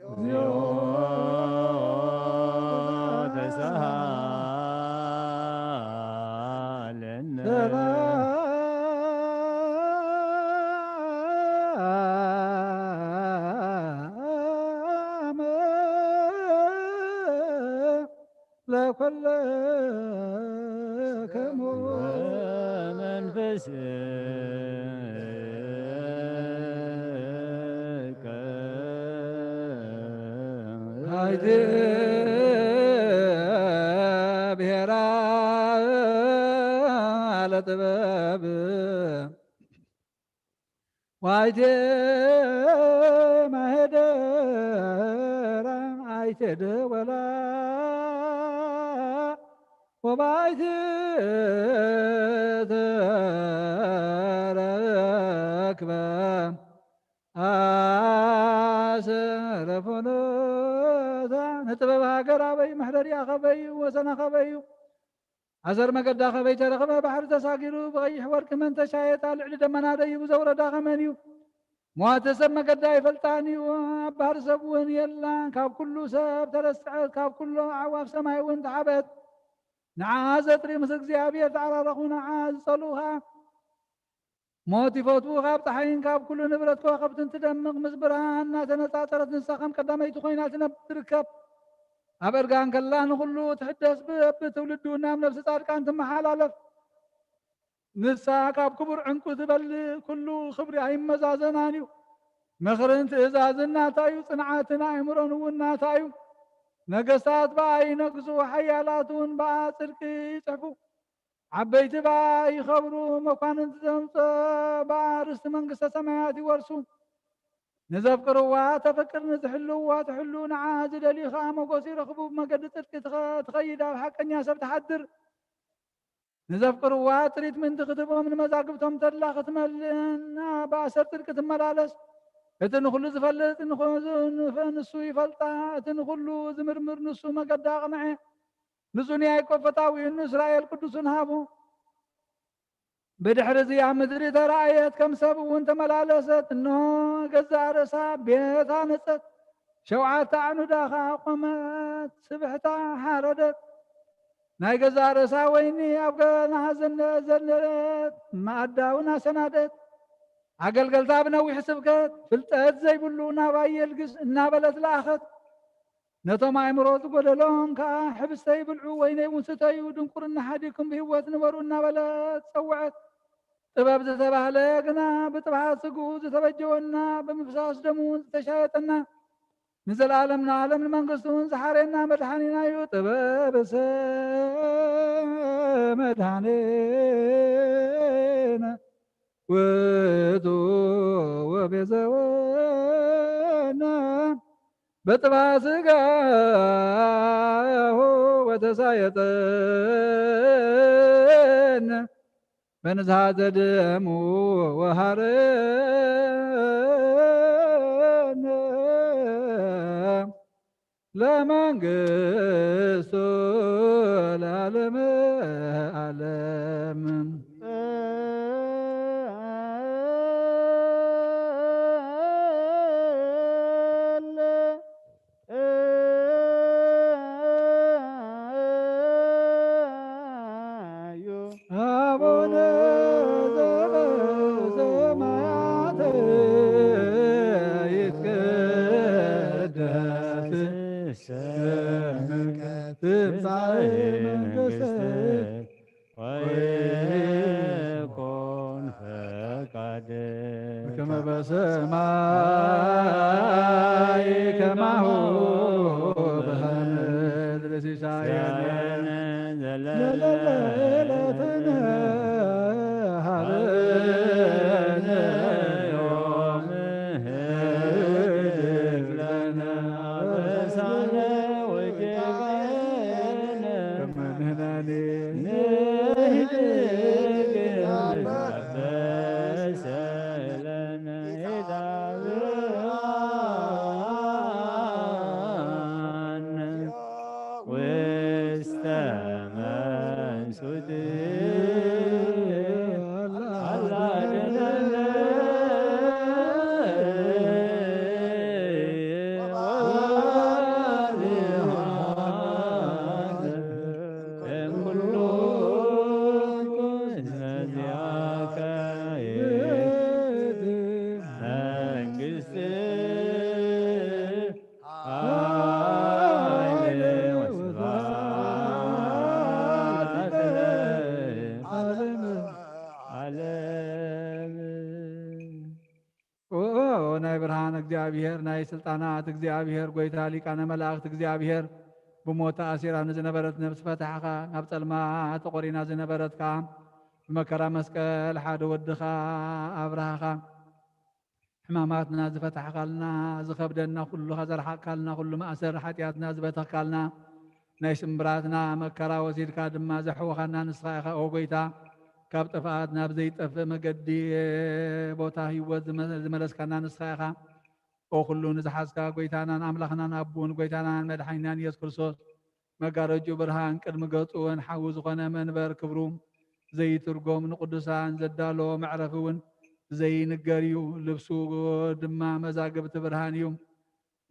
እግዚኦ ተሳሃለነ። ሰላም ለኩልክሙ መንፈስከ ኃይል ብሔራ ለጥበብ ዋይቴ ማሄደራ አይቴ ደወላ ወባይቴ ተረክበ አሰረፎኖታ ንጥበብ ሃገር ኣበይ መሕደሪያ ከበዩ ወሰና ከበዩ ኣሰር መገዳ ከበይ ተረኽበ፣ ባሕሪ ተሳጊሩ ብቐይሕ ወርቂ መን ተሻየጣ፣ ልዕሊ ደመና ደይቡ ዘውረዳ ኸመን እዩ? ሟተ ሰብ መገዳ ኣይፈልጣን እዩ፣ ኣብ ባሕሪ ሰብ እውን የላን። ካብ ኩሉ ሰብ ተረስዐት፣ ካብ ኩሎ ኣዕዋፍ ሰማይ እውን ተሓበት። ንዓ ዘጥሪ ምስ እግዚኣብሔር ተዓራረኹ፣ ንዓ ዝጸልኡ ኸኣ ሞት ይፈትዉ፣ ካብ ጸሓይን ካብ ኩሉ ንብረት ከዋኽብትን ትደምቕ፣ ምስ ብርሃን እናተነጻጸረት ንሳ ከም ቀዳመይቲ ኮይና ትነብ-፣ ትርከብ። ኣብ እርጋን ከላ ንኹሉ ትሕደስ፣ ብ-፣ ብትውልዱ ናብ ነፍሲ ጻድቃን ትመሓላለፍ። ንሳ ካብ ክቡር ዕንቁ ትበልጽ፣ ኩሉ ክብሪ ኣይመዛዘናን እዩ። ምኽርን ትእዛዝን ናታ እዩ፣ ጽንዓትን ኣእምሮን እውን ናታ እዩ። ነገስታት ብኣ ይነግሱ፣ ሓያላት እውን ብኣ ጽድቂ ይጽሕፉ። ዓበይቲ ብኣ ይኸብሩ፣ መኳንንቲ ዘምጾ ብኣ ርስቲ መንግስተ ሰማያት ይወርሱ። ንዘፍቅርዋ ተፍቅር፣ ንዝሕልውዋ ትሕሉ፣ ንዓ ዝደልዩ ኸኣ ሞገስ ይረኽቡ። ብመገዲ ጽድቂ ትኸ-፣ ትኸይድ፣ ኣብ ሓቀኛ ሰብ ትሓድር። ንዘፍቅርዋ ጥሪት ምእንቲ ክትህቦም፣ ንመዛግብቶም ተድላ ክትመልእን ኣብ ኣሰር ጽድቂ ትመላለስ። እቲ ንኹሉ ዝፈልጥ ንኹ-፣ ንሱ ይፈልጣ፣ እቲ ንኹሉ ዝምርምር ንሱ መገዳ ኣቕንዐ። ንጹን ያዕቆብ ፈታዊኡን ንእስራኤል ቅዱሱን ሃቡ። ብድሕሪ እዚ ኣብ ምድሪ ተራእየት፣ ከም ሰብ እውን ተመላለሰት። እንሆ፣ ገዛእ ርእሳ ቤት ሃነጸት፣ ሸውዓተ ኣዕኑዳ ኸኣ ቆመት፣ ስብሕታ ሓረደት። ናይ ገዛእ ርእሳ ወይኒ ኣብ ገና ዘነ-፣ ዘነለት፣ መኣዳ እውን ኣሰናደት። ኣገልገልታ ብነዊሕ ስብከት፣ ፍልጠት ዘይብሉ ናባይ የልግስ እናበለት ለኣኸት። ነቶም ኣእምሮ ዝጎደሎም ከኣ፣ ሕብስተይ ብልዑ፣ ወይነይ እውን ስተዩ፣ ድንቁርና ሓዲግኩም ብህይወት ንበሩ እናበለት ጸውዐት። ጥበብ ዝተባህለ ግና ብጥብሓት ስግኡ ዝተበጀወና፣ ብምፍሳስ ደሙ እውን ዝተሻየጠና፣ ንዘለኣለም ንዓለም ንመንግስቱ እውን ዝሓረየና መድሓኒና እዩ። ጥበብሰ መድሓኒነ ውእቱ ወቤዘወነ በጥባ ስጋሁ ወተሳየጠነ በንዝሃተ ደሙ ወሃረነ ለመንግስቱ ለዓለመ ዓለም። አቡነ ዘበሰማያት ይትቀደስ ስምከ ትምጻእ መንግስትከ ወይኩን ፈቃድከ በከመ በሰማይ ከማሁ በምድር። ሲሳየነ ዘለለ ዕለትነ ሀበነ ዮም ህድግ ለነ አበሳነ ወጌጋየነ ከመ ንሕነኒ ንህድግ ንትሐበስ ለነ ኢታብአነ ውስተ መንሱት አላድነነ ወአድኃነ እምኩሉ እስመ ዚአከ ይእቲ መንግስት ኃይል ወስብሐት ለዓለመ ዓለም። ኦ ናይ ብርሃን እግዚኣብሔር፣ ናይ ስልጣናት እግዚኣብሔር፣ ጎይታ ሊቃነ መላእክት እግዚኣብሔር፣ ብሞት ተኣሲራ ንዝነበረት ነፍሲ ፈታሕኻ፣ ኣብ ጸልማት ተቖሪና ዝነበረት ከኣ ብመከራ መስቀል ሓደ ወድኻ ኣብርሃኻ። ሕማማትና ዝፈታሕካልና፣ ዝኸብደና ኩሉ ዘርሓቕካልና፣ ኩሉ ማእሰር ሓጢኣትና ዝበተኽካልና፣ ናይ ስምብራትና መከራ ወሲድካ ድማ ዘሕወኻና ንስኻ ኢኻ። ኦ ጎይታ፣ ካብ ጥፍኣት ናብ ዘይጠፍእ መገዲ፣ ቦታ ህይወት ዝመ-፣ ዝመለስካና ንስኻ ኢኻ። ኦ ኩሉ ንዝሓዝካ ጎይታናን ኣምላኽናን ኣቦን ጎይታናን መድሓኒናን ኢየሱስ ክርስቶስ፣ መጋረጁ ብርሃን ቅድሚ ገጹ እውን ሓዊ ዝኾነ መንበር ክብሩ ዘይትርጎም ንቅዱሳን ዘዳሎ መዕረፊ እውን ዘይንገር እዩ። ልብሱ ድማ መዛግብቲ ብርሃን እዩ።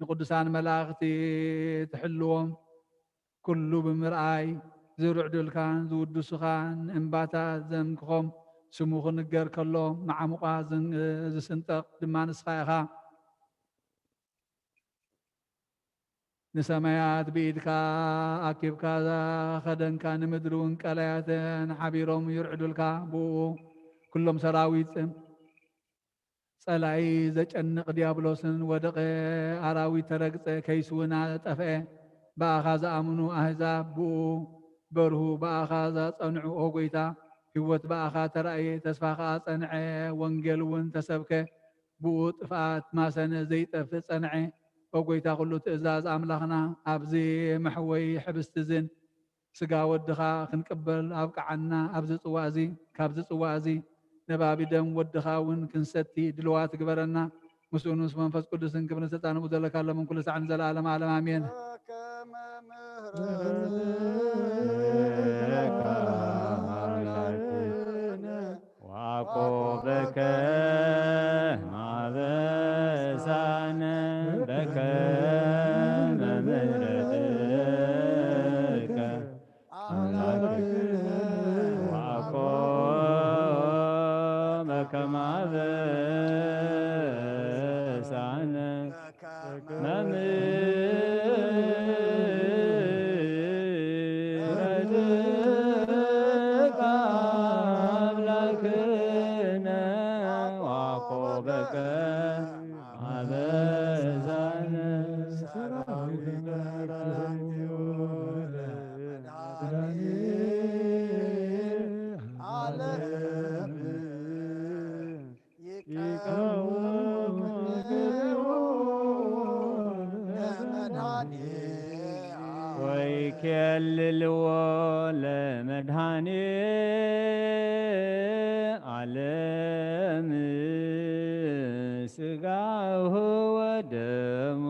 ንቅዱሳን መላእኽቲ ትሕልዎም ኩሉ ብምርኣይ ዝርዕዱልካን ዝውድሱኻን እምባታት ዘምክኾም ስሙ ክንገር ከሎ መዓሙቋ ዝን-፣ ዝስንጠቕ ድማ ንስኻ ኢኻ። ንሰማያት ብኢድካ ኣኪብካ ከደንካ፣ ንምድሪ እውን ቀላያተን ሓቢሮም ይርዕዱልካ። ብኡ ኩሎም ሰራዊት ጸላኢ ዘጨንቕ ዲያብሎስን ወደቐ፣ ኣራዊት ተረግጸ፣ ከይሱ እውን ጠፍአ። ብኣኻ ዝኣምኑ ኣህዛብ ብኡ በርሁ ብኣኻ ዛጸንዑ፣ ኦ ጐይታ፣ ህይወት ብኣኻ ተራእየ፣ ተስፋ ኸኣ ጸንዐ፣ ወንጌል እውን ተሰብከ፣ ብኡ ጥፍኣት ማሰነ ዘይጠፍእ ጸንዐ። ኦ ጐይታ፣ ኵሉ ትእዛዝ ኣምላኽና ኣብዚ መሕወዪ ሕብስቲ እዝን ስጋ ወድኻ ክንቅበል ኣብቅዓና። ኣብዚ ጽዋእ እዚ፣ ካብዚ ጽዋእ እዚ ነባቢ ደም ወድኻ እውን ክንሰቲ ድልዋት ግበረና። ምስኡ ምስ መንፈስ ቅዱስን ክብርን ስልጣን ብኡ ዘለካ ሎምን ኩሉ ሳዕን ዘለዓለም ዓለም ኣሜን። ወኮበከ ማበሳነ በከመ ምሕረትከ አምላክነ ወኮበከ ማበሳነ መምሕረትከ አምላክነ ወኮበከ አበሳነ ሰራዊተ መላእክት ዓለም ይቀውም ለመድኃኔ ወይኬልልዎ ለመድኃኔ ዓለም ሥጋሁ ወደሙ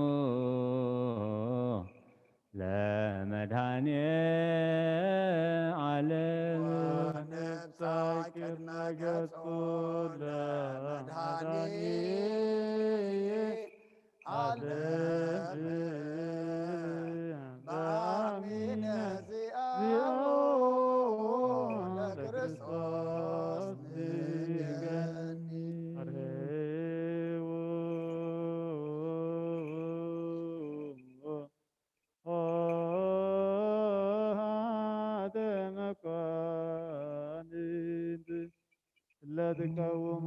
ለመድኃኔ ዓለም ወነብሳ ቅድመ ገጹ ለመድኃኔ ዓለም በአሚነ ዚአሁ ለክርስቶስ ንገኒ። ኦ ኃጥእ መኳንንት ለትቀውሙ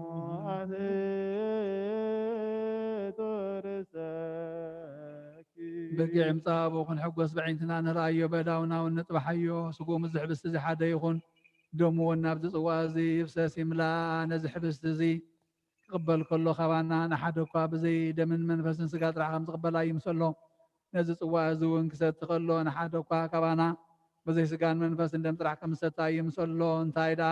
አትሕቶ ርእሰኪ። በጊዕ ምጻእ ኣብኡ ክንሕጎስ ብዕይንትና ንርኣዮ፣ በዳውና እውን ንጥባሓዮ። ስግኡ ምስዚ ሕብስቲ እዚ ሓደ ይኹን፣ ደሙ እውን ናብዚ ጽዋእ እዚ ይፍሰስ ይምላእ። ነዚ ሕብስቲ እዚ ክቕበል ከሎ ካባና ንሓደ እኳ ብዘይ ደምን መንፈስን ስጋ ጥራሕ ከም ዝቕበላ ይምሰሎ። ነዚ ጽዋእ እዚ እውን ክሰቲ ከሎ ንሓደ እኳ ካባና ብዘይ ስጋን መንፈስን ደም ጥራሕ ከም ዝሰቲ ኣይምሰሎ። እንታይ ደኣ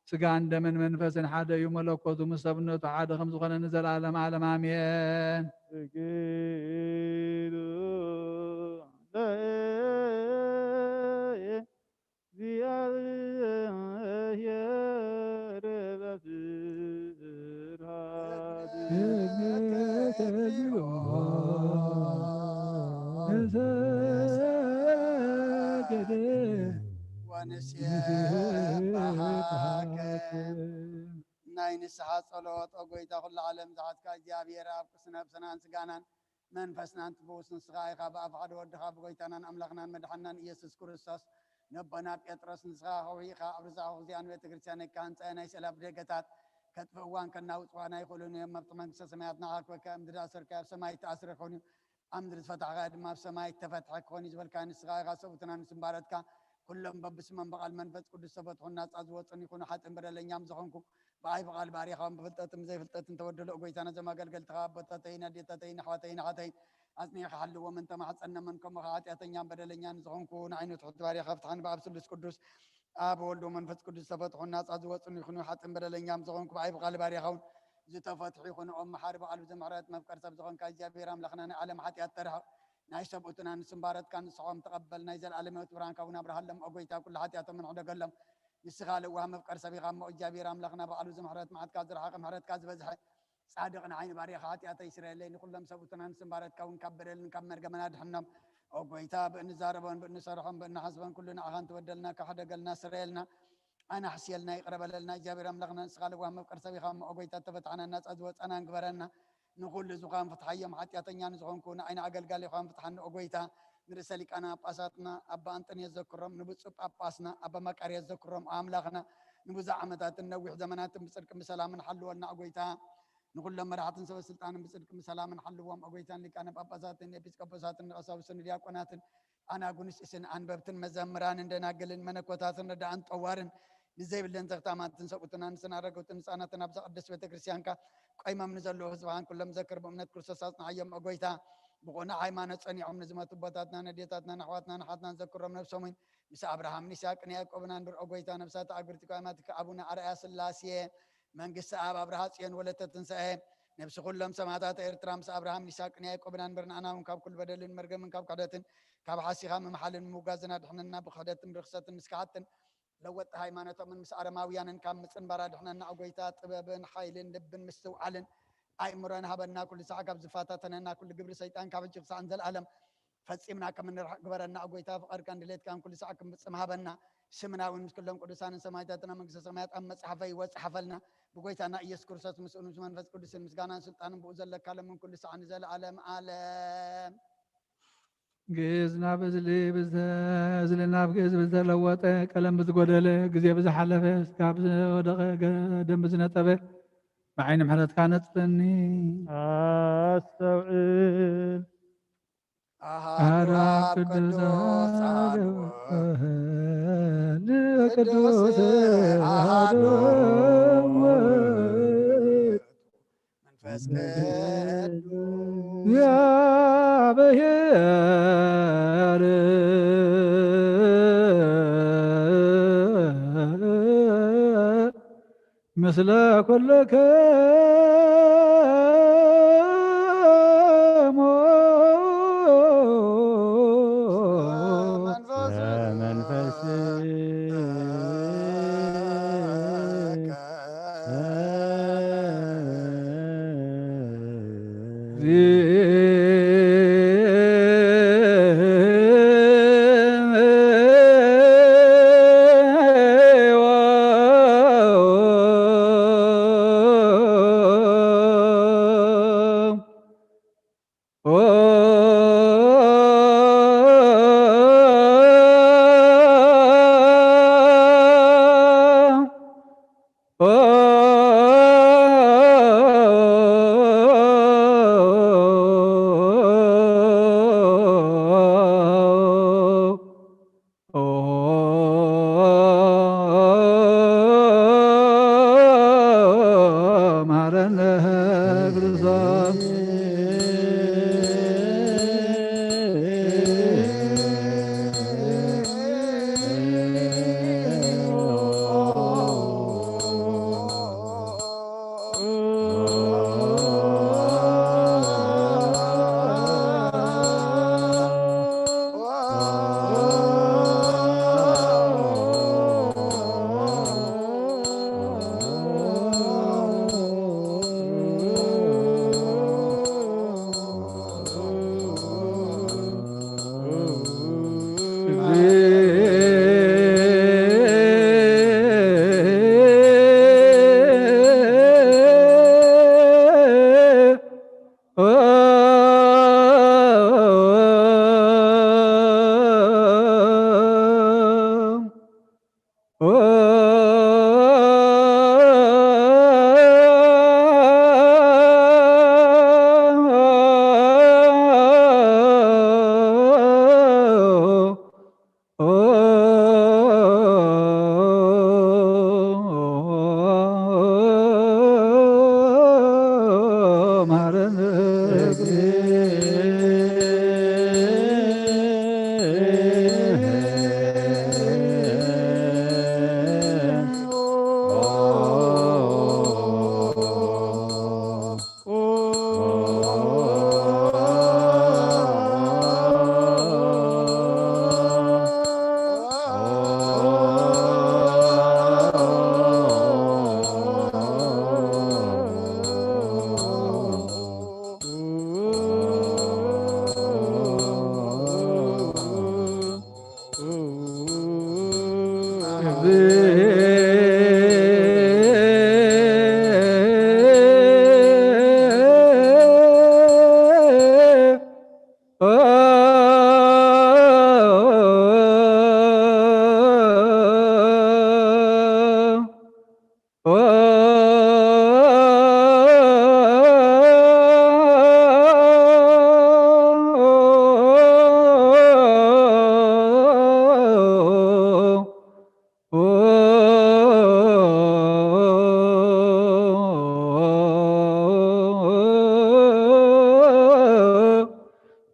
ስጋን ደምን መንፈስን ሓደ እዩ፣ መለኮቱ ምስ ሰብነቱ ሓደ ከም ዝኾነ ንዘለዓለም ዓለም ኣሜን። እግዱ ለእግዚአብሔር በፍርሃት ናይ ንስሓ ጸሎት። ኦ ጎይታ ኩሉ ዓለም ዝሓዝካ እግዚኣብሔር ኣብ ቅዱስ ነብስናን ስጋናን መንፈስናን ትፈውስ ንስኻ ኢኻ። ብኣፍ ሓደ ወድኻ ብጎይታናን ኣምላኽናን መድሓንናን ኢየሱስ ክርስቶስ ነቦና ጴጥሮስ ንስኻ ከውሒ ኢኻ። ኣብ ርዛኹ እዚኣ ንቤተ ክርስቲያን ኢካ ህንጻ ናይ ሰላም ደገታት ከጥፍእዋን ከናውጽዋን ኣይኽእሉን እዮም። ኣብቲ መንግስተ ሰማያት ንዓኻ ክበካ ምድሪ ኣሰርካዮ ኣብ ሰማይ ይተኣስር ይኾን እዩ። ኣብ ምድሪ ዝፈታሕካዮ ድማ ኣብ ሰማይ እተፈትሐ ክኾን እዩ ዝበልካዮ ንስኻ ኢኻ። ሰብኡትና ምስ እምባረትካ፣ ኩሎም በብስሞም ብቓል መንፈስ ቅዱስ ዝተፈትሑን ናጻ ዝወጹን ይኹኑ። ሓጥእን በደለኛም ዝኾንኩ፣ ብኣይ ብቓል ባሪኻውን ብፍልጠትን ብዘይፍልጠትን ተበደሉ። ኦ ጎይታ፣ ነዞም ኣገልገልትኻ ኣቦታተይን ኣዴታተይን ኣሕዋተይን ኣሓተይን ኣጽኒዕካ ሓልዎም። እንተማሕጸነምን ከምኡ ኸዓ ሓጢኣተኛን በደለኛን ዝኾንኩ ንዓይኑ ትሑት ባሪኻ ፍትሓን ብኣብ ስሉስ ቅዱስ ኣብ ወልድ መንፈስ ቅዱስ ዝተፈትሑ ናጻ ዝወጹን ይኹኑ። ሓጥእን በደለኛም ዝኾንኩ ብኣይ ብቓል ባሪኻውን ዝተፈትሑ ይኹኑ። ኦም መሓሪ ብቓል ብዙሕ ምሕረት መፍቀር ሰብ ዝኾንካ እግዚኣብሔር ኣምላኽና ናይ ዓለም ሓጢኣት ተርሕቕ። ናይ ሰብኡትና ንስምባረትካ ንስሖም ተቐበል። ናይ ዘለኣለም ህይወት ብርሃንካ እውን ኣብርሃሎም። ኦ ጎይታ ኩሉ ሓጢኣቶም ሕደገሎም። ንስኻ ለዋህ መፍቀር ሰብ ኢኻ እሞ እግዚኣብሔር ኣምላኽና ብቓል ብዙሕ ምሕረት መዓትካ ዝረሓቐ ምሕረትካ ዝበዝሐ ጻድቕ ንዓይኒ ባሪኻ ሓጢኣተይ ስረየለይ። ንኹሎም ሰብኡትና ንስምባረትካ እውን ካብ በደልን ካብ መርገምን ኣድሕኖም። ኦ ጎይታ ብእንዛረቦን ብእንሰርሖን ብእንሓስቦን ኩሉ ንዓኻ እንተበደልና ክሕደገልና ስረየልና። ኣናሕስየልና ይቕረ በለልና። እግዚኣብሔር ኣምላኽና ንስኻ ለዋህ መፍቀር ሰብ ኢኻ እሞ፣ ኦ ጎይታ፣ እተፈትሓና ናጻ ዝወጻናን ግበረና። ንኹሉ ዝዃን ፍትሓዮም። ሓጢኣተኛ ንዝኾንኩ ንዓይኒ ኣገልጋሊ ዃን ፍትሓኒ ኦ ጎይታ። ንርእሰ ሊቃነ ጳጳሳትና ኣባ ኣንጠንዮስ ዘክሮም፣ ንብፁዕ ጳጳስና ኣባ መቃርዮስ ዘክሮም፣ ኦ ኣምላኽና ንብዙሕ ዓመታትን ነዊሕ ዘመናትን ብጽድቅን ብሰላምን ሓልወልና ኦ ጎይታ። ንኹሎም መራሕትን ሰበ ስልጣንን ብጽድቅን ብሰላምን ሓልዎም ኦ ጎይታ። ንሊቃነ ጳጳሳትን ኤጲስቆጶሳትን ንቀሳውስትን ንዲያቆናትን ኣናጉንስጥስን ኣንበብትን መዘምራንን ደናግልን መነኮታትን ረዳእን ጠዋርን ንዘይብለን ዘኽታማትን ሰብኡትን ኣንስትን ኣረገውትን ህፃናትን ኣብዛ ቅድስት ቤተ ክርስቲያንካ ቆይሞም ንዘለዉ ህዝብኻን ኩሎም ዘክር ብእምነት ክርስቶስ ኣጽንዓዮም። ኦ ጎይታ፣ ብቕኑዕ ሃይማኖት ጸኒዖም ንዝመቱ ኣቦታትናን ኣዴታትናን ኣሕዋትናን ኣሓትናን ዘክሮም። ነብሶምን ምስ ኣብርሃምን ይስሐቅን ያዕቆብን ኣንብር። ኦ ጎይታ፣ ነብሳት ኣግብርቲካ ኣማትካ ኣቡነ ኣርኣያ ስላሴ መንግስቲ ኣብ ኣብርሃ ጽዮን ወለተ ትንሳኤ ነብሲ ኩሎም ሰማዕታት ኤርትራ ምስ ኣብርሃምን ይስሐቅን ያዕቆብን ኣንብር። ንኣና እውን ካብ ኩሉ በደልን መርገምን ካብ ክሕደትን ካብ ሓሲኻ ምምሓልን ምውጋዝን ኣድሕነና። ብክሕደትን ብርኽሰትን ምስ ከሓድትን ለወጥቲ ሃይማኖቶምን ምስ ኣረማውያንን ካብ ምጽንባር ኣድሕነና። ኦ ጎይታ፣ ጥበብን ሓይልን ልብን ምስትውዓልን ኣእምሮን ሃበና። ኩሉ ሳዕ ካብ ዝፈታተነና ኩሉ ግብሪ ሰይጣን ካብ ሕጂ ክሳዕ ንዘለኣለም ፈጺምና ከም እንርሕቕ ግበረና። ኦ ጎይታ፣ ፍቓድካን ድሌትካን ኩሉ ሳዕ ክንፍጽም ሃበና። ስምና እውን ምስ ኩሎም ቅዱሳንን ሰማዕታትና መንግስተ ሰማያት ኣብ መጽሓፈ ህይወት ጽሓፈልና። ብጎይታና ኢየሱስ ክርስቶስ ምስኡን ምስ መንፈስ ቅዱስን ምስጋናን ስልጣንን ብኡ ዘለካ ሎምን ኩሉ ሳዕ ንዘለኣለም ኣለም። ግእዝ ናብ እዝሊ ብዝተ-፣ እዝሊ ናብ ግእዝ ብዝተለወጠ፣ ቀለም ብዝጎደለ፣ ግዜ ብዝሓለፈ፣ ስጋ ብዝወደቐ፣ ገ-፣ ደም ብዝነጠበ፣ ብዓይኒ ምሕረትካ ነጽረኒ። ኣስተውዕል። ኣሃዱ ኣሃዱ ኣብ ቅዱስ ቅዱስ ኣሃዱ ኣሃዱ ወወልድ ቅዱስ ቅዱስ ኣሃዱ ኣሃዱ ወወልድ መንፈስ ቅዱስ እግዚኣብሔር ምስለ ኩልክሙ መንፈስ መሐረነ ክርስቶስ።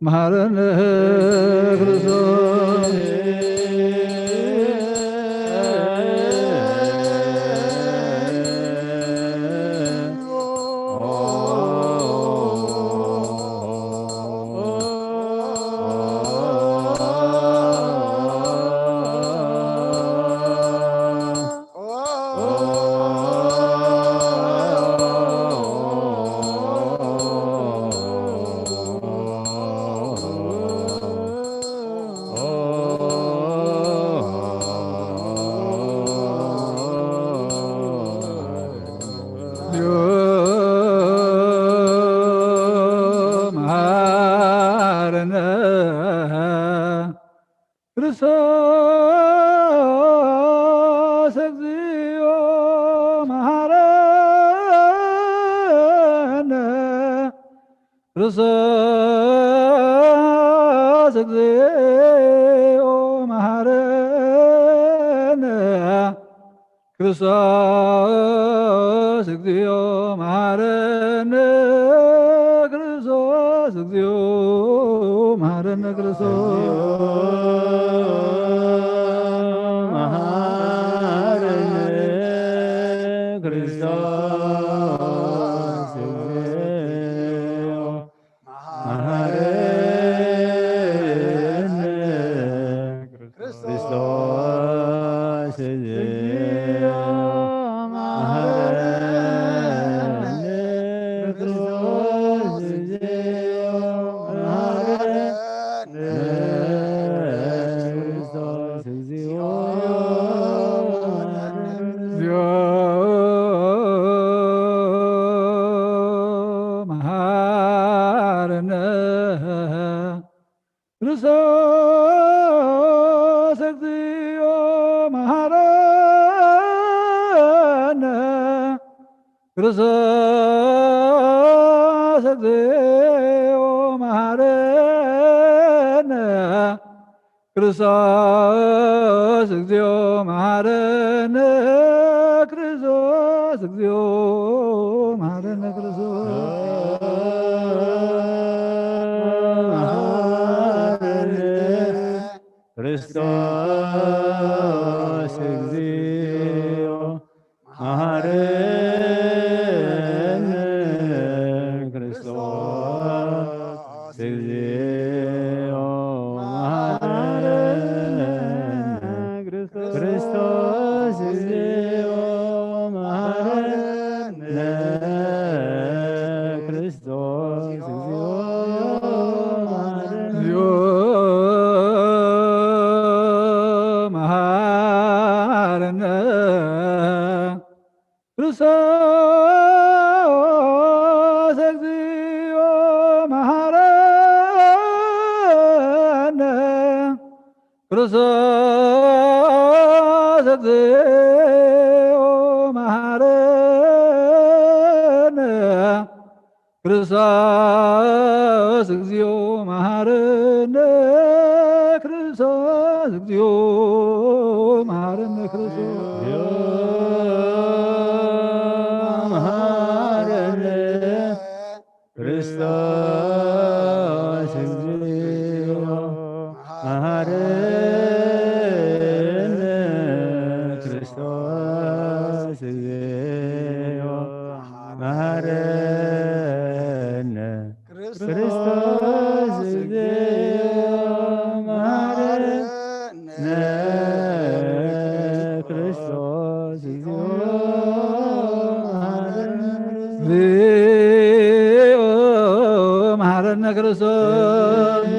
መሐረነ ክርስቶስ። መሐረነ ክርስቶስ እግዚኦ መሐረነ። ክርስቶስ እግዚኦ መሐረነ። ክርስቶስ እግዚኦ መሐረነ። ክርስቶስ እግዚኦ መሐረነ። ክርስቶስ መሐረነ። ክርስቶስ እግዚኦ መሐረነ። ክርስቶስ እግዚኦ መሐረነ። ክርስቶስ እግዚኦ መሐረነ። ክርስቶስ እግዚኦ መሐረነ። ክርስቶስ እግዚኦ መሐረነ። ክርስቶስ እግዚኦ መሐረነ። ክርስቶስ እግዚኦ መሐረነ። ክርስቶስ እግዚኦ መሐረነ። ክርስቶስ መሐረነ። ክርስቶስ እግዚኦ መሐረነ። ክርስቶስ እግዚኦ መሐረነ። ክርስቶስ እግዚኦ መሐረነ። ክርስቶስ እግዚኦ መሐረነ። መሐረነ። ክርስቶስ እግዚኦ መሐረነ። ክርስቶስ እግዚኦ መሐረነ። ክርስቶስ እግዚኦ መሐረነ። ክርስቶስ እግዚኦ መሐረነ። ክርስቶስ መሐረነ። ክርስቶስ እግዚኦ መሐረነ። ክርስቶስ እግዚኦ መሐረነ። ክርስቶስ እግዚኦ መሐረነ። ክርስቶስ እግዚኦ መሐረነ። እግዚኦ መሐረነ። ክርስቶስ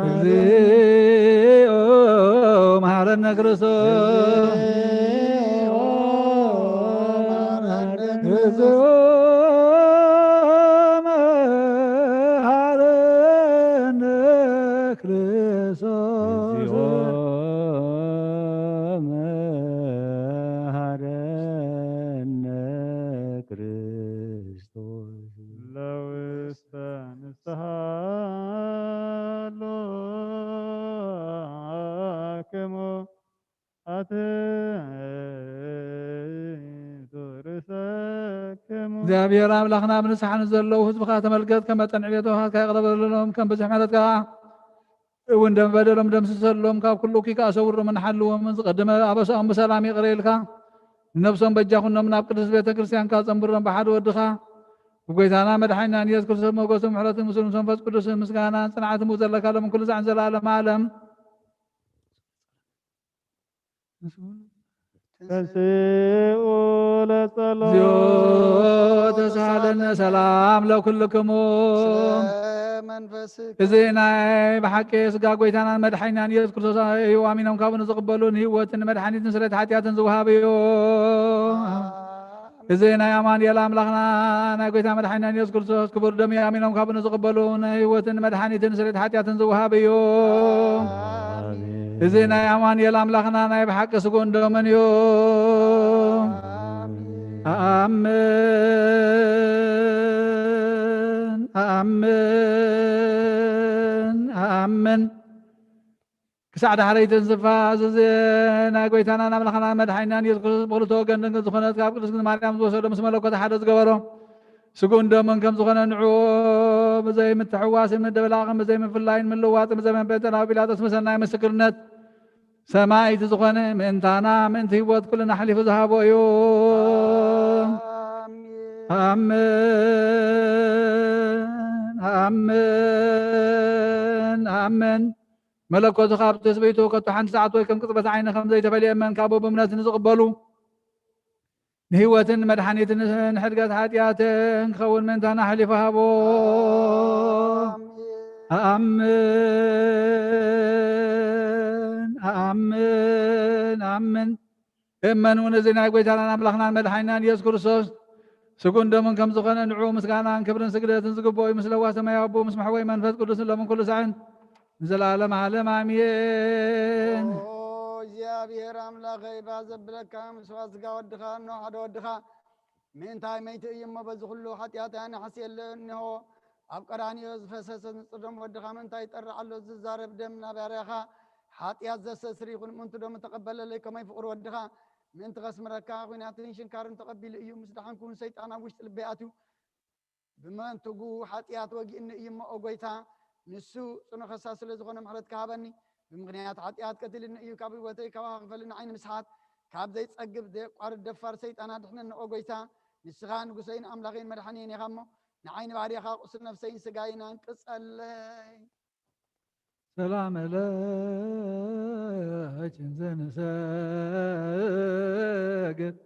እግዚኦ መሐረነ። ክርስቶስ እግዚኦ መሐረነ። ክርስቶስ እግዚኦ መሐረነ። ክርስቶስ ለውስተ ንስሐ ሎክሙ አትሕቱ ርእሰክሙ። እግዚኣብሔር ኣምላኽና፣ ብንስሓ ንዘለዉ ህዝብኻ ተመልከት። ከም መጠን ዕቤት ወሃትካ ይቕረ በለሎም፣ ከም ብዝሒ ምሕረትካ እውን ደም በደሎም ደምስሰሎም። ካብ ኩሉ እኩይ ከኣ ሰውሮምን ሓልዎም። ዝቐደመ ኣበሳኦም ብሰላም ይቕረ ኢልካ፣ ንነብሶም በጃ ኩኖም፣ ናብ ቅድስት ቤተ ክርስቲያንካ ጸንብሮም። ብሓደ ወድኻ ብጎይታና መድሓኒናን ኢየሱስ ክርስቶስ ሞገስን ምሕረትን ምስሉ ምስ መንፈስ ቅዱስን ምስጋናን ጽንዓትን ብኡ ዘለካ ሎምን ኩሉ ሳዕን ዘለዓለመ ዓለም። ተንሥኡ ለጸሎት። እግዚኦ ተሳሃለነ ሰላም ለኩልክሙ። ስለ መንፈስከ። እዚ ናይ ብሓቂ ስጋ ጎይታናን መድሓኒናን ኢየሱስ ክርስቶስ እዩ። ኣሚኖም ካብኡ ንዝቕበሉ ንህይወትን መድሓኒትን ስርየት ሓጢኣትን ዝወሃብ እዩ። ኣሜን። እዚ ናይ ኣማኑኤል ኣምላኽና ናይ ጎይታ መድሓኒና ኢየሱስ ክርስቶስ ክቡር ደም ኣሚኖም ካብኡ ንዝቕበሉ ንህይወትን መድሓኒትን ስርየት ሓጢኣትን ዝወሃብ እዩ። ኣሜን። እዚ ናይ ኣማኑኤል ኣምላኽና ናይ ብሓቂ ስጉን ደምን እዩ። ኣሜን። ኣሜን። ኣሜን። ክሳዕ ዳሕረይቲ እንስፋ፣ እዚ ናይ ጎይታናን ኣምላኽናን መድሓኒናን ኢየሱስ ክርስቶስ ብኽልተ ወገን ድንግል ዝኾነት ካብ ቅድስት ማርያም ዝወሰዶ ምስ መለኮት ሓደ ዝገበሮ ስጉን ደሙን ከም ዝኾነ ንዑ ብዘይ ምትሕዋስን ምድብላቕን ብዘይ ምፍላይን ምልዋጥን ብዘይ መበተን ኣብ ጲላጦስ ምሰናይ ምስክርነት ሰማዕቲ ዝኾነ ምእንታና ምእንቲ ህይወት ኩልና ኣሕሊፉ ዝሃቦ እዩ። ኣሜን። ኣሜን። ኣሜን። ኣሜን። መለኮቱ ካብ ትስብእቱ ከቶ ሓንቲ ሰዓት ወይ ከም ቅጽበት ዓይኒ ከም ዘይተፈልየ እመን። ካብኡ ብእምነት ንዝቕበሉ ንህይወትን መድሓኒትን ንሕድገት ሓጢኣትን ክኸውን ምእንታና ኣሕሊፉ ሃቦ። ኣሜን። ኣሜን። ኣሜን። ኣሜን። እመን እውን እዚ ናይ ጎይታናን ኣምላኽናን መድሓኒናን ኢየሱስ ክርስቶስ ስጉን ደሙን ከም ዝኾነ ንዑ ምስጋናን ክብርን ስግደትን ዝግብኦ እዩ። ምስ ለዋህ ሰማያዊ ኣቦ ምስ መሕወይ መንፈስ ቅዱስ ሎምን ኩሉ ሳዕን ንዘለዓለም ዓለም ኣሜን። ኦ እግዚኣብሔር ኣምላኸይ፣ ባህ ዘብለካ ምስዋእ ስጋ ወድኻ፣ እነሆ ሓደ ወድኻ ምእንታይ መይቱ እዩ እሞ፣ በዚ ኩሉ ሓጢኣትና ንሓስየሉ። እንሆ ኣብ ቀራንዮ ዝፈሰሰ ንጹር ደም ወድኻ ምእንታይ ይጠርዕ ኣሎ? ዝዛረብ ደም ናባርያኻ ሓጢኣት ዘስተስሪ ይኹን። ምእንቱ ደሙ ተቐበለለይ፣ ከመይ ፍቕሪ ወድኻ ምእንቲ ከስምረካ፣ ኲናትን ሽንካርን ተቐቢሉ እዩ። ምስ ደሓንኩ እውን ሰይጣን ኣብ ውሽጢ ልበይ ኣትዩ። ብመንትጉ ሓጢኣት ወጊእኒ እዩ እሞ፣ ኦ ጐይታ፣ ንሱ ጽኑዕ ከሳስ ስለ ዝኾነ ምሕረትካ ሃበኒ። ብምኽንያት ሓጢኣት ቀቲልኒ እዩ፣ ካብ ህይወተይ ከባኻ ክፈሊ፣ ንዓይ ንምስሓት ካብ ዘይጸግብ ዘየቋርጽ ደፋር ሰይጣን ኣድሕነኒ። ኦ ጐይታ፣ ንስኻ ንጉሰይን ኣምላኸይን መድሓኒየይን ኢኻ እሞ፣ ንዓይ ንባርያኻ ቁስል ነፍሰይን ስጋይን ኣንቅጸለይ። ሰላም ለኪ እንዘ ንሰግድ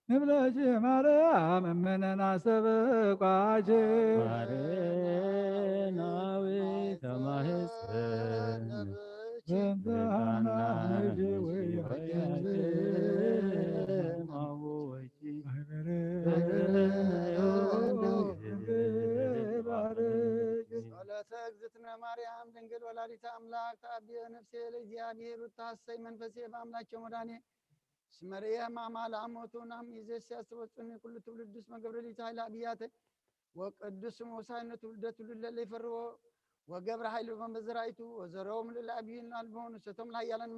ንብለኪ ማርያም እምነ ናስተብቋኪ። ማርያም ናዊ ተማህፀን በምስጋና ነሽ ወይ ሆያችን ማወቂ። ጸሎተ እግዝእትነ ማርያም ድንግል ወላዲተ ኣምላክ ተአብዮ ነፍሴ ለእግዚኣብሔር ወተሐሰይ መንፈሴ በአምላኬ ወመድኃኔ እስመ ርእየ ሕማማ ለአሞቱ ናም ይእዜሰ ያስተበጽኡኒ ኩሉ ትውልድ እስመ ገብረ ሊተ ኃይለ አብያተ ወቅዱስ ስሙ ወሳይነ ትውልደ ትውልድ ለለ ይፈርዎ ወገብረ ኃይሉ በመዘራይቱ ወዘረዎም ልዕለ አብይን አልቦ ንሰቶም ለኃያላን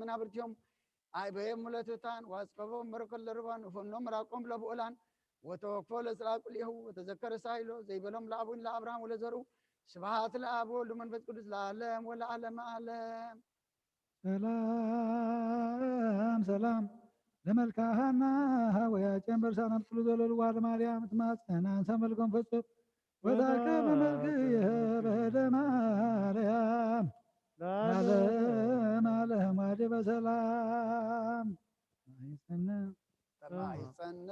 መናብርቲሆም አይበየሙ ለትሑታን ወአጽቀቦም በረከት ለርቡባን ወፈኖም ምራቆም ለብዑላን ወተወክፎ ለስራ ቁልኤሁ ወተዘከረ ሳይሎ ዘይበሎም ለአቡን ለአብርሃም ወለዘርኡ። ስብሐት ለአብ ወወልድ ወመንፈስ ቅዱስ ለዓለም ወለዓለመ ዓለም። ሰላም ሰላም ለመልክዓ ሐና ሐወያ ጨንበር ሳናት ኩሉ ዘለልዋ ለማርያም ትማጸን አንሳ መልኮም ፍጹም ወታከበ መልክየ በደ ማርያም ለዓለም ዓለም ዋዲ በሰላም ማይጸነ ተማይጸነ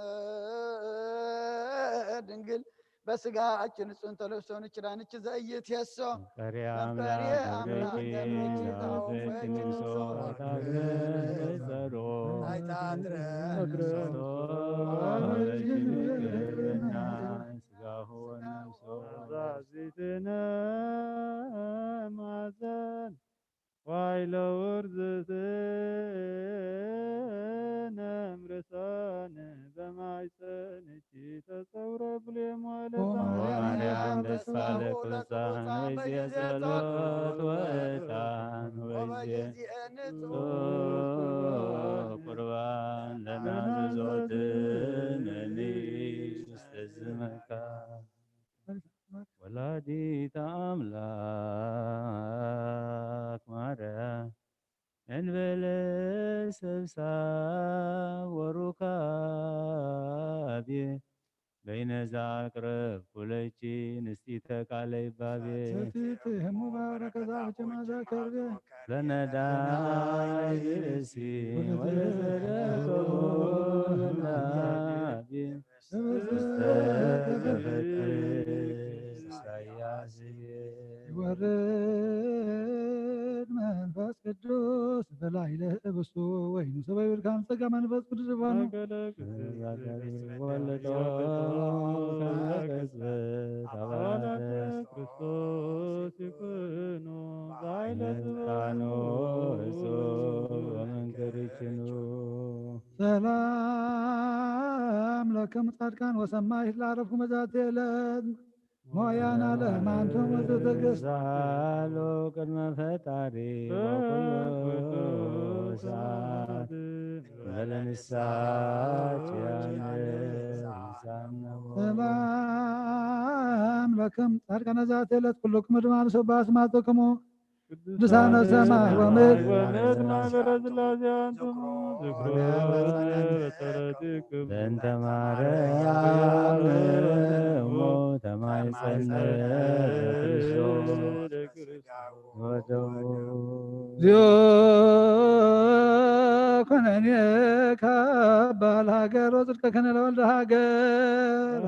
ድንግል በስጋችን ጽንተ ለብሶን ችዳንች ዘይት የሶ መፍቀሪ አምላክ ተብለኪ ታወፈች ንሶ ታግረ ጸሮ ታይታትረ ስጋሁ ወነፍሶ ዛዚትነ ማዘን ዋይለ ውርዝትነ እምርሳነ በማይፀንኪ ተጸውረ ብሌም ወለታ ማርያም ተስፋ ለቅዱሳን በጊዜ ጸሎት ወዕጣን ወበጊዜ ንጹሕ ቁርባን ለናዝዞትነኒ ውስተ ሰብሳብ ወሩካቤ በይነዛ ቅረብ ኩለቺ ንስቲተ ቃለ ይባቤ ሰቲት ህሙ ባረከዛ ብጀማዛ ከርቤ ዘነዳይ ብእሲ ወለዘረከቡ ናቤ ህብስተ ዘፈጥር ኢሳያስ ይወርድ መንፈስ ቅዱስ በላዕለ ህብስቱ ወይኑ ሰበ ይብል ከም ጸጋ መንፈስ ቅዱስ ይባኑ። ወለዶ ከመ ቅጽበት አባተ ክርስቶስ ይኩኑ ኃይለ ስልጣኑ እጹብ ወመንክር ይችኑ። ሰላም ለክም ጻድቃን ወሰማዕት ለዐረፍኩም በዛቲ ዕለት ሞያና ለህማንቱም ወዘተገዝእ ሳሎ ቅድመ ፈጣሪ ወኩሉ ሰዓት በለንሳች ያነ ሰላም ለክም ጻድቃነ ዛቲ ዕለት ኩልኩም ድማ ብሰባ ስማትክሙ ቅዱሳነ ሰማይ ወምድር ወምድር ማህበረ ሥላሴ አንትሙ ዝክሮ በጸሎትክሙ በእንተ ማርያም እሙ ተማይጸነ በክርስቶስ ወደሙ። እግዚኦ ኮነኔ ካባ ለሀገር ወጽድቀ ከነ ለወልደ ሀገር።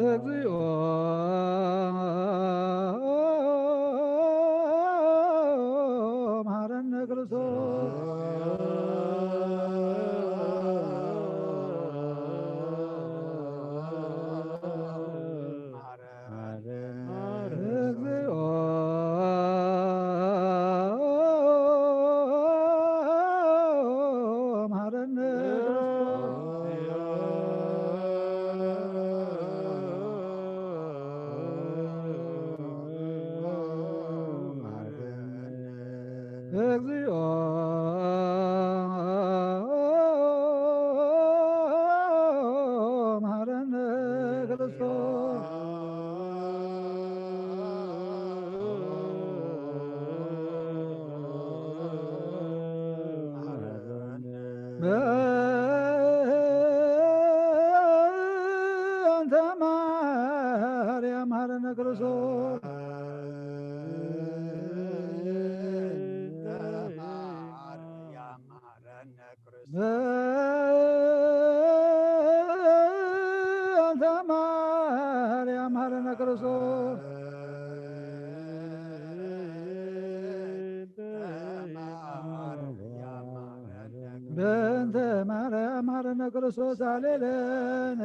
እግዚኦ መሐረነ ክርስቶስ። እግዚኦ መሐረነ እግዚኦ መሐረነ ክርስቶስ። በእንተ ማርያም መሐረነ ክርስቶስ። በእንተ ማርያም መሐረነ ክርስቶስ። በእንተ ማርያም መሐረነ ክርስቶስ። ሃሌሉያ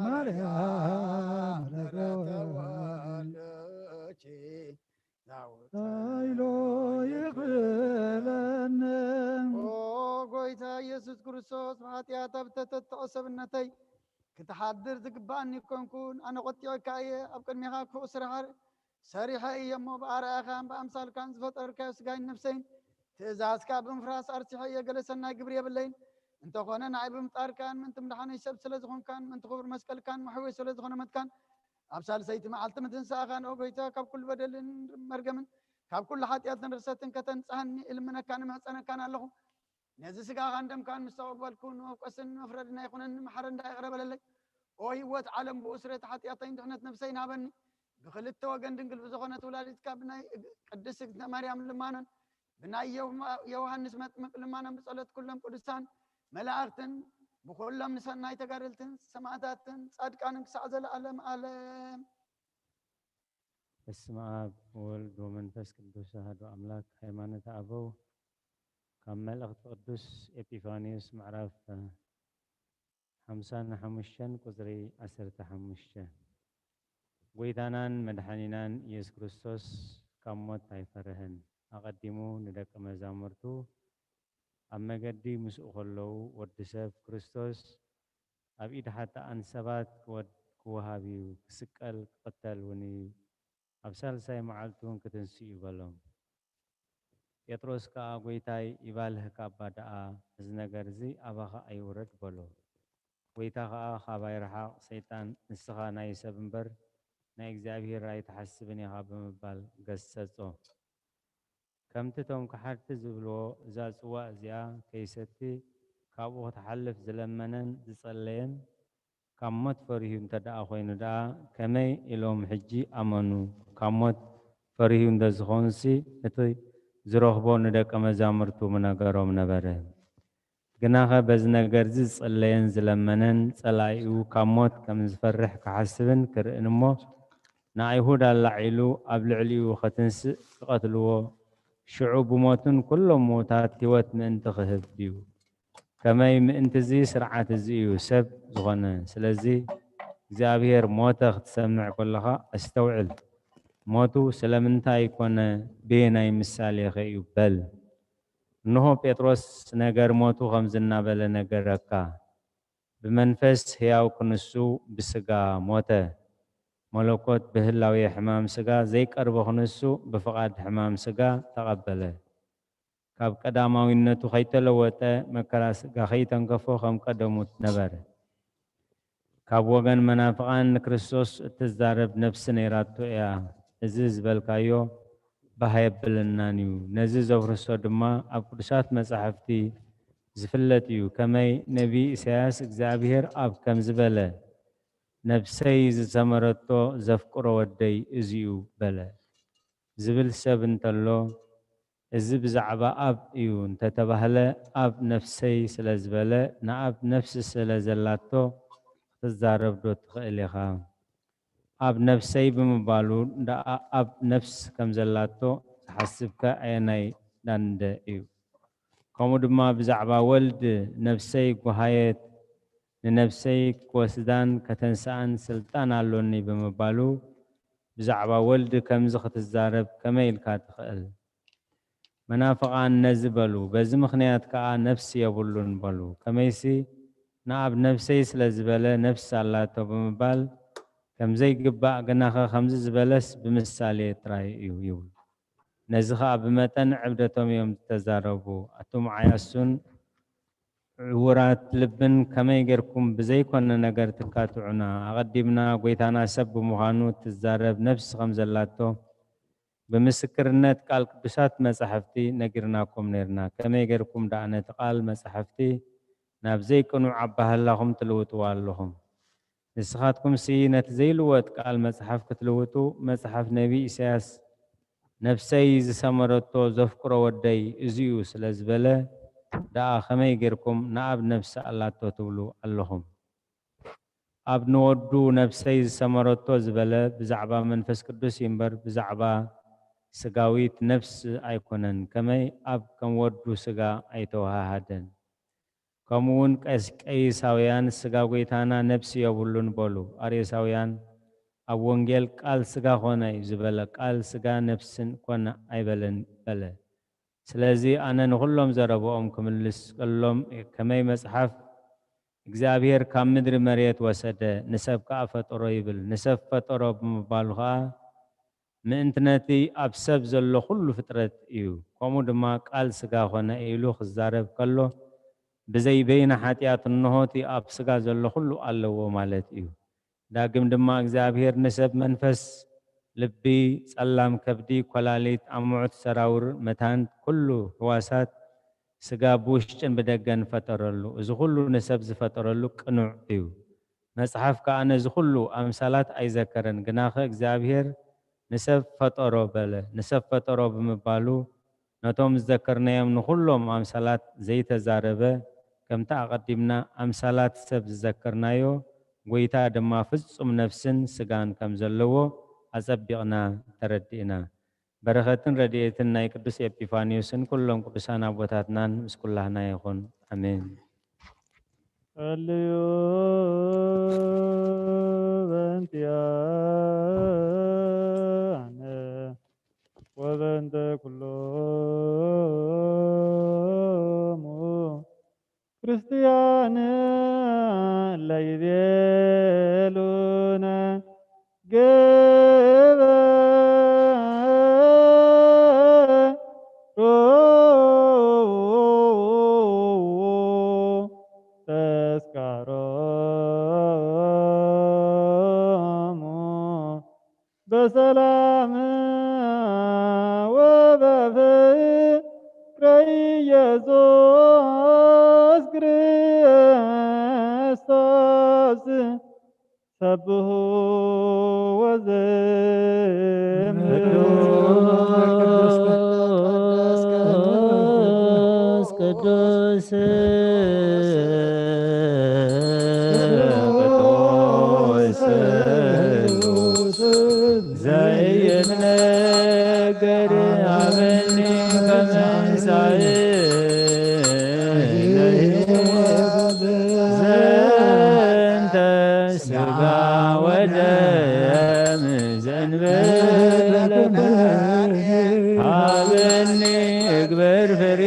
ማርያም ተወልደኪ ኃይሎ ይኽፍለነ። ኦ ጎይታ ኢየሱስ ክርስቶስ፣ ብሓጢኣት ኣብ እተተትዖ ሰብነተይ ክትሓድር ዝግብኣኒ ኣይኮንኩን። ኣነ ቆጢዖካ እየ፣ ኣብ ቅድሜኻ ክፉእ ስራሕ ሰሪሐ እየ እሞ፣ ብኣርኣያኻን ብኣምሳልካን ዝፈጠርካዮ ስጋይን ነፍሰይን ትእዛዝካ ብምፍራስ ኣርሲሐ እየ፣ ገለ ሰናይ ግብሪ የብለይን። እንተኾነ ንዓይ ብምፍጣርካን ምእንቲ ምድሓነይ ሰብ ስለ ዝኾንካን ምእንቲ ክቡር መስቀልካን መሕወይ ስለ ዝኾነ ሞትካን ኣብ ሳልሰይቲ መዓልቲ ምትንሳእኻን፣ ኦ ጎይታ፣ ካብ ኩሉ በደልን መርገምን ካብ ኩሉ ሓጢኣትን ርኽሰትን ከተንጽሃኒ እልምነካን እምሕጸነካን ኣለኹ። ነዚ ስጋኻን ደምካን ምስ ተቐበልኩ ንመፍቀስን ንመፍረድን ኣይኹነኒ፣ መሓረኒ ደኣ ይቕረ በለለይ። ኦ ህይወት ዓለም፣ ብኡ ስርየት ሓጢኣተይን ድሕነት ነፍሰይን ሃበኒ። ብኽልተ ወገን ድንግል ብዝኾነት ወላዲትካ ብናይ እግ-፣ ቅድስት እግዝእትነ ማርያም ልማኖን ብናይ ዮሃ-፣ ዮሃንስ መጥምቅ ልማኖን ብጸሎት ኩሎም ቅዱሳን መላእኽትን ብኹሎም ንሰናይ ተጋደልትን ሰማዕታትን ጻድቃንን ክሳዕ ዘለዓለም ዓለም። በስመ አብ ወወልድ ወመንፈስ ቅዱስ አሐዱ አምላክ። ሃይማኖተ አበው ካብ መልእኽቲ ቅዱስ ኤጲፋንዮስ ምዕራፍ ሓምሳን ሓሙሽተን ቁጽሪ ዓሰርተ ሓሙሽተ። ጎይታናን መድሓኒናን ኢየሱስ ክርስቶስ ካብ ሞት ኣይፈርህን። ኣቐዲሙ ንደቀ መዛሙርቱ ኣብ መገዲ ምስኡ ከለዉ፣ ወዲ ሰብ ክርስቶስ ኣብ ኢድ ሓጥኣን ሰባት ክወድ-፣ ክወሃብ እዩ፣ ክስቀል፣ ክቕተል እውን እዩ፣ ኣብ ሳልሳይ መዓልቲ እውን ክትንስእ እዩ በሎም። ጴጥሮስ ከኣ፣ "ጐይታይ፣ ይባልህካ እባ ደኣ፣ እዚ ነገር እዚ ኣባኻ ኣይውረድ" በሎ። ጐይታ ኸኣ፣ "ኻባይ ርሓቕ ሰይጣን፣ ንስኻ ናይ ሰብ እምበር፣ ናይ እግዚኣብሄር ኣይትሓስብን ኢኻ" ብምባል ገሰጾ። ከምቲ እቶም ከሓድቲ ዝብልዎ፣ እዛ ጽዋእ እዚኣ ከይሰቲ ካብኡ ክትሓልፍ ዝለመነን ዝጸለየን፣ ካብ ሞት ፈሪሁ እንተ ደኣ ኾይኑ ደኣ፣ ከመይ ኢሎም ሕጂ ኣመኑ? ካብ ሞት ፈሪሁ እንተ ዝኾንሲ፣ እቲ ዝረኽቦ ንደቀ መዛሙርቱ ምነገሮም ነበረ። ግናኸ በዚ ነገርዚ ዝጸለየን ዝለመነን፣ ጸላኢኡ ካብ ሞት ከም ዝፈርሕ ክሓስብን ክርእን እሞ፣ ንኣይሁድ ኣላዒሉ ኣብ ልዕሊኡ ኸትንስእ ክቐትልዎ፣ ሽዑ ብሞቱን ኩሎም ምዉታት ህይወት ምእንቲ ኽህብ ድዩ? ከመይ ምእንትዚ ስርዓት እዚ እዩ ሰብ ዝኾነ። ስለዚ እግዚኣብሔር ሞተ ክትሰምዕ ከለኻ ኣስተውዕል። ሞቱ ስለምንታይ ኮነ? በየናይ ምሳሌኸ እዩ? በል። እንሆ ጴጥሮስ ነገር ሞቱ ከምዚ እናበለ ነገረካ። ብመንፈስ ሕያው ክንሱ ብስጋ ሞተ። መለኮት ብህላዌ ሕማም ስጋ ዘይቀርቦ ክንሱ ብፍቓድ ሕማም ስጋ ተቐበለ። ካብ ቀዳማዊነቱ ከይተለወጠ መከራ ስጋ ከይተንከፎ ከም ቀደሙ ነበረ። ካብ ወገን መናፍቓን ንክርስቶስ እትዛረብ ነፍሲ ነይራቶ እያ። እዚ ዝበልካዮ ባህ ኣየብለናን እዩ። ነዚ ዘፍርሶ ድማ ኣብ ቅዱሳት መጻሕፍቲ ዝፍለጥ እዩ። ከመይ ነቢይ ኢሳያስ እግዚኣብሔር ኣብ ከም ዝበለ፣ "ነፍሰይ ዝሰመረቶ ዘፍቅሮ ወደይ እዚ እዩ" በለ። ዝብል ሰብ እንተሎ፣ እዚ ብዛዕባ ኣብ እዩ እንተተባህለ፣ ኣብ ነፍሰይ ስለ ዝበለ፣ ንኣብ ነፍሲ ስለ ዘላቶ ክትዛረብ ዶ ትኽእል ኢኻ? ኣብ ነፍሰይ ብምባሉ ደኣ ኣብ ነፍስ ከም ዘላቶ ዝሓስብከ ኣየናይ ዳንደ እዩ? ከምኡ ድማ ብዛዕባ ወልድ፣ "ነፍሰይ ጓሃየት፣ ንነፍሰይ ክወስዳን ከተንስኣን ስልጣን ኣሎኒ" ብምባሉ፣ ብዛዕባ ወልድ ከምዚ ክትዛረብ ከመይ ኢልካ ትኽእል? መናፍቓን ነዚ በሉ፣ በዚ ምኽንያት ከኣ ነፍሲ የብሉን በሉ። ከመይሲ ንኣብ ነፍሰይ ስለ ዝበለ ነፍሲ ኣላቶ ብምባል ከም ዘይግባእ፣ ግናኸ ከምዚ ዝበለስ ብምሳሌ ጥራይ እዩ ይብሉ። ነዚ ኸኣ ብመጠን ዕብደቶም እዮም ዝተዛረቡ። ኣቱም ዓያሱን ዕዉራት ልብን ከመይ ጌርኩም ብዘይኮነ ነገር ትካትዑና? ኣቐዲምና ጐይታና ሰብ ብምዃኑ እትዛረብ ነፍሲ ከም ዘላቶ ብምስክርነት ቃል ቅዱሳት መጻሕፍቲ ነጊርናኩም ኔርና። ከመይ ጌርኩም ደኣ ነቲ ቃል መጻሕፍቲ ናብ ዘይቅኑዕ ኣባህላኹም ትልውጥዎ ኣለኹም? ንስኻትኩምሲ ነቲ ዘይልወጥ ቃል መጽሓፍ ክትልውጡ፣ መጽሓፍ ነቢይ ኢሳያስ፣ "ነፍሰይ ዝሰመረቶ ዘፍቅሮ ወደይ እዚ እዩ" ስለ ዝበለ ደኣ፣ ከመይ ጌርኩም ንኣብ ነፍሲ ኣላቶ ትብሉ ኣለኹም? ኣብ ንወዱ ነፍሰይ ዝሰመረቶ ዝበለ ብዛዕባ መንፈስ ቅዱስ እዩ እምበር፣ ብዛዕባ ስጋዊት ነፍስ ኣይኮነን። ከመይ ኣብ ከም ወዱ ስጋ ኣይተወሃሃደን። ከምኡ እውን ቀስ-፣ ቀይሳውያን፣ "ስጋ ጐይታና ነፍሲ የብሉን" በሉ። ኣርዮሳውያን፣ "ኣብ ወንጌል ቃል ስጋ ኾነ" እዩ ዝበለ፣ ቃል ስጋ ነፍስን ኮነ ኣይበለን በለ። ስለዚ ኣነ ንኹሎም ዘረብኦም ክምልስ ከሎም፣ ከመይ መጽሓፍ፣ "እግዚኣብሔር ካብ ምድሪ መሬት ወሰደ፣ ንሰብ ከኣ ፈጠሮ" ይብል፣ ንሰብ ፈጠሮ ብምባሉ ኸኣ፣ ምእንቲ ነቲ ኣብ ሰብ ዘሎ ኹሉ ፍጥረት እዩ። ከምኡ ድማ ቃል ስጋ ኾነ ኢሉ ክዛረብ ከሎ፣ ብዘይ በይነ ሓጢኣት እንሆ እቲ ኣብ ስጋ ዘሎ ኹሉ ኣለዎ ማለት እዩ። ዳግም ድማ እግዚኣብሔር ንሰብ መንፈስ፣ ልቢ፣ ጸላም ከብዲ፣ ኰላሊት፣ ኣምዑት፣ ሰራውር፣ መታን፣ ኩሉ ህዋሳት ስጋ ብውሽጥን ብደገን ፈጠረሉ። እዚ ኹሉ ንሰብ ዝፈጠረሉ ቅኑዕ እዩ። መጽሓፍ ከኣ ነዚ ኹሉ ኣምሳላት ኣይዘከረን። ግናኸ እግዚኣብሔር ንሰብ ፈጠሮ በለ። ንሰብ ፈጠሮ ብምባሉ ነቶም ዝዘከርናዮም ንኹሎም ኣምሳላት ዘይተዛረበ፣ ከምቲ ኣቐዲምና ኣምሳላት ሰብ ዝዘከርናዮ፣ ጐይታ ድማ ፍጹም ነፍስን ስጋን ከም ዘለዎ ኣጸቢቕና ተረዲእና። በረኸትን ረድኤትን ናይ ቅዱስ ኤጲፋንዮስን ኩሎም ቅዱሳን ኣቦታትናን ምስ ኩላህና ይኹን። ኣሜን። ጸልዩ በእንቲኣነ ወበእንተ ኩሎሙ ክርስቲያን ለይቤሉነ ግበሩ ሰላም ወበፍቅረ ኢየሱስ ክርስቶስ ሰብሑ ወዘምሩ። ቅዱስ ቅዱስ ቅዱስ ዘይትነገር አበኒ ከመንሳይ ለህይወት ዘንተ ስጋ ወደም ዘንበለከ አበኒ እግበር ፍሬ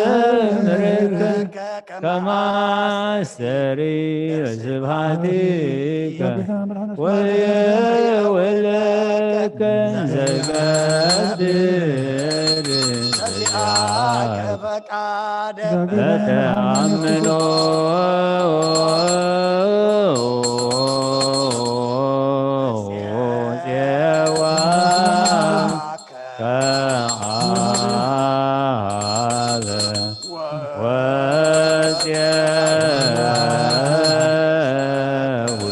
ዘያሰምርከ ከማስተሪ ስብሐቲከ ወየወለከ ዘገብር በዚኣከ ፈቃደ በተአምኖ ጼዋ ከአበ ወፂአዊ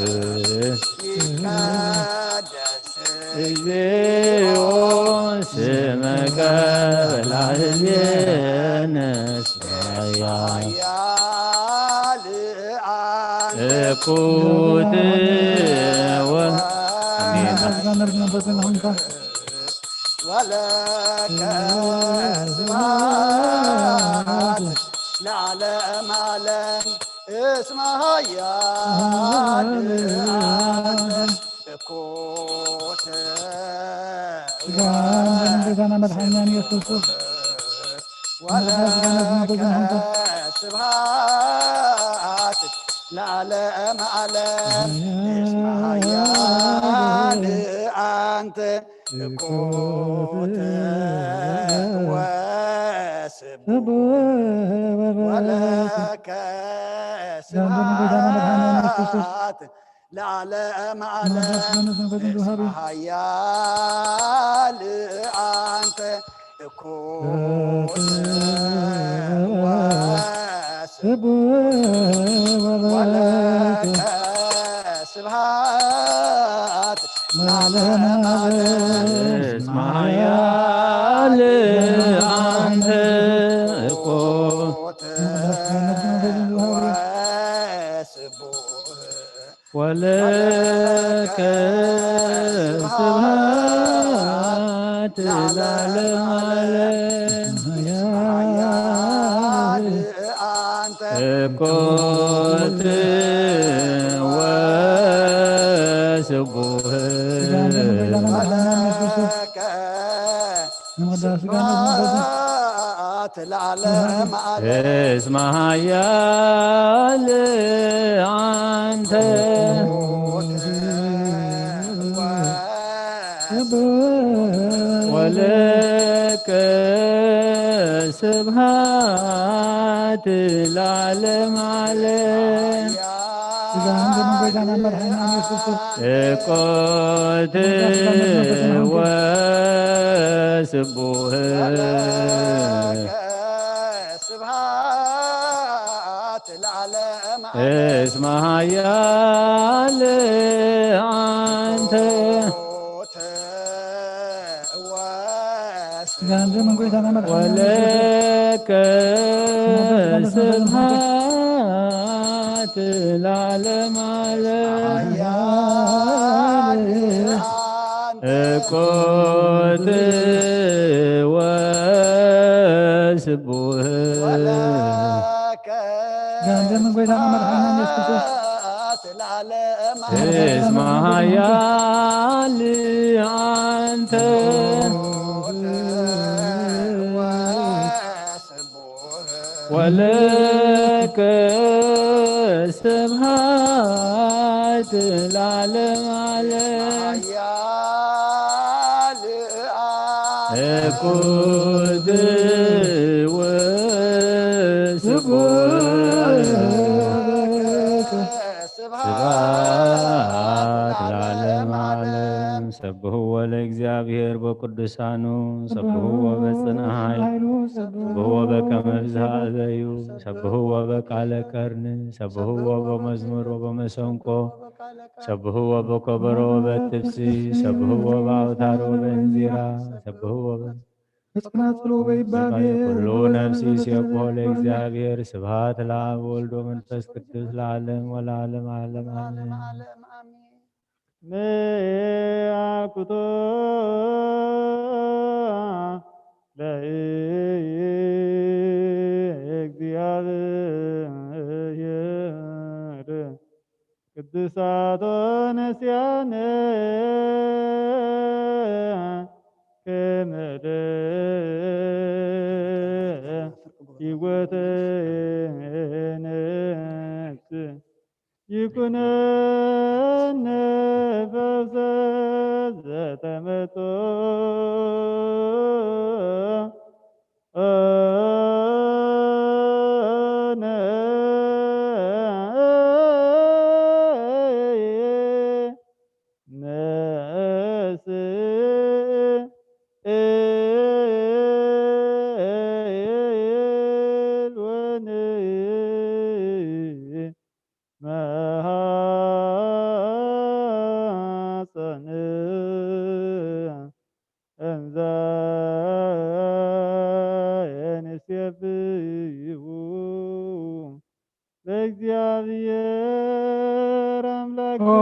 ይትቀደስ እግዚኦ ስምከ በላዕሌነ ስራያ ያልአን እኩት ወ- ወለከ ስብሐት ለዓለመ ዓለም እስመ ኃያል አንተ እኩት ስጋህን ደምን ጌታና መድኃኒዓለም ኢየሱስ ክርስቶስ ወለከ ስብሐት ለዓለመ ዓለም እስመ ኃያል አንተ እኩት ወስቡሕ ወለከ ስብሐት ለዓለመ ዓለም እስመ ኃያል አንተ እኩት ወስቡሕ ወለከ ስብሐት ለዓለመ ዓለም እስመ ኃያል አንተ እኩት ወስቡሕ ወለከ ስብሐት ለዓለመ ዓለም። እኮት ወስቡሕ ስብሐት ለዓለመ ዓለም። እስመ ኃያል አንተ ወለከ ስብሐት ለዓለመ ዓለም። ስጋህን ደምን ጌታና መድኃኒዓለም ኢየሱስ ክርስቶስ እኮት ወስቡሕ ስብሐት ለዓለመ እስመ ኃያል አንተ ስጋህን ደምን ጌታና መድኃኒዓለም ኢየሱስ ክርስቶስ ወለከ ስብሐት ለዓለመ ዓለም። እኮት ወስቡሕ ስጋህን ደምን ጌታና መድኃኒዓለም ኢየሱስ ክርስቶስ እስመ ኃያል አንተ ወለከ ስብሐት ለዓለመ ዓለም። እኩት ወስቡሕ ስብሐት ሰብህዎ ለእግዚኣብሔር በቅዱሳኑ፣ ሰብህዎ በጽንዓ ኃይሉ፣ ሰብህዎ በከመ ብዝሃ እበዩ፣ ሰብህዎ በቃለ ቀርኒ፣ ሰብህዎ በመዝሙር ወበመሰንቆ፣ ሰብህዎ በከበሮ ወበጥብሲ፣ ሰብህዎ በአውታር ወበእንዚራ፣ ሰብህዎ በ- በጽናጽል ወበይባቤ ኩሉ ነፍሲ ሴብሖ ለእግዚኣብሔር። ስብሐት ለአብ ወልድ ወመንፈስ ቅዱስ ለዓለም ወለዓለም ዓለም አሜን። መያኩቶ ለእግዚኣብሔር ቅዱሳቶ ነስያነ ከመደ ሕይወተ ነፍስ ይኩነነ ፈውሰ ዘተመቶ ለእግዚኣብሔር ኣምላክ ኦ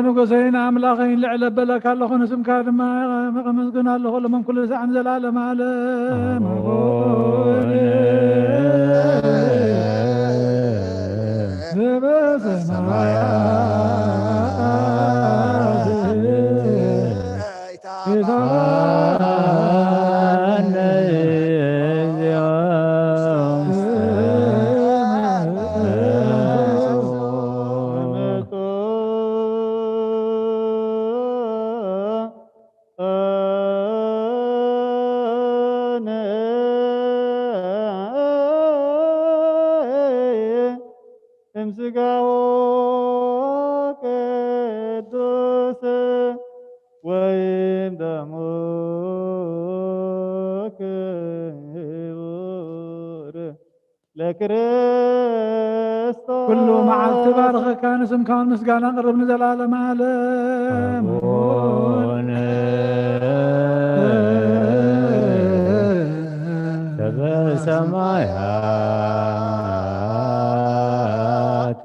ንጉሰይን ኣምላኸይን ልዕል ኣበለካ ኣለኹ፣ ንስምካ ድማ መቐመስግን ኣለኹ፣ ለመን ኩሉ ሳዕ ንዘለዓለም ዓለም። ኣቡነ ዘበሰማያት እምስጋዎ ቅዱስ ወይም ደሙ ክቡር ለክርስቶስ። ኩሉ መዓልቲ ባርኸካ፣ ንስምካ እውን ምስጋና ቅርብ ንዘላለም ዓለም። ኣቡነ ዘበሰማያት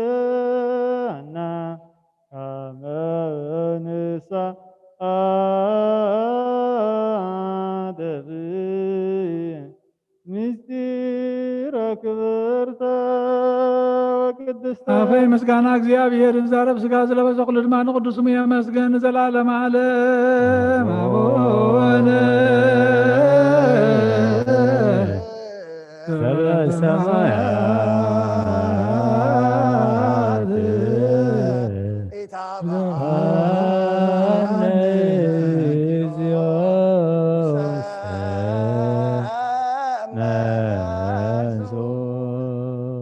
ይደልወና ከመ ንስአደብ ምስጢረ ክብርተ ወቅድስተ። ኣፈይ ምስጋና እግዚኣብሔር ይዛረብ፣ ስጋ ዝለበሰ ኩሉ ድማ ንቅዱስሙ የመስግን ንዘላለም ዓለም። ኣቡነ ሰማያት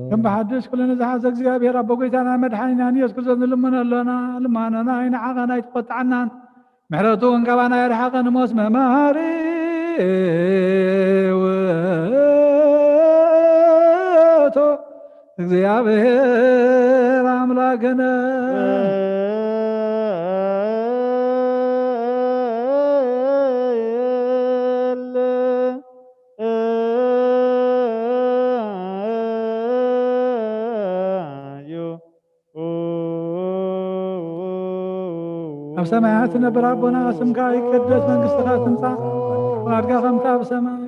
ከም ብሓድሽ ኩሉ ንዝሓዘ እግዚኣብሔር ኣቦ ጎይታና መድሓኒናን ኢየሱስ ክርስቶስ ንልምኖ ኣሎና። ልማኖና ኣይንዓቐን ኣይትቆጥዓናን። ምሕረቱ እንካባና የርሓቐን እሞ እስመ መሓሪ ውእቱ እግዚኣብሔር ኣምላክነ። ኣብ ሰማያት ትነብር ኣቦና፣ ስምካ ይቀደስ፣ መንግስትኻ ትምጻእ፣ ፍቓድካ ከምታ ኣብ ሰማይ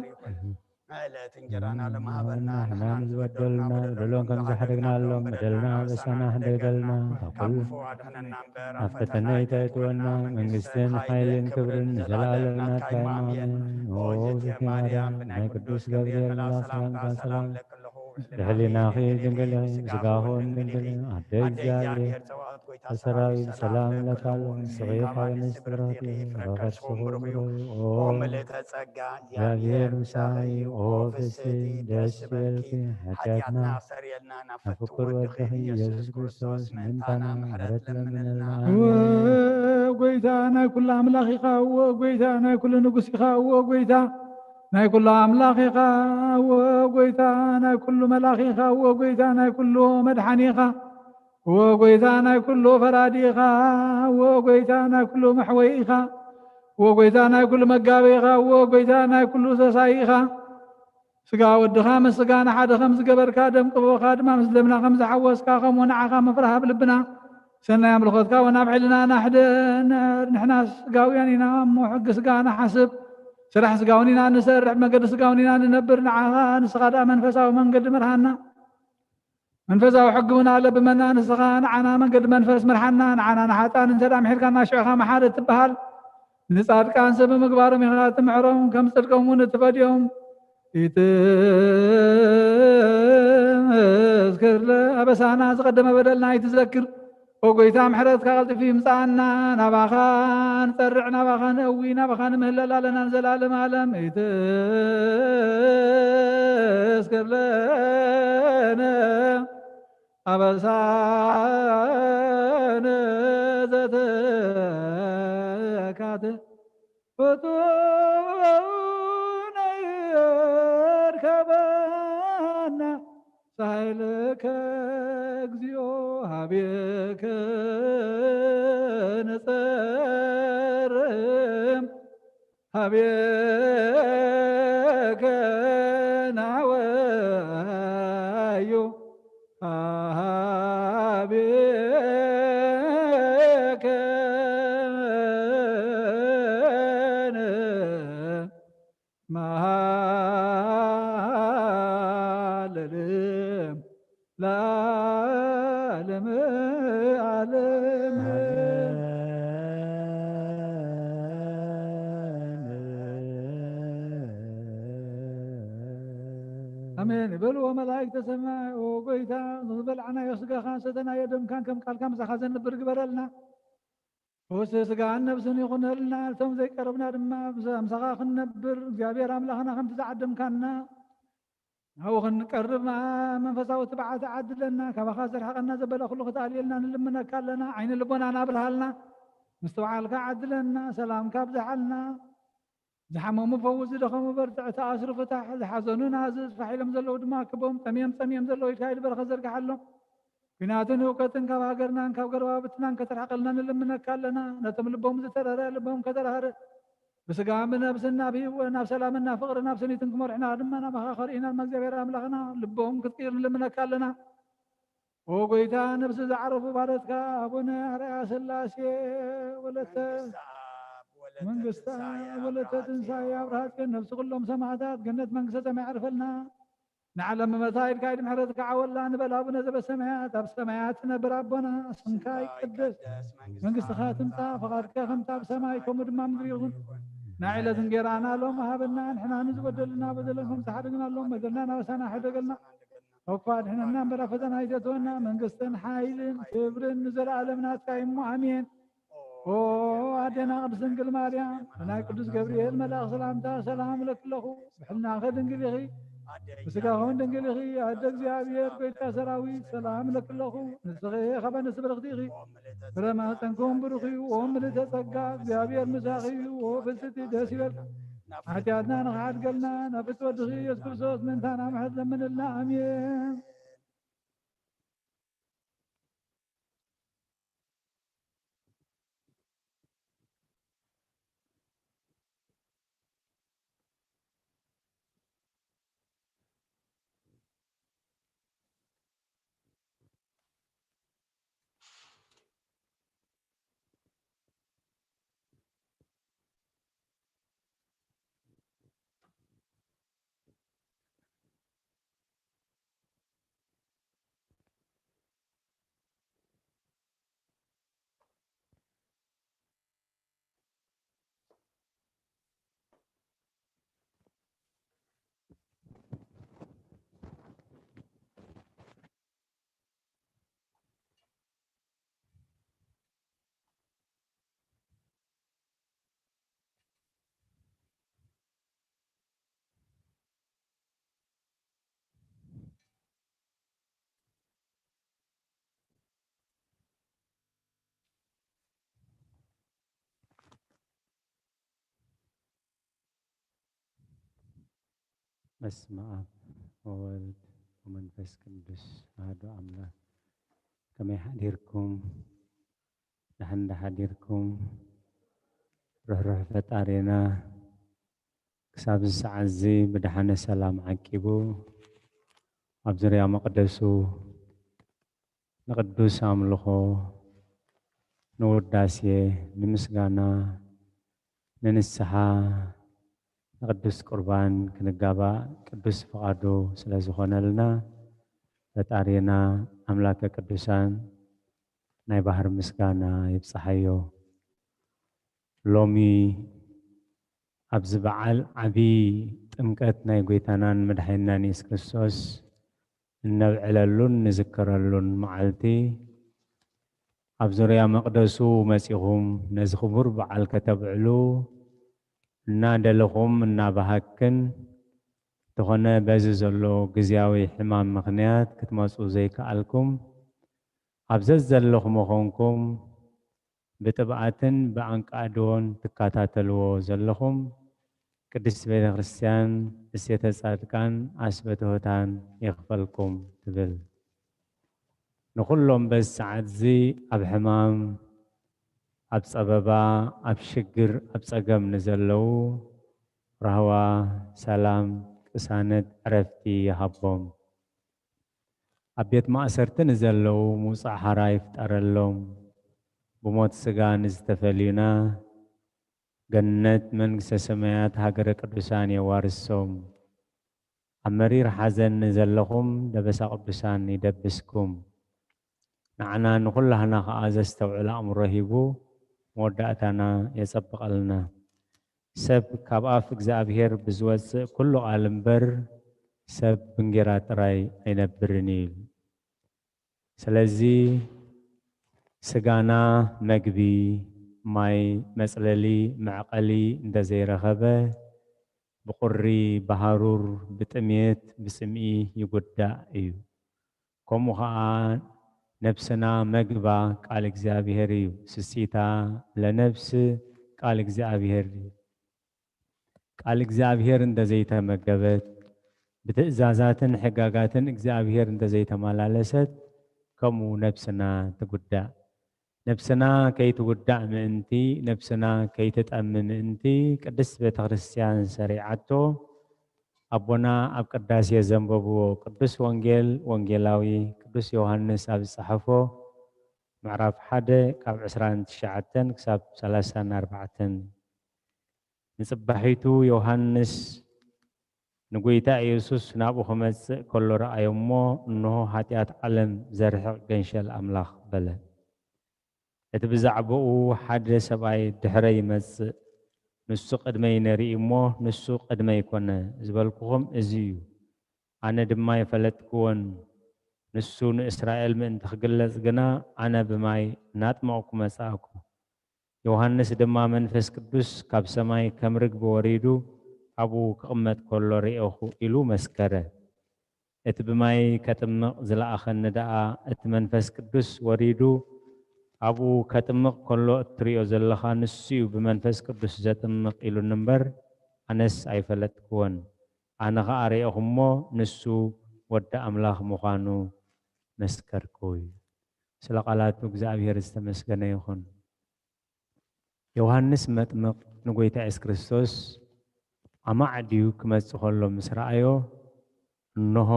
ዕለት እንጀራና ለመሃበና ንሕና ንዝበደሉና በደሎም ከም ዝሓደግናሎም በደልና ኣበሳና ሕደገልና ካብ ኩሉ ኣብ ፈተነ ኣይተእትወና መንግስትን ሓይልን ክብርን ንዘለኣለም ናትካ እዩ ኣሜን። ኦ እግዝእትየ ማርያም ብናይ ቅዱስ ገብርኤል መልኣኽ ሰላምታ ሰላም እብለኪ ኣለኹ። ልዕሊናኺ ድንግል ኢኺ፣ ስጋኹን ድንግል እዩ። ኣደ እግዚኣብሔር፣ ጸባኦት ጎይታ ሰራዊት ሰላም እብለኪ ኣለኹ። ንስኺ ካብ ኣንስቲ ብርኽቲ ኢኺ፣ ፍረ ከርስኺ እውን ብሩኽ እዩ። ኦ ምልእተ ጸጋ፣ እግዚኣብሔር ምሳኺ እዩ። ኦ ፍስሕቲ ደስ ይበልኪ፣ ሓጢኣትና ኣስተሰርየልና፣ ናብ ፍቁር ወድኺ ኢየሱስ ክርስቶስ ምእንታና ምሕረት ለምንልና። ኦ ጎይታ ናይ ኩሉ ኣምላኽ ኢኻ፣ ኦ ጎይታ ናይ ኩሉ ንጉስ ኢኻ፣ ኦ ጎይታ ናይ ኩሉ ኣምላኽ ኢኻ፣ እወ ጎይታ ናይ ኩሉ መላኺ ኢኻ፣ እወ ጎይታ ናይ ኩሉ መድሓኒ ኢኻ፣ እወ ጎይታ ናይ ኩሉ ፈራዲ ኢኻ፣ እወ ጎይታ ናይ ኩሉ መሕወይ ኢኻ፣ እወ ጎይታ ናይ ኩሉ መጋቢ ኢኻ፣ እወ ጎይታ ናይ ኩሉ ሰሳይ ኢኻ። ስጋ ወድኻ ምስ ስጋና ሓደ ከም ዝገበርካ፣ ደም ቅቦኻ ድማ ምስ ደምና ከም ዝሓወስካ፣ ከምኡ ንዓኻ ምፍራህ ኣብ ልብና፣ ሰናይ ኣምልኾትካ እውን ኣብ ሕልናና ሕደ-፣ ንሕና ስጋውያን ኢና እሞ፣ ሕጊ ስጋ ንሓስብ፣ ስራሕ ስጋውን ኢና ንሰርሕ፣ መገዲ ስጋውን ኢና ንነብር። ንዓኻ ንስኻ ደኣ መንፈሳዊ መንገዲ ምርሃና። መንፈሳዊ ሕጊ እውን ኣለብመና፣ ንስኻ ንዓና መንገዲ መንፈስ ምርሓና። ንዓና ንሓጥኣን እንተ ደኣ ምሒርካና፣ ሽዕኻ መሓሪ እትበሃል። ንጻድቃንስ ብምግባሮም ኢኻ እትምሕሮም፣ ከም ጽድቆም እውን እትፈድዮም። ኢትዝክር ለአበሳና፣ ዝቐደመ በደልና ኣይትዘክር። ኦ ጎይታ፣ ምሕረትካ ቀልጢፉ ይምጽኣና። ናባኻ ንጸርዕ፣ ናባኻ ነእዊ፣ ናባኻ ንምህለል ኣለና ንዘለኣለም ኣለም። ኢትስክር ለነ ኣበሳነ ዘተካተ ፍጡነ ይርከበና ሳይልከ እግዚኦ ሀቤከ ንጸርም ሀቤከ ናወዩ ሀቤከ ንመሃለልም ለዓለመ ዓለም። ኣሜን። በልዎ መላእክተ ሰማይ፣ ኦ ጎይታ፣ ዝበልዓናዮ ስጋኻን ሰተናዮ ደምካን ከም ቃልካ ምሳኻ ዘንብር ግበረልና። ፈውሲ ስጋን ነብስን ይኹነልና። እቶም ዘይቀረብና ድማ ብዛ-፣ ምሳኻ ክንነብር እግዚኣብሔር ኣምላኽና ከምቲ ዝዓደምካና ናብኡ ክንቀርብ መ-፣ መንፈሳዊ ትብዓት ዓድለና። ካባኻ ዘርሕቐና ዘበለ ኩሉ ክትኣልየልና ንልምነካ ኣለና። ዓይኒ ልቦናና ኣብርሃልና። ምስትውዓልካ ዓድለና። ሰላምካ ኣብዝሓልና። ዝሓመሙ ፈውስ፣ ዝደኸሙ በርትዕ፣ ተኣስሩ ፍታሕ፣ ዝሓዘኑ ናዝዝ፣ ፋሕ ኢሎም ዘለዉ ድማ ኣክቦም፣ ጠምዮም ጸሚኦም ዘለዉ ኢድካ ኢድ በረኸት ዘርግሓሎም። ኲናትን ህውከትን ካብ ሃገርናን ካብ ጎረባብትናን ከተርሕቐልና ንልምነካ ኣለና። ነቶም ልቦም ዝተረረ ልቦም ከተርህርህ፣ ብስጋን ብነብስን ናብ ህይወ-፣ ናብ ሰላምን ናብ ፍቕርን ናብ ስኒትን ክመርሑና ድማ ናባኻ ከርእዩና ድማ እግዚኣብሔር ኣምላኽና ልቦም ክትቅይር ንልምነካ ኣለና። ኦ ጎይታ፣ ነብሲ ዝዓረፉ ባረትካ ኣቡነ ኣርያ ስላሴ ወለተ መንግስተ ኣብ ወለተ መንግስተ ትንሳኤ ኣብ ወለተ ኣብርሃ ትንሳኤ ጽዮን። ኣብርሃ ጽዮን ነብሲ ኩሎም ሰማዕታት ገነት መንግስተ ሰማይ ዓርፈልና። ንዓለም ብመታይድካ ኢድ ምሕረትካ ዓወላ ንበል ኣቡነ ዘበሰማያት ኣብ ሰማያት ትነብር ኣቦና ስምካ ስምካ ይቀደስ ይቀደስ፣ መንግስትኻ መንግስትኻ ትምጻእ፣ ትምጻእ፣ ፈቓድካ ከምታ ኣብ ሰማይ ከምኡ ድማ ኣብ ምድሪ ይኹን። ናይ ዕለት እንጌራና ሎም ሃበና፣ ንሕና ንዝበደሉና በደሎም ከም ዝሓደግናሎም በደልና ናበሳና ሕደገልና። እኳ ድሕነና እምበር ኣብ ፈተና ኣይተእትወና፣ መንግስትን ሓይልን ክብርን ንዘለኣለም ናትካ እዩ እሞ ኣሜን። ኦ ኣዴና ቅድስት ድንግል ማርያም፣ ብናይ ቅዱስ ገብርኤል መልኣኽ ሰላምታ ሰላም እለኪ ኣለኹ። ብሕልናኺ ድንግል ኢኺ፣ ብስጋኺ እውን ድንግል ኢኺ። ኣደ እግዚኣብሔር፣ ጎይታ ሰራዊት፣ ሰላም እለኪ ኣለኹ። ንስኺ ካብ ኣንስቲ ብርኽቲ ኢኺ፣ ፍረ ማህፀንኩም ብሩኽ እዩ። ኦ ምልእተ ጸጋ፣ እግዚኣብሔር ምሳኺ እዩ። ኦ ፍስቲ ደስ ይበልካ፣ ሓጢኣትና ንኽሓድገልና ናብ ፍትወ ወድኺ ኢየሱስ ክርስቶስ ምእንታና ምሕረት ለምንልና። ኣሜን። በስመ አብ ወወልድ ወመንፈስ ቅዱስ አሐዱ አምላክ። ከመይ ሓዲርኩም? ደሓን ዶ ሓዲርኩም? ርሕሩሕ ፈጣሪና ክሳብ እዚ ሰዓት እዚ ብደሓነ ሰላም ዓቂቡ ኣብ ዙርያ መቕደሱ ንቅዱስ ኣምልኾ፣ ንውዳሴ፣ ንምስጋና፣ ንንስሓ፣ ንቅዱስ ቁርባን ክንጋባእ ቅዱስ ፍቓዱ ስለ ዝኾነልና ፈጣሪና ኣምላከ ቅዱሳን ናይ ባህር ምስጋና ይብጽሓዮ። ሎሚ ኣብዚ በዓል ዓቢ ጥምቀት ናይ ጎይታናን መድሓኒናን የሱስ ክርስቶስ እነብዕለሉን ንዝከረሉን መዓልቲ፣ ኣብ ዙርያ መቕደሱ መጺኹም ነዚ ክቡር በዓል ከተብዕሉ እናደለኹም እናበሃክን፣ እንተኾነ በዚ ዘሎ ግዝያዊ ሕማም ምኽንያት ክትመጹ ዘይከኣልኩም፣ ኣብ ዘዘለኹሞ ኾንኩም ብጥብኣትን ብኣንቃድዎን ትከታተልዎ ዘለኹም ቅድስት ቤተ ክርስቲያን እሴተ ጻድቃን ኣስበ ትሑታን ይኽፈልኩም ትብል። ንኹሎም በዚ ሰዓት እዚ ኣብ ሕማም፣ ኣብ ጸበባ፣ ኣብ ሽግር፣ ኣብ ጸገም ንዘለዉ ራህዋ፣ ሰላም፣ ቅሳነት፣ ዕረፍቲ ይሃቦም። ኣብ ቤት ማእሰርቲ ንዘለዉ ምውጻእ ሓራ ይፍጠረሎም። ብሞት ስጋ ንዝተፈልዩና ገነት መንግስተ ሰማያት ሃገረ ቅዱሳን የዋርሶም። ኣብ መሪር ሓዘን ንዘለኹም ደበሳ ቅዱሳን ይደብስኩም። ንዓና ንኹላህና ኸኣ ዘስተውዕል ኣእምሮ ሂቡ መወዳእታና የጸብቐልና። ሰብ ካብ ኣፍ እግዚኣብሔር ብዝወጽእ ኩሉ ቃል እምበር ሰብ ብእንጌራ ጥራይ ኣይነብርን እዩ። ስለዚ ስጋና መግቢ፣ ማይ፣ መጽለሊ፣ መዕቐሊ እንተዘይረኸበ ብቁሪ፣ ብሃሩር፣ ብጥሜት፣ ብጽምኢ ይጉዳእ እዩ። ከምኡ ኸኣ ነብስና መግባ ቃል እግዚኣብሔር እዩ። ስሲታ ለነብስ ቃል እግዚኣብሔር እዩ። ቃል እግዚኣብሔር እንተዘይተመገበት፣ ብትእዛዛትን ሕጋጋትን እግዚኣብሔር እንተዘይተመላለሰት፣ ከምኡ ነብስና ትጉዳእ። ነብስና ከይትጉዳእ ምእንቲ፣ ነብስና ከይትጠሚ ምእንቲ፣ ቅድስት ቤተ ክርስቲያን ሰሪዓቶ፣ ኣቦና ኣብ ቅዳሴ ዘንበብዎ ቅዱስ ወንጌል፣ ወንጌላዊ ቅዱስ ዮሃንስ ኣብ ዝጸሓፎ ምዕራፍ ሓደ ካብ ዕስራን ትሽዓተን ክሳብ ሰላሳን ኣርባዕተን። ንጽባሒቱ ዮሃንስ ንጎይታ ኢየሱስ ናብኡ ክመጽእ ከሎ ረኣዮ እሞ፣ እንሆ፣ ሓጢኣት ዓለም ዘርሕቕ ገንሸል ኣምላኽ በለ። እቲ ብዛዕባኡ ሓደ ሰብኣይ ድሕረይ ይመጽእ፣ ንሱ ቅድመይ ነርኢ እሞ፣ ንሱ ቅድመይ ኮነ ዝበልኩኹም እዚ እዩ። ኣነ ድማ ኣይፈለጥክዎን። ንሱ ንእስራኤል ምእንቲ ክግለጽ ግና፣ ኣነ ብማይ እናጥመቕኩ መጻእኩ። ዮሃንስ ድማ መንፈስ ቅዱስ ካብ ሰማይ ከም ርግቢ ወሪዱ ኣብኡ ክቕመጥ ከሎ ርኤኹ ኢሉ መስከረ። እቲ ብማይ ከጥምቕ ዝለኣኸኒ ደኣ እቲ መንፈስ ቅዱስ ወሪዱ ኣብኡ ከጥምቕ ከሎ እትሪኦ ዘለኻ ንሱ እዩ ብመንፈስ ቅዱስ ዘጥምቕ ኢሉኒ እምበር ኣነስ ኣይፈለጥክዎን። ኣነ ኸኣ ርኤኹ እሞ ንሱ ወዲ ኣምላኽ ምዃኑ መስከርኩ እዩ። ስለ ቃላቱ እግዚኣብሔር ዝተመስገነ ይኹን። ዮሃንስ መጥምቕ ንጎይታ የሱስ ክርስቶስ ኣማዕድዩ ክመጽእ ከሎ ምስ ረኣዮ፣ እንሆ፣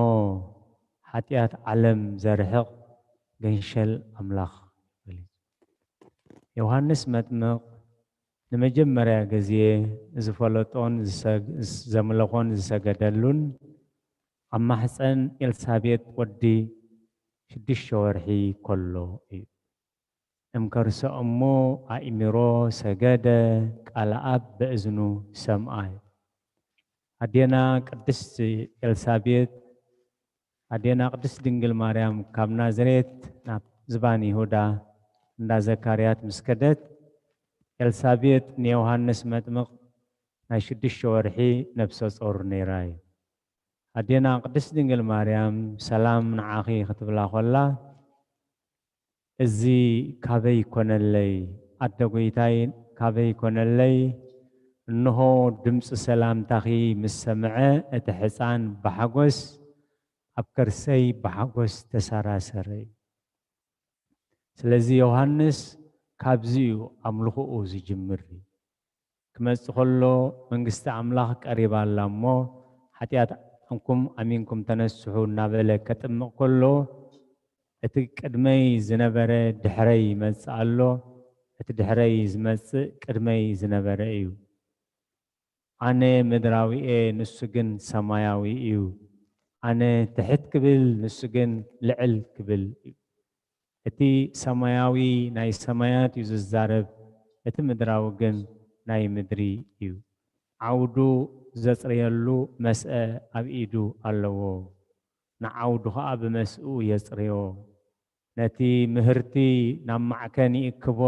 ሓጢኣት ዓለም ዘርሕቕ ገንሸል ኣምላኽ በለ። ዮሃንስ መጥምቕ ንመጀመርያ ግዜ ዝፈለጦን ዝሰግ-፣ ዘምለኾን ዝሰገደሉን ኣብ ማሕፀን ኤልሳቤጥ ወዲ ሽዱሽተ ወርሒ ከሎ እዩ። እምከርሶ እሞ ኣእሚሮ ሰገደ፣ ቃል ኣብ በእዝኑ ሰምኣ። ኣዴና ቅድስት ኤልሳቤጥ፣ ኣዴና ቅድስት ድንግል ማርያም ካብ ናዝሬት ናብ ዝባን ይሁዳ እንዳ ዘካርያት ምስ ከደት፣ ኤልሳቤጥ ንዮሃንስ መጥምቕ ናይ ሽዱሽተ ወርሒ ነብሰ ጾር ነይራ እዩ። ኣዴና ቅድስት ድንግል ማርያም ሰላም ንዓኺ ክትብላ ኾላ፣ እዚ ካበይ ኮነለይ? ኣደ ጎይታይ ካበይ ኮነለይ? እንሆ ድምፂ ሰላምታኺ ምስ ሰምዐ፣ እቲ ሕፃን ብሓጎስ ኣብ ከርሰይ ብሓጎስ ተሰራሰረ እዩ። ስለዚ ዮሃንስ ካብዚ እዩ ኣምልኾኡ ዝጅምር። ክመጽእ ከሎ መንግስቲ ኣምላኽ ቀሪባ ኣላ እሞ ሓጢኣትኩም ኣሚንኩም ተነስሑ እናበለ ከጥምቕ ከሎ እቲ ቅድመይ ዝነበረ ድሕረይ ይመጽእ ኣሎ፣ እቲ ድሕረይ ዝመጽእ ቅድመይ ዝነበረ እዩ። ኣነ ምድራዊ እየ፣ ንሱ ግን ሰማያዊ እዩ። ኣነ ትሕት ክብል፣ ንሱ ግን ልዕል ክብል እዩ። እቲ ሰማያዊ ናይ ሰማያት እዩ ዝዛረብ፣ እቲ ምድራዊ ግን ናይ ምድሪ እዩ። ዓውዱ ዘጽርየሉ መስአ ኣብ ኢዱ ኣለዎ፣ ንዓውዱ ኸኣ ብመስኡ የጽርዮ። ነቲ ምህርቲ ናብ ማዕከን ይእክቦ፣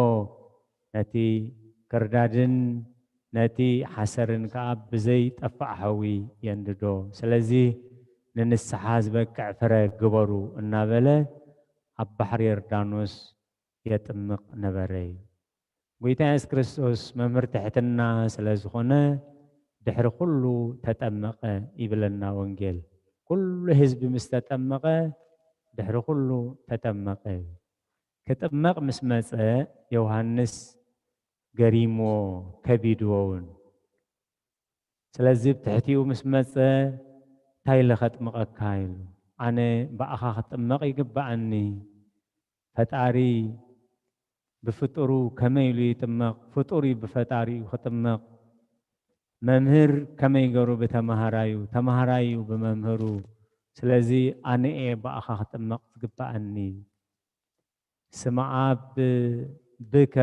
ነቲ ክርዳድን ነቲ ሓሰርን ከኣ ብዘይጠፍእ ሓዊ የንድዶ። ስለዚ ንንስሓ ዝበቅዕ ፍረ ግበሩ እናበለ ኣብ ባሕሪ ዮርዳኖስ የጥምቕ ነበረ እዩ። ጎይታ የሱስ ክርስቶስ መምህር ትሕትና ስለ ዝኾነ ድሕሪ ኩሉ ተጠመቐ ይብለና ወንጌል። ኩሉ ህዝቢ ምስ ተጠመቐ ድሕሪ ኩሉ ተጠመቐ። ክጥመቕ ምስ መጸ ዮሃንስ ገሪምዎ ከቢድዎ እውን። ስለዚ ብትሕቲኡ ምስ መጸ እንታይ ኢለ ኸጥምቐካ ኢሉ። ኣነ ብኣኻ ክጥመቕ ይግብኣኒ። ፈጣሪ ብፍጡሩ ከመይ ኢሉ ይጥመቕ? ፍጡር እዩ ብፈጣሪኡ ክጥመቕ። መምህር ከመይ ገሩ ብተምሃራዩ፣ ተምሃራዩ ብመምህሩ። ስለዚ ኣነ እየ ብኣኻ ክጥመቕ ዝግብኣኒ። ስመ ኣብ ብከ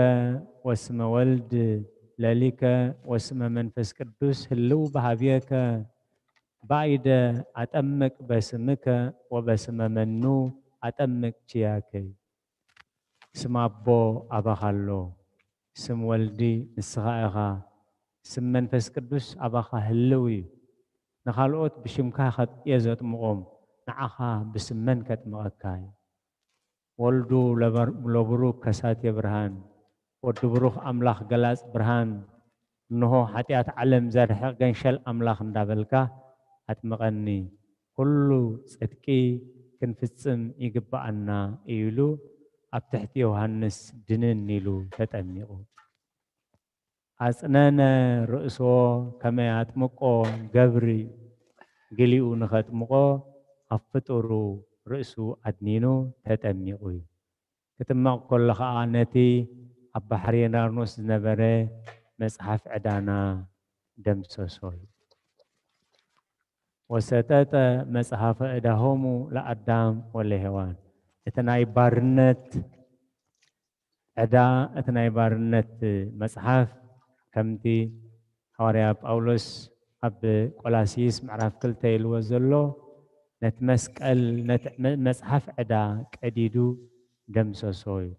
ወስመ ወልድ ለሊከ ወስመ መንፈስ ቅዱስ ህልው በሃብየከ ባይደ ኣጠምቅ በስምከ ወበስመ መኑ ኣጠምቅ ችያከ። ስም ኣቦ ኣባኻ ኣሎ፣ ስም ወልዲ ንስኻ ኢኻ፣ ስም መንፈስ ቅዱስ ኣባኻ ህልው እዩ። ንኻልኦት ብሽምካ ከ-፣ እየ ዘጥምቖም፣ ንዓኻ ብስም መን ከጥምቐካ እዩ? ወልዱ ለበር-፣ ለቡሩክ ከሳቴ ብርሃን፣ ወዲ ብሩኽ ኣምላኽ ገላጽ ብርሃን፣ እንሆ ሓጢኣት ዓለም ዘርሕቕ ገንሸል ኣምላኽ እንዳበልካ ኣጥምቐኒ፣ ኩሉ ጽድቂ ክንፍጽም ይግብኣና እዩ ኢሉ ኣብ ትሕቲ ዮሃንስ ድንን ኢሉ ተጠሚቑ። ኣጽነነ ርእሶ ከመ ያጥምቆ ገብር፣ ገሊኡ ንኸጥምቖ ኣብ ፍጡሩ ርእሱ ኣድኒኑ ተጠሚቑ እዩ። ክጥመቕ ከሎ ኸኣ ነቲ ኣብ ባሕሪ ዮርዳኖስ ዝነበረ መጽሓፍ ዕዳና ደምሰሶ እዩ። ወሰጠጠ መጽሓፈ ዕዳሆሙ ለኣዳም ወለሄዋን፣ እቲ ናይ ባርነት ዕዳ፣ እቲ ናይ ባርነት መጽሓፍ፣ ከምቲ ሃዋርያ ጳውሎስ ኣብ ቆላስይስ ምዕራፍ ክልተ ኢልዎ ዘሎ፣ ነቲ መስቀል፣ ነቲ መ-፣ መጽሓፍ ዕዳ ቀዲዱ ደምሰሶ እዩ።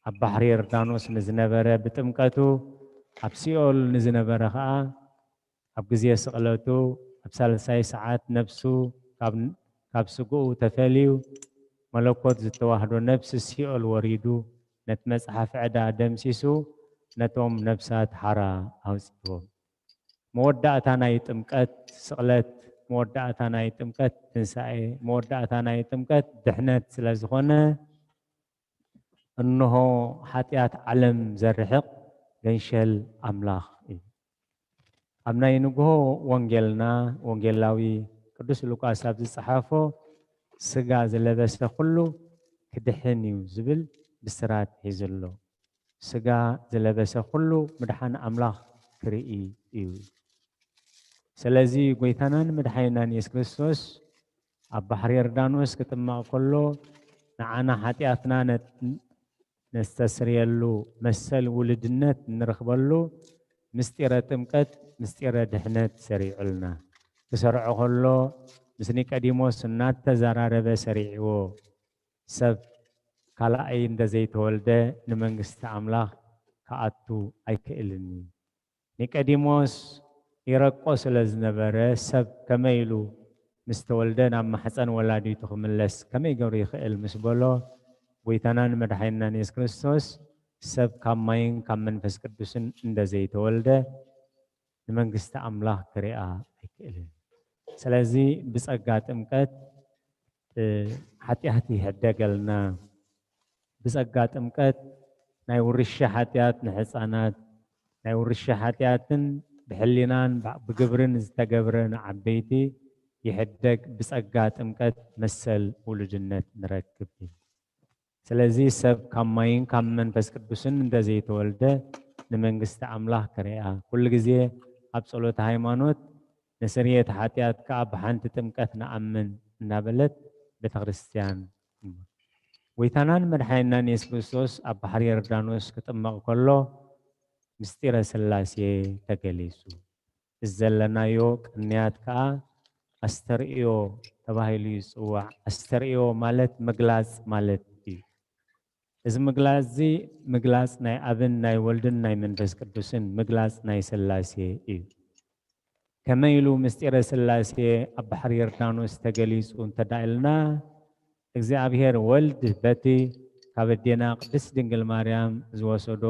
ኣብ ባሕሪ ዮርዳኖስ ንዝነበረ ብጥምቀቱ፣ ኣብ ሲኦል ንዝነበረ ኸኣ ኣብ ግዜ ስቕለቱ፣ ኣብ ሳልሳይ ሰዓት ነፍሱ ካብ፣ ካብ ስግኡ ተፈልዩ፣ መለኮት ዝተዋህዶ ነፍሲ ሲኦል ወሪዱ፣ ነቲ መጽሓፍ ዕዳ ደምሲሱ፣ ነቶም ነፍሳት ሓራ ኣውጺዎም። መወዳእታ ናይ ጥምቀት ስቕለት፣ መወዳእታ ናይ ጥምቀት ትንሳኤ፣ መወዳእታ ናይ ጥምቀት ድሕነት ስለ ዝኾነ፣ እንሆ ሓጢኣት ዓለም ዘርሕቕ ገንሸል ኣምላኽ እዩ። ኣብ ናይ ንግሆ ወንጌልና፣ ወንጌላዊ ቅዱስ ሉቃስ ኣብ ዝጸሓፎ፣ ስጋ ዝለበሰ ኩሉ ክድሕን እዩ ዝብል ብስራት ሒዙ ኣሎ። ስጋ ዝለበሰ ኩሉ ምድሓን ኣምላኽ ክርኢ እዩ። ስለዚ ጎይታናን መድሓኒናን የሱስ ክርስቶስ ኣብ ባሕሪ ዮርዳኖስ ክጥመቕ ከሎ፣ ንዓና ሓጢኣትና ነ-፣ ነስተስርየሉ፣ መሰል ውሉድነት እንረኽበሉ ምስጢረ ጥምቀት፣ ምስጢረ ድሕነት ሰሪዑልና። ክሰርዖ ከሎ ምስ ኒቀዲሞስ እናተዘራረበ ሰሪዕዎ። ሰብ ካልኣይ እንደ ዘይተወልደ ንመንግስቲ ኣምላኽ ክኣቱ ኣይክእልን እዩ። ኒቀዲሞስ ይረቆ ስለ ዝነበረ፣ ሰብ ከመይ ኢሉ ምስ ተወልደ ናብ ማሕፀን ወላዲቱ ክምለስ ከመይ ገይሩ ይኽእል ምስ በሎ፣ ጎይታናን መድሓኒናን የሱስ ክርስቶስ ሰብ ካብ ማይን ካብ መንፈስ ቅዱስን እንደ ዘይተወልደ፣ ንመንግስቲ ኣምላኽ ክሪኣ ኣይክእልን። ስለዚ ብጸጋ ጥምቀት ሓጢኣት ይሕደገልና። ብጸጋ ጥምቀት ናይ ውርሻ ሓጢኣት ንሕፃናት፣ ናይ ውርሻ ሓጢኣትን ብሕሊናን ብግብርን ዝተገብረ ንዓበይቲ ይሕደግ። ብጸጋ ጥምቀት መሰል ውሉድነት ንረክብ። ስለዚ ሰብ ካብ ማይን ካብ መንፈስ ቅዱስን እንተዘይተወልደ ንመንግስቲ ኣምላኽ ክርኣ። ኩሉ ግዜ ኣብ ጸሎተ ሃይማኖት ንስርየት ሓጢኣት ከኣ ብሓንቲ ጥምቀት ንኣምን እናበለት ቤተ ክርስቲያን። ጎይታናን መድሓኒናን የሱስ ክርስቶስ ኣብ ባሕሪ ዮርዳኖስ ክጥመቕ ከሎ ምስጢረ ስላሴ ተገሊጹ። እዚ ዘለናዮ ቅንያት ከኣ ኣስተርእዮ ተባሂሉ ይጽዋዕ። ኣስተርእዮ ማለት ምግላጽ ማለት እዩ። እዚ ምግላጽ እዚ ምግላጽ ናይ ኣብን ናይ ወልድን ናይ መንፈስ ቅዱስን ምግላጽ ናይ ስላሴ እዩ። ከመይ ኢሉ ምስጢረ ስላሴ ኣብ ባሕሪ ዮርዳኖስ ተገሊጹ እንተዳ ኢልና እግዚኣብሔር ወልድ በቲ ካብ ኣዴና ቅድስት ድንግል ማርያም ዝወሰዶ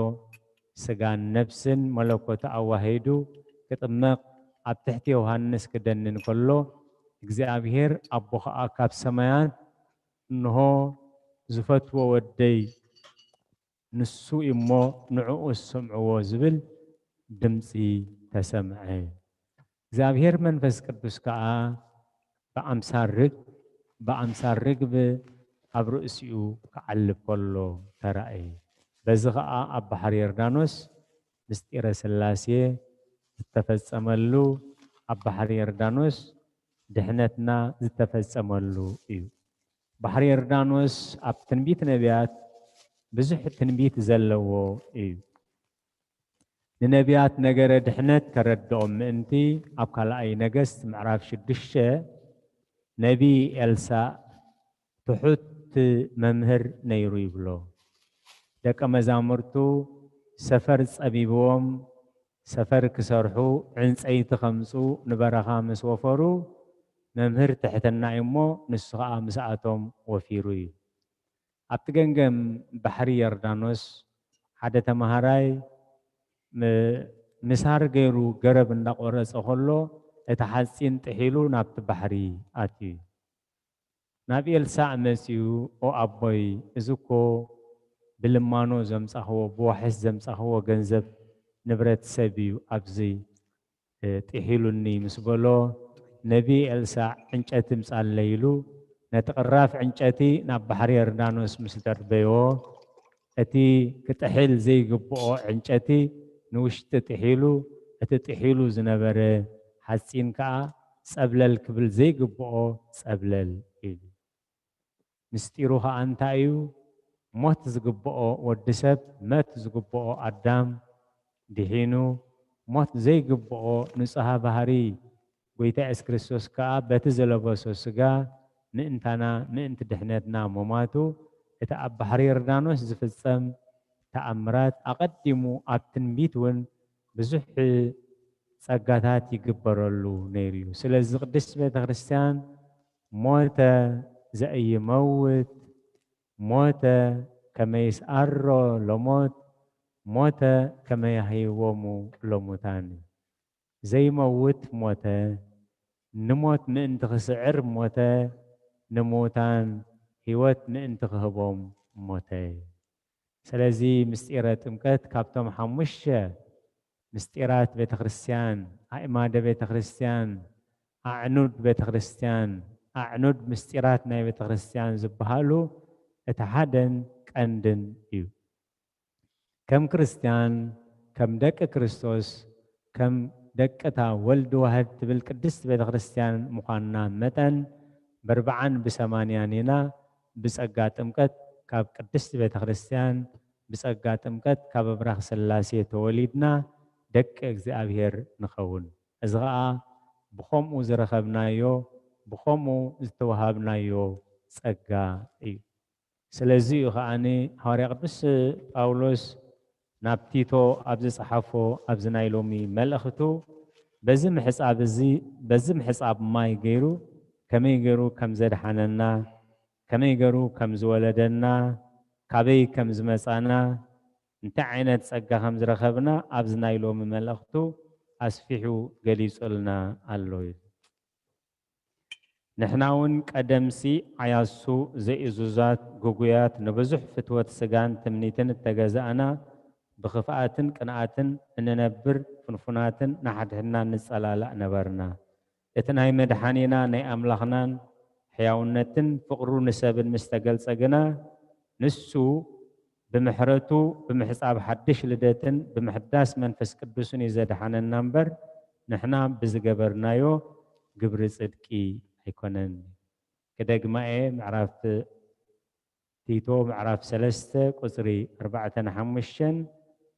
ስጋን ነፍስን መለኮት ኣዋሂዱ ክጥመቕ ኣብ ትሕቲ ዮሃንስ ክደንን ከሎ እግዚኣብሔር ኣቦ ኸኣ ካብ ሰማያት እንሆ ዝፈትዎ ወደይ ንሱ እሞ ንዕኡ ስምዕዎ ዝብል ድምፂ ተሰምዐ። እግዚኣብሔር መንፈስ ቅዱስ ከኣ ብኣምሳል ርግ ብኣምሳል ርግብ ኣብ ርእሲኡ ክዓልብ ከሎ ተራእየ። በዚ ኸኣ ኣብ ባሕሪ ዮርዳኖስ ምስጢረ ስላሴ ዝተፈጸመሉ፣ ኣብ ባሕሪ ዮርዳኖስ ድሕነትና ዝተፈጸመሉ እዩ። ባሕሪ ዮርዳኖስ ኣብ ትንቢት ነቢያት ብዙሕ ትንቢት ዘለዎ እዩ። ንነቢያት ነገረ ድሕነት ከረድኦም ምእንቲ ኣብ ካልኣይ ነገስት ምዕራፍ ሽዱሽተ ነቢ ኤልሳእ ትሑት መምህር ነይሩ ይብሎ። ደቀ መዛሙርቱ ሰፈር ጸቢብዎም ሰፈር ክሰርሑ ዕንጸይቲ ከምጹ ንበረኻ ምስ ወፈሩ መምህር ትሕትና እዩ እሞ ንሱ ኸኣ ምስኣቶም ወፊሩ እዩ። ኣብቲ ገምገም ባሕሪ ዮርዳኖስ ሓደ ተማሃራይ ምሳር ገይሩ ገረብ እንዳቆረጸ ከሎ እቲ ሓጺን ጥሒሉ ናብቲ ባሕሪ ኣትዩ። ናብ ኤልሳዕ መጺኡ ኦ ኣቦይ እዚ እኮ ብልማኖ ዘምጻኽዎ ብዋሕስ ዘምጻኽዎ ገንዘብ ንብረት ሰብ እዩ ኣብዚ ጥሒሉኒ ምስ በሎ ነቢ ኤልሳዕ ዕንጨቲ ምጻለይ ኢሉ ነቲ ቅራፍ ዕንጨቲ ናብ ባሕሪ ዮርዳኖስ ምስ ደርበዮ እቲ ክጥሕል ዘይግብኦ ዕንጨቲ ንውሽጢ ጥሒሉ እቲ ጥሒሉ ዝነበረ ሓጺን ከኣ ጸብለል ክብል ዘይግብኦ ጸብለል ኢሉ። ምስጢሩ ኸኣ እንታይ እዩ? ሞት ዝግብኦ ወዲ ሰብ መት ዝግብኦ ኣዳም ድሒኑ ሞት ዘይግብኦ ንጹሃ ባህሪ ጎይታ የሱስ ክርስቶስ ከኣ በቲ ዝለበሶ ስጋ ምእንታና ምእንቲ ድሕነትና ምሟቱ እቲ ኣብ ባሕሪ ዮርዳኖስ ዝፍጸም ተኣምራት ኣቐዲሙ ኣብ ትንቢት እውን ብዙሕ ጸጋታት ይግበረሉ ነይሩ እዩ። ስለዚ ቅድስቲ ቤተ ክርስቲያን ሞተ ዘኢይመውት ሞተ ከመይስኣሮ ለሞት ሞተ ከመያህይዎሙ ለሙታን ዘይመውት ሞተ ንሞት ምእንቲ ክስዕር ሞተ ንምውታን ህይወት ምእንቲ ክህቦም ሞተ። ስለዚ ምስጢረ ጥምቀት ካብቶም ሓሙሽተ ምስጢራት ቤተ ክርስቲያን ኣእማደ ቤተ ክርስቲያን ኣዕኑድ ቤተ ክርስቲያን ኣዕኑድ ምስጢራት ናይ ቤተ ክርስቲያን ዝበሃሉ እቲ ሓደን ቀንድን እዩ። ከም ክርስቲያን ከም ደቂ ክርስቶስ ከም ደቅታ ወልድ ዋህድ ትብል ቅድስቲ ቤተ ክርስቲያን ምዃንና መጠን በርብዓን ብሰማንያን ኢና ብጸጋ ጥምቀት ካብ ቅድስቲ ቤተ ክርስቲያን ብጸጋ ጥምቀት ካብ ኣብራኽ ስላሴ ተወሊድና ደቂ እግዚኣብሔር ንኸውን። እዚ ኸኣ ብኸምኡ ዝረኸብናዮ ብኸምኡ ዝተዋሃብናዮ ጸጋ እዩ። ስለዚ እዩ ከኣ ሃዋርያ ቅዱስ ጳውሎስ ናብ ቲቶ ኣብ ዝጸሓፎ ኣብዚ ናይ ሎሚ መልእኽቱ በዚ ምሕጻብ እዚ በዚ ምሕጻብ ማይ ገይሩ ከመይ ገይሩ ከም ዘድሓነና ከመይ ገይሩ ከም ዝወለደና ካበይ ከም ዝመጻና እንታይ ዓይነት ጸጋ ከም ዝረኸብና ኣብዚ ናይ ሎሚ መልእኽቱ ኣስፊሑ ገሊጹልና ኣሎ። ንሕና እውን ቀደምሲ ዓያሱ፣ ዘይእዙዛት፣ ግጉያት፣ ንብዙሕ ፍትወት ስጋን ትምኒትን እተገዛእና፣ ብኽፍኣትን ቅንኣትን እንነብር፣ ፍንፉናትን ንሓድሕድና ንጸላላእ ነበርና። እቲ ናይ መድሓኒና ናይ ኣምላኽናን ሕያውነትን ፍቕሩ ንሰብን ምስ ተገልጸ ግና፣ ንሱ ብምሕረቱ ብምሕጻብ ሓድሽ ልደትን ብምሕዳስ መንፈስ ቅዱስን እዩ ዘድሓነና እምበር፣ ንሕና ብዝገበርናዮ ግብሪ ጽድቂ ኣይኮነን። ክደግማ እየ፣ ምዕራፍ ቲቶ ምዕራፍ ሰለስተ ቁጽሪ ኣርባዕተን ሓሙሽተን፣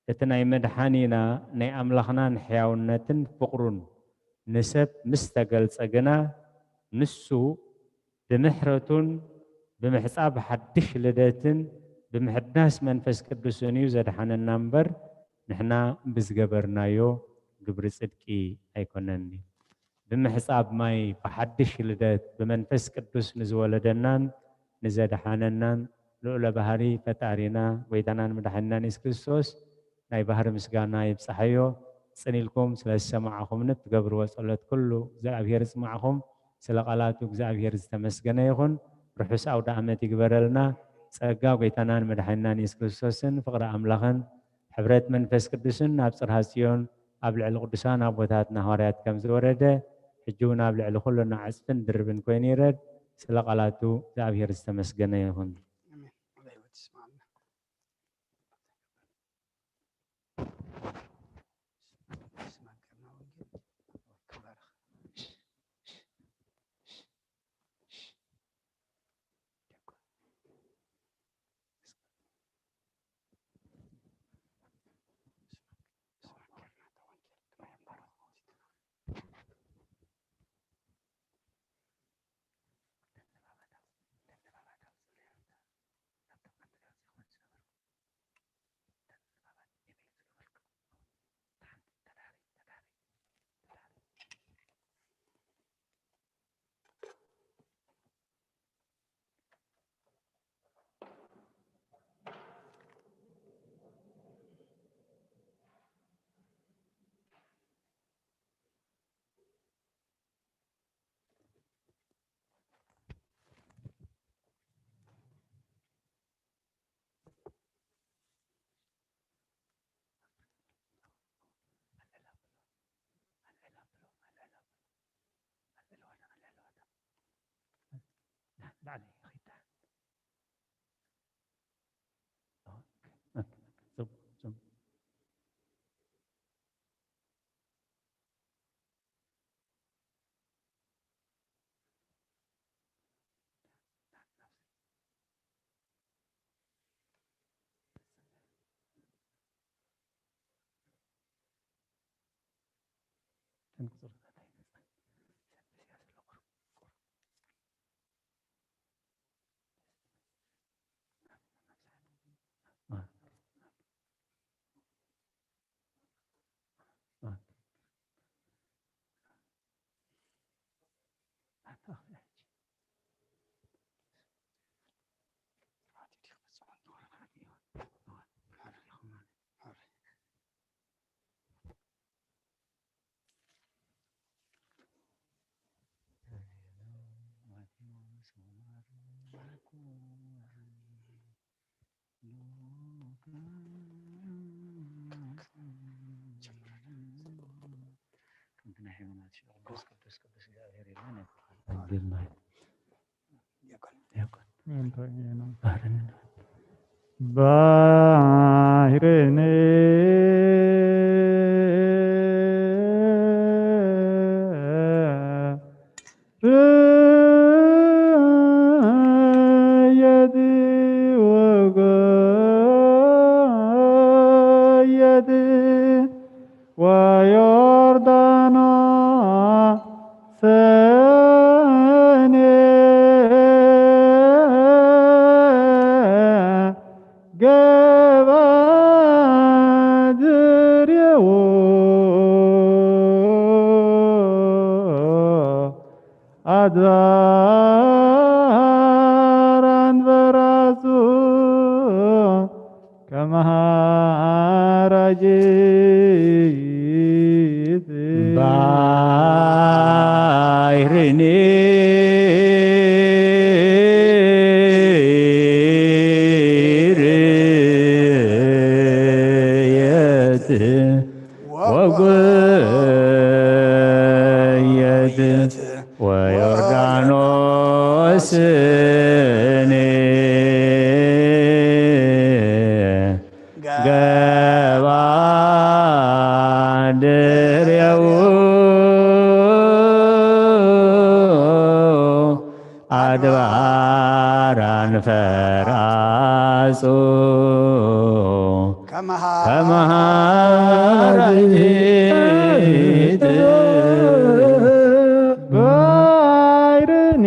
እቲ ናይ መድሓኒና ናይ ኣምላኽናን ሕያውነትን ፍቕሩን ንሰብ ምስ ተገልጸ ግና፣ ንሱ ብምሕረቱን ብምሕጻብ ሓድሽ ልደትን ብምሕዳስ መንፈስ ቅዱስን እዩ ዘድሓነና እምበር፣ ንሕና ብዝገበርናዮ ግብሪ ጽድቂ ኣይኮነን። ብምሕጻብ ማይ ብሓድሽ ልደት ብመንፈስ ቅዱስ ንዝወለደናን ንዘድሓነናን ልዑለ ባህሪ ፈጣሪና ጎይታናን መድሓኒናን የሱስ ክርስቶስ ናይ ባህሪ ምስጋና ይብጻሓዮ። ጽን ኢልኩም ስለ ዝሰማዕኹምኒ እትገብርዎ ጸሎት ኩሉ እግዚኣብሔር ይስማዕኹም። ስለ ቃላቱ እግዚኣብሔር ዝተመስገነ ይኹን። ርሑስ ኣውደ ዓመት ይግበረልና። ጸጋ ጎይታናን መድሓኒናን የሱስ ክርስቶስን ፍቕሪ ኣምላኽን ሕብረት መንፈስ ቅዱስን ኣብ ጽርሃ ጽዮን ኣብ ልዕሊ ቅዱሳን ኣቦታትና ሃዋርያት ከም ዝወረደ፣ ሕጂ እውን ኣብ ልዕሊ ኩልና ዕጽፍን ድርብን ኮይኑ ይረድ። ስለ ቃላቱ እግዚኣብሔር ዝተመስገነ ይኹን። ኣሜን። ወላ ህይወት ይስማዕና። ከምቲ ናይ ሃይማኖት ሽዑ ቅዱስ ቅዱስ ቅዱስ እግዚኣብሔር ኢልና ነብርሃሉ። ኣንተ ነው። ባህርን ርእየት ወጎየት ወዮርዳኖስ ሰኔ ገባ ዝርየዎ ኣድባራን በራሱ ከመሃራጅት ባሕርኒ ርእየት ወጎየት ወዮርዳኖስኒ ገባ ድሬው ኣድባራን ፈራጹ ከመሃ ከመሃ ራጊት ባሕርኒ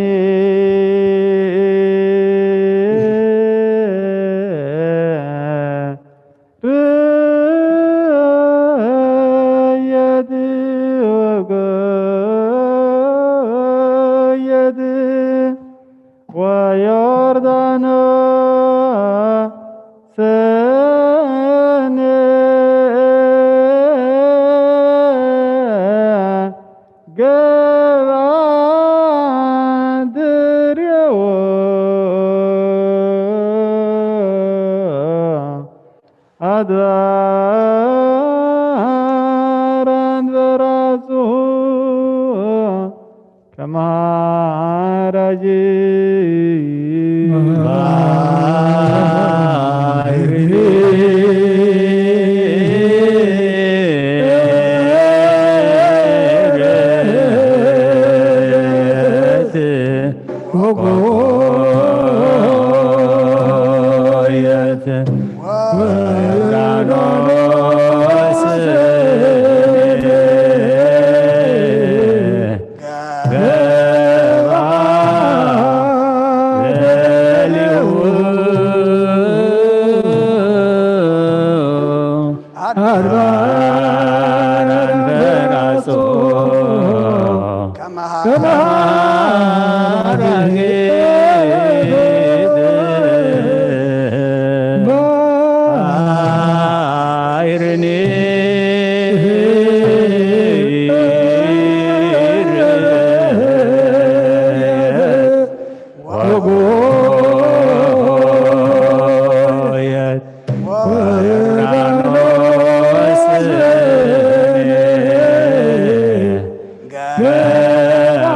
ርእየት ወጎየት ወዮርዳኖስ ሰኔ ገባ ድሬዎ ኣድባራን በራጹ ከማራጂ ባሕሪ ወቆየት ወዮርዳኖስ ገባ ለሊሁ አድባራን በራሶ ከመሃ ከመሃ ዳግት ባሕርኒ ወጎየት ወዮርዳኖስ ገባ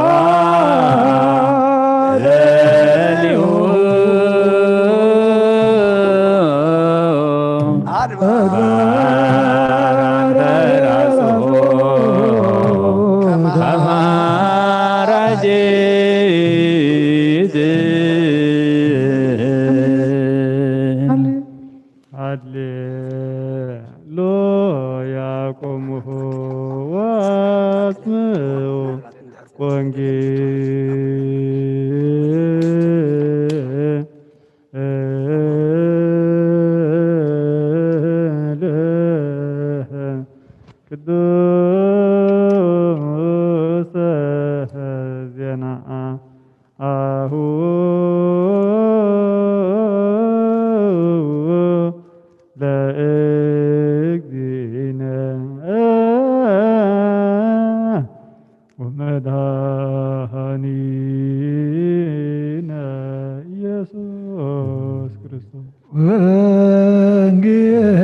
ለሊሁ አድባራን በራሶ ከመሃ ራጊት ሃሌሉያ ቆምሁ ወአስምዑ ወንጌል ቅዱሰ ዜና አሁ ለእግዚእነ ወመድኃኒነ ኢየሱስ ክርስቶስ። ወንጌል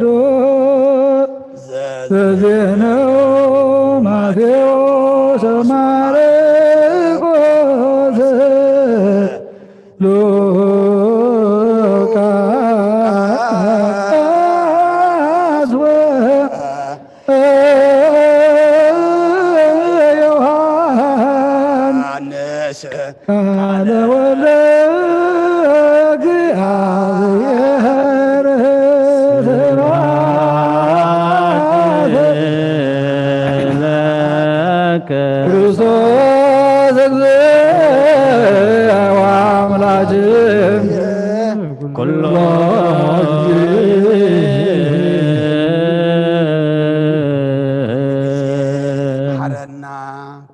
ቅዱስ ዘዜነው ማቴዎስ ማርቆስ ሉቃስ ወዮሐንስ ቃለ ወልድ ኩሎ መሓረና፣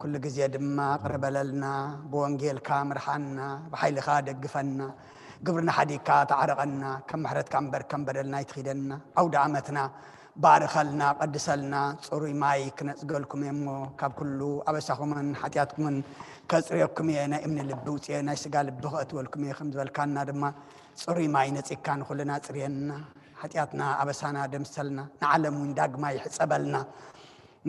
ኩሉ ግዜ ድማ ቅርበለልና፣ ብወንጌልካ ምርሓና፣ ብሓይልኻ ደግፈና፣ ግብርና ሓዲግካ ተዓረቐና፣ ከም ምሕረትካ እምበር ከም በደልና ኣይትኺደና። ኣውደ ዓመትና ባርኸልና፣ ቀድሰልና፣ ጽሩይ ማይ ክነጽገልኩም እየ እሞ፣ ካብ ኩሉ ኣበሳኹምን ሓጢኣትኩምን ከጽርየኩም እየ፣ ናይ እምኒ ልቢ ውጽኤ፣ ናይ ስጋ ልቢ ከእትወልኩም እየ ከም ዝበልካና ድማ፣ ጽሩይ ማይ ነጺግካ ንኹልና ጽርየና፣ ሓጢኣትና ኣበሳና ደምሰልና፣ ንዓለም እውን ዳግማይ ሕጸበልና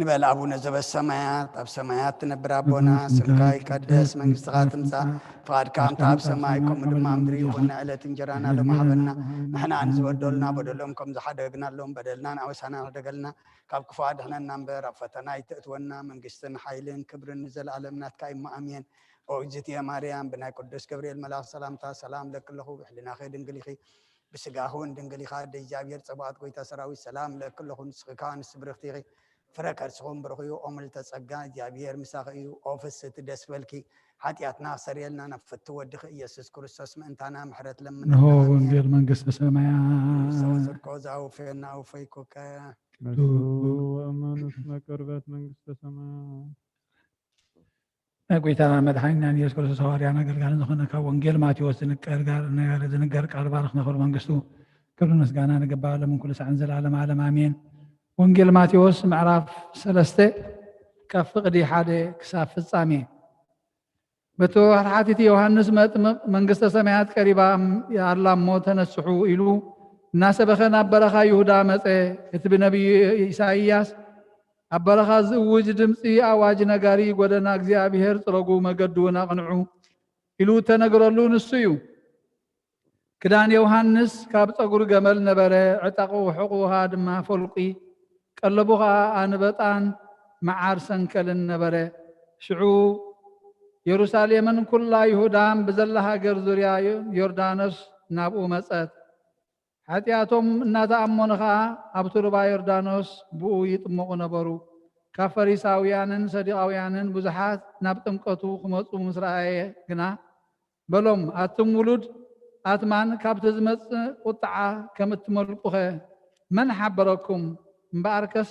ንበል። ኣቡነ ዘበሰማያት፣ ኣብ ሰማያት ትነብር ኣቦና፣ ስምካ ይቀደስ፣ መንግስትኻ ትምጻእ፣ ፍቓድካ ከምቲ ኣብ ሰማይ ከምኡ ድማ ኣብ ምድሪ ይኹን። ዕለት እንጀራና ሎሚ ሃበና፣ ንሕና ንዝበደሉና በደሎም ከም ዝሓደግናሎም በደልና ንኣበሳና ንሕደገልና፣ ካብ ክፉእ ኣድሕነና እምበር ኣብ ፈተና ኣይተእትወና፣ መንግስትን ሓይልን ክብርን ንዘለኣለም ናትካ እዩ እሞ ኣሜን። ኦ እግዝእትየ ማርያም፣ ብናይ ቅዱስ ገብርኤል መልኣኽ ሰላምታ ሰላም እለኪ ኣለኹ፣ ብሕልናኺ ድንግል ኢኺ፣ ብስጋኺ እውን ድንግል ኢኻ፣ ኣደ እግዚኣብሔር ጸባኦት ጎይታ ሰራዊት ሰላም እለኪ ኣለኹ፣ ንስኺ ከኣ ኣንስቲ ብርኽቲ ኢኺ፣ ፍረ ከርስኺ እውን ብሩኽ እዩ፣ ኦ ምልዕተ ጸጋ እግዚኣብሔር ምሳኺ እዩ፣ ኦ ፍስህቲ ደስ በልኪ፣ ሓጢኣትና ክሰርየልና ናብ ፍትው ወድኺ ኢየሱስ ክርስቶስ ምእንታና ምሕረት ለምነልና። እንሆ ኣሜን። ወንጌል መንግስተ ሰማያት። ክርስቶስ እኮ ዘውፌና ኣውፈይኩከ። መሱ ወእመኑ እስመ ቀርበት መንግስተ ሰማያት። ናይ ጎይታና መድሓኒናን ኢየሱስ ክርስቶስ ሃዋርያን ኣገልጋልን ዝኾነ ካብ ወንጌል ማቴዎስ ዝንገር ጋር- ነገር ዝንገር ቃል ባርኽ ነኽብር መንግስቱ ክብሪ ምስጋና ንግባእ ሎምን ኩሉ ሳዕን ዘላለም ዓለም ኣሜን። ወንጌል ማቴዎስ ምዕራፍ ሰለስተ ካብ ፍቕዲ ሓደ ክሳብ ፍጻሜ። በቲ ወርሓቲቲ ዮሃንስ መጥምቕ መንግስተ ሰማያት ቀሪባ ኣላ እሞ ተነስሑ ኢሉ እናሰበኸ ናብ በረኻ ይሁዳ መጸ። እቲ ብነቢዩ ኢሳይያስ ኣብ በረኻ ዝእውጅ ድምፂ ኣዋጅ ነጋሪ ጎደና እግዚኣብሔር ጽረጉ መገዱ እውን ኣቕንዑ ኢሉ እተነግረሉ ንሱ እዩ። ክዳን ዮሃንስ ካብ ጸጉሪ ገመል ነበረ፣ ዕጣቕ ውሕቑ ኸኣ ድማ ፈልቂ፣ ቀለቡ ኸኣ ኣንበጣን መዓር ሰንከልን ነበረ። ሽዑ የሩሳሌምን ኩላ ይሁዳን ብዘላ ሃገር ዙርያ ዮርዳኖስ ናብኡ መጸት። ሓጢኣቶም እናተኣመኑ ኸኣ ኣብቲ ሩባ ዮርዳኖስ ብኡ ይጥመቑ ነበሩ። ካብ ፈሪሳውያንን ሰዱቃውያንን ብዙሓት ናብ ጥምቀቱ ክመጹ ምስ ረኣየ ግና፣ በሎም፣ ኣቱም ውሉድ ኣትማን፣ ካብቲ ዝመጽእ ቁጥዓ ከም እትመልቁኸ መን ሓበረኩም? እምበኣርከስ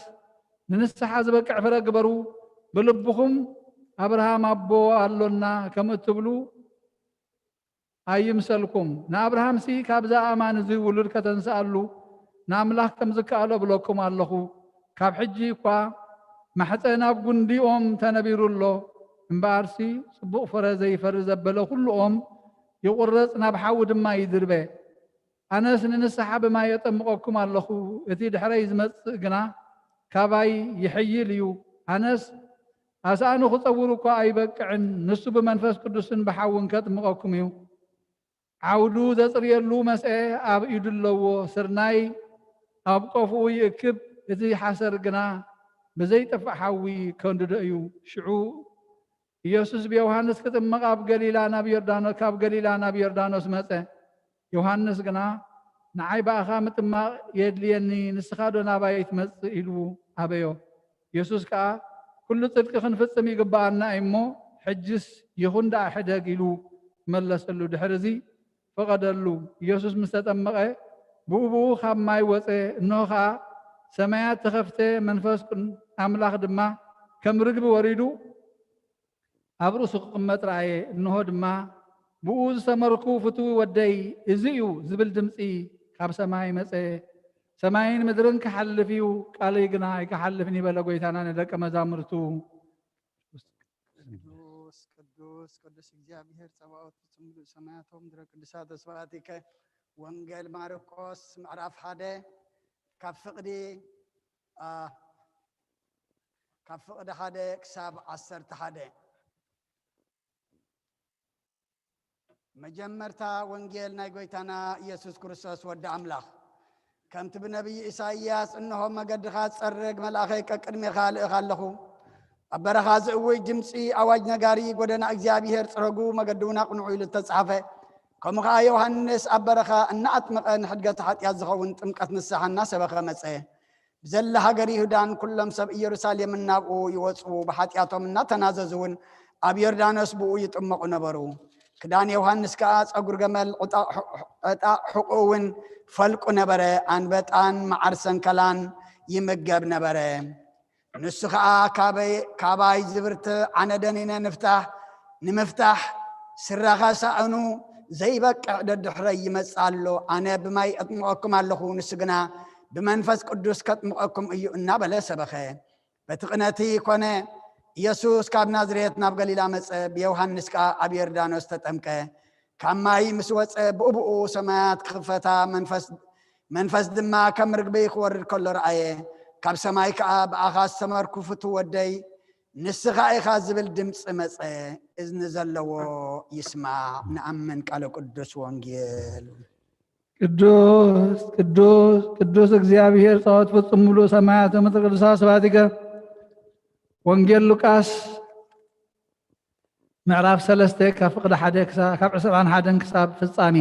ንንስሓ ዝበቅዕ ፍረ ግበሩ። ብልብኹም ኣብርሃም ኣቦ ኣሎና ከም እትብሉ ኣይምሰልኩም። ንኣብርሃምሲ ካብዚ ኣእማን እዚ ውሉድ ከተንስኣሉ ንኣምላኽ ከም ዝከኣሎ እብለኩም ኣለኹ። ካብ ሕጂ እኳ ማሕፀን ኣብ ጉንዲ ኦም ተነቢሩ ኣሎ። እምበኣርሲ ጽቡቕ ፍረ ዘይፈሪ ዘበለ ኩሉ ኦም ይቑረጽ፣ ናብ ሓዊ ድማ ይድርበ። ኣነስ ንንስሓ ብማይ የጠምቐኩም ኣለኹ፣ እቲ ድሕረይ ዝመጽእ ግና ካባይ ይሕይል እዩ። ኣነስ ኣስኣኑ ክጸውር እኳ ኣይበቅዕን፣ ንሱ ብመንፈስ ቅዱስን ብሓውን ከጥምቐኩም እዩ። ዓውዱ ዘጽርየሉ መስአ ኣብ ኢዱ ኣለዎ፣ ስርናይ ኣብ ቆፍኡ ይእክብ፣ እቲ ሓሰር ግና ብዘይጠፍእ ሓዊ ከንድዶ እዩ። ሽዑ ኢየሱስ ብዮሃንስ ክጥመቕ ኣብ ገሊላ ናብ ዮርዳኖስ፣ ካብ ገሊላ ናብ ዮርዳኖስ መጸ። ዮሃንስ ግና፣ "ንዓይ ብኣኻ ምጥማቕ የድልየኒ፣ ንስኻ ዶ ናባይ ትመጽእ?" ኢሉ ኣበዮ። ኢየሱስ ከኣ፣ "ኩሉ ጽድቂ ክንፍጽም ይግብኣና እዩ እሞ፣ ሕጅስ ይኹን ደኣ ሕደግ" ኢሉ መለሰሉ። ድሕርዚ ፈቐደሉ። ኢየሱስ ምስ ተጠመቐ፣ ብኡ ብኡ ካብ ማይ ወጸ። እንሆ ኸኣ ሰማያት ተኸፍተ፣ መንፈስ ቅን-፣ ኣምላኽ ድማ ከም ርግቢ ወሪዱ ኣብ ርእሱ ክቕመጥ ረኣየ። እንሆ ድማ፣ "ብኡ ዝሰመርኩ ፍቱዊ ወደይ እዚ እዩ" ዝብል ድምጺ ካብ ሰማይ መጸ። "ሰማይን ምድርን ክሓልፍ እዩ፣ ቃለይ ግና ኣይክሓልፍን" ይበለ ጎይታና ንደቀ መዛሙርቱ። ቅዱስ፣ ቅዱስ፣ ቅዱስ እግዚኣብሔር ጸባኦት ፍጹም ምሉእ ሰማያት ወምድረ ቅዱሳት ተስፋኣቲከ። ወንጌል ማርቆስ ምዕራፍ ሓደ ካብ ፍቕዲ፣ ኣ፣ ካብ ፍቕዲ ሓደ ክሳብ ዓሰርተ ሓደ። መጀመርታ ወንጌል ናይ ጎይታና ኢየሱስ ክርስቶስ ወዲ ኣምላኽ። ከምቲ ብነቢይ ኢሳይያስ፣ "እንሆ መገድኻ ዝጸርግ መልኣኸይ ቀቅድሜኻ እልእኽ ኣለኹ፣ ኣብ በረኻ ዝእውጅ ድምጺ ኣዋጅ ነጋሪ፣ ጎደና እግዚኣብሔር ጽረጉ፣ መገዲ እውን ኣቕንዑ" ኢሉ እተጻሕፈ። ከምኡ ኸኣ ዮሃንስ ኣብ በረኻ እናኣጥመቐ ንሕድገት ሓጢኣት ዝኸውን ጥምቀት ንስሓ እናሰበኸ መጸ። ብዘላ ሃገር ይሁዳን ኩሎም ሰብ ኢየሩሳሌምን ናብኡ ይወጽኡ፣ ብሓጢኣቶም እናተናዘዙ እውን ኣብ ዮርዳኖስ ብኡ ይጥመቑ ነበሩ። ክዳን ዮሃንስ ከኣ ጸጉሪ ገመል፣ ዕጣቕ ሑ-፣ ዕጣቕ ሕቑኡ እውን ፈልቁ ነበረ። ኣንበጣን መዓር ሰንከላን ይምገብ ነበረ። ንሱ ኸኣ፣ "ካበይ-፣ ካባይ ዝብርትዕ ኣነ ደኒነ ንፍታሕ፣ ንምፍታሕ ስረኻ ሳእኑ ዘይበቅዕ ደድሕረይ ይመጽእ ኣሎ። ኣነ ብማይ እጥምቐኩም ኣለኹ፣ ንሱ ግና ብመንፈስ ቅዱስ ከጥምቐኩም እዩ" እናበለ ሰበኸ። በቲ ቅነቲ ኮነ። ኢየሱስ ካብ ናዝሬት ናብ ገሊላ መጸ፣ ብዮሃንስ ከኣ ኣብ ዮርዳኖስ ተጠምቀ። ካብ ማይ ምስ ወጸ፣ ብኡብኡ ሰማያት ክኽፈታ፣ መንፈስ፣ መንፈስ ድማ ከም ርግቢ ክወርድ ከሎ ረኣየ። ካብ ሰማይ ከኣ፣ "ብኣኻ ዝተመርኩ ፍቱው ወደይ፣ ንስኻ ኢኻ" ዝብል ድምጺ መጸ። እዝኒ ዘለዎ ይስማዕ። ንኣምን። ቃለ ቅዱስ ወንጌል። ቅዱስ፣ ቅዱስ፣ ቅዱስ እግዚኣብሔር ጸባኦት ፍጹም ምሉእ ሰማያት ምድሪ ቅዱሳት ስብሐቲከ። ወንጌል ሉቃስ ምዕራፍ ሰለስተ ካብ ፍቕዲ ሓደ ክሳ-፣ ካብ ዕስራን ሓደን ክሳብ ፍጻሜ።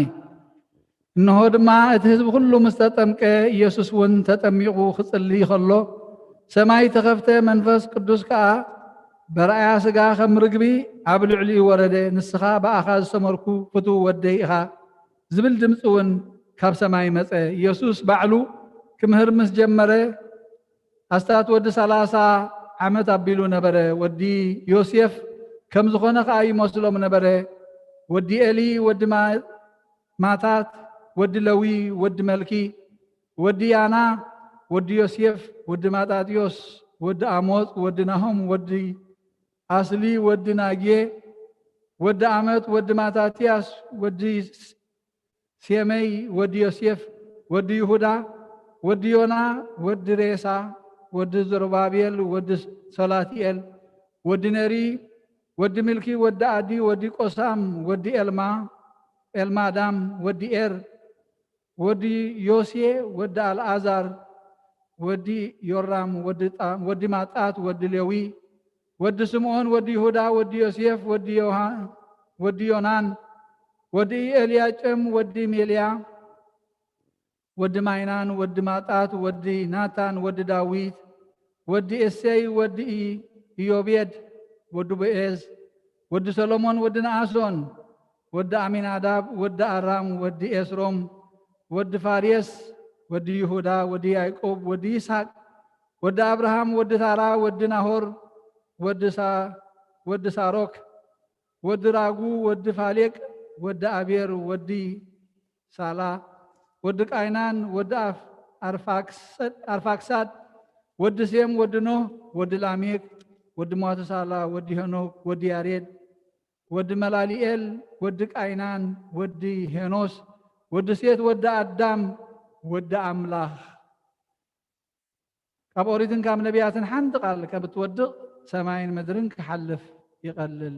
እንሆ ድማ እቲ ህዝቢ ኩሉ ምስ ተጠምቀ፣ ኢየሱስ እውን ተጠሚቑ ክጽሊ ከሎ፣ ሰማይ ተኸፍተ፣ መንፈስ ቅዱስ ከኣ በርኣያ ስጋ ከም ርግቢ ኣብ ልዕሊኡ ወረደ። "ንስኻ ብኣኻ ዝተመርኩ ፍቱው ወደይ ኢኻ" ዝብል ድምጺ እውን ካብ ሰማይ መጸ። ኢየሱስ ባዕሉ ክምህር ምስ ጀመረ፣ ኣስታት ወዲ ሰላሳ ዓመት ኣቢሉ ነበረ። ወዲ ዮሴፍ ከም ዝኾነ ከኣ ይመስሎም ነበረ። ወዲ ኤሊ፣ ወዲ ማ-፣ ማታት፣ ወዲ ለዊ፣ ወዲ መልኪ፣ ወዲ ያና፣ ወዲ ዮሴፍ፣ ወዲ ማጣጥዮስ፣ ወዲ ኣሞጽ፣ ወዲ ናሆም፣ ወዲ ኣስሊ፣ ወዲ ናጌ፣ ወዲ ኣመት፣ ወዲ ማታትያስ፣ ወዲ ስ-፣ ሴመይ፣ ወዲ ዮሴፍ፣ ወዲ ይሁዳ፣ ወዲ ዮና፣ ወዲ ሬሳ፣ ወዲ ዘሩባቤል፣ ወዲ ሰላትኤል፣ ወዲ ነሪ፣ ወዲ ሚልኪ፣ ወዲ ኣዲ፣ ወዲ ቆሳም፣ ወዲ ኤልማ፣ ኤልማዳም፣ ወዲ ኤር፣ ወዲ ዮሴ፣ ወዲ ኣልኣዛር፣ ወዲ ዮራም፣ ወዲ ጣ-፣ ወዲ ማጣት፣ ወዲ ሌዊ፣ ወዲ ስምዖን፣ ወዲ ይሁዳ፣ ወዲ ዮሴፍ፣ ወዲ ዮሃ-፣ ወዲ ዮናን፣ ወዲ ኤልያቄም፣ ወዲ ሜልያ፣ ወዲ ማይናን፣ ወዲ ማጣት፣ ወዲ ናታን፣ ወዲ ዳዊት፣ ወዲ እሴይ፣ ወዲ ኢ-፣ ኢዮቤድ፣ ወዲ ቦኤዝ፣ ወዲ ሰሎሞን፣ ወዲ ነኣሶን፣ ወዲ ኣሚናዳብ፣ ወዲ ኣራም፣ ወዲ ኤስሮም፣ ወዲ ፋሬስ፣ ወዲ ይሁዳ፣ ወዲ ያዕቆብ፣ ወዲ ይስሐቅ፣ ወዲ ኣብርሃም፣ ወዲ ታራ፣ ወዲ ናሆር፣ ወዲ ሳ-፣ ወዲ ሳሮክ፣ ወዲ ራጉ፣ ወዲ ፋሌቅ፣ ወዲ ኣቤር፣ ወዲ ሳላ፣ ወዲ ቃይናን፣ ወዲ ኣፍ-፣ ኣርፋክሰ-፣ ኣርፋክሳድ፣ ወዲ ሴም፣ ወዲ ኖህ፣ ወዲ ላሜክ፣ ወዲ ማቱሳላ፣ ወዲ ሄኖክ፣ ወዲ ያሬድ፣ ወዲ መላሊኤል፣ ወዲ ቃይናን፣ ወዲ ሄኖስ፣ ወዲ ሴት፣ ወዲ ኣዳም፣ ወዲ ኣምላኽ። ካብ ኦሪትን ካብ ነቢያትን ሓንቲ ቃል ካብ እትወድቕ ሰማይን ምድርን ክሓልፍ ይቐልል።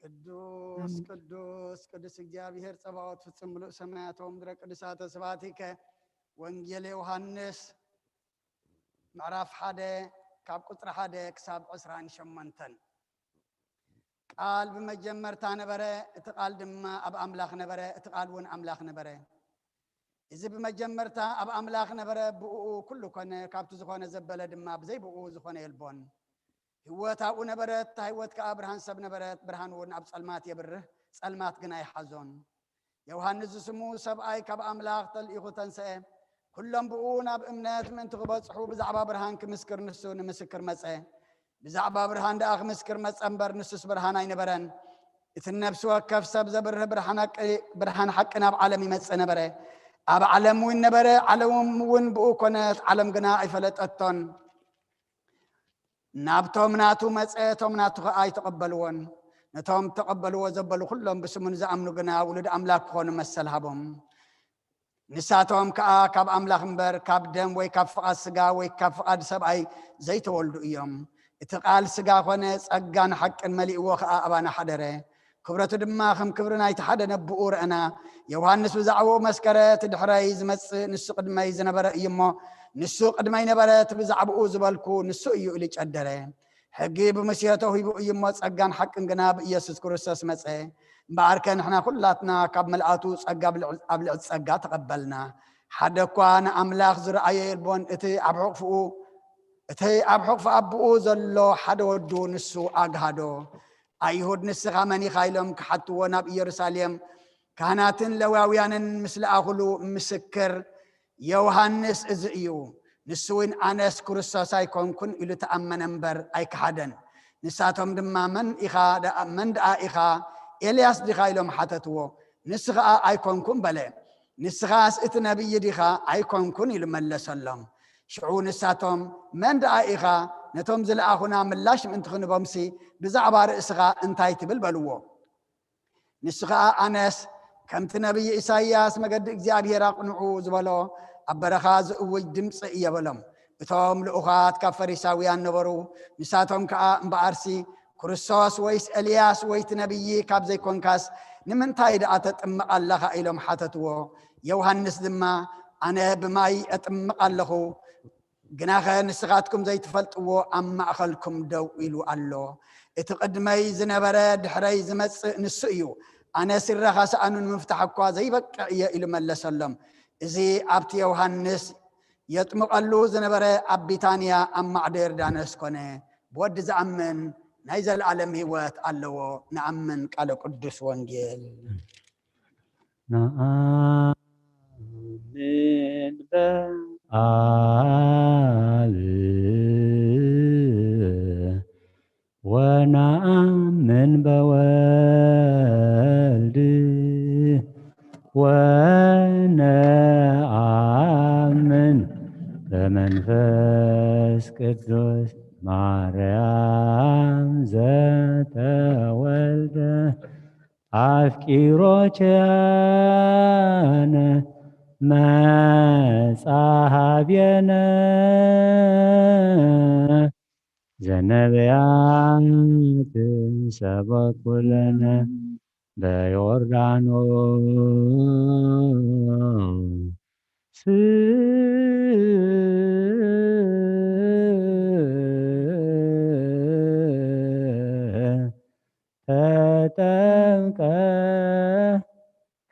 ቅዱስ፣ ኣሜን። ቅዱስ፣ ቅዱስ እግዚኣብሔር ጸባኦት ፍጹም ምሉእ ሰማያት ወምድረ ቅዱሳተ ስብሐቲከ። ወንጌል ዮሃንስ ምዕራፍ ሓደ ካብ ቁጽሪ ሓደ ክሳብ ዕስራን ሸሞንተን። ቃል ብመጀመርታ ነበረ፣ እቲ ቃል ድማ ኣብ ኣምላኽ ነበረ፣ እቲ ቃል እውን ኣምላኽ ነበረ። እዚ ብመጀመርታ ኣብ ኣምላኽ ነበረ፣ ብእኡ ኩሉ ኮነ፣ ካብቲ ዝኾነ ዘበለ ድማ ብዘይ ብእኡ ዝኾነ የልቦን። ህይወት ኣብኡ ነበረት፣ እታ ህይወት ከኣ ብርሃን ሰብ ነበረት፣ ብርሃን እውን ኣብ ጸልማት የብርህ፣ ጸልማት ግና ይሓዞን። ዮሃንስ ዝስሙ ሰብኣይ ካብ ኣምላኽ ተልኢኹ ተንስአ። ኩሎም ብኡ ናብ እምነት ምእንቲ ክበጽሑ ብዛዕባ ብርሃን ክምስክር ንሱ ንምስክር መጸ። ብዛዕባ ብርሃን ደኣ ክምስክር መጸ እምበር፣ ንሱስ ብርሃን ኣይነበረን። እቲ ነፍሲ ወከፍ ሰብ ዘብርህ ብርሃን ሓቂ፣ ብርሃን ሓቂ ናብ ዓለም ይመጽእ ነበረ። ኣብ ዓለም እውን ነበረ፣ ዓለም እውን ብኡ ኮነት፣ ዓለም ግና ኣይፈለጠቶን። ናብቶም ናቱ መጸ፣ እቶም ናቱ ኸኣ ኣይተቐበልዎን። ነቶም ተቐበልዎ ዘበሉ ኩሎም ብስሙ ንዝኣምኑ ግና ውሉድ ኣምላኽ ክኾኑ መሰል ሃቦም። ንሳቶም ከኣ ካብ ኣምላኽ እምበር፣ ካብ ደም ወይ ካብ ፍቓድ ስጋ ወይ ካብ ፍቓድ ሰብኣይ ዘይተወልዱ እዮም። እቲ ቃል ስጋ ኾነ፣ ጸጋን ሓቅን መሊእዎ ኸኣ ኣባና ሓደረ። ክብረቱ ድማ ከም ክብሪ ናይቲ ሓደ ነብኡ ረኣና። ዮሃንስ ብዛዕባኡ መስከረ፣ "እቲ ድሕረይ ዝመጽእ ንሱ ቅድመይ ዝነበረ እዩ እሞ፣ ንሱ ቅድመይ ነበረ፣ እቲ ብዛዕባኡ ዝበልኩ ንሱ እዩ" ኢሉ ጨደረ። ሕጊ ብሙሴ ተውሂቡ እዩ እሞ፣ ጸጋን ሓቅን ግና ብኢየሱስ ክርስቶስ መጸ። እምበኣርከ ንሕና ኩላትና ካብ ምልኣቱ ጸጋ ኣብ ልዕ-፣ ኣብ ልዕሊ ጸጋ ተቐበልና። ሓደ እኳ ንኣምላኽ ዝረኣዮ የልቦን፣ እቲ ኣብ ሕቕፍኡ፣ እቲ ኣብ ሕቕፊ ኣቦኡ ዘሎ ሓደ ወዱ ንሱ ኣግሃዶ። ኣይሁድ፣ "ንስኻ መን ኢኻ?" ኢሎም ክሓትዎ ናብ ኢየሩሳሌም ካህናትን ሌዋውያንን ምስ ለኣኹሉ፣ "ምስክር ዮሃንስ እዚ እዩ። ንሱ እውን ኣነስ ክርስቶስ ኣይኮንኩን ኢሉ ተኣመነ እምበር ኣይከሓደን።" ንሳቶም ድማ፣ "መን ኢኻ ደኣ፣ መን ደኣ ኢኻ? ኤልያስ ዲኻ?" ኢሎም ሓተትዎ። ንሱ ኸኣ፣ "ኣይኮንኩን" በለ። "ንስኻስ እቲ ነቢይ ዲኻ?" "ኣይኮንኩን" ኢሉ መለሰሎም። ሽዑ ንሳቶም፣ "መን ደኣ ኢኻ?" ነቶም ዝለኣኹና ምላሽ ምእንቲ ክንቦምሲ፣ "ብዛዕባ ርእስኻ እንታይ ትብል?" በልዎ። ንሱ ኸኣ፣ "ኣነስ ከምቲ ነቢይ ኢሳይያስ፣ 'መገዲ እግዚኣብሔር ኣቕንዑ' ዝበሎ፣ ኣብ በረኻ ዝእውጅ ድምፂ እየ" በሎም። እቶም ልኡኻት ካብ ፈሪሳውያን ነበሩ። ንሳቶም ከኣ፣ "እምበኣርሲ ክርስቶስ ወይስ ኤልያስ ወይ እቲ ነቢይ ካብ ዘይኮንካስ፣ ንምንታይ ደኣ ተጥምቕ ኣለኻ?" ኢሎም ሓተትዎ። ዮሃንስ ድማ፣ "ኣነ ብማይ እጥምቕ ኣለኹ፣ ግናኸ ንስኻትኩም ዘይትፈልጥዎ ኣብ ማእኸልኩም ደው ኢሉ ኣሎ። እቲ ቅድመይ ዝነበረ ድሕረይ ዝመጽእ ንሱ እዩ። ኣነ ስረኻ ሰኣኑ ንምፍታሕ እኳ ዘይበቅዕ እየ" ኢሉ መለሰሎም። እዚ ኣብቲ ዮሃንስ የጥምቐሉ ዝነበረ ኣብ ቢታንያ ኣብ ማዕዶ ዮርዳኖስ ኮነ። ብወዲ ዝኣምን ናይ ዘለኣለም ህይወት ኣለዎ። ንኣምን ቃለ ቅዱስ ወንጌል። ነኣምን በኣብ ወነኣምን በወልድ ወነኣምን በመንፈስ ቅዱስ ማርያም ዘተወልደ ኣፍቂሮ ቸያነ መጻሃብየነ ዘነብያት ሰበኩለነ በዮርዳኖስ ተጠምቀ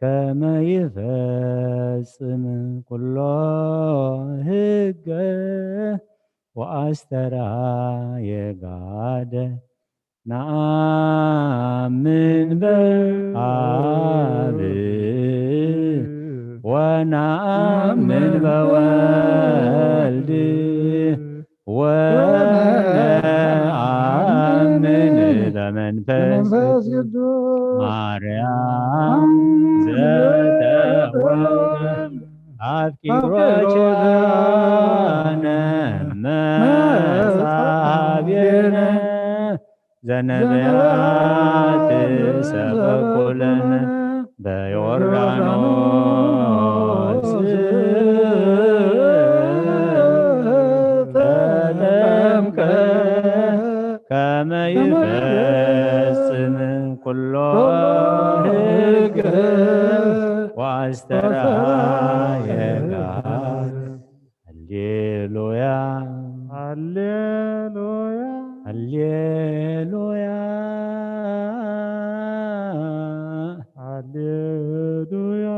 ከመ ይፈጽም ኩሎ ህገ ወአስተርአየ ጋደ ነአምን በአብ ወነአምን በወልድ ወነአምን በመንፈስ ቅዱስ ማርያም ዘተወልደ አፍቂሮ ቸያነ መጻብየነ ዘነብያት ሰበኩለነ በዮርዳኖስ ተጠምቀ ከመ ይፈጽም ኩሎ ህገ ወአስተርአየ ጋደ ሃሌሉያ፣ ሃሌሉያ፣ ሃሌሉያ፣ ሃሌሉያ፣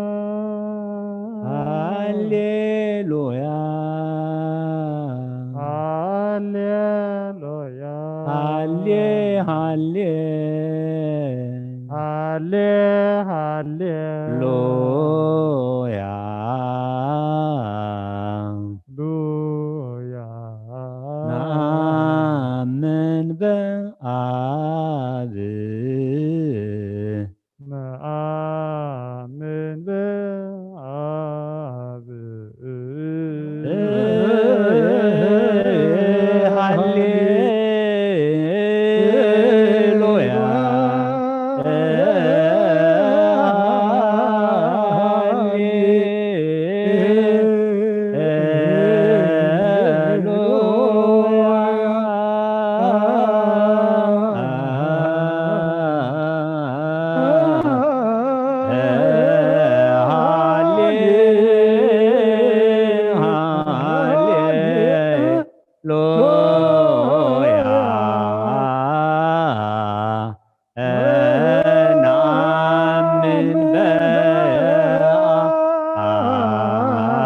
ሃሌሉያ፣ ሃሌሉያ፣ ሃሌ፣ ሃሌ፣ ሃሌ፣ ሃሌ፣ ሉያ፣ ሉያ፣ ነአምን በአብ ነአምን በአብ ሃሌሉያ፣ ሃሌሉያ፣ ሃሌ፣ ሃሌሉያ፣ ነአምን በአብ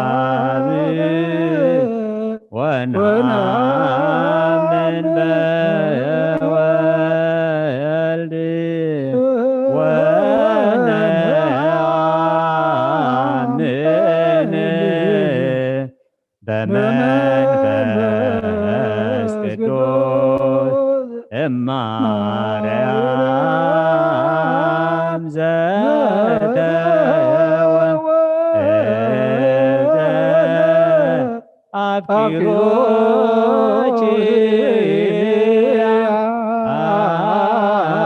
በመንፈስ ቅዱስ እማርያም ዘተወ እዘ አፍቂሮኪ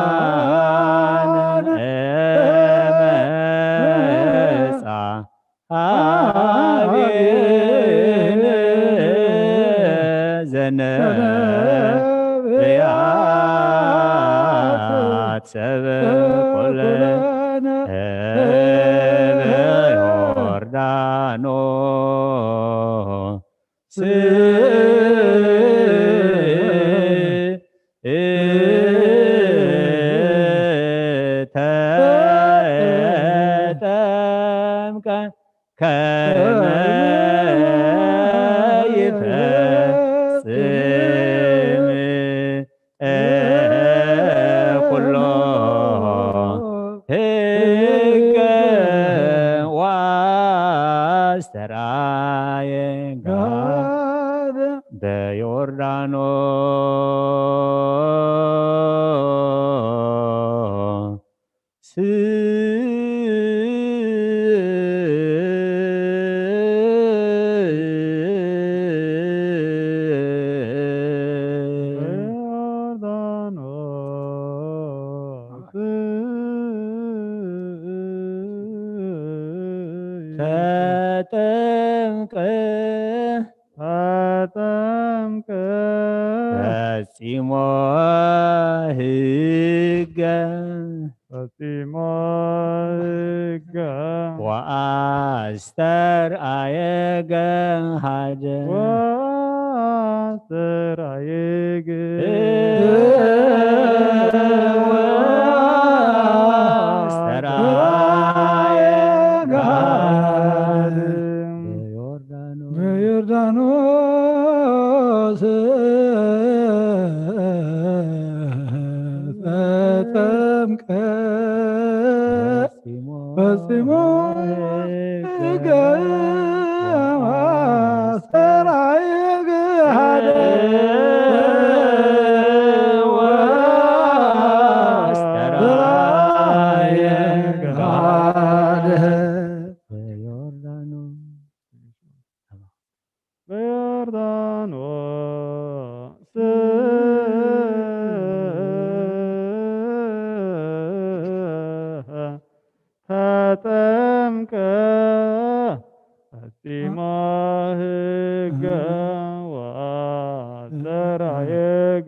አነ እመጻ አቤን ዘነብያት ሰብ ኩለነ እበ ዮርዳኖስ ተጠምቀ ከመ ይፈጽም ኩሎ ሕገ ወአስተርአየ ጋደ በዮርዳኖስ። ተጠምቀ ተጠምቀ ፈጺሞ ህገ ፈጺሞ ህገ ወአስተርአየ ገሃደ ወአስተርአየ ገሃደ ወአስተርአየ ገሃደ በዮርዳኖስ ተጠምቀ ፈጺሞ ሕገ ወአስተርአየ ገሃደ ወአስተርአየ ገሃደ በዮርዳኖስ በዮርዳኖስ ተጠምቀ ፈጺሞ ህገ ወአስተርአየ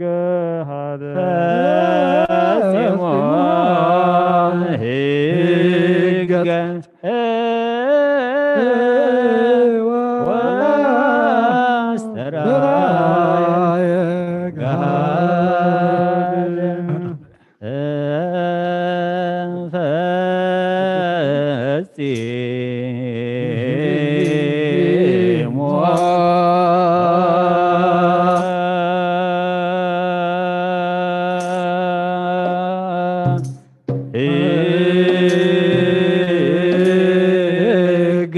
ገሃደ ፈጺሞ ህገ ወአስተርአየ ገሃደ ፈጺሞ ህገ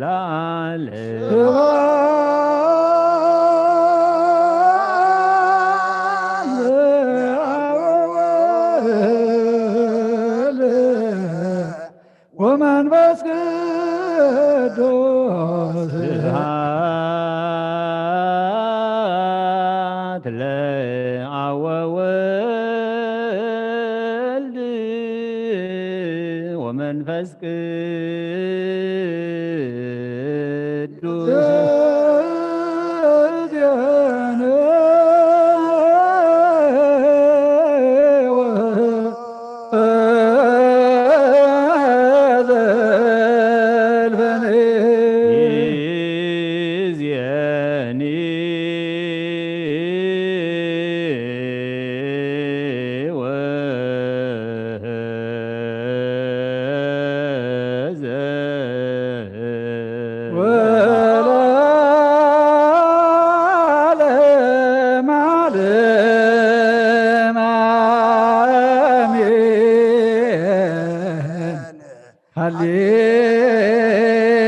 ለዓለም ወመንፈስ ቅዱስ ስብሐት ለአብ ወወልድ ወመንፈስ ቅዱስ።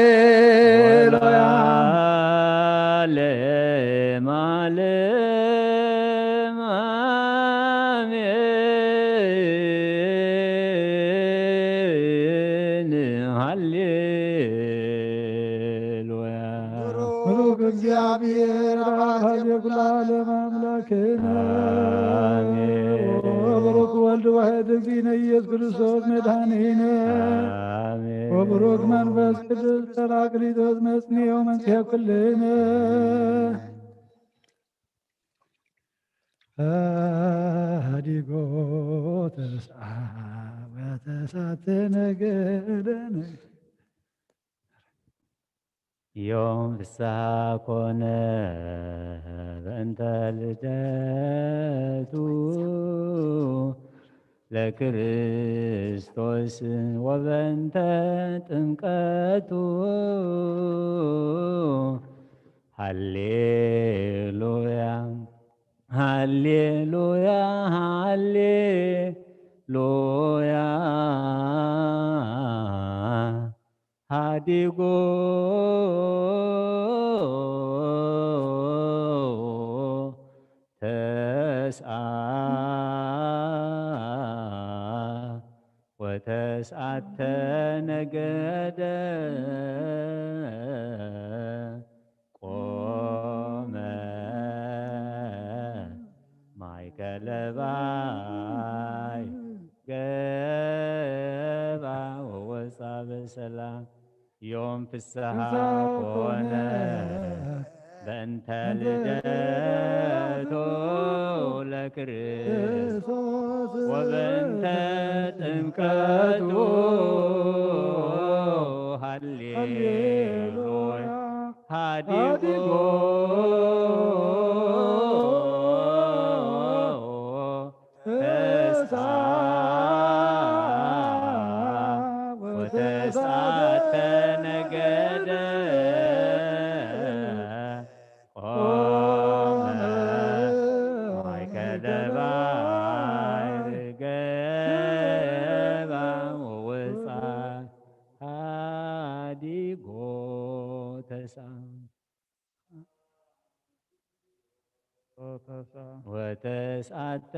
ሃሌሉያ። ወለዓለመ ዓለመ አሜን። ሃሌሉያ። ብሩክ እግዚአብሔር አብ አዜ ኩሉ ዓለም አምላክነ። አሜን። ወብሩክ ወልድ ዋሕድ እግዚእነ ኢየሱስ ክርስቶስ መድኃኒነ። አሜን። ወብሩክ መንፈስ ቅዱስ ጰራቅሊጦስ መጽንዮ መንጽሔ ኩልነ። ሀዲጎ ተስዓ ወተስዓተ ነገደ። ዮም ፍስሐ ኮነ በእንተ ልደቱ ለክርስቶስ ወበእንተ ጥምቀቱ። ሃሌሉያ፣ ሃሌሉያ፣ ሃሌሉያ። ሀዲጎ ተስዓ ወተስዓተ ነገደ ቆመ ማእከለ ባሕር ገባ ወወፃ በሰላም። ዮም ፍስሐ ኮነ በእንተ ልደቱ ለክርስቶስ ወበእንተ ጥምቀቱ። ሃሌሉያ። ሀዲጎ ተስዓ ወተስዓተ ነገደ ቆመ ማእከለ ባሕር ገባ ወወፃ ሀዲጎ ተስዓ። ወተስዓተ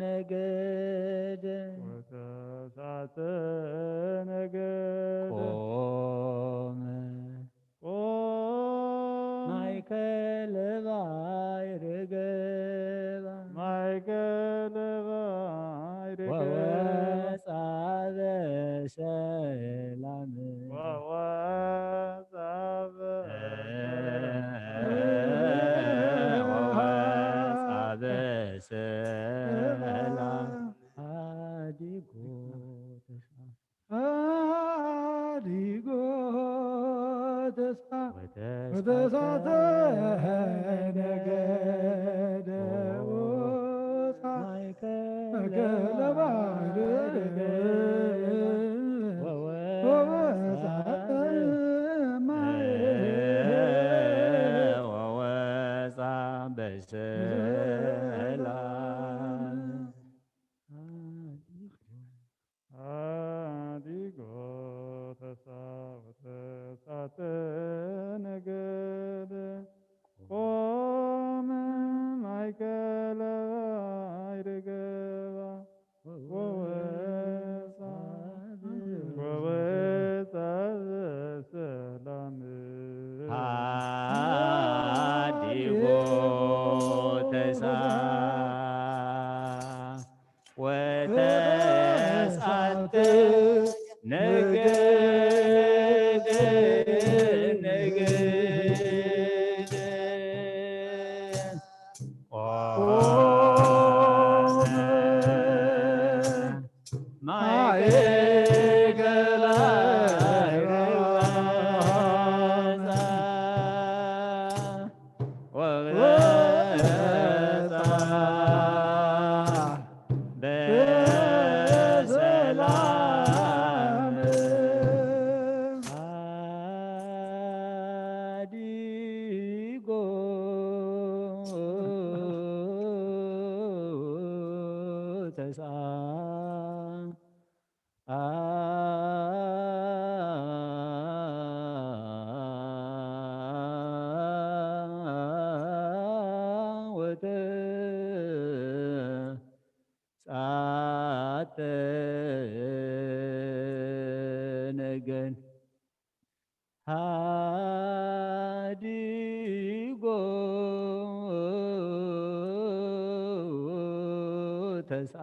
ነገደ ወተስዓተ ነገደ ቆመ ቆመ ማእከለ ባሕር ገባ ማእከለ ባሕር ገባ ወወፃ በሰላም ወወፃ ወወፃ በሰላም ሀዲጎ ተስዓ ሀዲጎ ተስዓ ወተስዓተ ነገደ ወፃ ማእከለ ባሕር ወወፃ ወወፃ በሰላም ሀዲጎ ተስዓ ወተስዓተ ተነገደ ቆመ ማእከለ ባሕሪ ገባ ወወፃ ወወፃ ዘሰላም ሃዲጎ ተሳ ወተስዓተ ነገደ ነገደ ቆመ ማእከለ ባሕሪ ወወፃ ወወፃ በሰላም ሃዲጎ ተስዓ ወተስዓተ ነገድ ሃዲጎ ተስዓ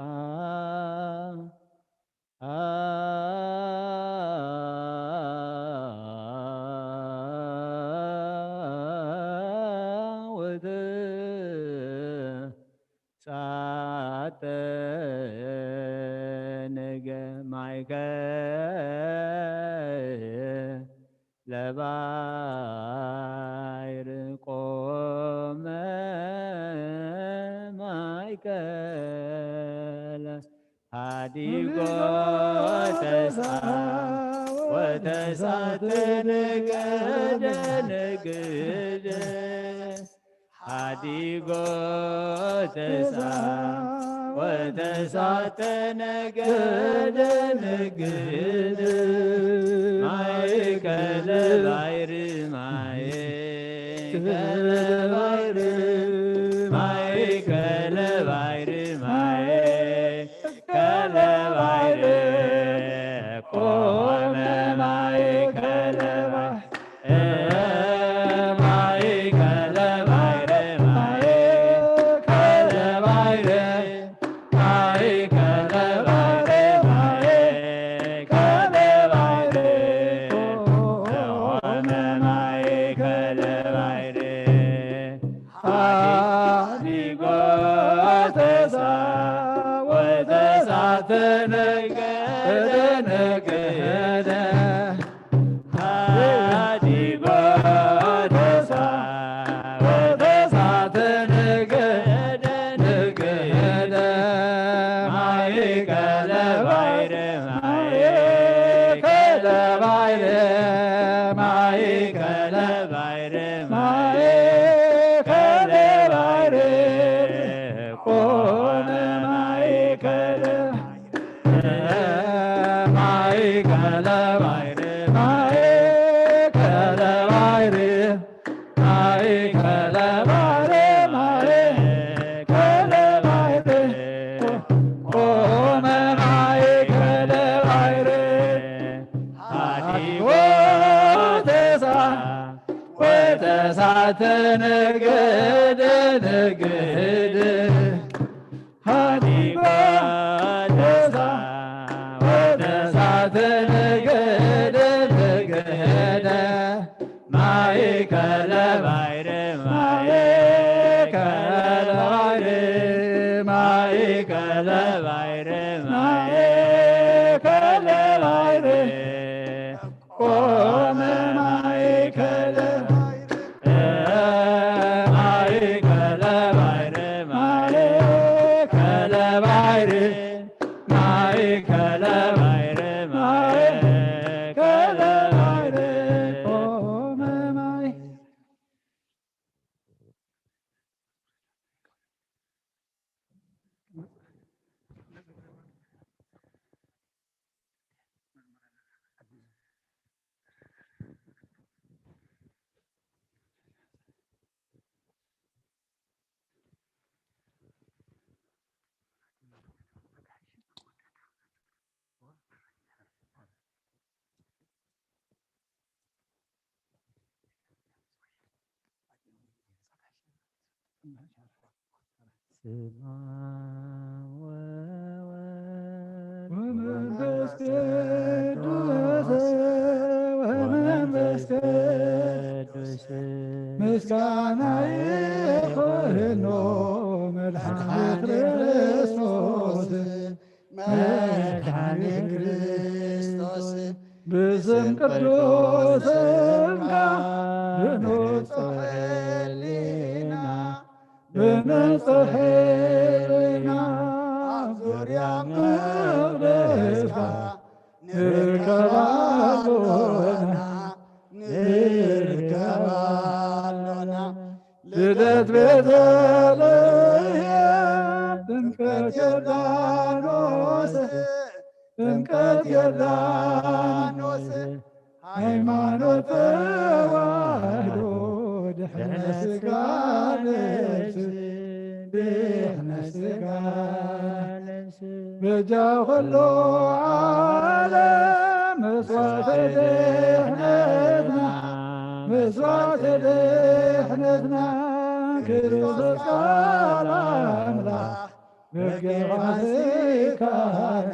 ወተስዓተ ነገ ማእከለ ባሕሪ ቆመ ማእከለ ሃዲጎ ተስዓ ወተስዓተ ነገደ ነገደ ሃዲጎ ተስዓ ወተስዓተ ነገደ ነገደ ማእከለ ባሕሪ ማእከለ ባሕሪ ማእከለ ባሕሪ ማእከለ ባሕሪ ቆመ ማእከለ ባሕሪ ማእከለ ባሕሪ ማእከለ ባሕሪ ማእከለ ባሕሪ ማእከለ ባሕሪ ቆመ ማእከለ ባሕሪ ሃዲጎ ተስዓ ወተስዓተ ነገደ ነገደ ሃዲጎ ተስዓ ወተስዓተ ነገደ ነገደ ማእከለ ባሕሪ ማእከለ ባሕሪ ማእከለ ባሕሪ ማእከለ ባሕሪ ቆመ ማእከለ ማእከለ ባሕሪ ማእከለ ባሕሪ ማእከለ ባሕሪ ማእከለ ባሕሪ ቆመ ማእከለ ባሕሪ ሃዲጎ ተስዓ ወተስዓተ ነገደ ነገደ ሃዲጎ ተስዓ ወተስዓተ ነገደ ነገደ ማእከለ ባሕሪ ማእከለ ባሕሪ ማእከለ ባሕሪ ማእከለ ባሕሪ ቆመ ማእከለ ማእከለ ባሕሪ ማእከለ ባሕሪ ማእከለ ባሕሪ ማእከለ ባሕሪ ቆመ ማእከለ ስማ ወወልድ ወመንፈስ ቅዱስ፣ ወመንፈስ ቅዱስ፣ ምስጋና ይኹኖ መድኃኔ ክርስቶስ፣ መድኃኔ ክርስቶስ። ብስም ቅዱስ ስምካ ብንጹሕ ሕሊና፣ ብንጹሕ ሕሊና ኣብ ዙርያ መቕደስካ ንርከብ ኣሎና፣ ንርከብ ኣሎና። ልደት ቤተልሔም፣ ጥምቀት ዮርዳኖስ፣ ጥምቀት ዮርዳኖስ፣ ሃይማኖት ተዋህዶ፣ ድሕነ ስጋ ነፍስ፣ ድሕነ ስጋ ነፍስ፣ በጃ ኩሉ ዓለም መስዋዕተ ድሕነትና፣ መስዋዕተ ድሕነትና፣ ክርስቶስ ቃል ኣምላኽ በጊዕ ፋሲካና፣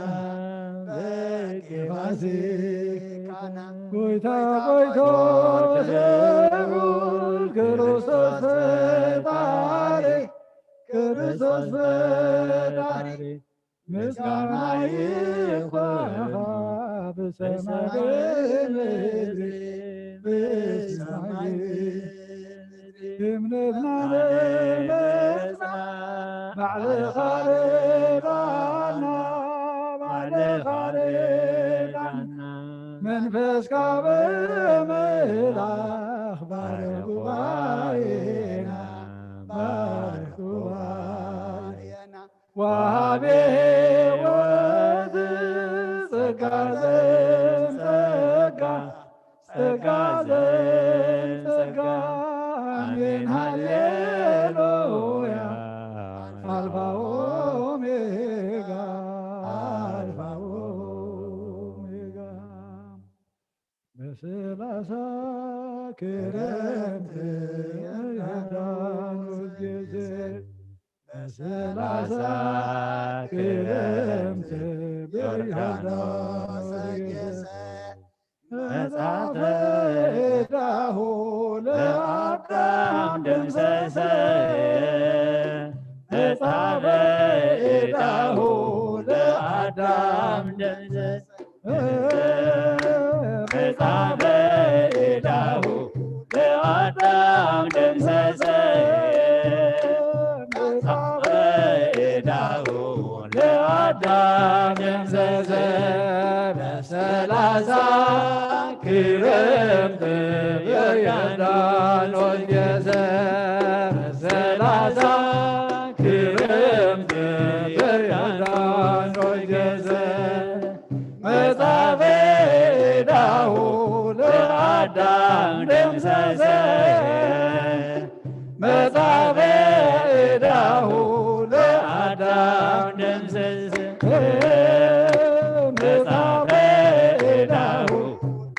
በጊዕ ፋሲካና፣ ጎይታ ጎይቶት ልዑል ክርስቶስ ፈጣሪ፣ ክርስቶስ ፈጣሪ፣ ምስጋና ይኹንኻ ብሰማይ ብምድሪ፣ ብሰማይ ብምድሪ። እምነትና ንምጽናዕ ባዕልኻ ርዳና፣ ባዕልኻ ርዳና። መንፈስካ ብምልኣኽ ባርኽ ጉባኤና፣ ባርኽ ጉባኤና። ወሃቤ ሕይወት ጸጋ ዘንጸጋ፣ ጸጋ ዘንጸጋ። ኣሜን ሃሌሉያ። ኣልፋ ኦሜጋ፣ ኣልፋ ኦሜጋ። በሰላሳ ክረምት ዮርዳኖስ ጊዜ፣ በሰላሳ ክረምት በዮርዳኖስ ጊዜ፣ መጽሐፈ ዕዳሁ ለአዳም ደምሰሰ፣ መጽሐፈ ዕዳሁ ለአዳም ደምሰሰ። መጽሐፈ ዕዳሁ ለአዳም ደምሰሰ። መጽሐፈ ዕዳሁ ለአዳም ደምሰሰ። በሰላሳ ክረምት በዮርዳኖስ ጊዜ። በሰላሳ ክረምት በዮርዳኖስ ጊዜ። መጽሐፈ ዕዳሁ ለአዳም ደምሰሰ። መጽሐፈ ዕዳሁ ለአዳም ደምሰሰ። መጽሐፈ ዕዳሁ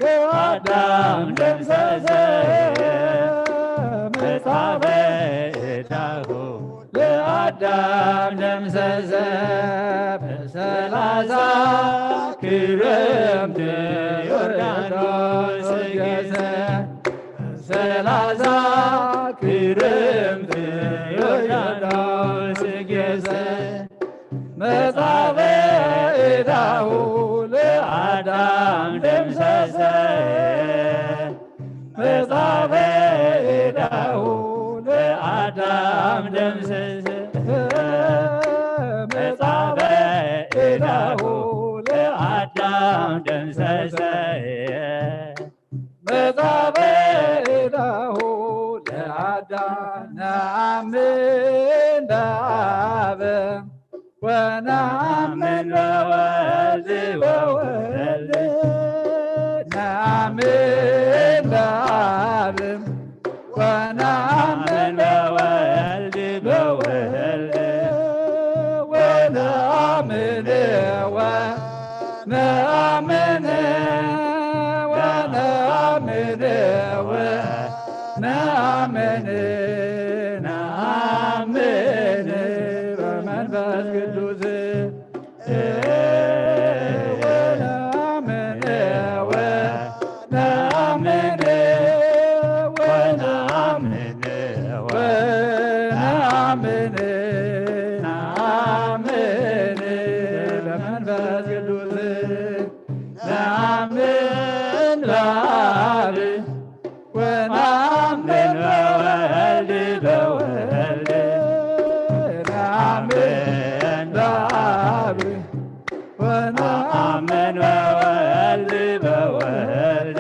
ለአዳም ደምሰሰ። መጽሐፈ ዕዳሁ ለአዳም ደምሰሰ። በሰላሳ ክረምት ዮርዳኖስ ጊዜ፣ በሰላሳ ክረምት ዮርዳኖስ ጊዜ፣ መጽሐፈ ዕዳሁ ለአዳም ደምሰሰ። መጽሐፈ ዕዳሁ ለአዳም ደምሰሰ። መጽሐፈ ዕዳሁ ለአዳም ደምሰሰ። መጽሐፈ ዕዳሁ ለአዳም ነአምን በአብ ወነአምን በወልድ ወወልድ ነአምን በአብ ወነአምን በወልድ በወልድ ወነአምን ወነአምን ወነአምን ወነአምን ነአ ونؤمن بولد بولد، نؤمن بأب، ونؤمن بولد بولد،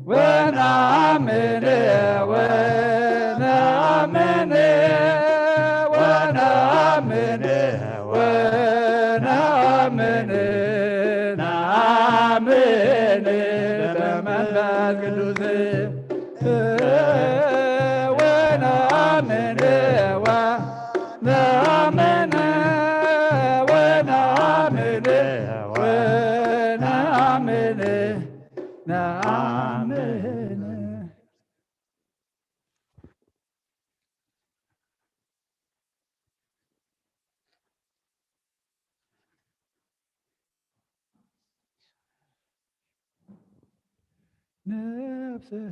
ونؤمن، ونؤمن، ونؤمن ونአምን፣ ነአምን በመንፈስ ቅዱስ ወነአምን፣ ወነአምን፣ ወነአምን፣ ወነአምን፣ ነአምን። ነፍሰይ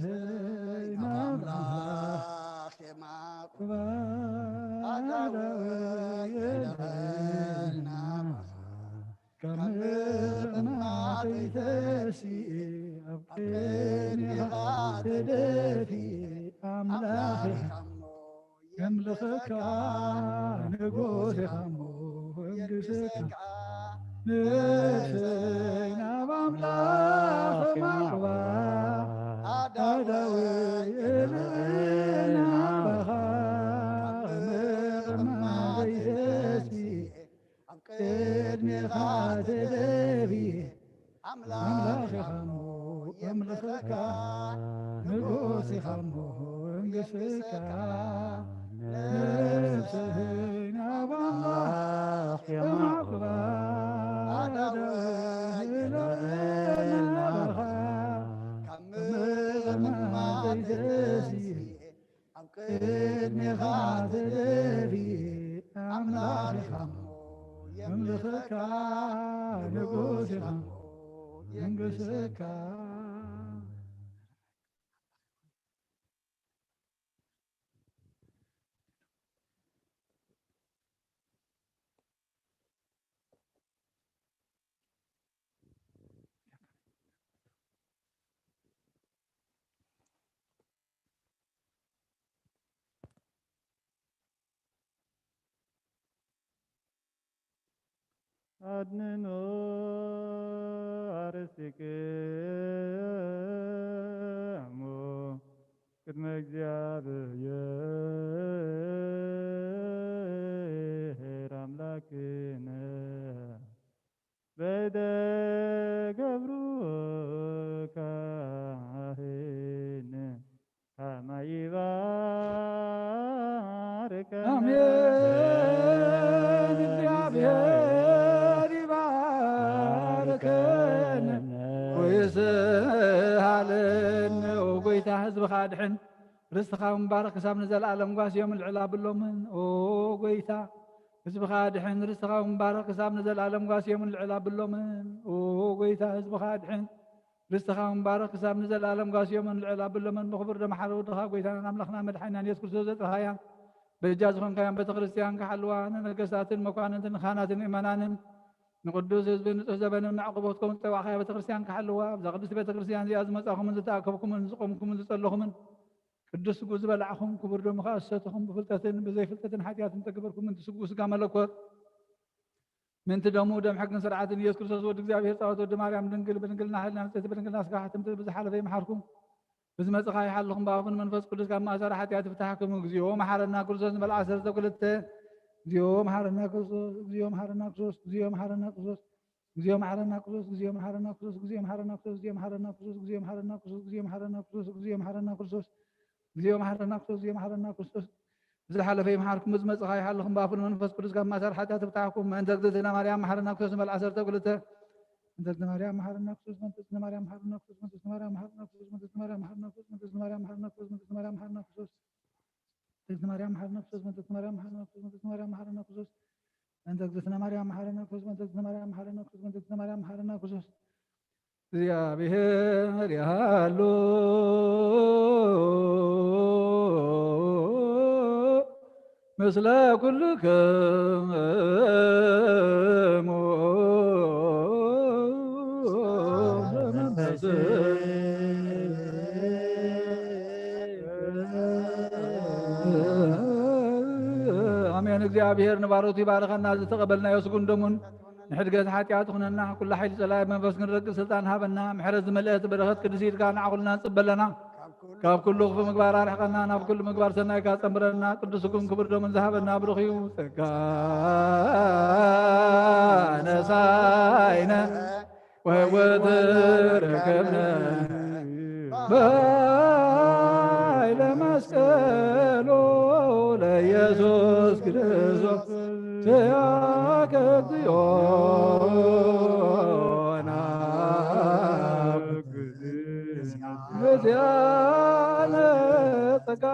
ናብ ኣምላኽ የማቕባ፣ ኣዳወይ የለበልና። ካብ ምቕማጠይ ተሲኤ ኣብ ቅድሜኻ ተደፊኤ ኣምላኽ የምልኸካ ንጉስ ኢኻ እሞ ወንግሰካ ነፍሰይ ናብ ኣምላኽ የማቕባ ኣዳወይ የለበልና። ካብ ምቕማጠይ ተሲኤ ኣብ ቅድሜኻ ተደፊኤ ኣምላኽ ኢኻ እሞ የምልኸካ፣ ንጉስ ኢኻ እሞ እንግስካ፣ ነፍሰይ ናብ ኣምላኽ የማቕባ፣ ኣዳወይ የለበልና ናባኻ፣ ካብ ምቕማጠይ ተሲኤ ኣብ ቅድሜኻ ተደፊኤ ኣምላኽ ኢኻ እሞ የምልኸካ፣ ንጉስ ኢኻ እሞ የንግሰካ። ኣድንኖ ኣርሲክሙ ቅድመ እግዚኣብሔር ኣምላክነ በእደ ገብሩ ካህን ከመ ይባርከነ። ኣሜን። እግዚኣብሔር ይባርከነ ወይስሃለነ። ኦ ጎይታ፣ ህዝብኻ ኣድሕን፣ ርስትኻ ምባረኽ ክሳብ ንዘለኣለም ጓስዮም ልዕል ኣብሎምን። ኦ ጎይታ፣ ህዝብኻ ኣድሕን፣ ርስትኻ ምባረኽ ክሳብ ንዘለኣለም ጓስዮም ልዕል ኣብሎምን። ኦ ጎይታ፣ ህዝብኻ ኣድሕን፣ ርስትኻ ምባረኽ ክሳብ ንዘለኣለም ጓስዮምን ልዕል ኣብሎምን። ብኽቡር ደም ሓደ ወድኻ ጎይታናን ኣምላኽና መድሓኒናን የሱስ ክርስቶስ ዘጥረኻያ፣ በጃ ዝኾንካያን ቤተ ክርስቲያን ክሓልዋ፣ ንነገስታትን መኳንንትን ካህናትን ምእመናንን ንቅዱስ ህዝቢ ንጹህ ዘበንን ንዕቁቦትኩም ዝጸዋዕኻያ ቤተ ክርስቲያን ክሓልዋ፣ ኣብዛ ቅድስቲ ቤተ ክርስቲያን እዚኣ ዝመጻኹምን ዝተኣከብኩምን ዝቆምኩምን ዝጸለኹምን ቅዱስ ስግኡ ዝበላዕኹም ክቡር ደሙ ከኣ ዝሰተኹም ብፍልጠትን ብዘይፍልጠትን ሓጢኣትን ተገበርኩም ምንቲ ስግኡ ስጋ መለኮት ምንቲ ደሙ ደም ሕግን ስርዓትን ኢየሱስ ክርስቶስ ወዲ እግዚኣብሔር ጻወት ወዲ ማርያም ድንግል ብድንግልና ሕልና ንጽሕቲ ብድንግልና ስጋ ሕትምቲ ብዝሓለፈ ይምሓርኩም። ብዝመጽኻ ይሓልኹም ብኣፉን መንፈስ ቅዱስ ካብ ማእሰር ሓጢኣት ይፍታሕኩም። እግዚኦ መሓረና ክርስቶስ ንበል ዓሰርተ ክልተ። እግዚኦ መሓረና ክርስቶስ፣ እግዚኦ መሓረና ክርስቶስ፣ እግዚኦ መሓረና ክርስቶስ፣ እግዚኦ መሓረና ክርስቶስ፣ እግዚኦ መሓረና ክርስቶስ፣ እግዚኦ መሓረና ክርስቶስ፣ እግዚኦ መሓረና ክርስቶስ፣ እግዚኦ መሓረና ክርስቶስ፣ እግዚኦ መሓረና ክርስቶስ፣ እግዚኦ መሓረና ክርስቶስ፣ እግዚኦ መሓረና ክርስቶስ፣ እግዚኦ መሓረና ክርስቶስ። ብዝሓለፈ ይምሓርኩም፣ ብዝመጽኻ ይሓልኹም፣ ብኣፉን መንፈስ ቅዱስ ካብ ማእሰር ሓጢኣት ይፍታሕኩም። ምእንተ እግዝእትነ ማርያም መሓረና ክርስቶስ ንበል ዓሰርተ ክልተ። ምእንተ እግዝእትነ ማርያም መሓረና ክርስቶስ፣ ምእንተ እግዝእትነ ማርያም መሓረና ክርስቶስ፣ ምእንተ እግዝእትነ ማርያም መሓረና ክርስቶስ፣ ምእንተ እግዝእትነ ማርያም መሓረና ክርስቶስ፣ ምእንተ እግዝእትነ ማርያም መሓረና ክርስቶስ፣ ምእንተ እግዝእትነ ማርያም መሓረና ክርስቶስ፣ ምእንተ እግዝእትነ ማርያም መሓረና ክርስቶስ፣ ምእንተ እግዝእትነ ማርያም መሓረና ክርስቶስ፣ ምእንተ እግዝእትነ ማርያም መሓረና ክርስቶስ፣ ምእንተ እግዝእትነ ማርያም መሓረና ክርስቶስ። እግዚኣብሔር ያሉ ምስለ ኩልክሙ እግዚኣብሔር ንባሮቱ ይባርኸና። ዝተቐበልናዮ ስጉን ደሙን ንሕድገት ሓጢኣት ኩነና። ኩሉ ሓይሊ ጸላኢ መንፈስ ክንረግጥ ስልጣን ሃበና። ምሕረት ዝመልአት በረኸት ቅድስ ኢድካ ንዓኹልና ንጽበለና። ካብ ኩሉ ክፉ ምግባር ኣርሕቐና፣ ናብ ኩሉ ምግባር ሰናይካ ጸምረና። ቅዱስ ስጉን ክቡር ደሙን ዝሃበና ብሩኽ እዩ። ጸጋ ነሳይነ ወሕይወት ረከብነ በኃይለ መስቀሉ ለኢየሱስ ክርስቶስ። ስያከ እግዚኦ ናብ ምስጋነ ጸጋ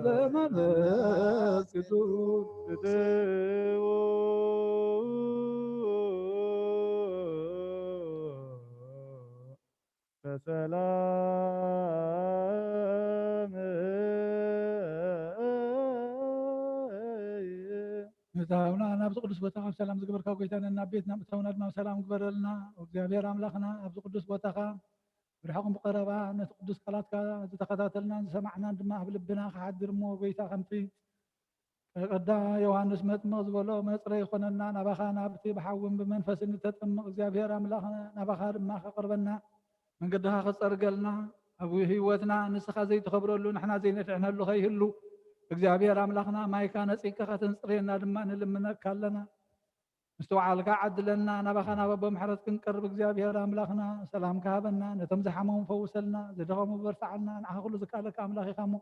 ዘመንፈስ ቅዱስ። በሰላም ምእታውና ናብዚ ቅዱስ ቦታ ካብ ሰላም ዝገበርካ ጎይታ፣ ነናብ ቤትና ምእታውና ድማ ሰላም ግበረልና። እግዚኣብሔር ኣምላኽና ኣብዚ ቅዱስ ቦታኻ ብርሕቕን ብቐረባ ነቲ ቅዱስ ቃላትካ ዝተኸታተልናን ዝሰማዕናን ድማ ኣብ ልብና ክሓድር እሞ ጎይታ ከምቲ ቀዳ ዮሃንስ መጥምቕ ዝበሎ መጽረ ይኾነና። ናባኻ ናብቲ ብሓውን ብመንፈስን እተጠምቕ እግዚኣብሔር ኣምላኽ ናባኻ ድማ ከቕርበና መንገድኻ ክጸርገልና ኣብ ህይወትና ንስኻ ዘይትኸብረሉ ንሕና ዘይነድሕነሉ ከይህሉ እግዚኣብሔር ኣምላኽና ማይካ ነጺግካ ከተንጽርየና ድማ ንልምነካ ኣለና። ምስትውዓልካ ዓድለና። ናባኻ ናብ ኣቦ ምሕረት ክንቀርብ እግዚኣብሔር ኣምላኽና ሰላምካ ሃበና። ነቶም ዝሓመሙ ፈውሰልና፣ ዝደኸሙ በርትዓልና። ንዓኻ ኩሉ ዝከኣለካ ኣምላኽ ኢኻ እሞ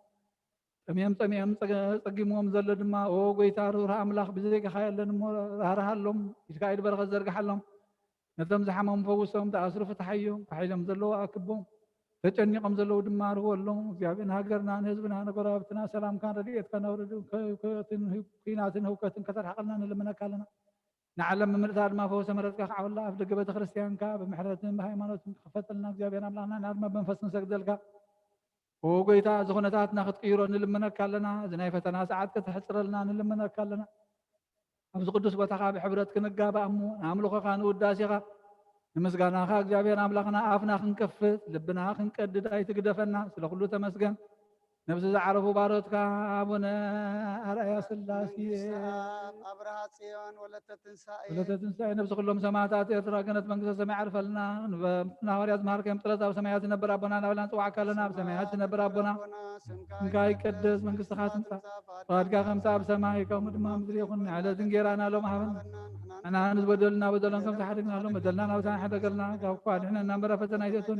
ጠምዮም ጠምዮም ጸገ- ጸጊምዎም ዘሎ ድማ ኦ ጎይታ ርህሩህ ኣምላኽ ብዘይካኻ የለን እሞ ራህርሃሎም። ኢድካ ኢድ በረኸት ዘርግሓሎም። ነቶም ዝሓመሙ ፈውሶም፣ ዝኣስሩ ፍትሓዮም፣ ካሒሎም ዘለዉ ኣክቦም፣ ተጨኒቖም ዘለዉ ድማ ርህወሎም። እግዚኣብሔር ንሃገርና ንህዝብና ንጎረባብትና ሰላምካን ረድኤትካን ኣውርድ። ከ- ከትን ህው- ኲናትን ህውከትን ከተርሕቐልና ንልምነካ ኣለና። ንዓለም ብምልእታ ድማ ፈውሰ ምሕረትካ ክዓብላ ኣብ ደገ ቤተ ክርስቲያንካ ብምሕረትን ብሃይማኖትን ክኸፈተልና እግዚኣብሔር ኣምላኽና ንዓድማ ብመንፈስ ንሰግደልካ። ኦ ጎይታ እዚ ኩነታትና ክትቅይሮ ንልምነካ ኣለና። እዚ ናይ ፈተና ሰዓት ከተሕፅረልና ንልምነካ ኣለና። ኣብዚ ቅዱስ ቦታኻ ብሕብረት ክንጋባእ እሞ ንኣምልኾኻ ንውዳሴኻ ንምስጋናኻ እግዚኣብሔር ኣምላኽና ኣፍና ክንከፍት ልብና ክንቀድድ ኣይትግደፈና። ስለ ኩሉ ተመስገን። ነብሲ ዝዓረፉ ባሮትካ ኣቡነ ኣርኣያ ስላሴ ይስሐቅ ኣብርሃ ጽዮን ወለተ ትንሳኤ ወለተ ትንሳኤ ነብሲ ኩሎም ሰማዕታት ኤርትራ ገነት መንግስተ ሰማይ ዓርፈልና። ንበ- ንሃዋርያት ዝመሃርከዮም ጸሎት ኣብ ሰማያት ዝነብር ኣቦና እናበልና ንጽዋዕካ ኣለና። ኣብ ሰማያት ዝነብር ኣቦና ስምካ ይቀደስ፣ መንግስትኻ ትምጻእ፣ ፍቓድካ ከምቲ ኣብ ሰማይ ከምኡ ድማ ኣብ ምድሪ ይኹን። ንዕለት እንጌራና ሎም ሃበና። ንሕና ንዝበደሉና በደሎም ከም ዝሓደግናሎም በደልና ናብታ ንሕደገልና፣ ካብ ክፉእ ኣድሕነና እምበር ኣብ ፈተና ኣይተእቱን።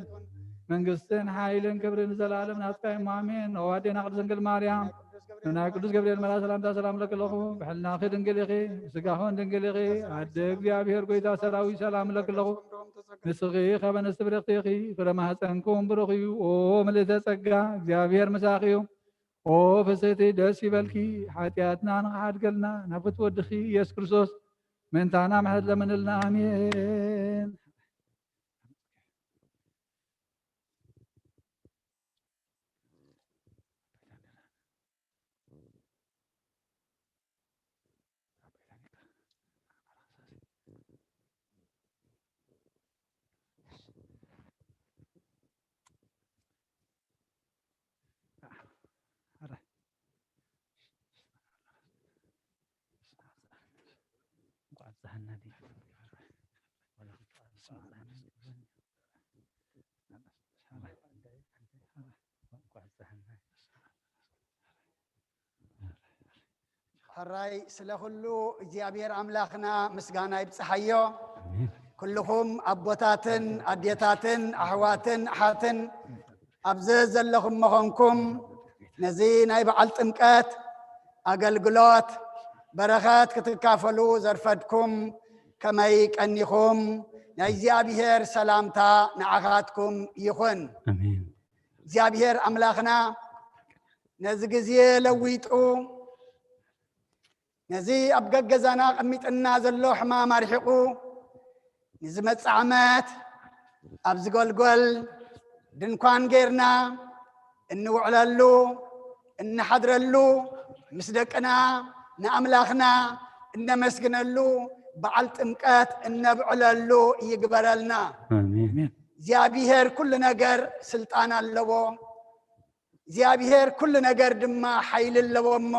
መንግስትን ሓይልን ክብርን ንዘለኣለም ናትካ እዩ። ኣሜን። ኦ ኣዴና ቅድስት ድንግል ማርያም፣ ንናይ ቅዱስ ገብርኤል መልኣክ ሰላምታ ሰላም ለኪ ኣለኹ። ብሕልናኺ ድንግል ኢኺ፣ ብስጋኽን ድንግል ኢኺ። ኣደ እግዚኣብሔር ጎይታ ሰራዊት ሰላም ለኪ ኣለኹ። ንስኺ ካብ ኣንስቲ ብርኽቲ ኢኺ፣ ፍረ ማህፀንኩም ብሩኽ እዩ። ኦ ምልእተ ጸጋ፣ እግዚኣብሔር ምሳኺ እዩ። ኦ ፍስሕቲ ደስ ይበልኪ፣ ሓጢኣትና ንኽሓድገልና ናብ ፍትወ ወድኺ ኢየሱስ ክርስቶስ ምእንታና ምሕረት ለምንልና። ኣሜን። ሕራይ ስለ ኩሉ እግዚኣብሔር ኣምላኽና ምስጋና ይብጽሓዮ። ኣሜን። ኩልኹም ኣቦታትን ኣዴታትን ኣሕዋትን ኣሓትን ኣብዚ ዘለኹም ምኾንኩም ነዚ ናይ በዓል ጥምቀት ኣገልግሎት በረኸት ክትካፈሉ ዘርፈድኩም ከመይ ቀኒኹም? ናይ እግዚኣብሔር ሰላምታ ንዓኻትኩም ይኹን። ኣሜን። እግዚኣብሔር ኣምላኽና ነዚ ግዜ ለዊጡ ነዚ ኣብ ገገዛና ቀሚጥና ዘሎ ሕማም ኣርሒቑ ንዝመጽእ ዓመት ኣብ ዝጎልጎል ድንኳን ጌርና እንውዕለሉ እንሓድረሉ ምስ ደቅና ንኣምላኽና እነመስግነሉ በዓል ጥምቀት እነብዕለሉ ይግበረልና። ኣሜን። እግዚኣብሔር ኩሉ ነገር ስልጣን ኣለዎ። እግዚኣብሔር ኩሉ ነገር ድማ ሓይሊ ኣለዎ እሞ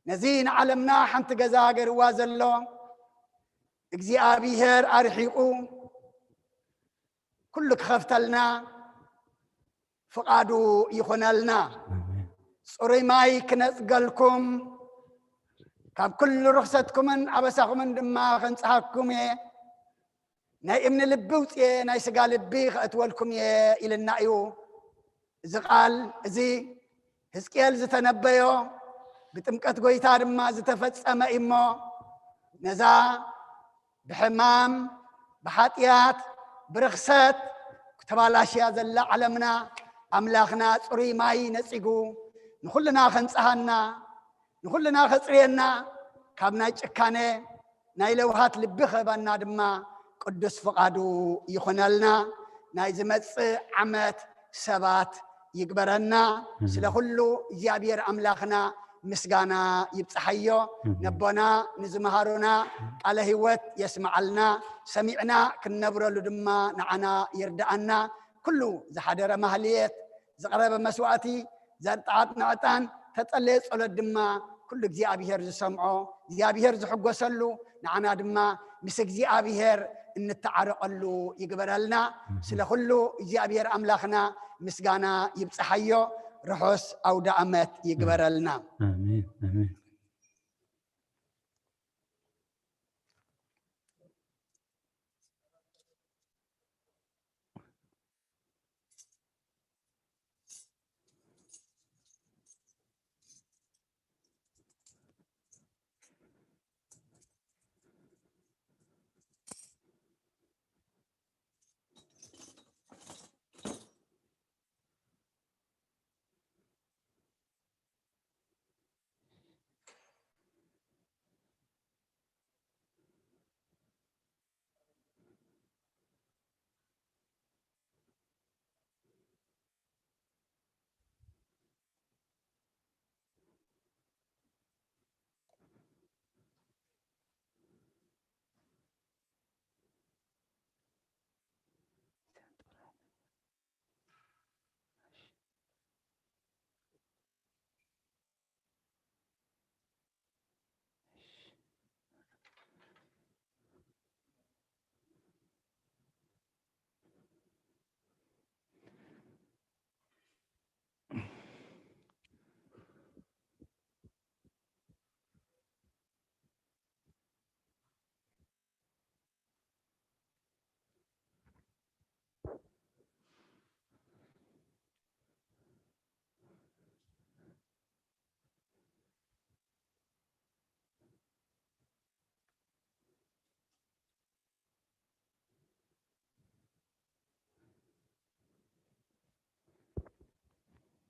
ነዚ ንዓለምና ሓንቲ ገዛ ገርዋ ዘሎ እግዚኣብሔር ኣርሒቑ ኩሉ ክኸፍተልና ፍቓዱ ይኹነልና። ጽሩይ ማይ ክነጽገልኩም፣ ካብ ኩሉ ርኽሰትኩምን ኣበሳኹምን ድማ ከንጽሃኩም እየ። ናይ እምኒ ልቢ ውጽኤ ናይ ስጋ ልቢ ከእትወልኩም እየ ኢልና እዩ። እዚ ቃል እዚ ህዝቅኤል ዝተነበዮ ብጥምቀት ጎይታ ድማ ዝተፈጸመ እዩ እሞ፣ ነዛ ብሕማም፣ ብሓጢኣት፣ ብርኽሰት ተባላሽያ ዘላ ዓለምና ኣምላኽና ጽሩይ ማይ ነጺጉ ንኹልና ከንጽሃና፣ ንኹልና ከጽርየና፣ ካብ ናይ ጭካነ ናይ ለውሃት ልቢ ክህበና ድማ ቅዱስ ፍቓዱ ይኹነልና። ናይ ዝመጽእ ዓመት ሰባት ይግበረና። ስለ ኩሉ እግዚኣብሔር ኣምላኽና ምስጋና ይብጽሓዮ። ነቦና ንዝመሃሩና ቃለ ህይወት የስምዓልና፣ ሰሚዕና ክንነብረሉ ድማ ንዓና ይርድኣና። ኩሉ ዝሓደረ ማህልየት፣ ዝቐረበ መስዋእቲ፣ ዘርጣዓት ንዕጣን፣ ተጸለየ ጸሎት ድማ ኩሉ እግዚኣብሔር ዝሰምዖ፣ እግዚኣብሔር ዝሕጎሰሉ፣ ንዓና ድማ ምስ እግዚኣብሔር እንተዓረቐሉ ይግበረልና። ስለ ኩሉ እግዚኣብሔር ኣምላኽና ምስጋና ይብጽሓዮ። ርሑስ ኣውደ ኣመት ይግበረልና። ኣሜን ኣሜን።